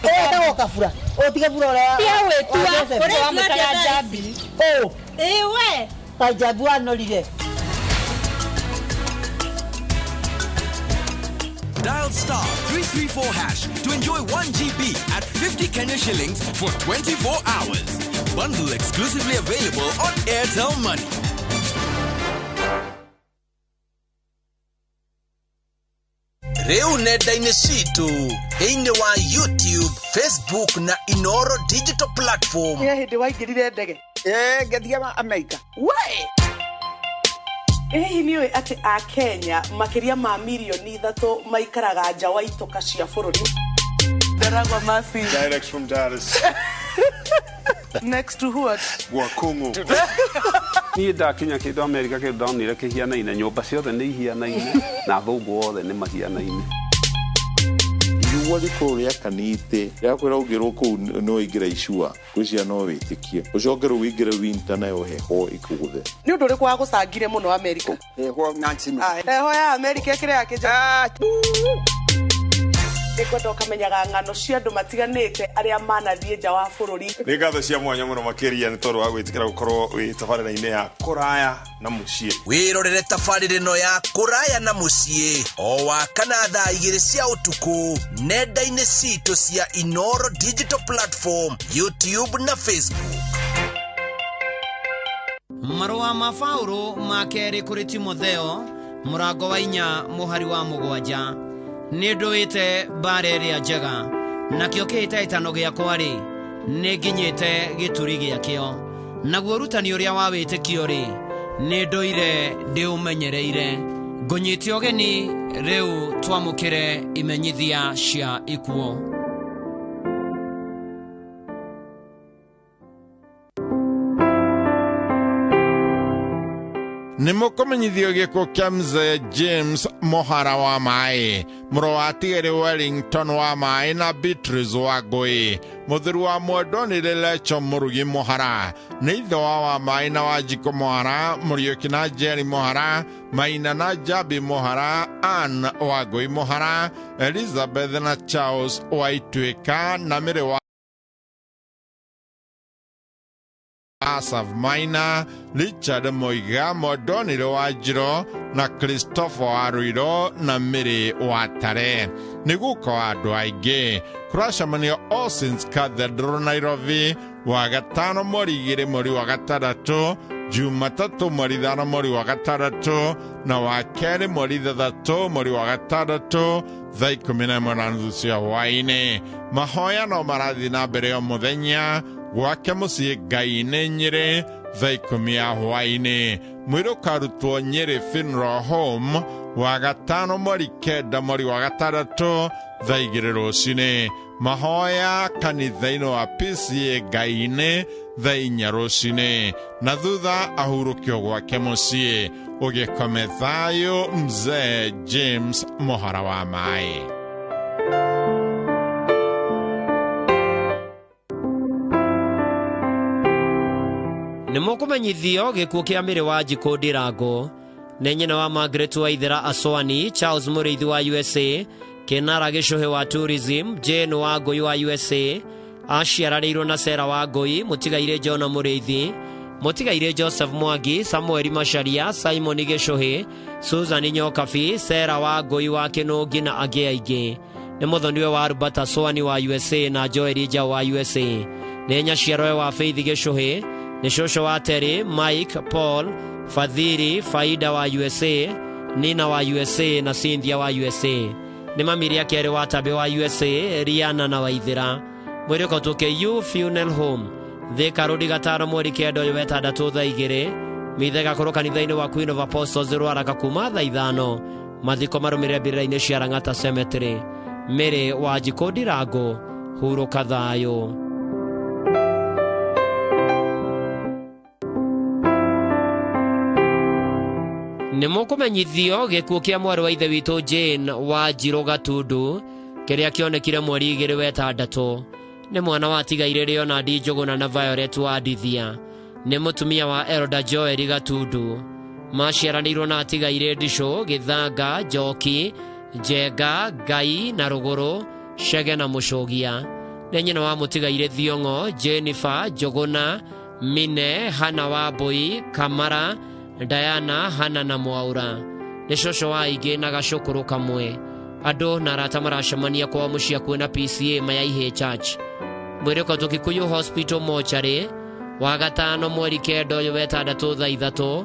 Etagwo Kabura. Ũ ti Kabura ũrĩa Tia gwĩtua, ũrĩa wamwĩtaga Njambi. Ũ. Ĩ we. Ta Njambi wanorire. Dial star 334 hash to enjoy 1 GB at 50 Kenya shillings for 24 hours. Bundle exclusively available on Airtel Money. Rĩu nenda-inĩ citũ thĩinĩ wa YouTube, Facebook na Inoro digital platform. Nĩ hĩndĩ waingĩrire ndege? Ngĩthiĩ Amerika. We! Hihi nĩ ũĩ atĩ Akenya makĩria ma mirioni 3 maikaraga nja wa itoka cia bũrũri? Ndaragwa Masi. Direct from Dallas. Next to what? Wakungu. Niĩ ndakinya kĩndũ Amerika kĩndũ ndonire kĩhianaine, nyũmba ciothe nĩ ihianaine na athũngũ othe nĩ mahianaine. Riũa rĩkorwo rĩakanĩte rĩakwĩra ũngĩrwo kũu no ũingĩre icua ngwĩciria no wĩtĩkie ũcoke rĩu ũingĩre winter nayo heho ĩkũgũthe. Nĩ ũndũ ũrĩkũ wagũcangire mũno Amerika? Heho Nancy. Heho ya Amerika ĩkĩrĩ ya kĩnja. Nĩngwenda ũkamenyaga ng'ano cia andũ matiganĩte arĩa manathiĩ nja wa bũrũri. Nĩ ngatho cia mwanya mũno makĩria nĩ tondũ wa gwĩtĩkĩra gũkorwo wĩ tabarĩra-inĩ ya kũraya na mũciĩ. Wĩrorere tabarĩra ĩno ya kũraya na mũciĩ o wa kana thaa 2 cia ũtukũ nenda-inĩ citũ cia Inoro digital platform, YouTube na Facebook. Marũa ma Paũlũ ma kerĩ kũrĩ Timotheo mũrango wa 4 mũhari wa 7. Nĩ ndũĩte mbara ĩrĩa njega, nakĩo kĩhĩtahĩtano gĩakwa-rĩ, nĩ nginyĩte gĩturi gĩakĩo. Naguo ũrutani ũrĩa wa wĩtĩkio-rĩ, nĩ ndũire ndĩũmenyereire. Ngũnyite ũgeni rĩu twamũkĩre imenyithia cia ikuũ. Nĩ mũkũmenyithio gĩkuũ kĩa mzee James Mohara wa Maĩ, mũrũ wa Tigere Wellington wa Maĩ na Beatrice wa Ngũĩ. Mũthuri wa mwendwa nĩ Lecho Mũrugi Mohara, nĩ ithe wa Maĩ na Wanjikũ Mohara, Mũriũki na Jerry Mohara, Maina na Jabi Mohara, Ann wa Ngũĩ Mohara, Elizabeth na Charles wa Ituĩka na Mĩrĩ wa Asaf Maina, Richard Moiga, Modonire wa Njiro na Christopher wa Ruiro na Mĩrĩ wa Tare. Nĩ guka wa andũ aingĩ. Kũracemanio All Saints Cathedral Nairobi wa gatano mweri 2 mweri wa 6, Jumatatu mweri 5 mweri wa 6 na wa kerĩ mweri 6 mweri wa 6 thaa 11:30 cia hwaĩ-inĩ. Mahoya no marathiĩ na mbere o mũthenya gwake mũciĩ Ngai-inĩ Nyĩrĩ thaa 10 ya hwaĩ-inĩ. Mwĩrĩ ũkarutwo Nyĩrĩ Funeral Home wa gatano mweri 9 mweri wa 6 thaa 2 rũcinĩ. Mahoya kanitha-inĩ wa PCA Ngai-inĩ thaa 4 rũcinĩ, na thutha ahurũkio gwake mũciĩ. Ũgĩkome thayũ mzee James Mohara wa Maĩ. Nĩ mũkũmenyithio gĩkuũ kĩa Mĩrĩ wa Njikũ Ndirango. Nĩ nyina wa Margaret Waithera Aswani, Charles Mũrĩithi wa USA, Kinara Gĩcũhĩ wa Tourism, Jane wa Ngũi wa USA, aciaranĩirwo na Sarah wa Ngũi, mũtigairĩ Jona Mũrĩithi, mũtigairĩ Joseph Mwangi, Samuel Macharia, Simon Gĩcũhĩ, Susan Nyokabi, Sarah wa Ngũi wa Kĩnũngi na angĩ aingĩ. Nĩ mũthoniwe wa Albert Aswani wa USA na Joel Njau wa USA. Nĩ nyaciarowe wa Faith Gĩcũhĩ, nĩ cũcũ wa Terry, Mike, Paul, Fadhili, Faida wa USA, Nina wa USA na Cynthia wa USA. Nĩ mamiria kerĩ wa Tabe wa USA, Riana na Waithera. Mwĩrĩ ũkotwo KU Funeral Home, Thika Road 5 mweri 9 ũyũ wetandatu thaa 2. Mithe gakorwo kanitha-inĩ wa Queen of Apostles Rwaraka kuma thaa 5. Mathiko marũmĩrĩre mbĩrĩra-inĩ cia Lang'ata Cemetery. Mĩrĩ wa Njikũ Ndirango, hurũka thayũ. Nĩ mũkũmenyithio gĩkuũ kĩa mwarĩ wa ithe witũ Jane wa Njirũ Gatundu kĩrĩa kĩonekire mweri 2 wetandatũ. Nĩ mwana wa tigaire Leonard Njũgũna na Violet wa Ndithia. Nĩ mũtumia wa Elda Joel Gatundu. Maciaranĩirwo na atigaire Ndicũ, Gĩthanga, Njoki, Njenga, Ngai na Rũgũrũ, Chege na Mũcũgia. Nĩ nyina wa mũtigaire Thiong'o, Jennifer, Njũgũna, Mine, Hana wa Mbũi, Kamara, Diana, Hana na Mwaura. Nĩ cũcũ wa aingĩ na gacũkũrũ kamwe. Andũ na arata maracemania kwao mũciĩ hakuhĩ na PCA Mayaihĩ Church. Mwĩrĩ ũkotwo Kikuyu Hospital Mortuary wa gatano mweri 9 ũyũ wetandatũ thaa 3.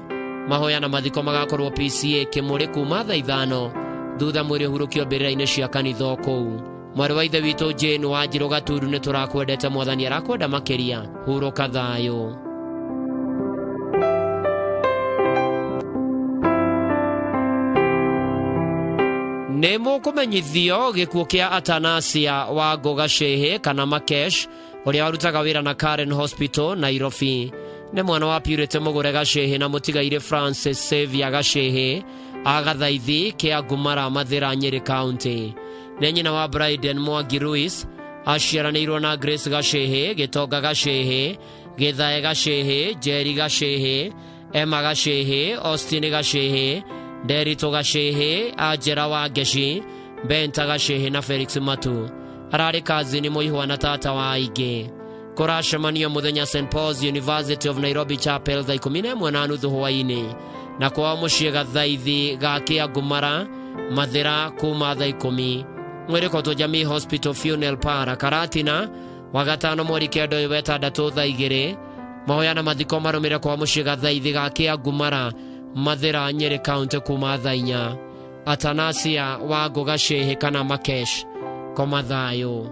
Mahoya na mathiko magakorwo PCA Kĩmũrĩ kuma thaa 5. Thutha mwĩrĩ ũhurũkio mbĩrĩra-inĩ cia kanitha o kũu. Mwarĩ wa ithe witũ Jane wa Njirũ Gatundu, nĩ tũrakwendete, Mwathani arakwenda makĩria. Hurũka thayũ. Nĩ mũkũmenyithio gĩkuũ kĩa Atanasia wa Ngũga Shehe kana Makesh ũrĩa warutaga wĩra na Karen Hospital Nairobi. Nĩ mwana wa Purity Mũgũre Gacehe na mũtigairĩ Francis Xavier Gacehe Agathaithi kĩa Ngumara Mathĩra Nyĩrĩ County. Nĩ nyina wa Bryden Mwangi Ruiz, aciaranĩirwo na Grace Gacehe, Gĩtonga Gacehe, Gĩthae Gacehe, Jerry Gacehe, Emma Gacehe, Austin Gacehe, Nderitũ Gacehe, Angela wa Ngeci, Benta Gacehe na Felix Matu. Ararĩ kazini mũihwa na tata wa aingĩ. Kũracemanio mũthenya St Paul's University of Nairobi Chapel thaa 11:30 hwaĩ-inĩ, na kwao mũciĩ Gathaithi ga Kĩangumara Mathĩra kuma thaa 10. Mwĩrĩ ũkotwo Jamii Hospital Funeral Parlour Karatina wa gatano mweri 9 ũyũ wetandatũ thaa 2. Mahoya na mathiko marũmĩrĩre kwao mũciĩ Gathaithi ga Kĩangumara Mathĩra Nyĩrĩ County kuma thaa 4. Atanasia wa Ngũga Shehe kana Makesh, koma thayũ.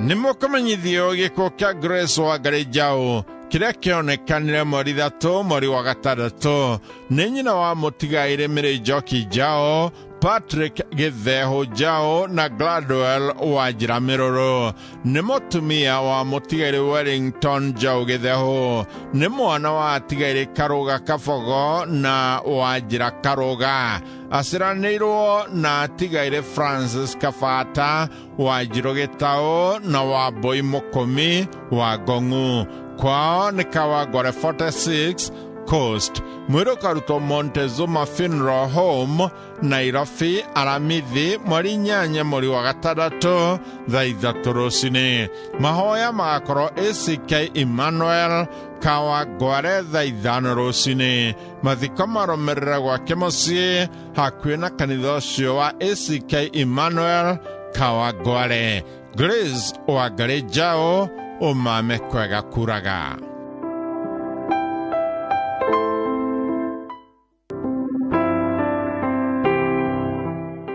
Nĩ mũkũmenyithio gĩkuũ kĩa Grace Wangari Njaũ kĩrĩa kĩonekanire mweri 3 mweri wa 6. Nĩ nyina wa mũtigairĩ Mĩrĩ Njoki Njaũ, Patrick Gĩthehũ Njaũ na Gladwell wa Njĩra Mĩrũrũ. Nĩ mũtumia wa mũtigairĩ Wellington Njaũ Gĩthehũ. Nĩ mwana wa atigairĩ Karũga Kabogo na wa Njĩra Karũga. Aciaranĩirwo na atigairĩ Francis Kabata wa Njirũ Gĩtaũ na wa Mbũi Mũkũmi wa Ngong'u. Kwao nĩ Kawangware 46 Coast. Mwĩrĩ ũkarutwo Montezuma Funeral Home Nairobi Aramithi mweri 8 mweri wa 6 thaa 3 rũcinĩ. Mahoya magakorwo ACK Emmanuel Kawangware thaa 5 rũcinĩ. Mathiko marũmĩrĩre gwake mũciĩ hakuhĩ na kanitha ũcio wa ACK Emmanuel Kawangware. Grace Wangari Njaũ, ũmame kwega kuraga.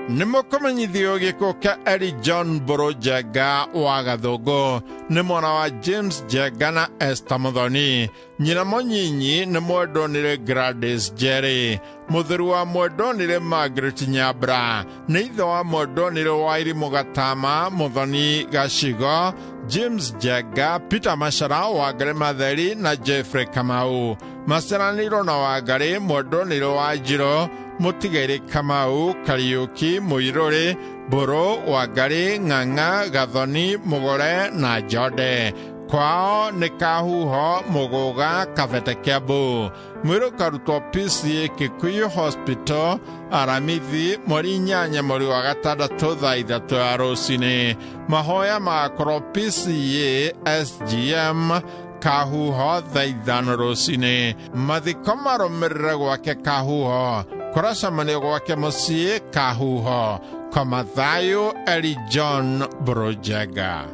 Nĩ mũkũmenyithio gĩkuũ kĩa Eli John Mbũrũ Njenga wa Gathũngũ. Nĩ mwana wa James Njenga na Esther Muthoni. Nyina mũnyinyi nĩ mwendonire Gladys Njeri. Mũthuri wa mwendonire Margaret Nyambra. Nĩ ithe wa mwendonire Wairimũ Gatama Muthoni Gacigo, James Njenga, Peter Machara, Wangari Matheri na Jeffrey Kamau. Maciaranĩirwo na Wangari mwendonire wa Njirũ, Mũtigairĩ Kamau, Kariũki, Mũirũrĩ, Mburu, Wangari, Ng'ang'a, Gathoni, Mugore na Njode. Kwao nĩ Kahuho, Muguga, Kabete, Kiambu. Mwĩrĩ ũkarutwo PCA Kikuyu Hospital Aramithi mweri 8 mweri wa 6 thaa 3 ya rũcinĩ. Mahoya magakorwo PCA SGM Kahuho thaa 5 rũcinĩ. Mathiko marũmĩrĩre gwake Kahuho. Kũracemanio gwake mũciĩ Kahuho. Koma thayũ Eli John Brojega.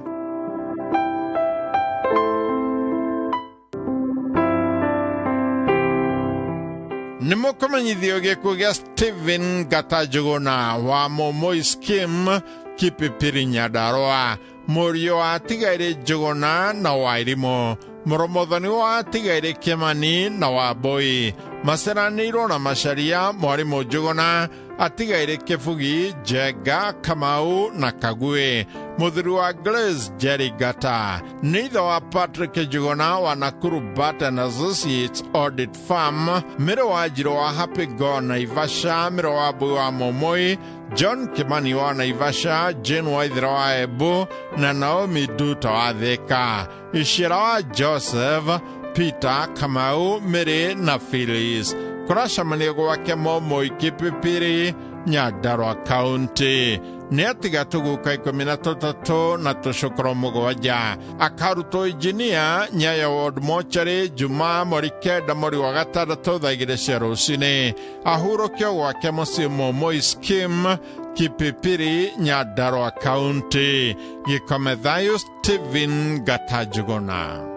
Nĩ mũkũmenyithio gĩkuũ gĩa Stephen Gatanjũgũna wa Momoi Scheme Kipipiri Nyandarua, mũriũ wa Atigaire Njũgũna na Wairimũ, mũrũmũthoni wa Atigaire Kĩmani na Wambũi. Maceranĩirwo na Macharia, mwarimũ Njũgũna, Atigaire Kĩbugi, Njenga, Kamau na Kagui. Mũthuri wa Grace Jerry Gata nĩ ithe wa Patrick Njũgũna wa Nakuru Bat and Associates Audit Firm, Mĩrĩ wa Njirũ wa Happy Go Naivasha, Mĩrĩ wa Mbui wa Momoi, John Kimani wa Naivasha, Jane Waithera wa Embu na Naomi Nduta wa Thika. Icera wa Joseph, Peter, Kamau, Mĩrĩ na Phyllis. Kũracemanio gwake Momoi Kipipiri, Nyandarua County. Nĩ atiga tũguka 13 na tũcũkũrũ 7. Akarutwo injinia Nyayo Ward Mortuary Jumaa mweri 9 mweri wa 6 thaa 2 cia rũcinĩ. Ahurũkio gwake mũciĩ Momoi Scheme Kipipiri, Nyandarua County. Gĩkome thayũ Stephen Gatanjũgũna.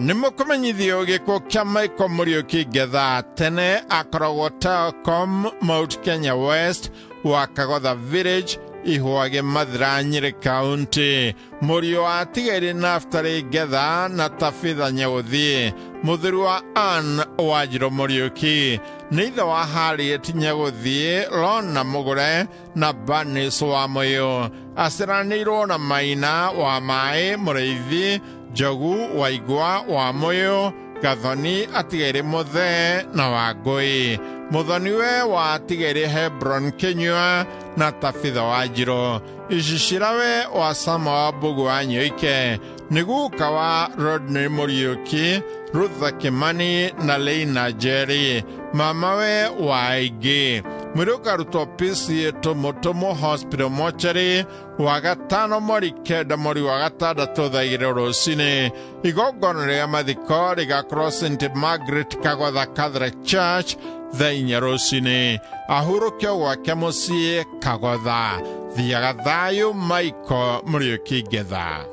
Nĩ mũkũmenyithio gĩkuũ kĩa Michael Mũriũki Ngetha. Tene akoragwo Telcom Mount Kenya West wa Kagotha Village, Ihwage, Mathira, Nyĩrĩ County. Mũriũ wa Atigaire Naftali Ngetha na Tabitha Nyagũthiĩ. Mũthuri wa Ann Wanjirũ Mũriũki nĩ ithe wa Harriet Nyagũthiĩ, Lona Mũgũre na Bernice wa Mũyũ. Aciaranĩirwo na Maina wa Maĩ, Mũrĩithi, Njogu, Waigwa wa Mũyũ, Gathoni, Atigaire Mũthee na Wangũi. Mũthoniwe wa Atigaire Hebron Kĩnyua na Tabitha Wanjirũ. Icicirawe wa Sama wa Mbugu wa Nyoike nĩ guka wa Rodney Mũriũki, Rutha Kimani na Leina Njeri. Mamawe wa aingĩ. Mwĩrĩ ũkarutwo PCA Tũmũtũmũ Hospital Mortuary wa 5 mweri 9 mweri wa 6 thaa 2 rũcinĩ. Igongona rĩa mathiko rĩgakorwo St Margaret Kagotha Catholic Church thaa 4 rũcinĩ. Ahurũkio gwake mũciĩ Kagotha. Thiaga thayũ Michael Mũriũki Ngetha.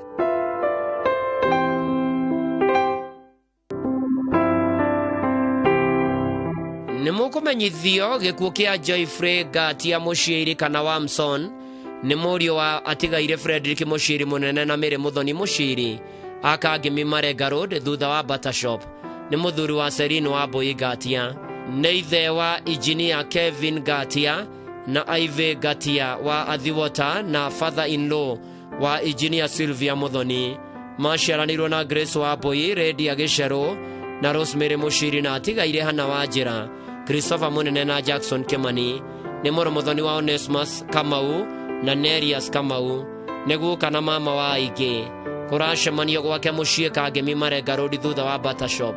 Nĩ mũkũmenyithio gĩkuũ kĩa Joyfrey Ngatia Mũciiri kana Wamson nĩ mũriũ wa Atigaire Frederick Mũciiri mũnene na Mĩrĩ Mũthoni Mũciiri aka Ngĩmi Marenga Road thutha wa Butter Shop. Nĩ mũthuri wa Celine wa Mbui Ngatia. Nĩ ithe wa Engineer Kevin Ngatia na Ivy Ngatia wa Athiwota na father-in-law wa Engineer Sylvia Muthoni. Maciaranĩirwo na Grace wa Mbui, Redia Gĩcerũ na Rosemary Mũciiri na Atigaire Hana wa Njĩra, Christopher Munene na Jackson Kimani. Nĩ mũrũ Muthoni wa Onesmus Kamau na Nerias Kamau. Nĩ guka na mama wa aingĩ. Kũracemanio gwake mũciĩ Kangemi Marenga Road thutha wa Butter Shop.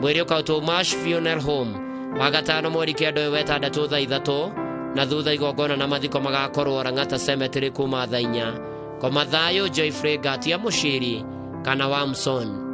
Mwĩrĩ ũkautwo Mash Funeral Home wa 5 mweri 9 wa 6 thaa 3 na thutha igongona na mathiko magakorwo Lang'ata Cemetery kuma thaa 4. Koma thayũ Joyfrey Ngatia Mũciiri kana Wamson.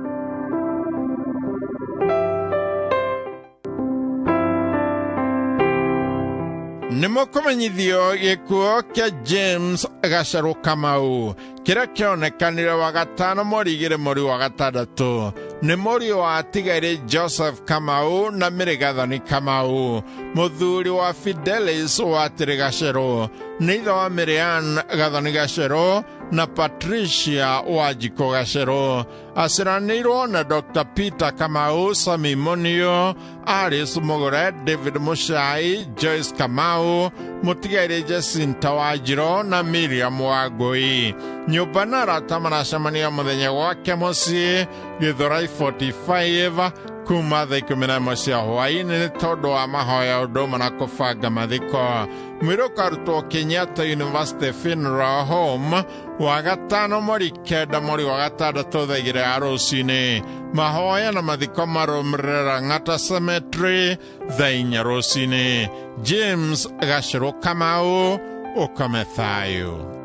Nĩ mũkũmenyithio gĩkuũ kĩa James Gacerũ Kamau kĩrĩa kĩonekanire wa 5 mweri 2 mweri wa 6. Nĩ mũriũ wa Atigaire Joseph Kamau na Mĩrĩ Gathoni Kamau, mũthuri wa Fidelis wa Atĩrĩ Gacerũ, nĩ ithe wa Mĩrĩan Gathoni Gacerũ na Patricia Wanjikũ Gacerũ. Aciaranĩirwo na Dr. Peter Kamau, Sami Munio, Alice Mugure, David Muchai, Joyce Kamau, Mũtigaire Jacinta Wanjirũ na Miriam Wangũi. Nyũmba na arata maracemania mũthenya gwake mũciĩ Gĩthũrai 45 kuma thaa 11 cia hwaĩ-inĩ nĩ tondũ wa mahoya ũndũ ũmwe na kũbanga mathiko. Mwĩrĩ ũkarutwo Kenyatta University Funeral Home wa gatano mweri 9 mweri wa 6 thaa 2 ya rũcinĩ. Mahoya na mathiko marũmĩrĩre Lang'ata Cemetery thaa 4 rũcinĩ. James Gacĩrũ Kamau, ũkome thayũ.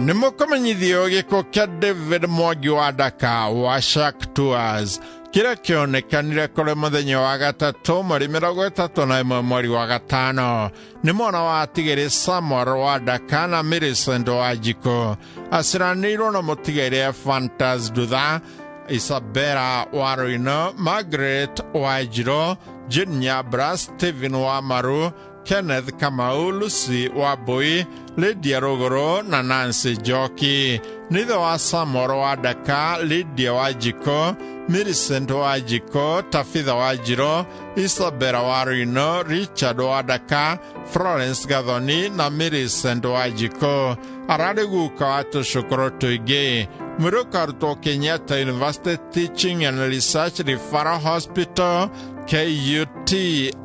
Nĩ mũkũmenyithio gĩkuũ kĩa David Mwangi wa Daka wa Shark Tours kĩrĩa kĩonekanire kũrĩ mũthenya wa gatatũ mweri 31 mweri wa 5. Nĩ mwana wa atigĩrĩ Samuel wa Daka na Millicent wa Njiko. Aciranĩirwo na mũtigairĩ Fantas Dutha, Isabella wa Roino, Margaret wa Njiro, Jane Nyabra, Stephen wa Maru, Kenneth Kamau, Lucy wa Mbui, Lydia Ruguru na Nancy Njoki. Nĩ ithe wa Samuel wa Daka, Lydia wa Njiko, Millicent wa Njiko, Tabitha wa Njiro, Isabella wa Rino, Richard wa Daka, Florence Gathoni na Millicent wa Njiko. Ararĩ guka wa tũcũkũrũ tũingĩ. Mwĩrĩ ũkarutwo Kenyatta University Teaching and Research Referral Hospital KUTRRH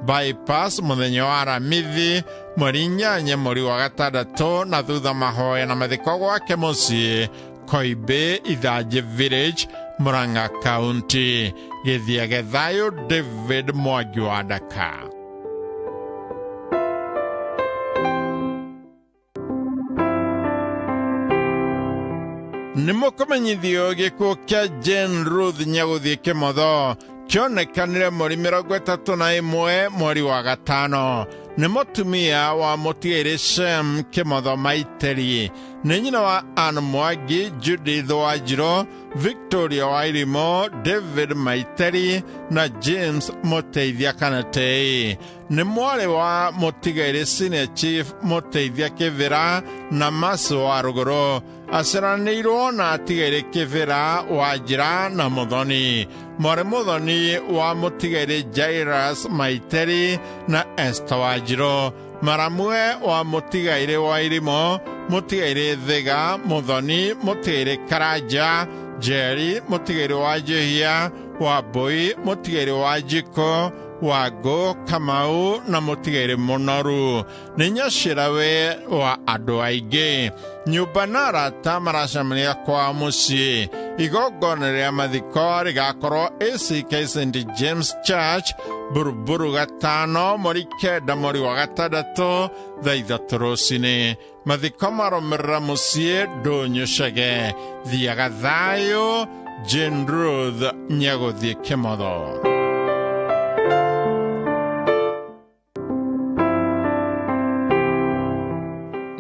bypass mũthenya wa Aramithi mweri 8 mweri wa 6 na thutha mahoya na mathiko gwake mũciĩ Koimbĩ Ithanjĩ Village, Murang'a County. Gĩthiage thayũ. David Mwangi wa Daka. Nĩ mũkũmenyithio gĩkuũ kĩa Jane Ruth Nyagũthiĩ Kĩmotho kĩonekanire mweri 31 mweri wa 5. Nĩ mũtumia wa mũtigairĩ Shem Kĩmotho Maiteri. Nĩ nyina wa Ann Mwangi, Judith wa Njiro, Victoria wa Irimo, David Maiteri na James Mũteithia Kanatei. Nĩ mwarĩ wa mũtigairĩ Senior Chief Mũteithia Kĩvĩra na Masu wa Rũgũrũ. Aciaranĩirwo na atigairĩ Kĩvĩra wa Njira na Mũthoni. Mwarĩ Mũthoni wa mũtigairĩ Jairus Maiteri na Esther wa Njiro. Maramwe wa mũtigairĩ wa Irimo, mũtigairĩ Thiga, Mũthoni, mũtigairĩ Karanja, Njeri, mũtigairĩ wa Njihia, wa Mbui, mũtigairĩ wa Njiko, Wangũ, Kamau na mũtigairĩ Mũnoru. Nĩ nyacĩrawe wa andũ aingĩ. Nyũmba na arata maracemania kwa mũciĩ. Igongona rĩa mathiko rĩgakorwo ACK St James Church, Buruburu 5 mweri 9 mweri wa 6 thaa 3 rũcinĩ. Mathiko marũmĩrĩra mũciĩ Ndũnyũ Chege. Thiaga thayũ. Jane Ruth Nyagũthiĩ Kĩmotho.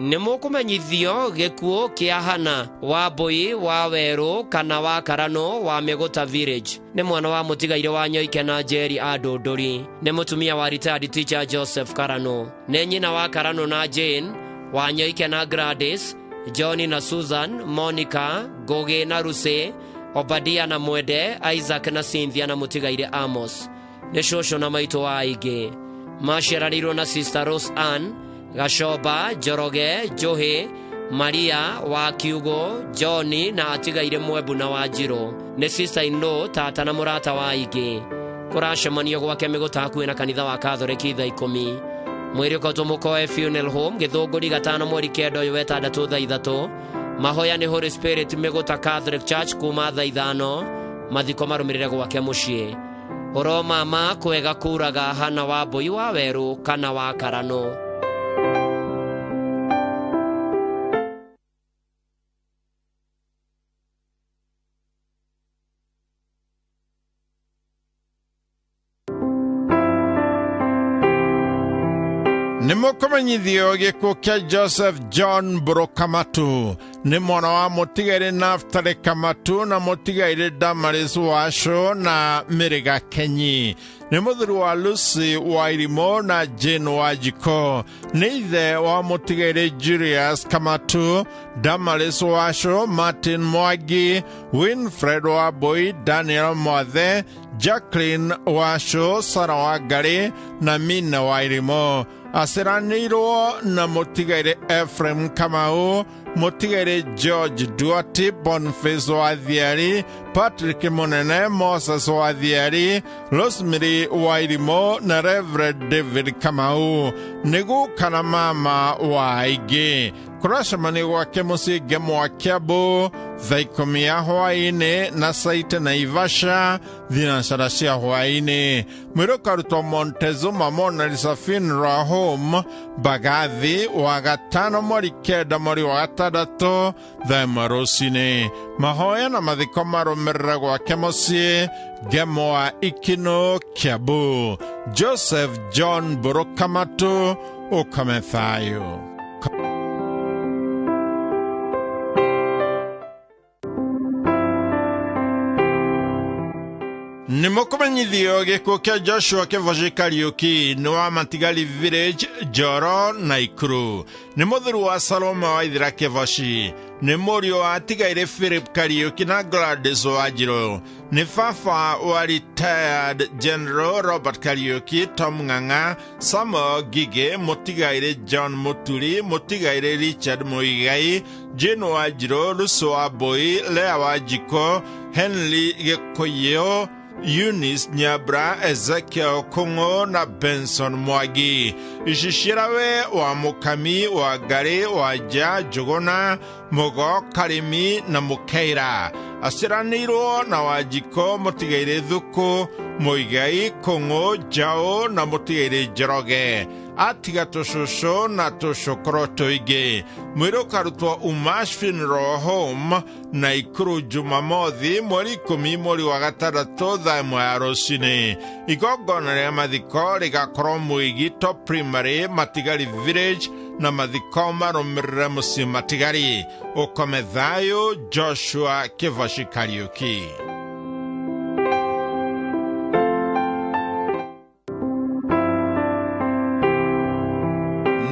Nĩ mũkũmenyithio gĩkuũ kĩa Hana wa Mbui wa Werũ kana wa Karano wa Mĩgũta Village. Nĩ mwana wa mũtigairĩ wa Nyoike na Njeri a Ndũndũri. Nĩ mũtumia wa retired teacher Joseph Karano. Nĩ nyina wa Karano na Jane, wa Nyoike na Gladys, John na Susan, Monica, Ngũgĩ na Lucy, Obadia na Mwende, Isaac na Cynthia na mũtigairĩ Amos. Nĩ cũcũ na maitũ wa aingĩ. Maciaranĩirwo na Sister Rose Ann, Gacoba, Njoroge, Njohi, Maria wa Kiugo, John na atigaire Mwembu na Wanjirũ. Nĩ sister in law, tata na mũrata wa aingĩ. Kũracemanio gwake Mĩgũta hakuhĩ na kanitha wa Katholiki thaa 10. Mwĩrĩ ũkautwo Mũkoe Funeral Home, Gĩthũngũri 5 mweri 9 ũyũ wetandatũ thaa 3. Mahoya nĩ Holy Spirit Mĩgũta Catholic Church kuma thaa 5. Mathiko marũmĩrĩre gwake mũciĩ. Ũro mama kwega kuraga Hana wa Mbui wa Werũ kana wa Karano. Nĩ mũkũmenyithio gĩkuũ kĩa Joseph John Mbũrũ Kamatu. Nĩ mwana wa mũtigairĩ Naftali Kamatu na mũtigairĩ Damaris Wacũ na Mĩrĩga Kenyi. Nĩ mũthuri wa Lucy wa Irimo na Jane wa Njiko. Nĩ ithe wa mũtigairĩ Julius Kamatu, Damaris Wacũ, Martin Mwangi, Winfred wa Mbui, Daniel Mwathe, Jacqueline Wacũ, Sarah wa Ngarĩ na Mina wa Irimo. Aceranĩirwo na mũtigaire Ephraim Kamau, mũtigaire George Duarte, Boniface Wathiari, Patrick Munene, Moses Wathiari, Rosemary Wairimo na Reverend David Kamau. Nĩ guka na mama wa aingĩ. Kũracemania gwake mũciĩ Ngemwa Kiambu thaa 10 ya hwaĩ-inĩ na Saite Naivasha thinacara cia hwaĩ-inĩ. Mwĩrĩ ũkarutwo Montezuma Mona Lisa Funeral Home Mbagathi wa gatano mweri 9 mweri wa 6 thaa 1 rũcinĩ. Mahoya na mathiko marũmĩrĩre gwake mũciĩ Ngemwa Ikino Kiambu. Joseph John Burukamatu, ũkome thayũ. Nĩ mũkũmenyithio gĩkuũ kĩa Joshua Kĩvoci Kariũki nĩ wa Matigari Village, Njoro, Naikuru. Nĩ mũthuri wa Salome Waithera Kĩvoci. Nĩ mũriũ wa atigaire Philip Kariũki na Gladys Wanjirũ. Nĩ baba wa retired General Robert Kariũki, Tom Ng'ang'a, Samuel Ngigĩ, mũtigaire John Mũturi, mũtigaire Richard Mũigai, Jane Wanjirũ, Lucy Wambui, Lea Wanjikũ, Henry Gĩkũyũ, Eunice Nyabra, Ezekiel Kung'o na Benson Mwangi. Icicirawe wa Mukami wa Ngari wa Nja Njũgũna, Mũgo Karĩmi na Mũkeira. Aciranĩirwo na Wanjikũ, mũtigaire Thuku, Mũigai, Kung'o, Njaũ na mũtigaire Njoroge. Atiga tũcũcũ na tũcũkũrũ tũingĩ. Mwĩrĩ ũkarutwo Umash Funeral Home Naikuru Jumamothi mweri 10 mweri wa 6 thaa 1 ya rũcinĩ. Igongona rĩa mathiko rĩgakorwo Mwĩgi Top Primary Matigari Village na mathiko marũmĩrĩre mũciĩ Matigari. Ũkome thayũ. Joshua Kĩvoci Kariũki.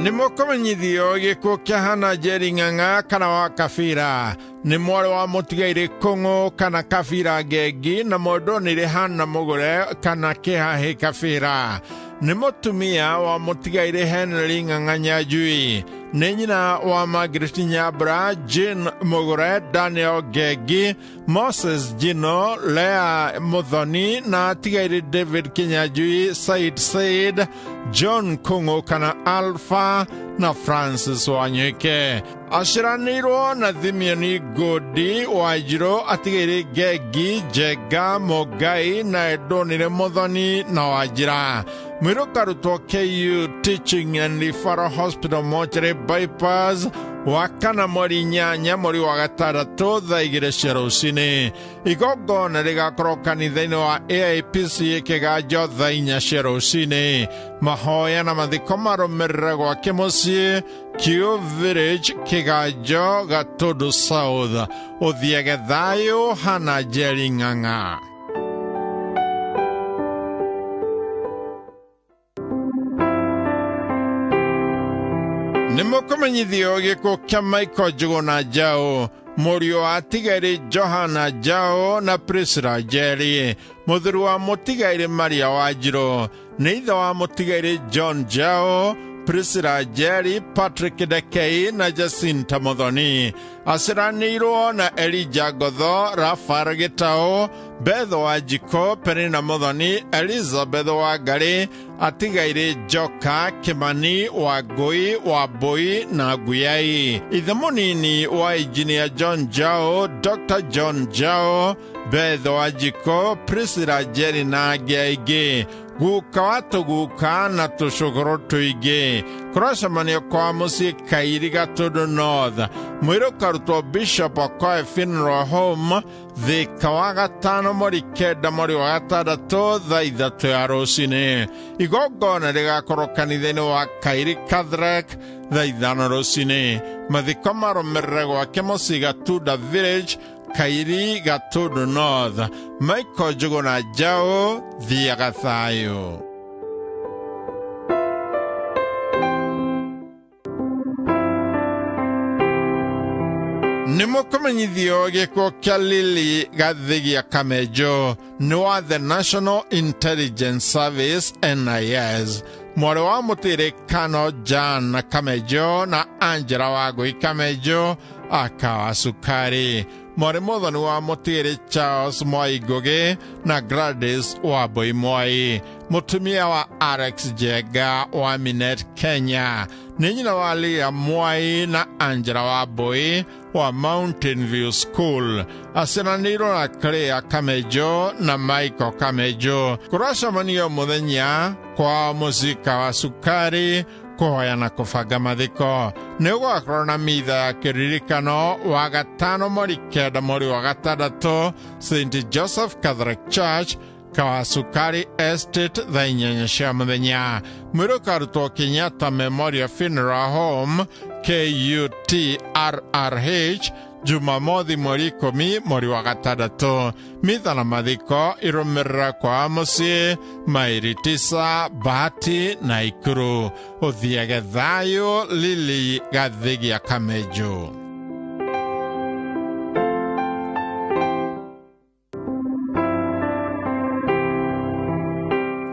Nĩ mũkũmenyithio gĩkuũ kĩa Hannah Njeri Ng'ang'a kana wa Kabira. Nĩ mwarĩ wa mũtigaire Kũng'ũ kana Kabira Ngengi na mũndũnĩre Hannah Mũgũre kana Kĩhahĩ Kabira. Nĩ mũtumia wa mũtigaire Henry Ng'ang'a Nyanjui. Nĩ nyina wa Margaret Nyambura, Jane Mũgũre, Daniel Ngengi, Moses Gino, Lea Muthoni na atigaire David Kinyanjui, Said Said, John Kung'u kana Alpha na Francis Wanyuike. Aciranĩirwo na Thimioni Ngũndi Wanjirũ, atigaire Ngengi, Njenga, Mũngai na Edonire Muthoni na Wanjira. Mwĩrĩ ũkarutwo KU Teaching and Referral Hospital Mortuary Bypass wa kana mweri 8 mweri wa 6 thaa 2 cia rũcinĩ. Igongona rĩgakorwo kanitha-inĩ wa AIPCA Kĩganjo thaa 4 cia rũcinĩ. Mahoya na mathiko marũmĩrĩre gwake mũciĩ Q Village Kĩganjo Gatũndũ South. Ũthiage thayũ. Hannah Njeri Ng'ang'a. Nĩ mũkũmenyithio gĩkuũ kĩa Michael Njũgũna Njaũ, mũriũ wa atigaire Johana Njaũ na Priscilla Njeri, mũthuri wa mũtigaire Maria Wanjirũ. Nĩ ithe wa mũtigaire John Njaũ, Priscilla Njeri, Patrick Ndekei na Jacinta Muthoni. Aciranĩirwo na Elijah Ngotho, Rafael Gĩtaũ, Beth Wanjikũ, Penina Muthoni, Elizabeth Wangari, atigaire Njoka, Kimani, Wangũi, Wambũi na Nguyai. Ithe mũnini wa Engineer John Njaũ, Dr. John Njaũ, Beth Wanjikũ, Priscilla Njeri na angĩ aingĩ. Guka wa tũguka na tũcũgũrũ tũingĩ. Kũracemanio kwa mũciĩ Kairi Gatũndũ North. Mwĩrĩ ũkarutwo Bishop Okoe Funeral Home Thika wa gatano mweri 9 mweri wa 6 thaa 3 ya rũcinĩ. Igongona rĩgakorwo kanitha-inĩ wa Kairi Catholic thaa 5 rũcinĩ. Mathiko marũmĩrĩre gwake mũciĩ Gatunda Village Kairi Gatũndũ North. Michael Njũgũna Njaũ, thiaga thayũ. Nĩ mũkũmenyithio gĩkuũ kĩa Lily Gathigia Kamenjo nĩ wa the National Intelligence Service NIS. Mwarĩ wa mũtĩrĩ Kano Jan Kamejo na Angela Wangũi Kamejo akawa Sukari. Mwarĩ mũthoni wa mũtĩrĩ Charles Mwai Ngũgĩ na Gladys Wambui Mwai. Mũtumia wa Alex Njenga wa Minet Kenya. Nĩ nyina wa Leah Mwai na Angela Wambui wa Mountain View School. Aciaranĩirwo na Claire Kamejo na Michael Kamejo. Kũracemanio mũthenya kwa mũcika wa Sukari kũhoya na kũbanga mathiko. Nĩ gũgakorwo na mitha ya kĩririkano wa gatano mweri 9 mweri wa 6 St Joseph Catholic Church Kawasukari Estate thaa 8 cia mũthenya. Mwĩrĩ ũkarutwo Kenyatta Memorial Funeral Home KUTRRH Jumamothi mweri 10 mweri wa 6. Mitha na mathiko irũmĩrĩra kwa mũciĩ mairi 9 Bahati na Ikuru. Ũthiage thayũ. Lili Gathigia Kamejo.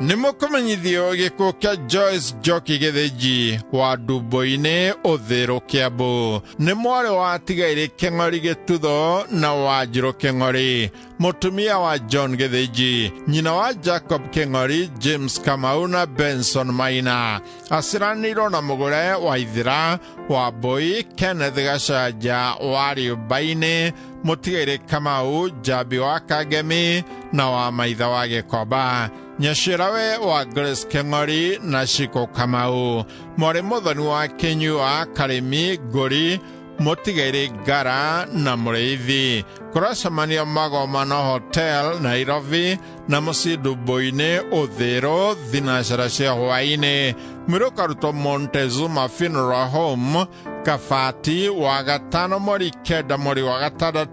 Nĩ mũkũmenyithio gĩkuũ kĩa Joyce Njoki Gĩthĩnji wa Ndumbo-inĩ Ũthĩrũ Kĩambu. Nĩ mwarĩ wa Tigairĩ Kĩng'ori Gĩtutho na Wanjirũ Kĩng'ori, mũtumia wa John Gĩthĩnji, nyina wa Jacob Kĩng'ori, James Kamau na Benson Maina. Aciaranĩirwo na mũgũre wa Ithira wa Mbui Kenneth Gacanja wa Rĩũmba-inĩ, mũtigairĩ Kamau Njambi wa Kangemi na wa Maitha wa Gĩkomba. Nyacĩrawe wa Grace Kĩng'ori na Shiko Kamau. Mwarĩ mũthoni wa Kĩnyua Karĩmi Ngũri mũtigairĩ Ngara na Mũrĩithi. Kũracemanio Magomano Hotel Nairobi na mũciĩ Ndumbo-inĩ Ũthĩrũ thinacera cia hwaĩ-inĩ. Mwĩrĩ ũkarutwo Montezuma Funeral Home Kabati wa gatano mweri 9 mweri wa 6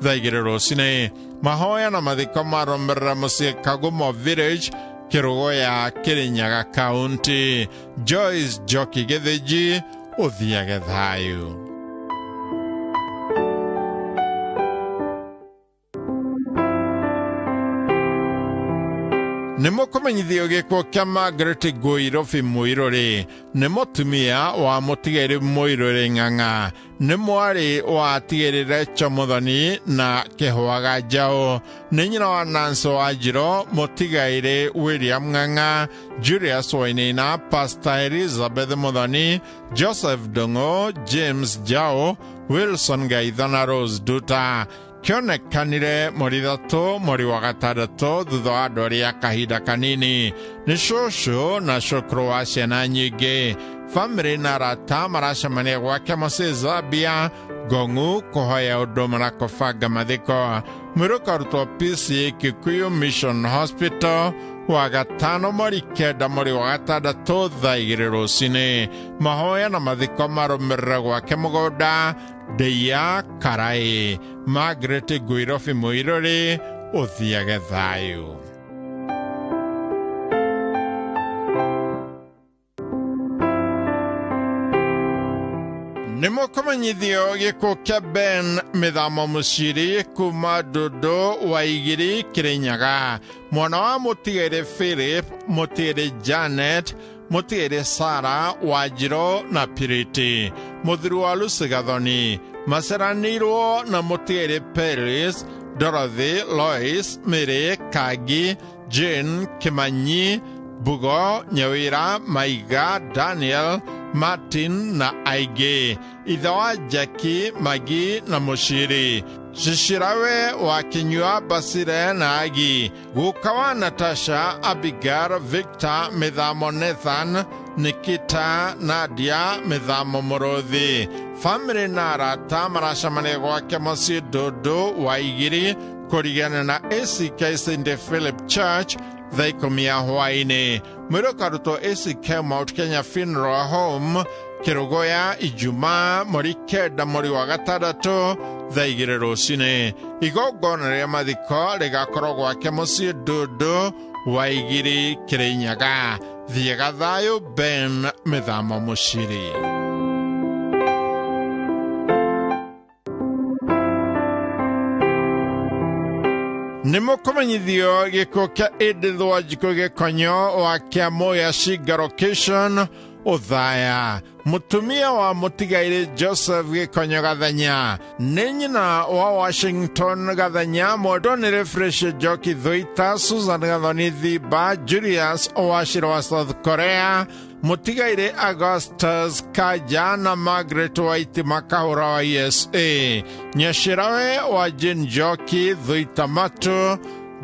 thaa 2 rũcinĩ. Mahoya na mathiko marũmĩrĩra mũciĩ Kagumo Village Kĩrũgũya Kĩrĩnyaga County. Joyce Njoki Gĩthĩnji, ũthiage thayũ. Nĩ mũkũmenyithio gĩkuũ kĩa Margaret Ngũirobi Mũirũrĩ. Nĩ mũtumia wa mũtigairĩ Mũirũrĩ Ng'ang'a. Nĩ mwarĩ wa Tigĩrĩ Recho Mũthoni na Kĩhũaga Njaũ. Nĩ nyina wa Nancy Wanjirũ, mũtigairĩ William Ng'ang'a, Julius Wainaina, Pastor Elizabeth Mũthoni, Joseph Ndung'u, James Njaũ, Wilson Gaitho na Rose Nduta. Kĩonekanire mweri 3 mweri wa 6 thutha wa ndwari ya kahinda kanini. Nĩ cũcũ na cũkũrũ wa ciana nyingĩ. Bamĩrĩ na arata maracemania gwake mũciĩ Zambia Ngong'u kũhoya ũndũ na kũbanga mathiko. Mwĩrĩ ũkarutwo PCA Kikuyu Mission Hospital wa gatano mweri 9 mweri wa 6 thaa 2 rũcinĩ. Mahoya na mathiko marũmĩrĩra gwake mũgũnda Ndeia Karai. Margaret Ngũirobi Mũirũrĩ, ũthiage thayũ. Nĩ mũkũmenyithio gĩkuũ kĩa Ben Mĩthamo Mũciri kuma Ndũndũ wa Igiri Kĩrĩnyaga. Mwana wa mũtigairĩ Philip, mũtigairĩ Janet, mũtigairĩ Sara Wanjirũ na Piriti. Mũthuri wa Lucy Gathoni. Maceranĩirwo na mũtigairĩ Paris, Dorothy, Lois, Mary, Kagi, Jane, Kĩmanyi, Bugo, Nyawira, Maiga, Daniel, Martin na aingĩ. Ithe wa Jackie, Magi na Mũciri. Cicirawe wa Kĩnyua, Basire na Agi. Guka wa Natasha, Abigail, Victor, Mĩthamo Nathan, Nikita, Nadia, Mĩthamo Mũrũthi. Bamĩrĩ na arata maracemania gwake mũciĩ Ndũndũ wa Igiri kũrigana na ACK St Philip Church thaa 10 ya hwaĩ-inĩ. Mwĩrĩ ũkarutwo ACK Mount Kenya Funeral Home Kĩrũgũya Ijumaa mweri 9 mweri wa 6 thaa 2 rũcinĩ. Igongona rĩa mathiko rĩgakorwo gwake mũciĩ Ndũndũ wa Igiri Kĩrĩnyaga. Thiaga thayũ. Ben Mĩthamo Mũciri. Nĩ mũkũmenyithio gĩkuũ kĩa Edith Wanjikũ Gĩkonyo wa Kĩamũya Shinga location Othaya. Mũtumia wa mũtigairĩ Joseph Gĩkonyo Gathenya nĩ nyina wa Washington Gathenya, mwendwo nĩ Refresh Njoki Thuita, Susan Gathoni Thimba, Julius Wachira wa South Korea, mũtigairĩ Augustus Kaja na Margaret Waitima Kahũra wa USA, nyacĩrawe wa Jane Njoki Thuita Matu,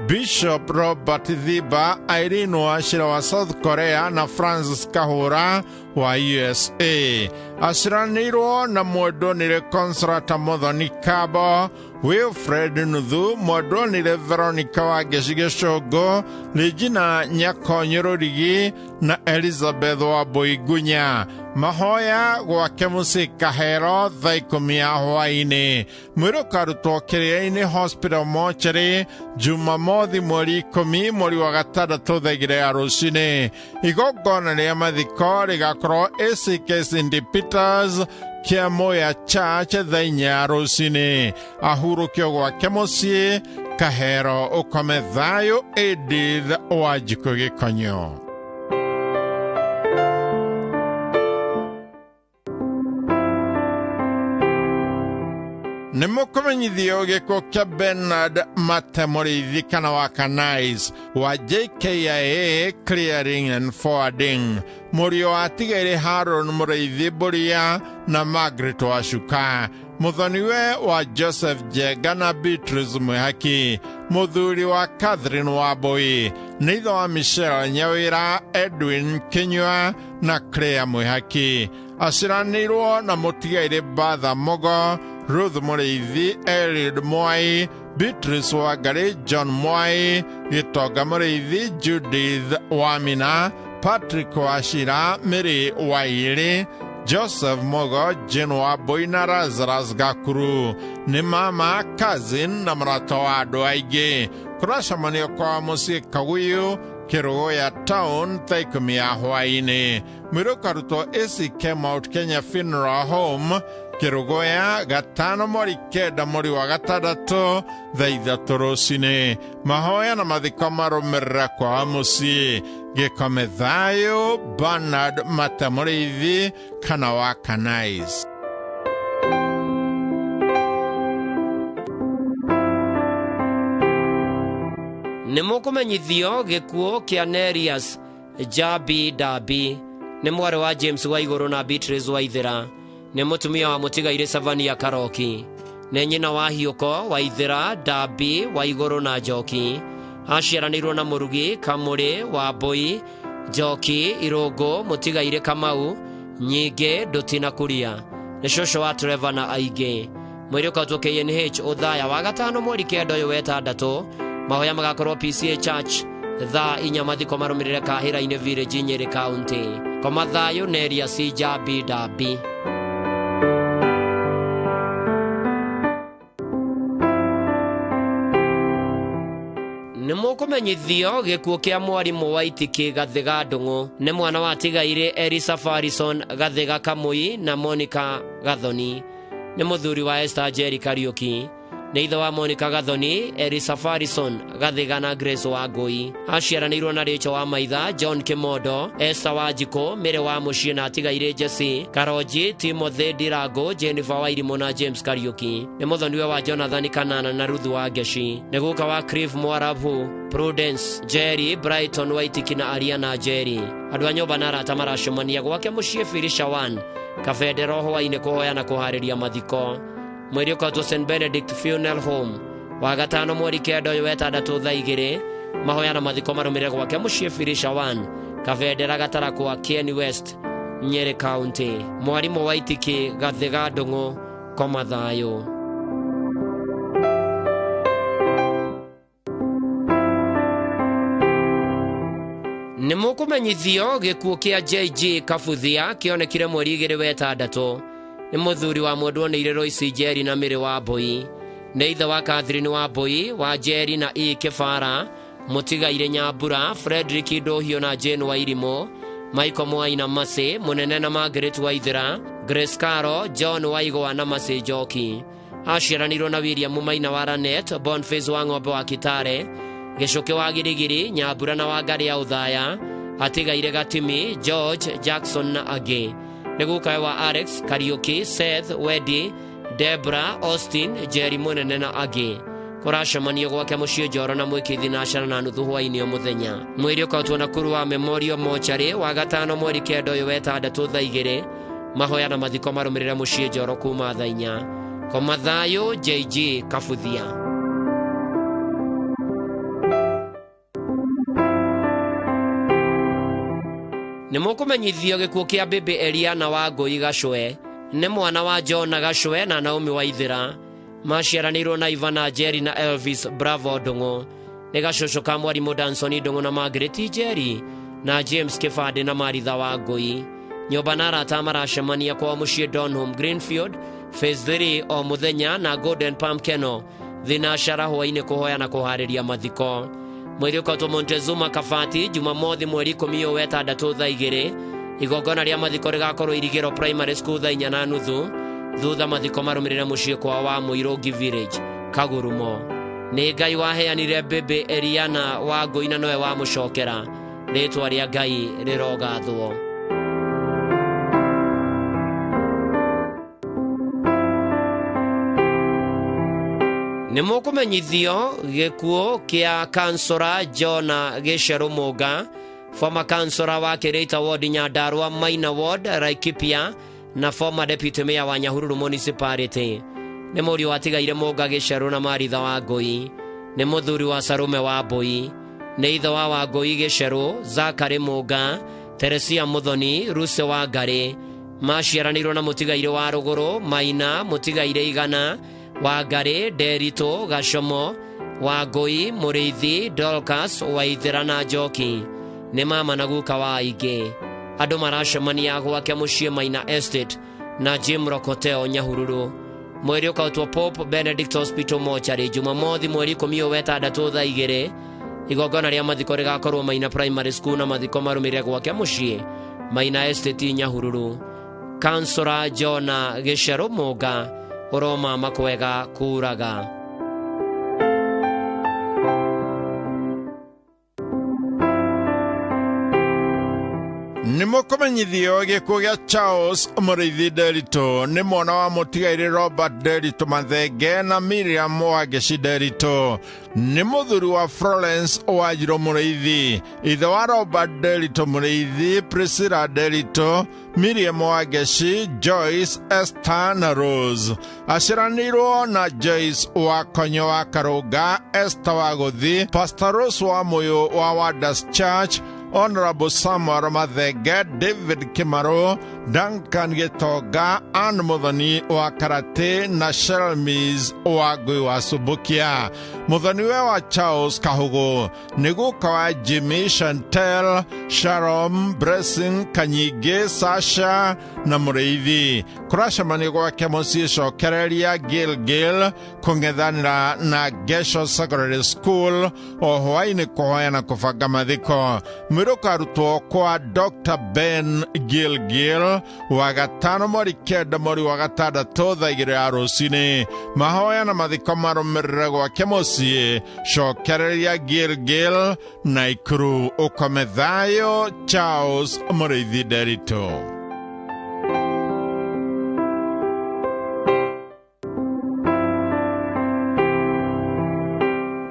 Bishop Robert Thiba, Irene Wachira wa South Korea na Francis Kahura wa USA. Aciranĩirwo na mwendwo nĩrĩ Consolata Muthoni Kabo, Wilfred Nuthu, mwendwo nĩrĩ Veronica wa Ngeci Gĩcũngũ, Regina Nyakonyũ Rũrigi na Elizabeth wa Mbuigunya. Mahoya gwake mũciĩ Kahero thaa 10 ya hwaĩ-inĩ. Mwĩrĩ ũkarutwo Kĩrĩa-inĩ Hospital Mortuary Jumamothi mweri 10 mweri wa gatandatũ thaa 2 ya rũcinĩ. Igongona rĩa mathiko rĩgakorwo ACK St Peters Kĩamũya Church thaa 4 ya rũcinĩ. Ahurũkio gwake mũciĩ Kahero. Ũkome thayũ. Edith Wanjikũ Gĩkonyo. Nĩ mũkũmenyithio gĩkuũ kĩa Bernard Mate Mũrĩithi kana wa Kanais wa JKIA Clearing and Forwarding, mũriũ wa atigairĩ Haron Mũrĩithi Mbũria na Margaret Wacuka, mũthoniwe wa Joseph Njenga na Beatrice Mwĩhaki, mũthuri wa Catherine Wambui, nĩ ithe wa Michelle Nyawĩra, Edwin Kinyua na Claire Mwĩhaki. Aciranĩirwo na mũtigairĩ Batha Mugo, Ruth Mũrĩithi, Eliud Mwai, Beatrice Wangari, John Mwai, Gĩtonga Mũrĩithi, Judith Wamina, Patrick Wachira, Mary Wairi, Joseph Mugo, Jane Wambui na Lazarus Gakuru. Nĩ mama, cousin na mũrata wa andũ aingĩ. Kũracemanio kwa mũciĩ Kaguyu, Kĩrũgũya Town thaa 10 ya hwaĩ-inĩ. Mwĩrĩ ũkarutwo ACK Mount Kenya Funeral Home Kĩrũgũya gatano mweri 9 mweri wa gatandatũ thaa 3 rũcinĩ. Mahoya na mathiko marũmĩrĩra kwa mũciĩ. Gĩkome thayũ. Bernard Mate Mũrĩithi kana wa Kanais. Nĩ mũkũmenyithio gĩkuũ kĩa Nerias Jabi Dabi, nĩ mwarĩ wa James Waigũrũ na Beatrice Waithera, nĩ mũtumia wa mũtigairĩ Savania Karoki, nĩ nyina wa Hiũko Waithera Dabi Waigũrũ na Njoki. Aciaranĩirwo na Mũrugi Kamũrĩ wa Mbui, Njoki Irũngũ, mũtigairĩ Kamau, Nyingĩ Ndũti na Kuria, nĩ cũcũ wa Trevor na aingĩ. Mwĩrĩ ũkarutwo KNH Othaya wa gatano mweri 9 ũyũ wetandatũ. Mahoya magakorwo PCA Church thaa 4, mathiko marũmĩrĩre Kahĩra-inĩ Village, Nyeri County. Koma thayũ. Neria C Jabi Dabi. Nĩ mũkũmenyithio gĩkuũ kĩa mwarimũ wa Itiki Gathiga Ndũng'ũ, nĩ mwana wa tigairĩ Elisa Farison Gathiga Kamui na Monica Gathoni, nĩ mũthuri wa Esther Njeri Kariũki, nĩ ithe wa Monica Gathoni, Elisa Farison Gathiga na Grace Wangui. Aciaranĩirwo na Rachel wa Maitha, John Kimondo, Esther Wanjikũ, Mary wa Mũciĩ na atigairĩ Jesse Karonji, Timothy Ndirango, Jennifer Wairimũ na James Kariũki. Nĩ mũthoniwe wa Jonathan Kanana na Ruth wa Ngeci. Nĩ guka wa Cliff Mwarabu, Prudence Jerry, Brighton Waitiki na Ariana Jerry. Andũ a nyũmba na arata maracemania gwake mũciĩ Firisha 1 Kabendero hwaĩ-inĩ kũhoya na kũharĩria mathiko. Mwĩrĩ ũkarutwo St Benedict Funeral Home wa gatano mweri 9 ũyũ wetandatũ thaa 2. Mahoya na mathiko marũmĩrĩre gwake mũciĩ Firisha 1 Kabendera Gatarakwa, Kieni West, Nyeri County. Mwarimũ wa Itiki Gathiga Ndũng'ũ, koma thayũ. Nĩ mũkũmenyithio gĩkuũ kĩa JG Kabuthia kĩonekire mweri 2 wetandatũ. Nĩ mũthuri wa mwendwo nĩ Royce Njeri na Mary wa Mbui, nĩ ithe wa Catherine wa Mbui, wa Njeri na E Kĩbara, mũtigairĩ Nyambura, Frederick Ndũhiũ na Jane Wairimũ, Michael Mwai na Mercy Mũnene na Margaret Waithera, Grace Caro, John Waigwa na Mercy Njoki. Aciaranĩirwo na William Maina wa Lanet, Boniface wa Ng'ombe wa Kitale, Gĩcũkĩ wa Girigiri, Nyambura na Wangarĩ ya Ũthaya, atigaire Gatimi, George, Jackson na angĩ. Nĩ gukawe wa Alex, Kariuki, Seth, Wedi, Debra, Austin, Jerry Mũnene na angĩ. Kũracemanio gwake mũciĩ Njoro na mwĩkĩ thinacana na nuthu hwaĩ-inĩ o mũthenya. Mwĩrĩ ũkautwo Nakuru wa Memorial Mortuary wa gatano mweri 9 ũyũ wetandatũ thaa 2. Mahoya na mathiko marũmĩrĩre mũciĩ Njoro kuma thaa 4. Koma thayũ JG Kabuthia. Nĩ mũkũmenyithio gĩkuũ kĩa Bibi Eliana wa Ngũi Gacwe. Nĩ mwana wa Jona Gacwe na Naomi Waithĩra. Maciaranĩirwo na Ivana Jerry na Elvis Bravo Ndung'u. Nĩ gacũcũ ka mwarimũ Danson Ndung'u na Margaret Jerry na James Kĩbandĩ na Maritha wa Ngũi. Nyũmba na arata maracemania kwao mũciĩ Donholm Greenfield Phase 3 o mũthenya na Golden Palm Keno thinacara hwaĩ-inĩ kũhoya na kũharĩria mathiko. Mwĩrĩ ũkautwo Montezuma Kabati Jumamothi mweri 10 ũyũ wetandatũ thaa 2. Igongona rĩa mathiko rĩgakorwo Irigĩro Primary School thaa 4:30. Thutha mathiko marũmĩrĩre mũciĩ kwao wa Mũirũngi Village Kagurumo. Nĩ Ngai waheanire Bibi Eliana wa Ngũi na nowe wamũcokera. Rĩtwa rĩa Ngai rĩrogathwo. Nĩ mũkũmenyithio gĩkuũ kĩa kansora Jona Gĩcerũ Mũnga, former kansora wa Kĩrĩita Ward Nyandarua Maina Ward Laikipia na former deputy mayor wa Nyahururu Municipality. Nĩ mũriũ watigaire Mũnga Gĩcerũ na Maritha wa Ngũi. Nĩ mũthuri wa Sarume wa Mbũi. Nĩ ithe wa Wangũi Gĩcerũ, Zakary Mũnga, Teresia Mũthoni, Ruse wa Ngarĩ. Maciaranĩirwo na mũtigaire wa Rũgũrũ, Maina, mũtigaire Igana, Wangarĩ, Nderitũ, Gacomo, Wangũi, Mũrĩithi, Dorcas, Waithĩra na Njoki. Nĩ mama na guka wa aingĩ. Andũ maracemania gwake mũciĩ Maina Estate na Jim Rokoteo Nyahururu. Mwĩrĩ ũkautwo Pope Benedict Hospital Mortuary Jumamothi mweri 10 ũyũ wetandatũ thaa 2. Igongona rĩa mathiko rĩgakorwo Maina Primary School na mathiko marũmĩrĩre gwake mũciĩ Maina Estate Nyahururu. Kansora Jona Gĩcerũ Mũnga ũromama kwega kuraga. Nĩ mũkũmenyithio gĩkuũ gĩa Charles Mũrĩithi Nderitũ. Nĩ mwana wa mũtigairĩ Robert Nderitũ Mathenge na Miriam Wangeci Nderitũ. Nĩ mũthuri wa Florence Wanjirũ Mũrĩithi, ithe wa Robert Nderitũ Mũrĩithi, Priscilla Nderitũ, Miriam Wangeci, Joyce, Esther na Rose. Aciaranĩirwo na Joyce wa Konyo wa Karũnga, Esther wa Gũthi, Pastor Rose wa Mũyũ wa Wonders Church, Honorable Samuel Mathenge, David Kimaro, Duncan Gĩtonga, Ann Mũthoni wa Karate na Shelmis wa Ngũi wa Subukia. Mũthoni we wa Charles Kahugu nĩ guka wa Jimmy, Chantel, Sharon, Blessing, Kanyingĩ, Sasha na Mũrĩithi. Kũracemanio gwake mũciĩ Cokereria Gilgil kũng'ethanĩra na Gesho Secondary School o hwaĩ-inĩ kũhoya na kũbanga mathiko. Mwĩrĩ ũkarutwo kwa Dr. Ben Gilgil wa gatano mweri 9 mweri wa gatandatũ thaa 2 ya rũcinĩ. Mahoya na mathiko marũmĩrĩre gwake mũciĩ Cokereria Gilgil Naikuru. Ũkome thayũ. Charles Mũrĩithi Nderitũ.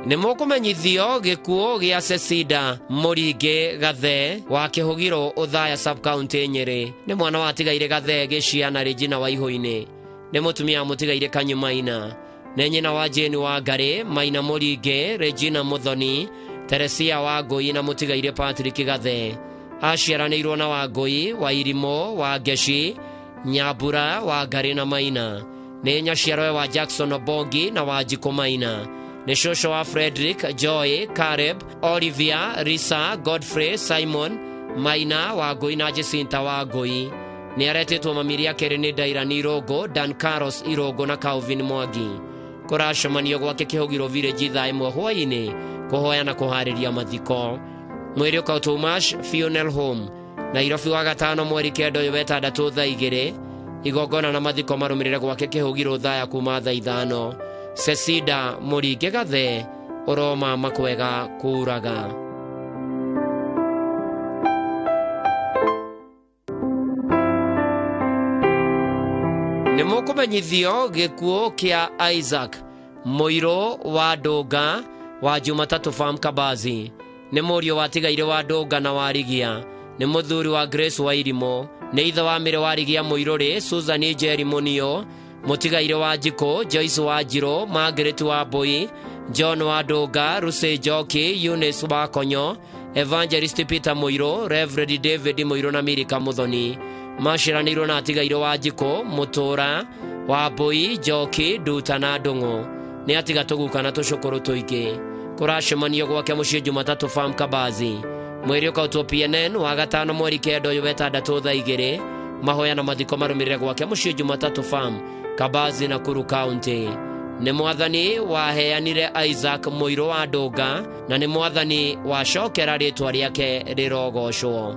Nĩ mũkũmenyithio gĩkuũ gĩa Cecida Mũringĩ Gathe wa Kĩhũgĩro Ũthaya Sub-County Nyĩrĩ. Nĩ mwana watigaire Gathe Gĩcia na Regina Waihũ-inĩ. Nĩ mũtumia wa mũtigaire Kanyumaina. Nĩ nyina wa Jane wa Ngarĩ, Maina Mũringĩ, Regina Mũthoni, Teresia wa Ngũi na mũtigaire Patrick Gathe. Aciaranĩirwo na Wangũi, Wairimũ, Wangeci, Nyambura, Wangarĩ na Maina. Nĩ nyaciarwe wa Jackson Obongi na Wanjikũ Maina. Nĩ cũcũ wa Frederick, Joy, Caleb, Olivia, Risa, Godfrey, Simon, Maina, Wangũi na Jacinta Wangũi. Nĩ aretĩtwo mamiria kerĩ nĩ Dairani Irũngũ, Dan Carlos Irũngũ na Calvin Mwangi. Kũracemanio gwake Kĩhũgĩro Village thaa 1 hwaĩ-inĩ kũhoya na kũharĩria mathiko. Mwĩrĩ ũkautwo Mash Funeral Home Nairobi wa gatano mweri 9 ũyũ wetandatũ thaa 2. Igongona na mathiko marũmĩrĩre gwake kĩhũgirwo thaya kuma thaa 5. Cecida Mũringe Gathe ũroma makwega kũraga. Nĩ mũkũmenyithio gĩkuũ kĩa Isaac Mũirũ wa Ndũnga wa Jumatatũ Farm Kabazi. Nĩ mũriũ watigaire wa Ndũnga na Warigia. Nĩ mũthuri wa Grace Wairimũ. Nĩ ithe wa Mĩrĩ Warigia Mũirũrĩ, Susan Njeri Mũnio, mũtigaire wa Njikũ, Joyce wa Njirũ, Margaret wa Mbui, John wa Ndũnga, Lucy Njoki, Eunice wa Konyo, Evangelist Peter Mũirũ, Reverend David Mũirũ na Mirika Mũthoni. Maciaranĩirwo na atigaire wa Njikũ, Mũtũra, wa Mbui, Njoki, Nduta na Ndũng'ũ. Nĩ atiga tũguka na tũcũkũrũ tũingĩ. Kũracemanio gwake mũciĩ Jumatatũ Farm Kabazi. Mwĩrĩ ũkautwo PNN wa gatano mweri 9 ũyũ wetandatũ thaa 2. Mahoya na mathiko marũmĩrĩre gwake mũciĩ Jumatatũ Farm Kabazi Nakuru County. Nĩ mwathani waheanire Isaac Mũirũ wa Ndũnga na nĩ mwathani wacokera rĩtwa rĩake rĩrogocwo.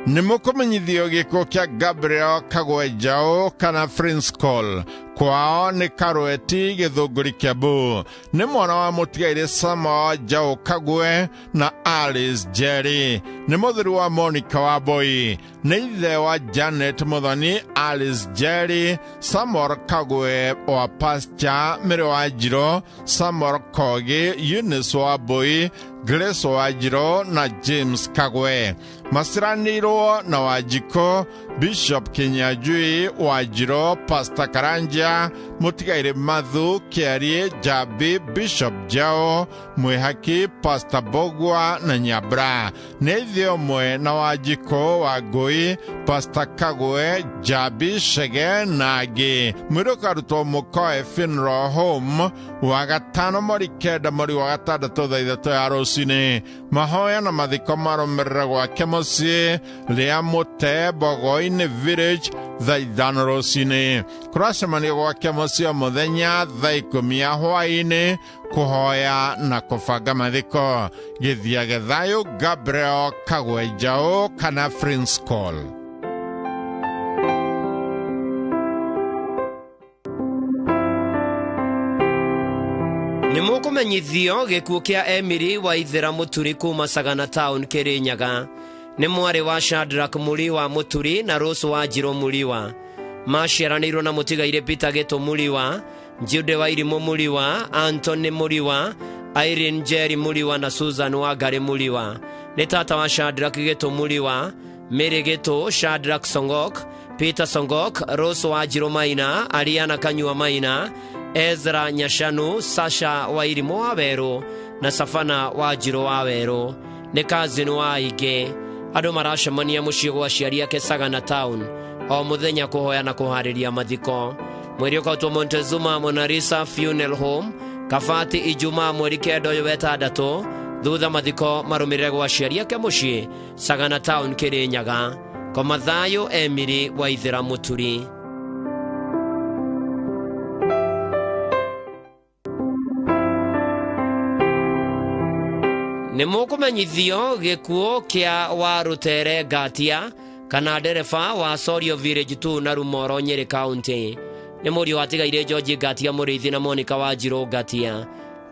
Nĩ mũkũmenyithio gĩkuũ kĩa Gabriel Kagwenjaũ kana Prince Call. Kwao nĩ Karweti Gĩthũngũri Kiambu. Nĩ mwana wa mũtigairĩ Samuel Njaũ Kagwe na Alice Njeri. Nĩ mũthuri wa Monica Wambui. Nĩ ithe wa Janet Mũthoni, Alice Njeri, Samuel Kagwe wa Pastor Mĩrĩ wa Njirũ, Samuel Kogi, Eunice Wambui, Grace Wanjirũ na James Kagwe. Maciranĩirwo na Wanjikũ, Bishop Kinyanjui Wanjirũ, Pastor Karanja, Mũtigairĩ Mathu, Kĩarie, Njambi, Bishop Jao, Mwĩhaki, Pastor Bogwa na Nyambra. Nĩ ithe ũmwe na Wanjikũ wa Ngũi, Pastor Kagwe, Njambi, Chege na angĩ. Mwĩrĩ ũkarutwo Mũkoe Funeral Home wa gatano mweri 9 mweri wa 6 thaa 3 ya rũcinĩ. Mahoya na mathiko marũmĩrĩre gwake mũciĩ rĩa Mũte Bogoinĩ Village thaa 5 rũcinĩ. Kũracemanio gwake mũciĩ o mũthenya thaa 10 ya hwaĩ-inĩ kũhoya na kũbanga mathiko. Gĩthiage thayũ Gabriel Kagwenjaũ kana Prince Call. Nĩ mũkũmenyithio gĩkuũ kĩa Emily Waithera Mũturi kuma Sagana Town Kĩrĩnyaga. Nĩ mwarĩ wa Shadrack Mũriwa Mũturi na Rose wa Njirũ Mũriwa. Maciaranĩirwo na mũtigairĩ Peter Gĩtũ Mũriwa, Jude Wairimũ Mũriwa, Anthony Mũriwa, Irene Njeri Mũriwa na Susan Wangari Mũriwa. Nĩ tata wa Shadrack Gĩtũ Mũriwa, Mary Gĩtũ, Shadrack Songok, Peter Songok, Rose wa Njirũ Maina, Ariana Kanyua Maina, Ezra Nyashanu, Sasha Wairimũ wa Werũ na Safana wa Njirũ wa Werũ. Nĩ kazini wa aingĩ. Andũ maracemania mũciĩ gwa aciari ake Sagana Town o mũthenya kũhoya na kũharĩria mathiko. Mwĩrĩ ũkautwo Montezuma Monarisa Funeral Home Kabati Ijumaa mweri 9 ũyũ wetandatũ. Thutha mathiko marũmĩrĩre gwa aciari ake mũciĩ Sagana Town Kĩrĩnyaga. Koma thayũ Emily Waithera Mũturi. Nĩ mũkũmenyithio gĩkuũ kĩa wa Rũtere Ngatia kana ndereba wa Sorio Village 2 na Rumoro Nyeri County. Nĩ mũriũ watigaire George Ngatia Mũrĩithi na Monica wa Njirũ Ngatia.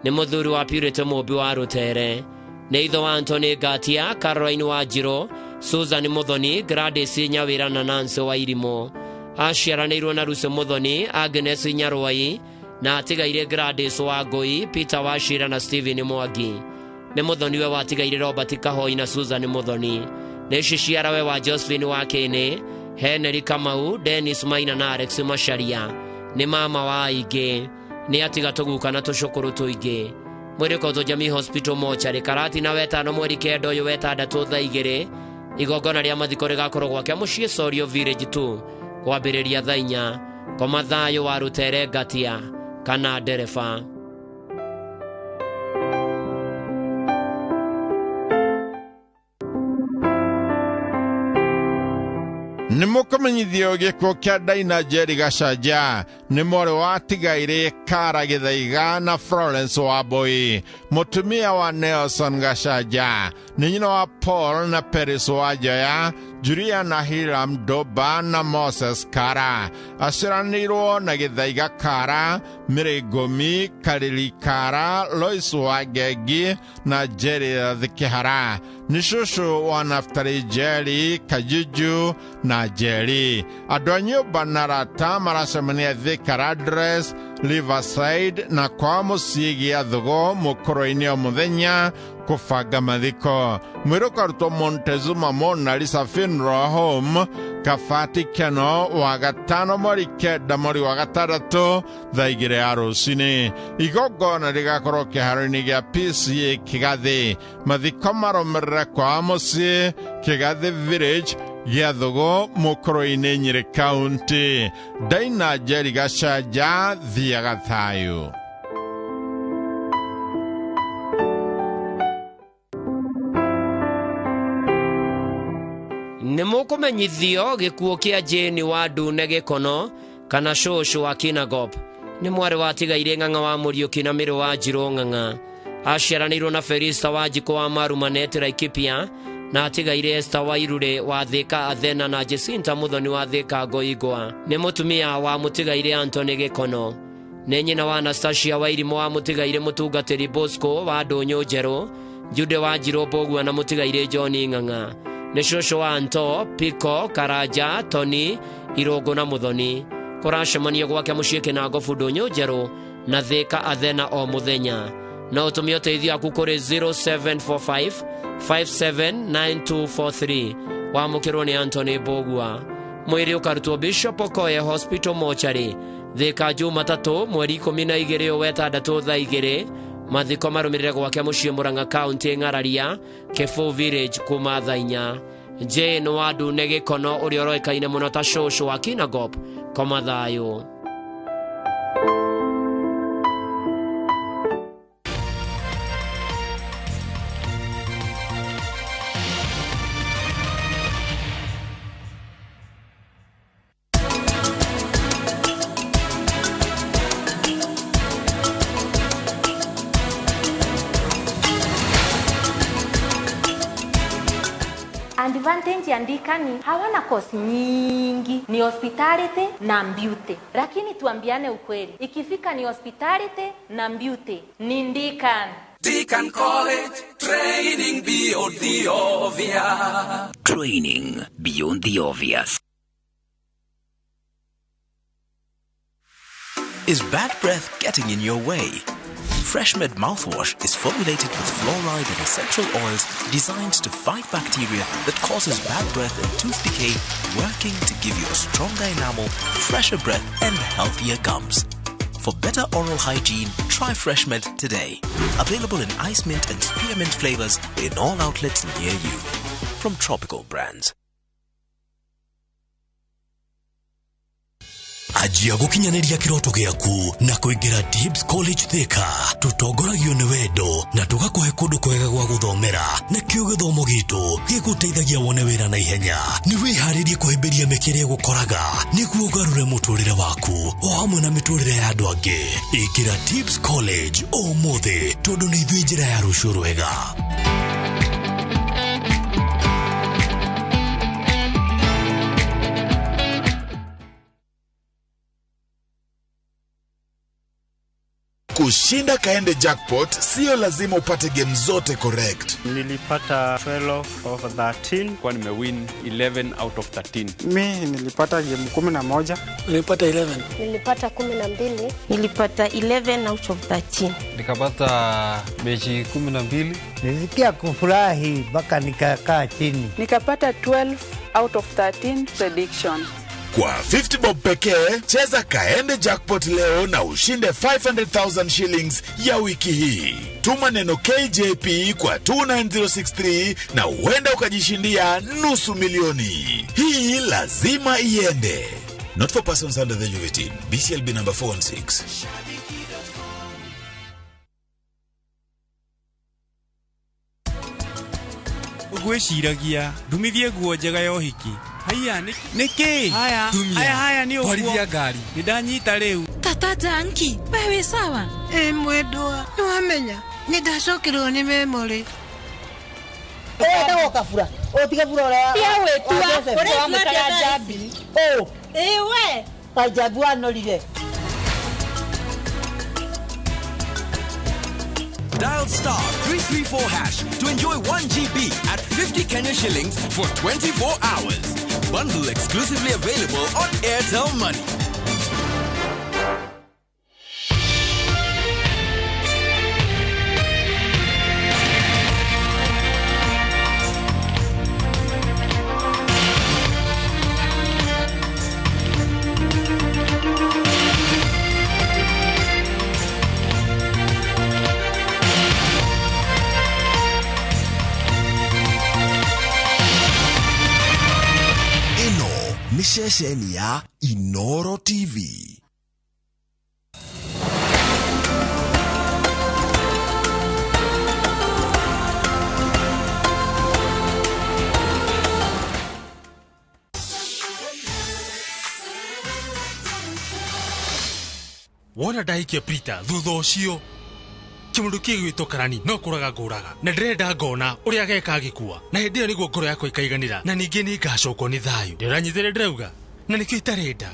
Nĩ mũthuri wa Purity Mũmbi wa Rũtere. Nĩ ithe wa Anthony Ngatia, Caroline wa Njirũ, Susan Mũthoni, Gladys Nyawĩra na Nancy Wairimũ. Aciaranĩirwo na Lucy Mũthoni, Agnes Nyarwai na atigaire Gladys wa Ngũi, Peter wa Shira na Stephen Mwangi. Nĩ mũthoniwe watigaire Robert Kahoi na Susan Mũthoni. Nĩ ciciarawe wa Josephine wa Kĩnĩ, Henry Kamau, Dennis Maina na Alex Macharia. Nĩ mama wa aingĩ. Nĩ atiga tũguka na tũcũkũrũ tũingĩ. Mwĩrĩ ũkautwo Jamii Hospital mochari Karati na wetano mweri 9 ũyũ wetandatũ thaa 2. Igongona rĩa mathiko rĩgakorwo gwake mũciĩ Sorio Village 2 kwambĩrĩria thaa 4. Koma thayũ wa Rũtere Ngatia kana ndereba. Nĩ mũkũmenyithio gĩkuũ kĩa Daina Njeri Gacanja nĩ mwarĩ wa Tigairĩ Kara Gĩthaiga na Florence Wambui, mũtumia wa Nelson Gacanja, nĩ nyina wa Paul na Peris Wanjoya, Julia na Hiram Doba na Moses Kara. Aciaranĩirwo na Gĩthaiga Kara, Mĩrĩ Ngũmi, Kariri Kara, Lois Wangengi na Jerry Kĩhara. Nĩ cũcũ wa Naftali Njeri, Kajuju na Njeri. Andũ a nyũmba na arata maracemania Thika Address, Riverside na kwa mũciĩ Gĩathũgo mũkũrũ-inĩ o mũthenya kũbanga mathiko. Mwĩrĩ ũkarutwo Montezuma Mona Lisa Funeral Home, Kabati Keno, wa gatano mweri 9 mweri wa 6 thaa 2 ya rũcinĩ. Igongona rĩgakorwo kĩharo-inĩ gĩa PCA Kĩgathĩ. Mathiko marũmĩrĩre kwa mũciĩ Kĩgathĩ Village, Gĩathũgo mũkũrũ-inĩ Nyĩrĩ County. Daina Njeri Gacanja, thiaga thayũ. Nĩ mũkũmenyithio gĩkuũ kĩa Jane wa Ndune Gĩkono kana cũcũ wa Kinangop. Nĩ mwarĩ wa Tigairĩ Ng'ang'a wa Mũriũki na Mĩrĩ wa Njirũ Ng'ang'a. Aciaranĩirwo na Felista wa Njikũ wa Marumanet Laikipia na Atigairĩ Esther wa Irure wa Thika Athena na Jacinta Muthoni wa Thika Ngoingwa. Nĩ mũtumia wa Mũtigairĩ Anthony Gĩkono. Nĩ nyina wa Anastasia wa Irimũ wa Mũtigairĩ Mũtungatĩri Bosco wa Ndũnyũ Njerũ, Jude wa Njirũ Mbũgua na Mũtigairĩ John Ng'ang'a. Nĩ cũcũ wa Anto, Piko, Karanja, Tony, Irũngũ na Muthoni. Kũracemanio gwake mũciĩ Kĩnangobu Ndũnyũ Njerũ na Thika Athena o mũthenya. No ũtũmie ũteithio waku kũrĩ 0745 579243. Wamũkĩrwo nĩ Anthony Mbũgua. Mwĩrĩ ũkarutwo Bishop Okoye Hospital Mortuary, Thika Jumatatũ mweri 12 wa 6 thaa 2. Mathiko marũmĩrĩre gwake mũciĩ Murang'a County Ng'araria, Kĩbũ Village kuma thaa 4. Jane wa Ndune Gĩkono ũrĩa ũroĩkaine mũno ta cũcũ wa Kinangop, koma thayũ. Advantage ya Ndikani hawana kosi nyingi, ni hospitality na beauty. Lakini tuambiane ukweli, ikifika ni hospitality na beauty ni Ndikan. Deacon College, training beyond the obvious. Training beyond the obvious. Is bad breath getting in your way? FreshMed mouthwash is formulated with fluoride and essential oils designed to fight bacteria that causes bad breath and tooth decay, working to give you a stronger enamel, fresher breath, and healthier gums. For better oral hygiene, try FreshMed today. Available in ice mint and spearmint flavors in all outlets near you. From Tropical Brands. Anjia gukinyaniria kiroto giaku na kuingira Tibbs College Thika. Tutongoragio ni wendo na tugakuhe kundu kwega gwa guthomera, nakio githomo gitu giguteithagia wone wira na ihenya. Ni wiharirie kuhimbiria mĩkĩre ĩgũkoraga nĩguo ũgarũre mũtũrĩre waku o hamwe na mĩtũrĩre ya andũ angĩ. Ingĩra Tibbs College ũmũthĩ tondũ nĩ ithuĩ njĩra ya rũciũ rwega. Kushinda Kaende Jackpot sio lazima upate game zote correct. Nilipata 12 of 13. Kwa nimewin 11 out of 13. Mi nilipata game 11. Nilipata 11. Nilipata 12. Nilipata 11 out of 13. Nikapata mechi 12. Nilisikia kufurahi mpaka nikakaa chini. Nikapata 12 out of 13 prediction. Kwa 50 bob pekee, cheza Kaende Jackpot leo na ushinde 500,000 shillings ya wiki hii. Tuma neno KJP kwa 29063 na uenda ukajishindia 500,000. Hii lazima iende. Not for persons under the age of 18. BCLB number 416. Ũgwĩciragia ndumithie nguo njega ya ũhiki. Haiya nĩkĩ? Haya haya haya nĩ ũguo. Twarithia ngari. Nĩndanyita rĩu. Tata Janki, wewe sawa? Ĩ mwendwa, nĩwamenya nĩndacokerwo nĩ memory. Wetagwo kabura ũtige bura ũrĩa Tia wĩtua, ũretua atĩa thaa Njambi ũ Ĩ we Wanjambi wanorire. Dial star 334 hash to enjoy 1 GB at 50 Kenya shillings for 24 hours. Bundle exclusively available on Airtel Money. Nĩ ceceni ya Inoro TV. Wona ndahikia Prita thutha ũcio kĩmũndũ kĩgwĩtwo karani no kũraga ngũraga na ndĩrenda ngona ũrĩa ageka agĩkua na hĩndĩ ĩyo nĩguo ngoro yakwa ĩkaiganĩra na ningĩ nĩ ngacokwo nĩ thayũ. Ndĩranyitĩre ndĩrauga na nĩkĩo itarenda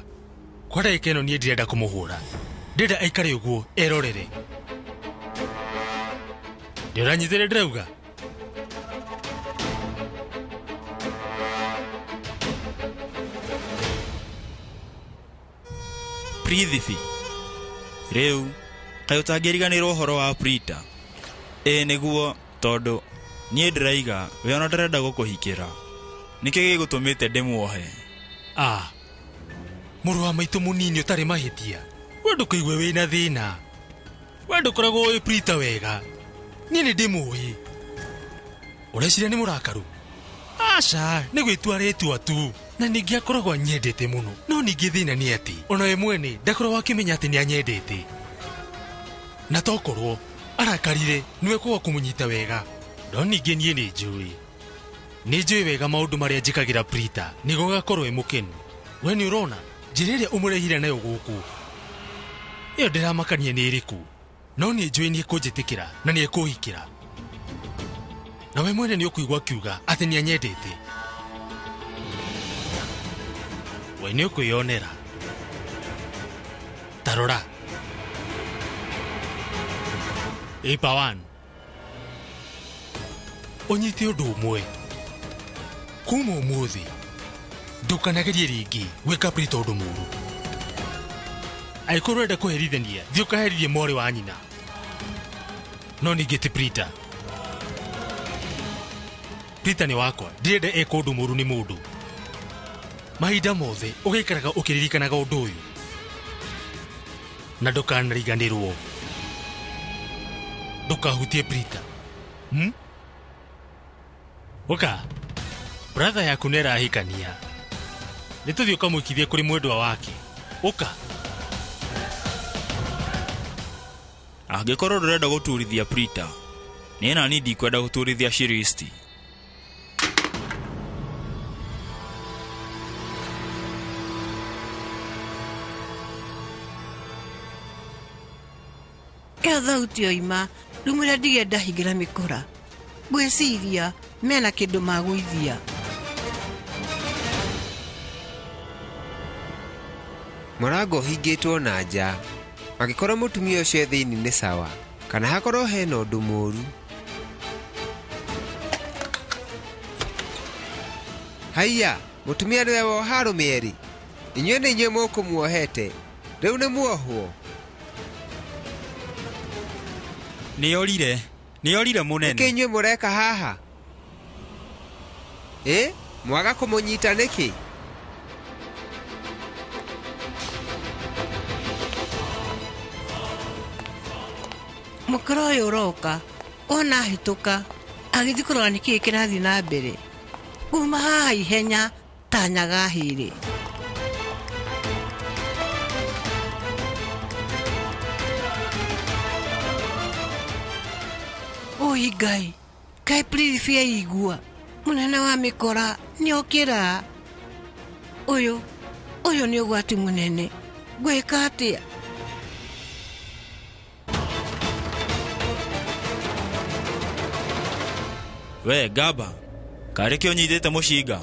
kwa ndagĩka ĩno niĩ ndirenda kũmũhũra, ndĩrenda aikare ũguo erorere. Ndĩranyitĩre ndĩrauga. Prithibi rĩu kaĩ ũtangĩriganĩrwo ũhoro wa Prita? Ĩĩ nĩguo, tondũ niĩ ndĩraiga we ona ndarenda gũkũhikĩra. Nĩkĩ gĩgũtũmĩte ndĩmuohe? Ah, mũrũ wa maitũ mũnini ũtarĩ mahĩtia, we ndũkaigue wĩna thĩna. We ndũkoragwo ũĩ Prita wega, niĩ nĩ ndĩmũĩ. Ũreciria nĩ mũrakaru? Aca, nĩ gwĩtua aretua tu. Na ningĩ akoragwo anyendete mũno. No ningĩ thĩna nĩ atĩ ona we mwene ndakoragwo akĩmenya atĩ nĩ anyendete. Na tokorwo arakarire niwe kwaga kũmũnyita wega. No ningĩ niĩ nĩ njũĩ, nĩ njũĩ wega maũndũ marĩa njĩkagĩra Prita nĩguo gakorwo e mũkenu. We nĩ ũrona njĩra ĩrĩa ũmũrehire nayo gũkũ ĩyo ndĩramakania nĩ ĩrĩkũ, no nĩ njũĩ nĩ ekũnjĩtĩkĩra na nĩ ekũhikĩra. Na we mwene nĩ ũkũigua akiuga atĩ nĩ anyendete. We nĩ ũkwĩyonera. Ta rora. Ĩ Pawan, ũnyite ũndũ ũmwe. Kuma ũmũthĩ ndũkanagerie rĩngĩ gwĩka Prita ũndũ mũũru. Angĩkorwo ũrenda kũherithania, thiĩ ũkaherithie mwarĩ wa nyina. No ningĩ ti Prita. Prita nĩ wakwa, ndirenda ekwo ũndũ mũũru nĩ mũndũ. Mahinda mothe ũgaikaraga ũkĩririkanaga ũndũ ũyũ na ndũkanariganĩrwo. Ndũkahutie Prita. Ũka, brother yaku nĩ arahikania. Nĩ tũthiĩ ũkamũikithie kũrĩ mwendwa wake. Ũka. Angĩkorwo ndũrenda gũturithia Prita, niĩ nani ndikwenda gũturithia Shiristi. Ĩyo thauti yoima rĩu mwĩra ndige ndahingĩra mĩkora. Ngwĩciria mena kĩndũ magũithia. Mũrango ũhingĩtwo na nja. Angĩkorwo mũtumia ũcio e thĩinĩ nĩ sawa, kana hakorwo hena ũndũ mũũru. Haiya, mũtumia nĩwe woha arũme erĩ. Inyuĩ nĩ inyuĩ mũkũmuohete. Rĩu nĩ muohwo. Nĩorire, nĩorire mũnene. Nĩkĩ inyuĩ mũreka haha? Ĩ, mwaga kũmũnyita nĩkĩ? Mũkora ũyũ ũroka ona ahĩtũka agĩthiĩ kũrora nĩkĩĩ kĩrathiĩ na mbere. Kuma haha ihenya ta nyaga hĩrĩ. Oi Ngai, kaĩ Prithvi aigua mũnene wa mĩkora nĩokĩra. Ũyũ ũyũ nĩ ũgwati mũnene. Ngwĩka atĩa? We Gaba, karĩ kĩ ũnyitĩte mũcinga?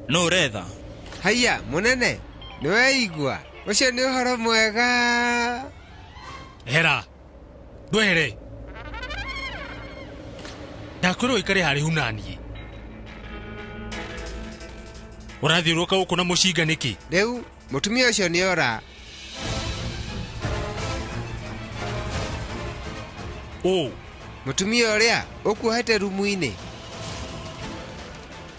Nũ ũretha? Haiya mũnene, nĩ weigua ũcio nĩ ũhoro mwega. Hera, ndwehere. Ndakwĩrwo ũikare haraihu na niĩ. Ũrathiũrũrũka gũkũ na mũcinga nĩkĩ? Rĩu mũtumia ũcio nĩ ora. Ũ? Mũtumia ũrĩa ũkuohete rumu-inĩ.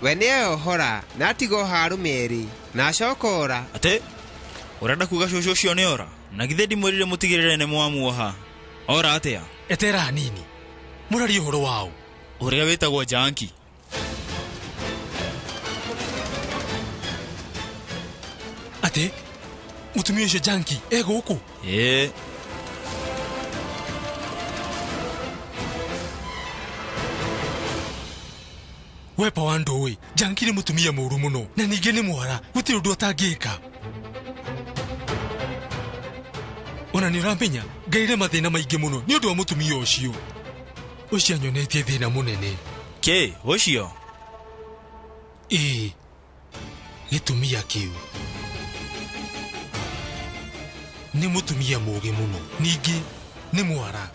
We nĩ eyohora na atiga oha arũme erĩ na acoka ora. Atĩ ũrenda kuga cũcũ ũcio nĩ ora? Na githĩ ndimwĩrire mũtigĩrĩre nĩ mwamuoha? Ora atĩa? Etera hanini. Mũraria ũhoro waũ? Ũrĩa wĩtagwo Janki. Atĩ mũtumia ũcio Janki e gũkũ? Ĩĩ. We pa wa ndũĩ, Janki nĩ mũtumia mũũru mũno na ningĩ nĩ mwara, gũtirĩ ũndũ atangĩka. Ona nĩ ũramenya ngaire mathĩna maingĩ mũno nĩ ũndũ wa mũtumia ũcio. Ũcio anyonetie thĩna mũnene. Kĩ? Ũcio? Ĩĩ, gĩtumia kĩu nĩ mũtumia mũũgĩ mũno, ningĩ nĩ mwara.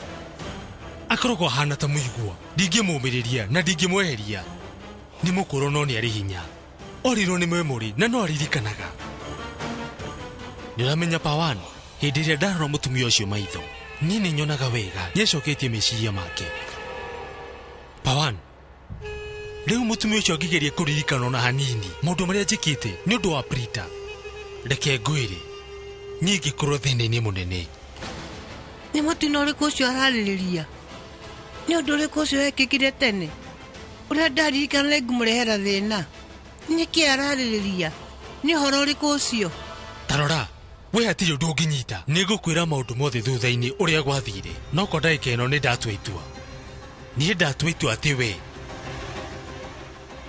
Akoragwo ahana ta mũigua, ndingĩmũmĩrĩria na ndingĩmweheria. Nĩ mũkũrũ no nĩ arĩ hinya. Orirwo nĩ memory na no aririkanaga. Nĩ ũramenya Pawan, hĩndĩ ĩrĩa ndarora mũtumia ũcio maitho, niĩ nĩ nyonaga wega nĩ acoketie meciria make. Pawan, rĩu mũtumia ũcio angĩgeria kũririkana ona hanini maũndũ marĩa njĩkĩte nĩ ũndũ wa Prita, reke ngwĩre, niĩ ngĩkorwo thĩna-inĩ mũnene. Nĩ mũtino ũrĩkũ ũcio ararĩrĩria? Nĩ ũndũ ũrĩkũ ũcio wekĩkire tene? Ũrĩa ndaririkana nĩ ngũmũrehera thĩna. Nĩkĩ ararĩrĩria? Nĩ ũhoro ũrĩkũ ũcio? Tarora, we hatirĩ ũndũ ũngĩnyita. Nĩ ngũkwĩra maũndũ mothe thutha-inĩ ũrĩa gwathire. No kwa ndagĩka ĩno nĩ ndatua itua. Niĩ ndatua itua atĩ we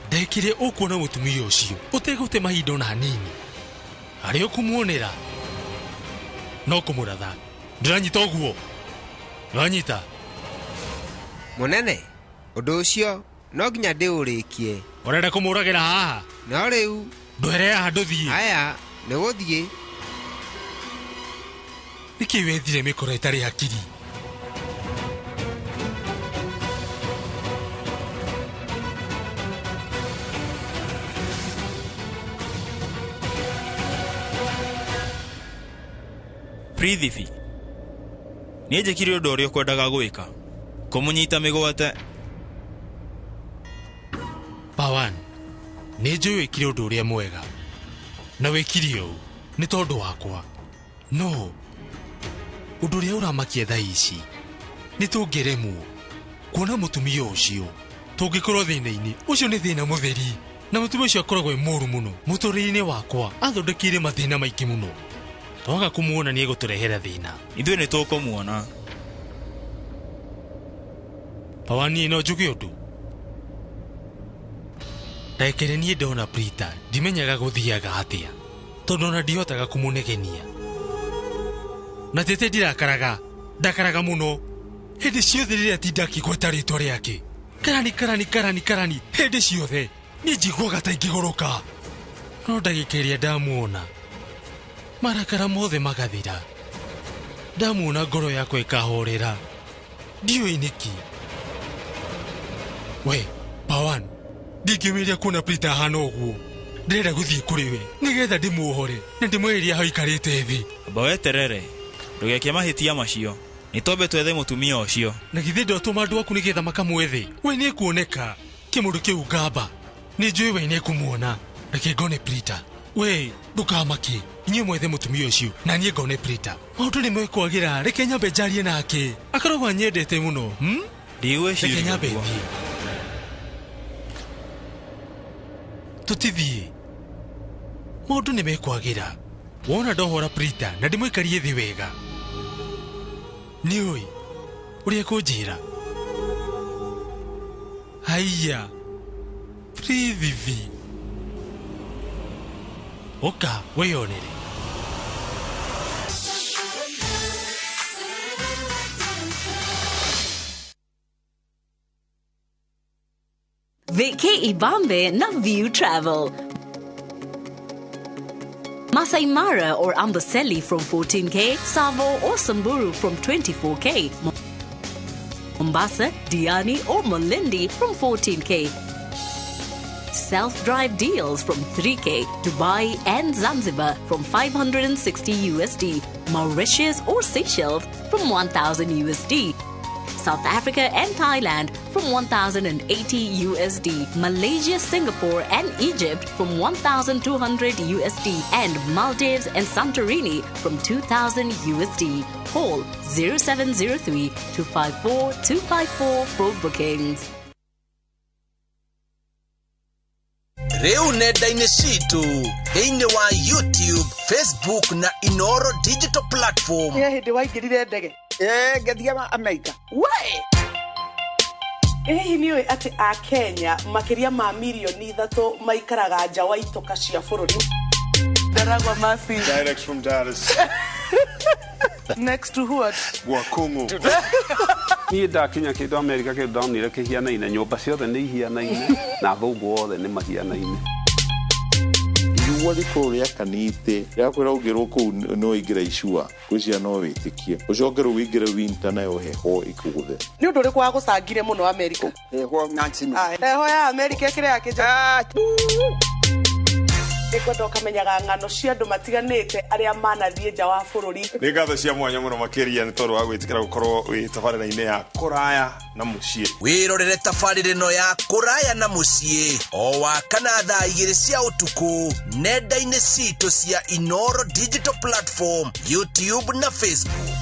ndekire ũkuona mũtumia ũcio ũtegũte mahinda ona hanini. Harĩa ũkũmuonera no kũmũratha. Ndĩranyita ũguo? Ndĩranyita? Mũnene, ũndũ ũcio no nginya ndĩũrĩkie. Ũrenda kũmũragĩra haha? No rĩu ndwere haha ndũthiĩ. Aya, nĩ gũthiĩ. Nĩkĩ wethire mĩkora ĩtarĩ hakiri? Prithibi, niĩ njĩkire ũndũ ũrĩa ũkwendaga gwĩka. Kũmũnyita mĩgwate. Pawan, nĩ njũĩ wĩkire ũndũ ũrĩa mwega. Na wĩkire ũũ nĩ tondũ wakwa. No ũndũ ũrĩa ũramakia thaa ici nĩ tũngĩremwo kuona mũtumia ũcio, tũngĩkorwo thĩna-inĩ. Ũcio nĩ thĩna mũtheri. Na mũtumia ũcio akoragwo e mũũru mũno mũtũrĩre-inĩ wakwa. Athondekeire mathĩna maingĩ mũno. Twaga kũmuona nĩ egũtũrehera thĩna. Ithuĩ nĩ tũkũmuona. Pawan, niĩ no njuge ũndũ. Ndekere niĩ ndona Prita ndimenyaga gũthiaga atĩa, tondũ ona ndihotaga kũmũnegenia. Na tete ndirakaraga, ndakaraga mũno hĩndĩ ciothe rĩrĩa atinda akĩgweta rĩtwa rĩake. Karani karani karani karani hĩndĩ ciothe niĩ njiguaga ta ingĩgũrũka. No ndagĩka ĩrĩa ndamuona marakara mothe magathira. Ndamuona ngoro yakwa ĩkahorera. Ndiũĩ nĩkĩ. We Pawan, ndingĩwĩria kuona Prita ahana ũguo. Ndĩrenda gũthiĩ kũrĩ we nĩgetha ndĩmuohore na ndĩmweherie hau aikarĩte thĩ. Amba weterere, ndũgeke mahĩtia macio. Nĩ twambe twethe mũtumia ũcio. Na githĩ ndwatũma andũ aku nĩgetha makamwethe? We nĩ ekuoneka. Kĩmũndũ kĩu ngamba. Nĩ njũĩ we nĩ ekũmuona. Reke ngone Prita. We ndũkamake. Inyuĩ mwethe mũtumia ũcio na niĩ ngone Prita. Maũndũ nĩ mekwagĩra. Reke nyambe njarie nake. Akoragwo anyendete mũno. Ndigwĩciria Reke nyambe ũguo. thiĩ. Tũtithiĩ. Maũndũ nĩ mekwagĩra. Wona ndohora Prita na ndĩmũikarie thĩ wega. Nĩũĩ ũrĩa ekũnjĩra? Haiya, Prithibi. Ũka wĩyonere. Vacay Ibambe na View Travel. Masai Mara or Amboseli from 14K, Savo or Samburu from 24K, Mombasa, Diani or Malindi from 14K. Self-drive deals from 3K, Dubai and Zanzibar from 560 USD, Mauritius or Seychelles from 1000 USD. South Africa and Thailand from 1080 USD, Malaysia, Singapore and Egypt from 1200 USD, and Maldives and Santorini from 2000 USD. Call 0703 254 254 for bookings. Rĩu nenda-inĩ citũ thĩinĩ wa YouTube, Facebook na Inoro digital platform. Nĩ hĩndĩ waingĩrire ndege? Ngĩthiĩ Amerika. We! Hihi nĩ ũĩ atĩ Akenya makĩria ma mirioni 3 maikaraga nja wa itoka cia bũrũri? Ndaragwa Masi. Direct from Dar es. Next to what? Wakungu. Niĩ ndakinya kĩndũ Amerika kĩndũ ndonire kĩhianaine, nyũmba ciothe nĩ ihianaine na athũngũ othe nĩ mahianaine. Riũa rĩkorwo rĩakanĩte rĩakwĩra ũngĩrwo kũu no ũingĩre icua ngwĩciria no wĩtĩkie ũcoke rĩu ũingĩre winter nayo heho ĩkũgũthe. Nĩ ũndũ ũrĩkũ wagũcangire mũno Amerika? Heho na snow. Heho ya Amerika ĩkĩrĩ ya kĩnja. Nĩngwenda ũkamenyaga ng'ano cia andũ matiganĩte arĩa manathiĩ nja wa bũrũri. Nĩ ngatho cia mwanya mũno makĩria nĩ tondũ wa gwĩtĩkĩra gũkorwo wĩ tabarĩra-inĩ ya kũraya na mũciĩ. Wĩrorere tabarĩra ĩno ya kũraya na mũciĩ o wa kana thaa 2 cia ũtukũ nenda-inĩ citũ cia Inoro digital platform, YouTube na Facebook.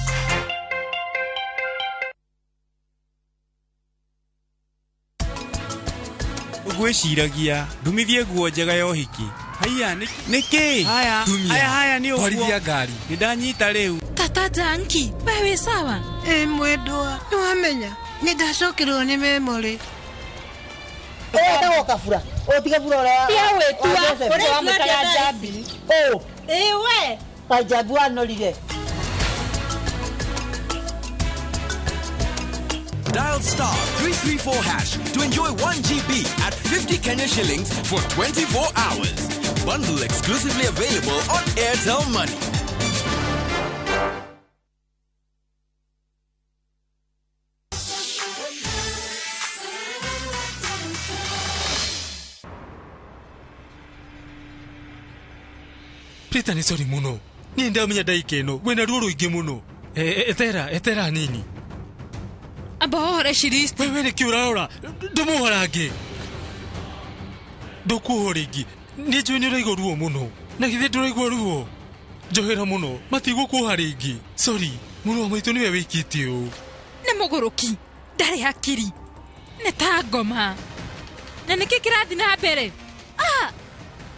Ũgwĩciragia ndumithie nguo njega ya ũhiki. Haiya, nĩkĩ? Haya, haya, haya nĩ ũguo. Twarithia ngari. Nĩndanyita rĩu. Tata Janki, we wĩ sawa? Ĩ mwendwa, nĩwamenya nĩndacokerwo nĩ memory. Wetagwo Kabura. Ũtige bura ũrĩa Tia wĩtua, ũrĩa wamwĩtaga Njambi. Ũ. Ĩ we. Wanjambi wanorire. Dial star 334 hash to enjoy 1 GB at 50 Kenya shillings for 24 hours. Bundle exclusively available on Airtel Money. Peter nĩ sorry mũno. Niĩ ndamenya ndaika ĩno wĩna ruo rũingĩ mũno. Etera, etera nini. Amba wohore Shiristi. Wewe nĩkĩ ũrarora? Ndũmuohora ngĩ. Ndũkuohwo rĩngĩ. Nĩ njũĩ nĩ ũraigua ruo mũno. Na githĩ ndũraigua ruo? Njohera mũno, matigũkuoha rĩngĩ. Sorry, mũrũ wa maitũ nĩwe wĩkĩte ũũ. Nĩ mũgũrũki, ndarĩ hakiri. Nĩ ta ngoma. Na nĩkĩ kĩrathiĩ na mbere? Ah!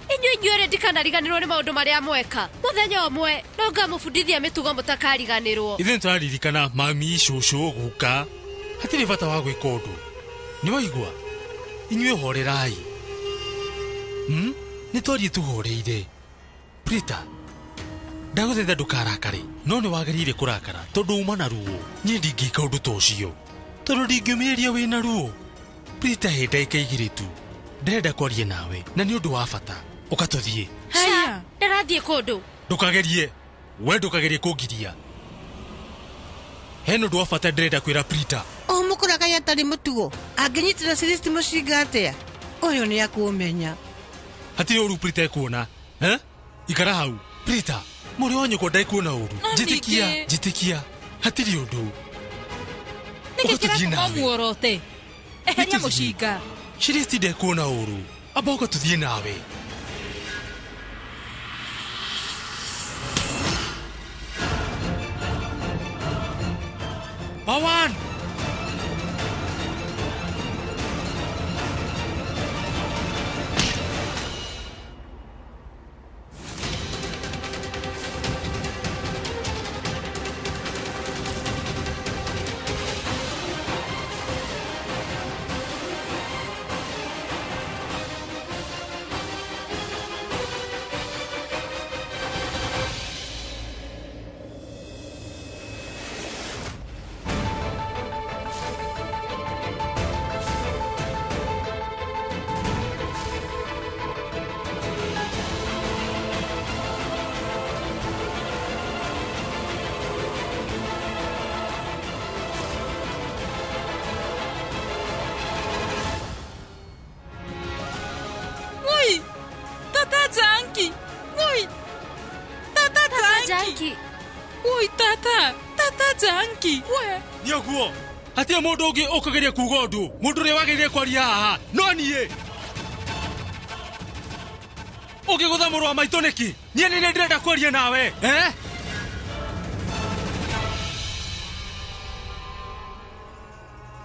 Inyuĩ inyuerĩ ndikanariganĩrwo nĩ maũndũ marĩa mweka. Mũthenya ũmwe no ngamũbundithia mĩtugo mũtakariganĩrwo. Ithuĩ nĩtũraririkana mami, cũcũ, guka. Hatirĩ bata wa gwĩka ũndũ. Nĩ waigua? Inyuĩ horerai. Nĩ twarie tũhoreire. Prita, ndagũthaitha ndũkarakare, no nĩ wagĩrĩire kũrakara tondũ uma na ruo. Niĩ ndingĩka ũndũ ta ũcio tondũ ndingĩũmĩrĩria wĩna ruo. Prita, he ndagĩka 2 tu. Ndĩrenda kwaria nawe na nĩ ũndũ wa bata. Ũka tũthiĩ. Haya, ndĩrathiĩ kũndũ. Ndũkagerie. We ndũkagerie kũngiria. Hena ũndũ wa bata ndĩrenda kwĩra Prita. O mũkũraga atarĩ mũtugo. Angĩnyitĩra Shiristi mũcinga atĩa? Ũyũ nĩ akũmenya. Hatirĩ ũru Prita ekuona. Ikara hau. Prita, mũrĩ wa nyũkwa ndekuona ũru. Njĩtĩkia, njĩtĩkia. Hatirĩ ũndũ. Nĩkĩ kĩratũma ũmuorote? Eheria mũcinga. Shiristi ndekuona ũru. Amba ũka tũthiĩ nawe. Pawan! Woi tata, tata Janki, we. Nĩ ũguo. Hatirĩ mũndũ ũngĩ ũkũgeria kuga ũndũ. Mũndũ ũrĩa wagĩrĩire kwaria haha no niĩ. Ũngĩgũtha mũrũ wa maitũ nĩkĩ? Niĩ nĩ ndĩrenda kwaria nawe. Eh?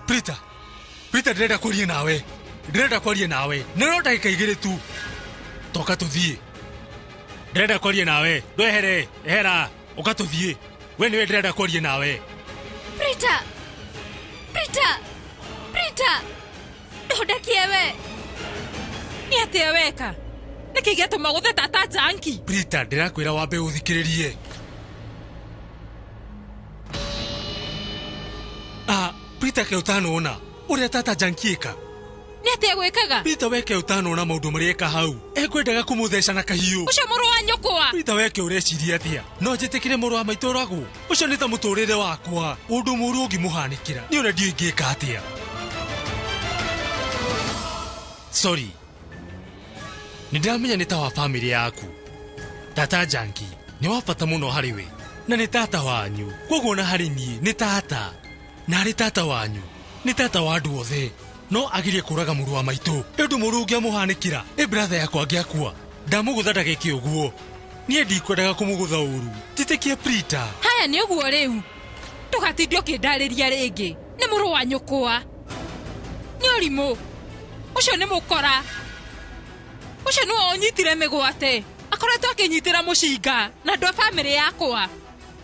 Prita, Prita ndĩrenda kwaria nawe. Ndĩrenda kwaria nawe. Nĩ no ndagĩka igĩrĩ tu. Toka tũthiĩ. Ndĩrenda kwaria nawe. Ndwehere, ehera, ũka tũthiĩ. We nĩwe ndĩrenda kwaria nawe. Prita! Prita! Prita! Ndondekie we. Nĩ atĩa weka? Nĩkĩ gĩatũma gũthe tata Janki? Prita, ndĩrakwĩra wambe ũthikĩrĩrie. Ah, Prita ke ũtanona ũrĩa tata Janki ĩka. Nĩ atĩa gwĩkaga? Prita weke ũtanona maũndũ marĩa eka hau. Ekwendaga kũmũtheca na kahiũ. Ũcio mũrũ wa nyũkwa. Prita weke ũreciria atĩa? No njĩtĩkĩre mũrũ wa maitũ ũragwo? Ũcio nĩ ta mũtũrĩre wakwa. Ũndũ mũũru ũngĩmũhanĩkĩra. Niĩ ona ndiũĩ ingĩka atĩa. Sorry. Nĩ ndĩramenya nĩ ta wa bamĩrĩ yaku. Tata Janki nĩ wa bata mũno harĩ we. Na nĩ tata wanyu. Kwoguo na harĩ niĩ nĩ tata. Na harĩ tata wanyu nĩ tata wa andũ othe. No agirie kũraga mũrũ wa maitũ. Ĩ ũndũ mũũru ũngĩamũhanĩkĩra, ĩ brother yakwa angĩakua. Ndamũgũtha ndageke ũguo. Niĩ ndikwendaga kũmũgũtha ũru. Njĩtĩkie Prita. Haya nĩ ũguo rĩu. Ndũgatinde ũkĩndarĩria rĩngĩ. Nĩ mũrũ wa nyũkwa. Nĩ ũrimũ. Ũcio nĩ mũkora. Ũcio nĩwe ũnyitire mĩgwate. Akoretwo akĩnyitĩra mũcinga na andũ a bamĩrĩ yakwa.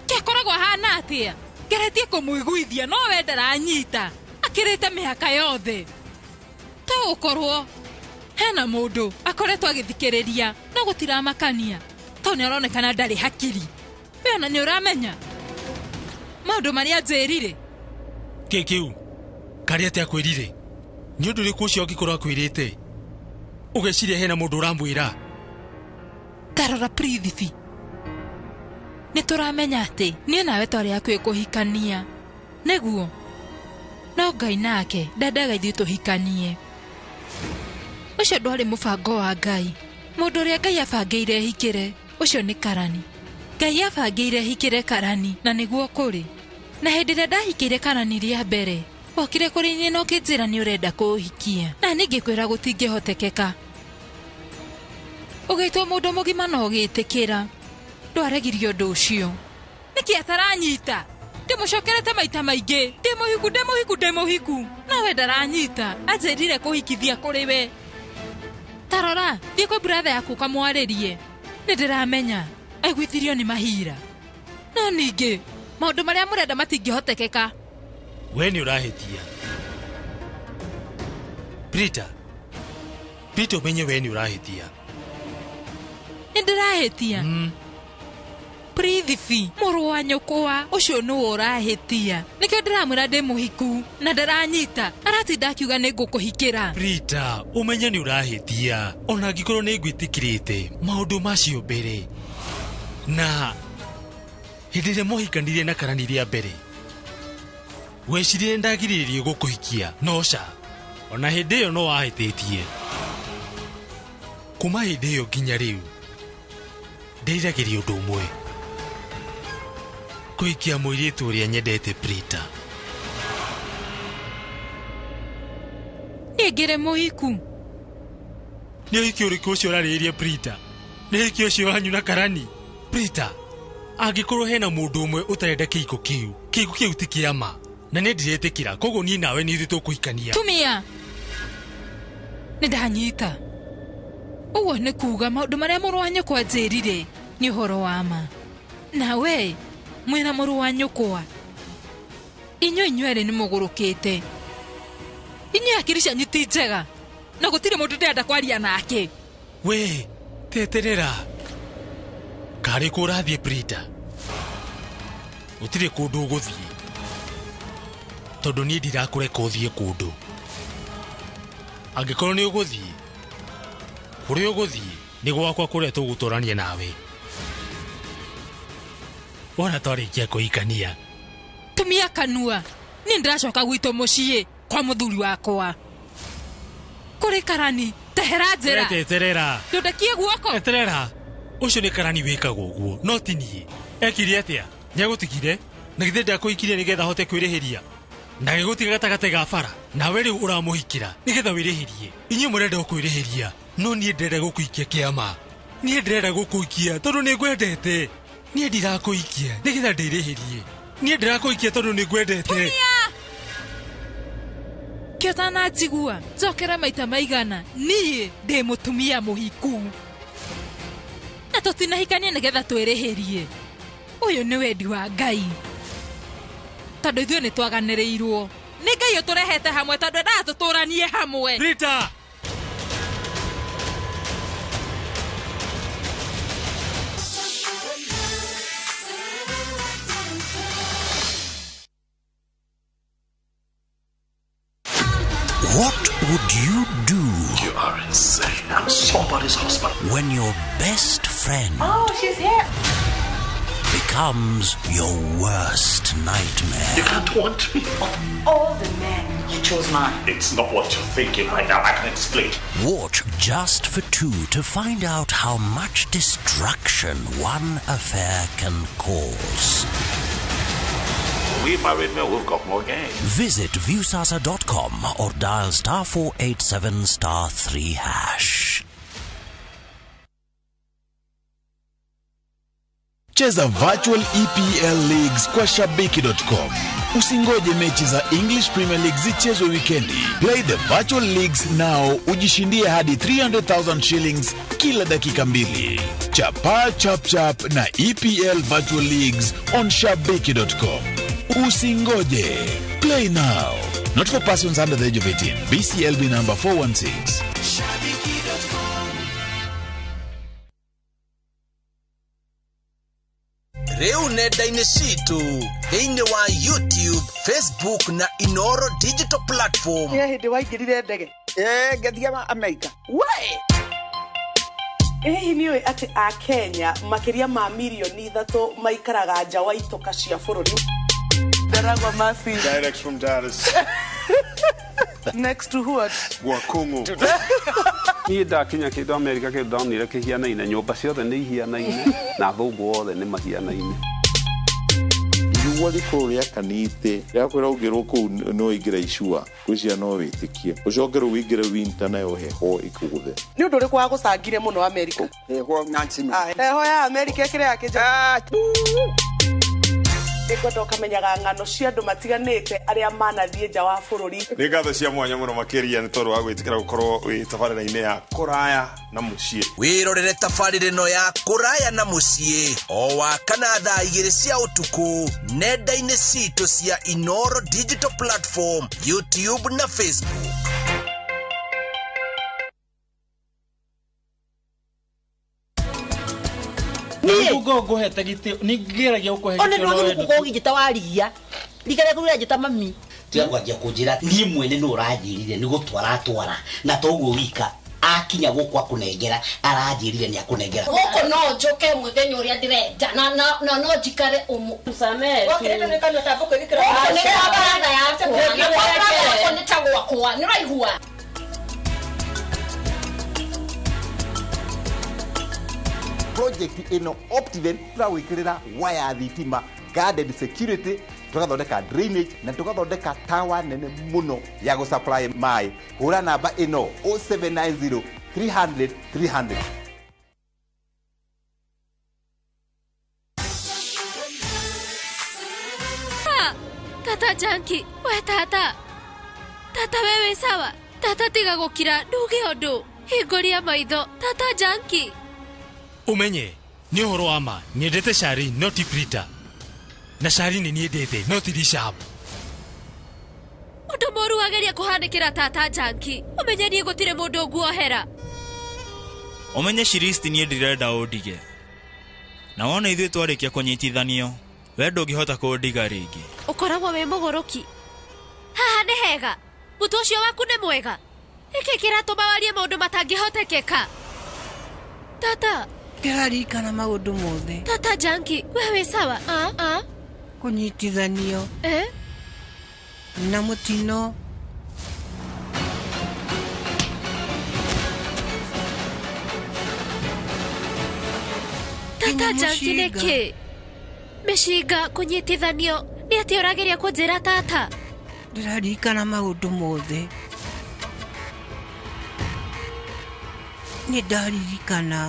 Kĩakoragwo ahana atĩa? Ngeretie kũmũiguithia no we ndaranyita. Akĩrĩte mĩhaka yothe. To gũkorwo hena mũndũ akoretwo agĩthikĩrĩria no gũtiramakania tondũ nĩ aronekana ndarĩ hakiri. We ona nĩ ũramenya maũndũ marĩa anjĩrire. Kĩ kĩu? Karĩ atĩa akwĩrire? Nĩ ũndũ ũrĩkũ ũcio angĩkorwo akwĩrĩte? Ũgeciria hena mũndũ ũramwĩra? Tarora Prithvi. Nĩ tũramenya atĩ niĩ nawe twarĩ hakuhĩ kũhikania. Nĩguo. No Ngai nake ndendaga ithuĩ tũhikanie. Ũcio ndwarĩ mũbango wa Ngai. Mũndũ ũrĩa Ngai abangĩire hikĩre, ũcio nĩ Karani. Ngai abangĩire hikĩre Karani na nĩguo kũrĩ. Na hĩndĩ ĩrĩa ndahikĩire Karani rĩa mbere, okire kũrĩ niĩ na ũkĩnjĩra nĩ ũrenda kũũhikia. Na niĩ ngĩkwĩra gũtingĩhotekeka. Ũgĩtwo mũndũ mũgima na ũgĩtĩkĩra. Ndwaregirie ũndũ ũcio. Nĩkĩ ataranyita? Ndĩmũcokerete maita maingĩ. Ndĩ mũhiku, ndĩ mũhiku, ndĩ mũhiku. No we ndaranyita. Anjĩrire kũhikithia kũrĩ we. Tarora, thiĩ kwĩ brother yaku ũkamwarĩrie. Nĩ ndĩramenya aiguithirio nĩ mahira. No ningĩ maũndũ marĩa mũrenda matingĩhotekeka. We nĩ ũrahĩtia. Prita, Prita ũmenye we nĩ ũrahĩtia. Nĩ ndĩrahĩtia. Prithvi, mũrũ wa nyũkwa, ũcio nĩwe ũrahĩtia. Nĩkĩo ndĩramwĩra ndĩ mũhiku na ndaranyita. Aratinda akiuga nĩ ngũkũhikĩra. Prita, ũmenye nĩ ũrahĩtia. Ona angĩkorwo nĩ ngwĩtĩkĩrĩte maũndũ macio mbere. Na hĩndĩ ĩrĩa mwahikanire na Karani rĩa mbere, weciririe ndagirĩrĩrie gũkũhikia, no ca. Ona hĩndĩ ĩyo no wahĩtĩtie. Kuma hĩndĩ ĩyo nginya rĩu, ndĩriragĩria ũndũ ũmwe. Kũhikia mũirĩtu ũrĩa nyendete Prita. Niĩ ngĩrĩ mũhiku. Nĩ ũhiki ũrĩkũ ũcio ũrarĩrĩria Prita? Nĩ ũhiki ũcio wanyu na Karani? Prita, angĩkorwo hena mũndũ ũmwe ũtarenda kĩhiko kĩu, kĩhiko kĩu ti kĩa ma. Na nĩ ndiretĩkĩra, koguo niĩ nawe nĩ ithuĩ tũkũhikania. Tumia! Nĩ ndanyita. Ũguo nĩ kuga maũndũ marĩa mũrũ wa nyũkwa anjĩrire nĩ ũhoro wa ma. Nawe mwĩna mũrũ wa nyũkwa, inyuĩ inyuerĩ nĩ mũgũrũkĩte. Inyuĩ hakiri cianyu ti njega na gũtirĩ mũndũ ndĩrenda kwaria nake. We, teterera. Karĩ kũ ũrathiĩ Prita? Gũtirĩ kũndũ ũgũthiĩ. Tondũ niĩ ndirakũreka ũthiĩ kũndũ. Angĩkorwo nĩ ũgũthiĩ, kũrĩa ũgũthiĩ nĩ gwakwa kũrĩa tũgũtũrania nawe. Wona twarĩkia kũhikania. Tumia kanua. Niĩ ndĩracoka gwitũ mũciĩ kwa mũthuri wakwa. Kũrĩ Karani, tehera njĩra. Eterera. Ndũndekie guoko. Eterera. Ũcio nĩ Karani wĩkaga ũguo, no ti niĩ. Ekire atĩa? Nĩagũtigire na githĩ ndakũhikirie nĩgetha ahote kwĩrĩhĩria. Na gĩgũtiga gatagatĩ ga bara nawe rĩu ũramũhikĩra nĩgetha wĩrĩhĩrie. Inyuĩ mũrenda kwĩrĩhĩria no niĩ ndĩrenda gũkũikia kĩama. Niĩ ndĩrenda gũkũikia tondũ nĩngwendete. Niĩ ndirakũikia nĩgetha ndĩrĩhĩrie. Niĩ ndĩrakũikia tondũ nĩngwendete. Kĩ ũtananjigua njokera maita maigana niĩ ndĩ mũtumia mũhiku na tũtinahikania nĩgetha twĩrĩhĩrie. Ũyũ nĩ wendi wa Ngai tondũ ithuĩ nĩ twaganĩrĩirwo nĩ Ngai ũtũrehete hamwe tondũ endaga tũtũranie hamwe. Rita! What would you do? You are insane. I'm somebody's husband. When your best friend... Oh, she's here. ...becomes your worst nightmare. You can't want me. Of all the men, you chose mine. It's not what you're thinking right now. I can explain. Watch Just for Two to find out how much destruction one affair can cause. We married men, we've got more game. Visit viewsasa.com or dial *487*3#. Cheza virtual EPL leagues kwa shabiki.com. Usingoje mechi za English Premier League zichezwe wikendi. Play the virtual leagues now, ujishindie hadi 300,000 shillings kila dakika mbili. Chapa chap chap na EPL virtual leagues on shabiki.com. Usingoje. Play now. Not for persons under the age of 18. BCLB number 416. Rĩu nenda-inĩ citũ thĩinĩ wa YouTube, Facebook na Inoro digital platform. He hĩndĩ waingĩrire ndege? Ngĩthiĩ Amerika. We! Hihi nĩũĩ atĩ Akenya makĩria ma mirioni 3 maikaraga nja wa itoka cia bũrũri? Ndaragwa Masi. Direct from Dallas. Next to what? Gwakungu. Niĩ ndakinya kĩndũ Amerika kĩndũ ndonire kĩhianaine, nyũmba ciothe nĩ ihianaine na athũngũ othe nĩ mahianaine. Riũa rĩkorwo rĩakanĩte rĩakwĩra ũngĩrwo kũu no ũingĩre icua gwĩciria no wĩtĩkie ũcoke rĩu ũingĩre winter nayo heho ĩkũgũthe. Nĩ ũndũ ũrĩkũ wagũcangire mũno Amerika? Heho na njino. Heho ya Amerika ĩkĩrĩ ya kĩnja. Nĩngwenda ũkamenyaga ng'ano cia andũ matiganĩte arĩa manathiĩ nja wa bũrũri. Nĩ ngatho cia mwanya mũno makĩria nĩ tondũ wa gwĩtĩkĩra gũkorwo wĩ tabarĩra-inĩ ya kũraya na mũciĩ. Wĩrorere tabarĩra ĩno ya kũraya na mũciĩ o wa kana thaa 2 cia ũtukũ nenda-inĩ citũ cia Inoro digital platform, YouTube na Facebook. Nĩ nguhete gĩtĩo nĩ ngeragia gũkũhe gĩtĩo no wendo. Ona nĩ warigia rika rĩaku rĩranjĩta mami. Tiga kwanjia kũnjĩra niĩ mwene nĩ ũranjĩrire nĩ gũtwara twara na toguo wika akinya gũkũ akũnengera aranjĩrire nĩ akũnengera. Gũkũ no njũke mũthenya ũrĩa ndĩrenda na na no njikare ũmũsamehe. Wakĩrĩte nĩ kanua ta mbũkũ ĩgĩkĩra. Gũkũ nĩ kwa baratha yakwa na kwa baratha yakwa nĩ ta gwakwa nĩ ũraigua. Project ino Optiven turawikirira waya thitima guarded security tugathondeka drainage na tugathondeka tower nene muno ya go supply mai. Hura namba ino 0790 300 300. Tata Janki, we tata. Tata wewe sawa. Tata tiga gũkira nduge ũndũ. Hingũria maitho. Tata Janki. Umenye nĩ ũhoro wa ma nyendete Shari no ti Prita na Shari nĩ niendete no ti Rishab. Ũndũ mũru wageria kũhanĩkĩra tata Janki ũmenye niĩ gũtirĩ mũndũ nguohera. Ũmenye Shiristi niĩ ndirenda ũndige na wona ithuĩ twarĩkia kũnyitithanio we ndũngĩhota kũndiga rĩngĩ. Ũkoragwo wĩ mũgũrũki. Haha nĩ hega mũtwe ũcio waku nĩ mwega. Nĩkĩ kĩratũma warie maũndũ matangĩhotekeka? Tata ndĩraririkana maũndũ mothe. Tata Janki we wĩ sawa? Kũnyitithanio na mũtino. Tata Janki nĩkĩ? Mĩcinga kũnyitithanio. Nĩ atĩa ũrageria kũnjĩra tata? Ndĩraririkana maũndũ mothe. Nĩ ndaririkana.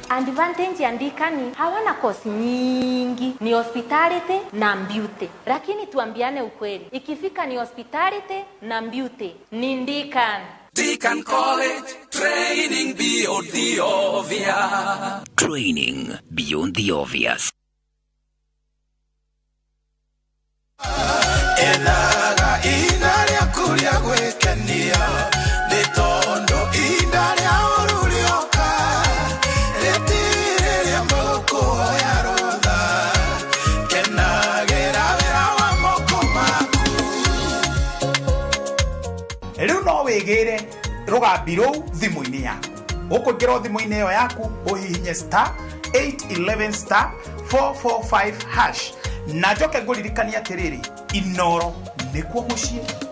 Advantage ya Ndikani hawana kosi nyingi, ni hospitality na beauty. Lakini tuambiane ukweli, ikifika ni hospitality na beauty ni Ndikani. Deacon College, training beyond the obvious. Training beyond the obvious. Enaga ina rĩa kũrĩa gwĩkenia nĩ tondũ inda rĩa ũru rĩoka rĩtirĩ rĩa mũkũhoya rũtha kenagĩra wĩra wa moko maku. Rĩu no wĩgĩre rũgambi rũu thimũ-inĩ yaku. Ũkũingĩra thimũ-inĩ ĩyo yaku ũhihinye star 811 star 445 hash na njoke ngũririkanie atĩrĩrĩ Inoro nĩkuo mũciĩ.